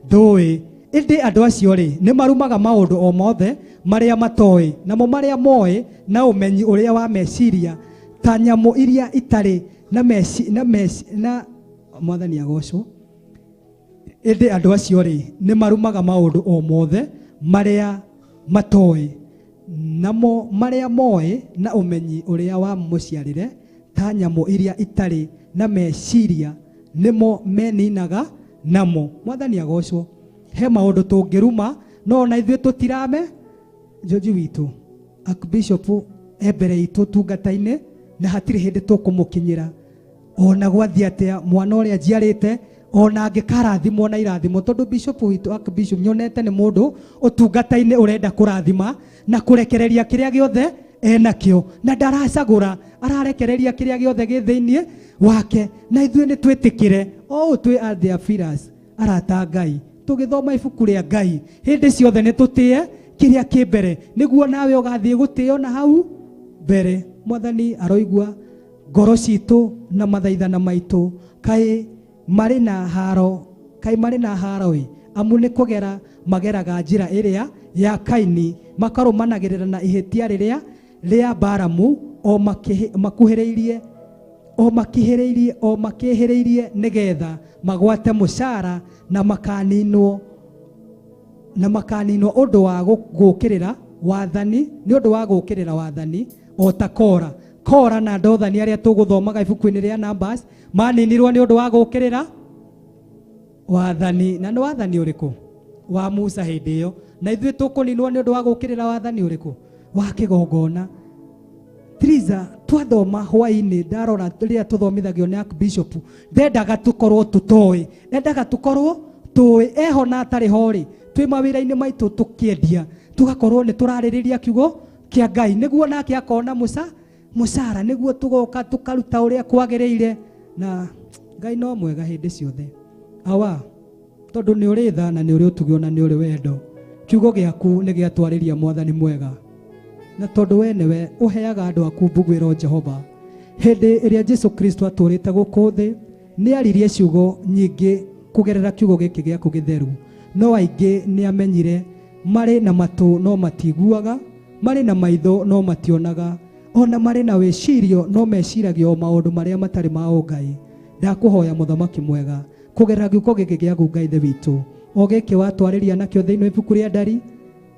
ndũĩ. Ĩndĩ andũ acio rĩ nĩ marumaga maũndũ o mothe marĩa matoĩ, namo marĩa moĩ na ũmenyi ũrĩa wa meciria ta nyamũ iria itarĩ na meci na meci na. Mwathani agocwo. Ĩndĩ andũ acio rĩ nĩ marumaga maũndũ o mothe marĩa matoĩ, namo marĩa moĩ na ũmenyi ũrĩa wa mũciarĩre ta nyamũ iria itarĩ na meciria nĩmo meninaga namo. Mwathani agocwo. He maũndũ tũngĩruma no ona ithuĩ tũtirame. Njoji witũ Archbishop e mbere itũ tungata-inĩ na hatirĩ hĩndĩ tũkũmũkinyĩra ona gwathiĩ atĩa. Mwana ũrĩa njiarĩte ona angĩkarathimwo na irathimo, tondũ bishop witũ Archbishop nyonete nĩ mũndũ ũtungata-inĩ ũrenda kũrathima na kũrekereria kĩrĩa gĩothe enakĩo, na ndaracagũra, ararekereria kĩrĩa gĩothe gĩ thĩinĩ wake. Na ithuĩ nĩ twĩtĩkĩre o ũũ twĩ Theophilus arata Ngai, tũgĩthoma ibuku rĩa Ngai hĩndĩ ciothe nĩ tũtĩe kĩrĩa kĩ mbere, nĩguo nawe ũgathiĩ gũtĩo na hau mbere. Mwathani aroigua ngoro citũ na mathaithana maitũ, kaĩ marĩ na haro, kaĩ marĩ na haro ĩ, amu nĩ kũgera mageraga njĩra ĩrĩa ya Kaini, makarũmanagĩrĩra na ihĩtia rĩrĩa rĩa Balamu, o makuhĩrĩirie o makihĩrĩirie o makĩhĩrĩirie nĩgetha magwate mũcara na makaninwo ũndũ wa gũkĩrĩra wathani, nĩ ũndũ wa gũkĩrĩra wathani o ta Kora. Kora na Dothani arĩa tũgũthomaga ibuku-inĩ rĩa Numbers maninirwo nĩ ũndũ wa gũkĩrĩra wathani. Na nĩ wathani ũrĩkũ? Wa Musa hĩndĩ ĩyo. Na ithuĩ tũkũninwo nĩ ũndũ wa gũkĩrĩra wathani ũrĩkũ? Wa kĩgongona. Triza twathoma hwainĩ ndarora rĩrĩa tũthomithagio nĩ Archbishop, ndendaga tũkorwo tũtoĩ, endaga tũkorwo tũĩ. Eho na atarĩ ho rĩ, twĩ mawĩra-inĩ maitũ tũkĩendia tũgakorwo nĩ tũrarĩrĩria kiugo kĩa Ngai, nĩguo nake akona mũcara, nĩguo tũgoka tũkaruta ũrĩa kwagĩrĩire. Na Ngai no mwega hĩndĩ ciothe. Awa, tondũ nĩ ũrĩ tha na nĩ ũrĩ ũtugi na nĩ ũrĩ wendo, kiugo gĩaku nĩ gĩatwarĩria Mwathani mwega. Na tondũ we nĩwe ũheaga andũ aku mbuguĩro Jehova, hĩndĩ ĩrĩa Jesu Kristo atũrĩte gũkũ thĩ nĩ aririe ciugo nyingĩ kũgerera kiugo gĩkĩ gĩaku gĩtheru, no aingĩ nĩ amenyire marĩ na matũ no matiguaga, marĩ na maitho no mationaga, ona marĩ na wĩcirio no meciragia o maũndũ marĩa matarĩ ma ũngai. Ndakũhoya mũthamaki mwega kũgerera gĩuko gĩkĩ gĩaku Ngai Ithe witũ, o gĩkĩ watwarĩria nakĩo thĩinĩ wa ibuku rĩa Ndari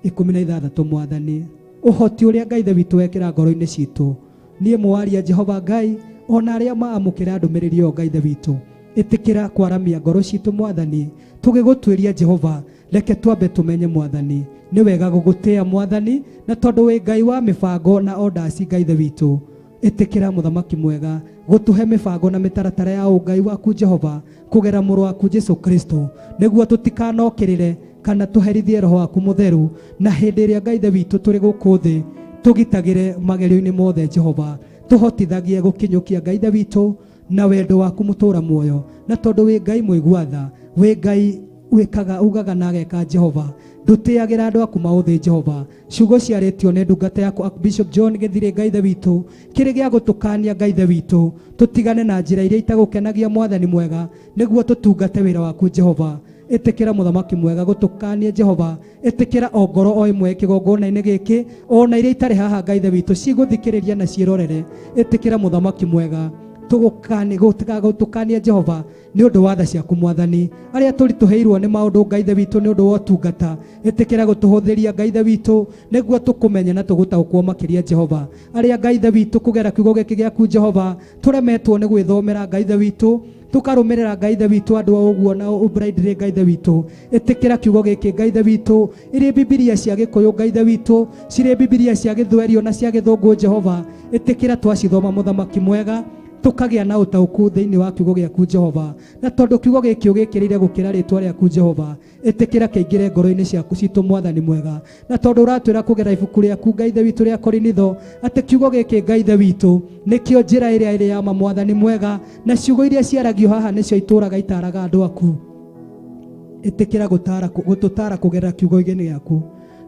16, Mwathani ũhoti ũrĩa Ngai Ithe witũ wekĩra ngoro-inĩ citũ, niĩ mũwaria Jehova Ngai ona arĩa maamũkĩra ndũmĩrĩri ĩyo Ngai Ithe witũ, ĩtĩkĩra kwaramia ngoro citũ Mwathani, tũgĩgũtuĩria Jehova. Reke twambe tũmenye Mwathani nĩ wega gũgũtĩa Mwathani, na tondũ wĩ Ngai wa mĩbango na orders Ngai Ithe witũ, ĩtĩkĩra mũthamaki mwega gũtũhe mĩbango na mĩtaratara ya ũngai waku Jehova kũgera mũrũ waku Jesu Kristo, nĩguo tũtikanokĩrĩre kana tũherithie roho waku mũtheru. Na hĩndĩ ĩrĩa Ngai Ithe witũ tũrĩ gũkũ thĩ tũgitagĩre magerio-inĩ mothe Jehova, tũhotithagie gũkinyũkia Ngai Ithe witũ na wendo waku mũtũra muoyo. Na tondũ wĩ Ngai mũigua tha, wĩ Ngai wĩkaga ugaga na ageka Jehova, ndũtĩagĩra andũ aku maũthĩ Jehova. Ciugo ciarĩtio nĩ ndungata yaku Archbishop John Gĩthirĩ Ngai Ithe witũ, kĩrĩ gĩa gũtũkania Ngai Ithe witũ, tũtigane na njĩra iria itagũkenagia Mwathani mwega, nĩguo tũtungate wĩra waku Jehova. Ĩtĩkĩra mũthamaki mwega gũtũkania Jehova, ĩtĩkĩra o ngoro o ĩmwe kĩgongona-inĩ gĩkĩ ona iria itarĩ haha Ngai Ithe witũ cigũthikĩrĩria na ciĩrorere. Ĩtĩkĩra mũthamaki mwega tũgũtũkania Jehova nĩ ũndũ wa tha ciaku Mwathani. Arĩa tũritũhĩirwo nĩ maũndũ Ngai Ithe witũ nĩ ũndũ wa ũtungata, ĩtĩkĩra gũtũhũthĩria Ngai Ithe witũ nĩguo tũkũmenye na tũgũtaũkwo makĩria Jehova. Arĩa Ngai Ithe witũ kũgera kiugo gĩkĩ gĩaku Jehova tũremetwo nĩ gwĩthomera Ngai Ithe witũ, tũkarũmĩrĩra Ngai Ithe witũ andũ a ũguo na ũbraidire Ngai Ithe witũ, ĩtĩkĩra kiugo gĩkĩ Ngai Ithe witũ, irĩ Bibilia cia Gĩkũyũ Ngai Ithe witũ, cirĩ Bibilia cia Gĩthweri na cia Gĩthũngũ Jehova, ĩtĩkĩra twacithoma mũthamaki mwega, Tũkagĩa na ũtaũku thĩinĩ wa kiugo gĩaku Jehova, na tondũ kiugo gĩkĩ ũgĩkĩrĩire gũkĩra rĩtwa rĩaku Jehova, ĩtĩkĩra kĩingĩre ngoro-inĩ ciaku citũ mwathani mwega. Na tondũ ũratwĩra kũgera ibuku rĩaku Ngai Ithe witũ rĩa Korinitho atĩ kiugo gĩkĩ Ngai Ithe witũ nĩkĩo njĩra ĩrĩa ĩrĩ ya ma mwathani mwega, na ciugo iria ciaragio haha nĩcio itũraga itaraga andũ aku. Ĩtĩkĩra gũtũtara kũgerera kiugo-inĩ gĩaku.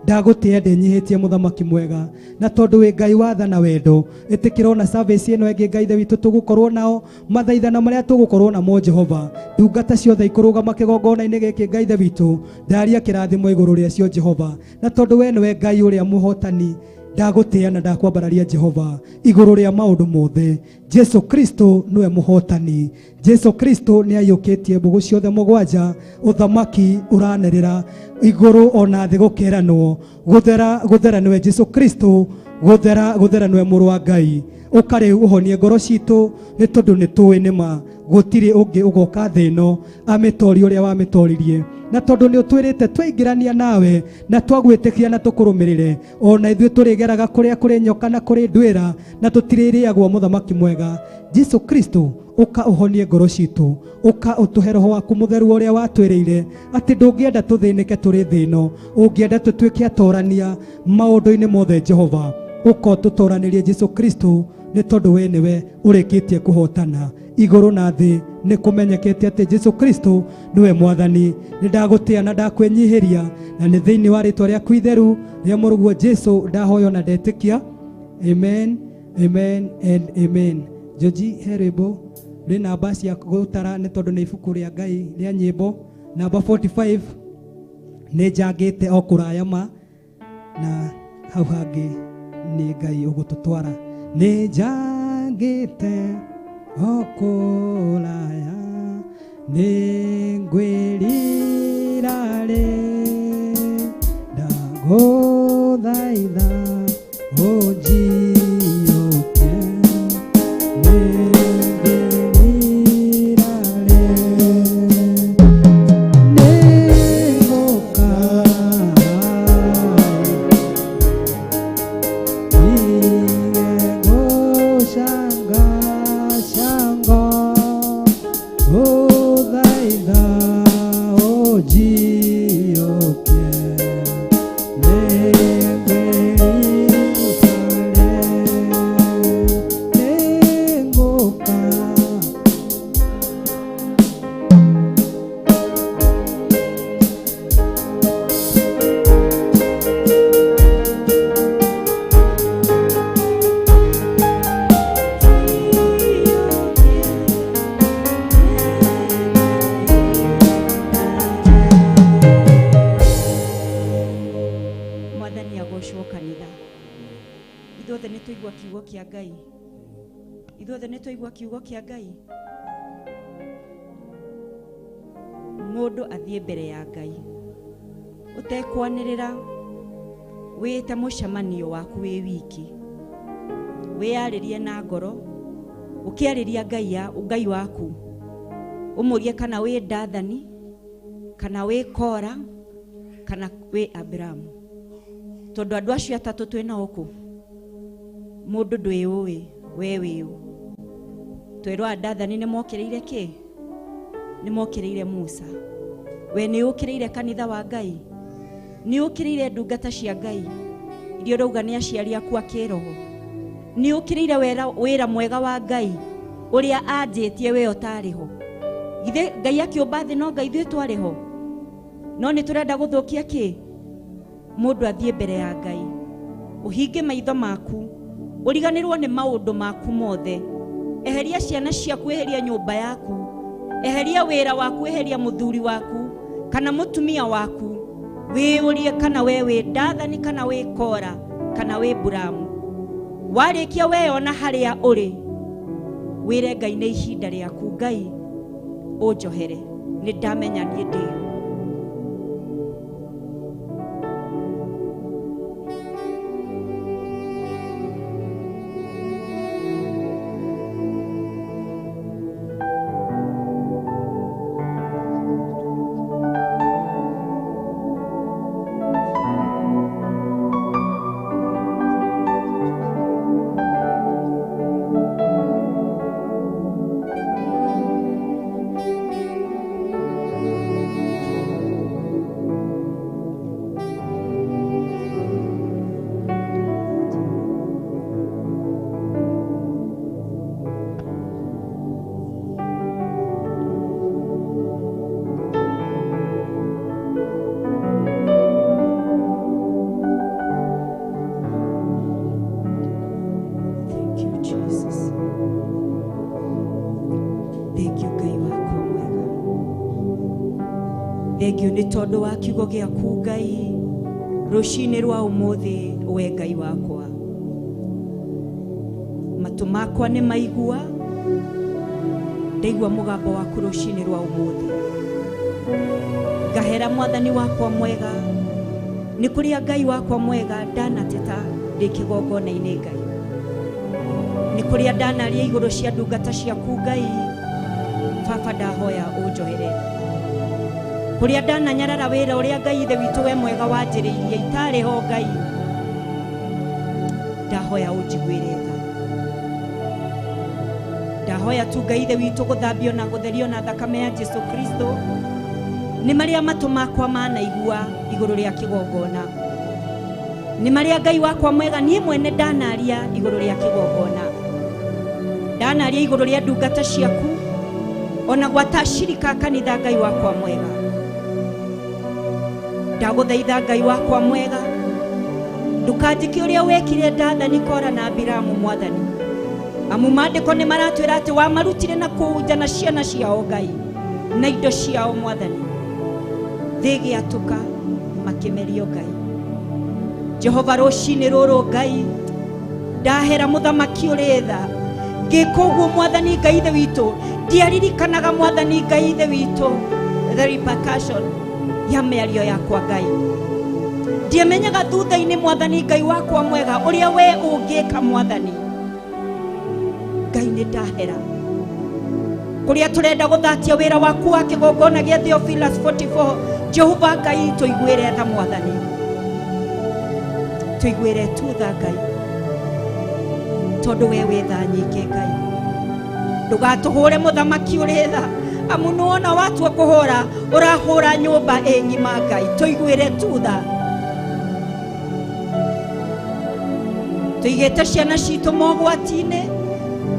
Ndagũtĩĩa ndĩnyihĩtie mũthamaki mwega, na tondũ wĩ Ngai wa tha na wendo, ĩtĩkĩra ona service ĩno ĩngĩ Ngai Ithe witũ tũgũkorwo nao mathaithana marĩa tũgũkorwo namo Jehova. Ndungata ciothe ikũrũgama kĩgongona-inĩ gĩkĩ Ngai Ithe witũ, ndaria kĩrathimo igũrũ rĩacio Jehova, na tondũ we nĩwe Ngai ũrĩa mũhotani, ndagũtĩĩa na ndakwambararia Jehova igũrũ rĩa maũndũ mothe. Jesu Kristo nĩwe mũhotani. Jesu Kristo nĩ aiyũkĩtie mbũgũ ciothe mũgwanja, ũthamaki ũranerera igũrũ ona thĩ gũkeranwo. Gũthera gũthera nĩwe Jesu Kristo, gũthera gũthera nĩwe mũrũ wa Ngai. Ũka rĩu ũhonie ngoro citũ, nĩ tondũ nĩ tũĩ nĩma gũtirĩ ũngĩ ũgoka thĩ ĩno amĩtorie ũrĩa wamĩtoririe. Na tondũ nĩ ũtwĩrĩte twaingĩrania nawe na twagwĩtĩkia na tũkũrũmĩrĩre, ona ithuĩ tũrĩgeraga kũrĩa kũrĩ nyoka na kũrĩ ndwĩra, na tũtirĩrĩagwo mũthamaki mwega. Jesu Kristo, ũka ũhonie ngoro citũ, ũka ũtũhe roho waku mũtheru ũrĩa watwĩrĩire atĩ ndũngĩenda tũthĩnĩke tũrĩ thĩ ĩno, ũngĩenda tũtuĩke atorania maũndũ-inĩ mothe Jehova. Ũka ũtũtoranĩrie Jesu Kristo, nĩ tondũ we nĩwe ũrĩkĩtie kũhotana igũrũ na thĩ. Nĩ kũmenyekete atĩ Jesu Kristo nĩwe mwathani. Nĩ ndagũtĩa na ndakwĩnyihĩria, na nĩ thĩinĩ wa rĩtwa rĩaku itheru rĩa mũrũguo Jesu ndahoya na ndetĩkia. Amen, amen and amen. Joji, he rwĩmbo rwĩ namba cia gũtara nĩ tondũ nĩ ibuku rĩa Ngai rĩa nyĩmbo namba 45 nĩ njangĩte o kũraya ma, na hau hangĩ nĩ Ngai ũgũtũtwara. Nĩ njangĩte o kũraya, nĩ ngwĩrira rĩ, ndagũthaitha ũnjiyũkie. Nĩ ngwĩrira rĩ, nĩ ngũka Mwathani agocwo kanitha. Ithuothe nĩ twaigua kiugo kĩa Ngai. Ithuothe nĩ twaigua kiugo kĩa Ngai. Mũndũ athiĩ mbere ya Ngai ũtekwanĩrĩra, wĩte mũcemanio waku wĩ wiki, wĩyarĩrie na ngoro, ũkĩarĩria Ngai ya Ngai waku, ũmũrie kana wĩ Dathani, kana wĩ Kora, kana wĩ Abrahamu. Tondũ andũ acio atatũ twĩ nao kũ, mũndũ ndwĩũĩ we wĩũ. Twerwo a Dathani nĩ mokĩrĩire kĩ? Nĩ mokĩrĩire Musa. We nĩ ũkĩrĩire kanitha wa Ngai? Nĩ ũkĩrĩire ndungata cia Ngai iria ũrauga nĩ aciari aku a kĩroho? Nĩ ũkĩrĩire wĩra mwega wa Ngai ũrĩa anjĩtie we ũtarĩ ho? Githĩ Ngai akĩũmba thĩ no Ngai ithuĩ twarĩ ho? No nĩ tũrenda gũthũkia kĩ? Mũndũ athiĩ mbere ya Ngai, ũhinge maitho maku, ũriganĩrwo nĩ maũndũ maku mothe. Eheria ciana ciaku, eheria nyũmba yaku, eheria wĩra waku, eheria mũthuri waku kana mũtumia waku. Wĩyũrie kana we wĩ Dathani, kana wĩ Kora, kana wĩ Buramu. Warĩkia weyona harĩa ũrĩ, wĩre Ngai nĩ ihinda rĩaku. Ngai ũnjohere, nĩ ndamenya niĩ ndĩũ. Thengio nĩ tondũ wa kiugo gĩaku Ngai rũcinĩ rwa ũmũthĩ, we Ngai wakwa. Matũ makwa nĩ maigua, ndaigua mũgambo waku rũcinĩ rwa ũmũthĩ. Ngahera mwathani wakwa mwega, nĩ kũrĩa Ngai wakwa mwega ndanateta ndĩ kĩgongona-inĩ Ngai. Nĩ kũrĩa ndanaria igũrũ cia ndungata ciaku Ngai, baba ndahoya ũnjohere. Kũrĩa ndananyarara wĩra ũrĩa Ngai ithe witũ we mwega wanjĩrĩirie itarĩ ho Ngai, ndahoya ũnjiguĩre tha. Ndahoya tu Ngai ithe witũ gũthambio na gũtherio na thakame ya Jesu Kristo, nĩ marĩa matũ makwa manaigua igũrũ rĩa kĩgongona, nĩ marĩa Ngai wakwa mwega niĩ mwene ndanaria igũrũ rĩa kĩgongona, ndanaria igũrũ rĩa ndungata ciaku ona gwata shirika kanitha Ngai wakwa mwega. Ndagũthaitha Ngai wakwa mwega, ndũkanjĩke ũrĩa wekire Dathani, Kora na Abiramu mwathani, amu maandĩko nĩ maratwĩra atĩ wamarutire na kũu nja na ciana ciao Ngai na indo ciao mwathani, thĩ ĩgĩatũka makĩmerio Ngai. Jehova rũcinĩ rũrũ Ngai ndahera mũthamaki ũrĩ tha, ngĩka ũguo mwathani Ngai ithe witũ ndiaririkanaga mwathani Ngai ithe witũ the repercussion ya mĩario yakwa Ngai. Ndiamenyaga thutha-inĩ mwathani Ngai wakwa mwega ũrĩa we ũngĩka mwathani Ngai. Nĩ ndahera kũrĩa tũrenda gũthatia wĩra waku wa kĩgongona gĩa Theophilus 44. Jehova Ngai tũiguĩre tha mwathani, tũiguĩre tu tha Ngai, tondũ we wĩ tha nyingĩ Ngai. Ndũgatũhũre mũthamaki ũrĩ tha, amu nĩwona watua kũhũra ũrahũra nyũmba ĩ ng'ima Ngai. Tũiguĩre tu tha. Tũigĩte ciana citũ mogwati-inĩ,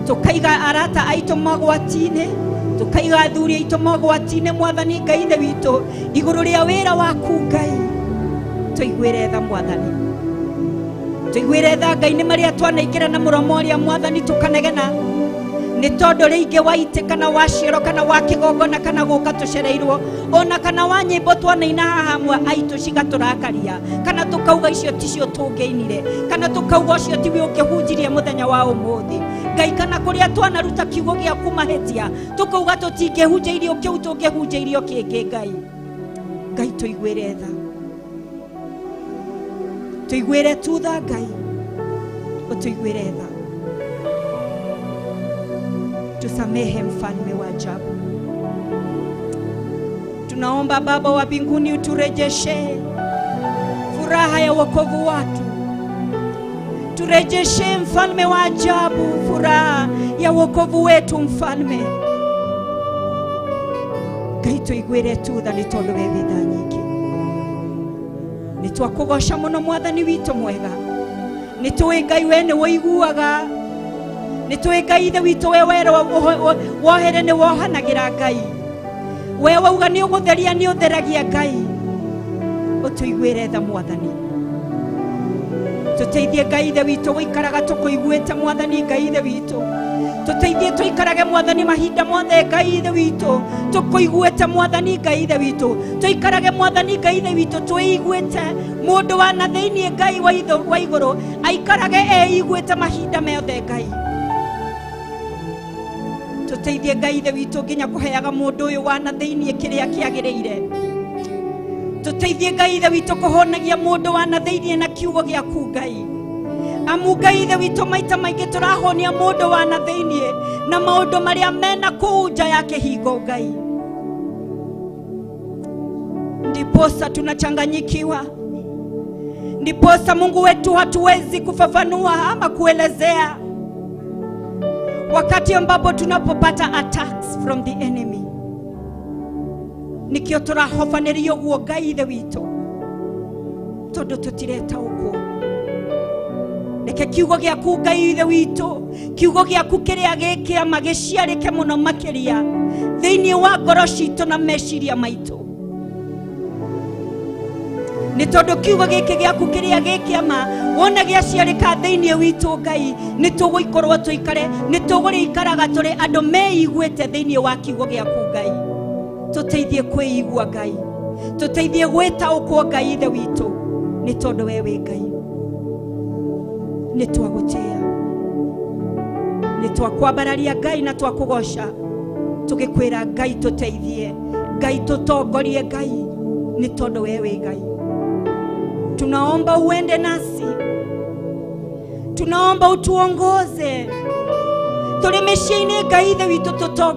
tũkaiga arata aitũ mogwati-inĩ, tũkaiga athuri aitũ mogwati-inĩ mwathani Ngai ithe witũ igũrũ rĩa wĩra waku Ngai. Tũiguĩre tha mwathani, tũiguĩre tha Ngai, nĩ marĩa twanaingĩra na mũromo ũrĩa mwathani tũkanegena nĩ tondũ rĩingĩ wa itĩ kana wa cioro kana wa kĩgongona kana gũka tũcereirwo ona kana wa nyĩmbo twanaina haha hamwe aitũ cigatũrakaria, kana tũkauga icio ticio tũngĩinire, kana tũkauga ũcio tiwe ũngĩhunjirie mũthenya wa ũmũthĩ Ngai, kana kũrĩa twanaruta kiugo gĩaku mahĩtia tũkauga tũtingĩhunjĩirio kĩu tũngĩhunjĩirio kĩngĩ Ngai. Ngai tũiguĩre tha, tũiguĩre tu tha Ngai, ũtũiguĩre tha. Tusamehe mfalme wa ajabu. Tunaomba Baba wa mbinguni uturejeshe furaha ya wokovu watu, turejeshe mfalme wa ajabu furaha ya wokovu wetu mfalme Ngai. Tũiguĩre tu tha nĩ tondũ we wĩ tha nyingĩ. Nĩ twakũgoca mũno mwathani witũ mwega, nĩ tũĩ Ngai we nĩ wũiguaga, nĩ tũĩ Ngai ithe witũ we werwo wohere nĩ wohanagĩra Ngai, we wauga nĩ ũgũtheria nĩ ũtheragia Ngai. Ũtũiguĩre tha mwathani, tũteithie Ngai ithe witũ gũikaraga tũkũiguĩte mwathani Ngai ithe witũ, tũteithie tũikarage mwathani mahinda mothe Ngai ithe witũ tũkũiguĩte mwathani Ngai ithe witũ, tũikarage mwathani Ngai ithe witũ twĩiguĩte. Mũndũ wa na thĩinĩ Ngai wa igũrũ aikarage eiguĩte mahinda mothe Ngai. Tũteithie Ngai ithe witũ nginya kũheaga mũndũ ũyũ wa na thĩinĩ kĩrĩa kĩagĩrĩire. Tũteithie Ngai ithe witũ kũhonagia mũndũ wa na thĩinĩ na kiugo gĩaku Ngai, amu Ngai ithe witũ maita maingĩ tũrahonia mũndũ wa na thĩinĩ na maũndũ marĩa mena kũu nja ya kĩhingo Ngai, ndiposa tunachanganyikiwa, ndiposa Mungu wetu hatuwezi kufafanua ama kuelezea wakati ambapo tunapopata attacks from the enemy. Nikio tũrahobanĩrio ũguo Ngai ithe witũ, tondũ tũtiretaũkwo. Reke kiugo gĩaku Ngai ithe witũ, kiugo gĩaku kĩrĩa gĩkĩama gĩciarĩke mũno makĩria thĩinĩ wa ngoro citũ na meciria maitũ, nĩ tondũ kiugo gĩkĩ gĩaku kĩrĩa gĩkĩama wona gĩaciarĩka thĩinĩ witũ Ngai, nĩ tũgũikorwo tũikare, nĩ tũgũrĩikaraga tũrĩ andũ meiguĩte thĩinĩ wa kiugo gĩaku Ngai. Tũteithie kwĩigua Ngai. Tũteithie gwĩtaũkwo Ngai ithe witũ, nĩ tondũ we wĩ Ngai. Nĩ twagũtĩĩa, nĩ twakwambararia Ngai na twakũgoca, tũgĩkwĩra Ngai tũteithie, Ngai tũtongorie Ngai, nĩ tondũ we wĩ Ngai. Tunaomba uende nasi, tunaomba utuongoze tũrĩ mĩciĩ-inĩ Ngai ithe witũ, tũtongorie.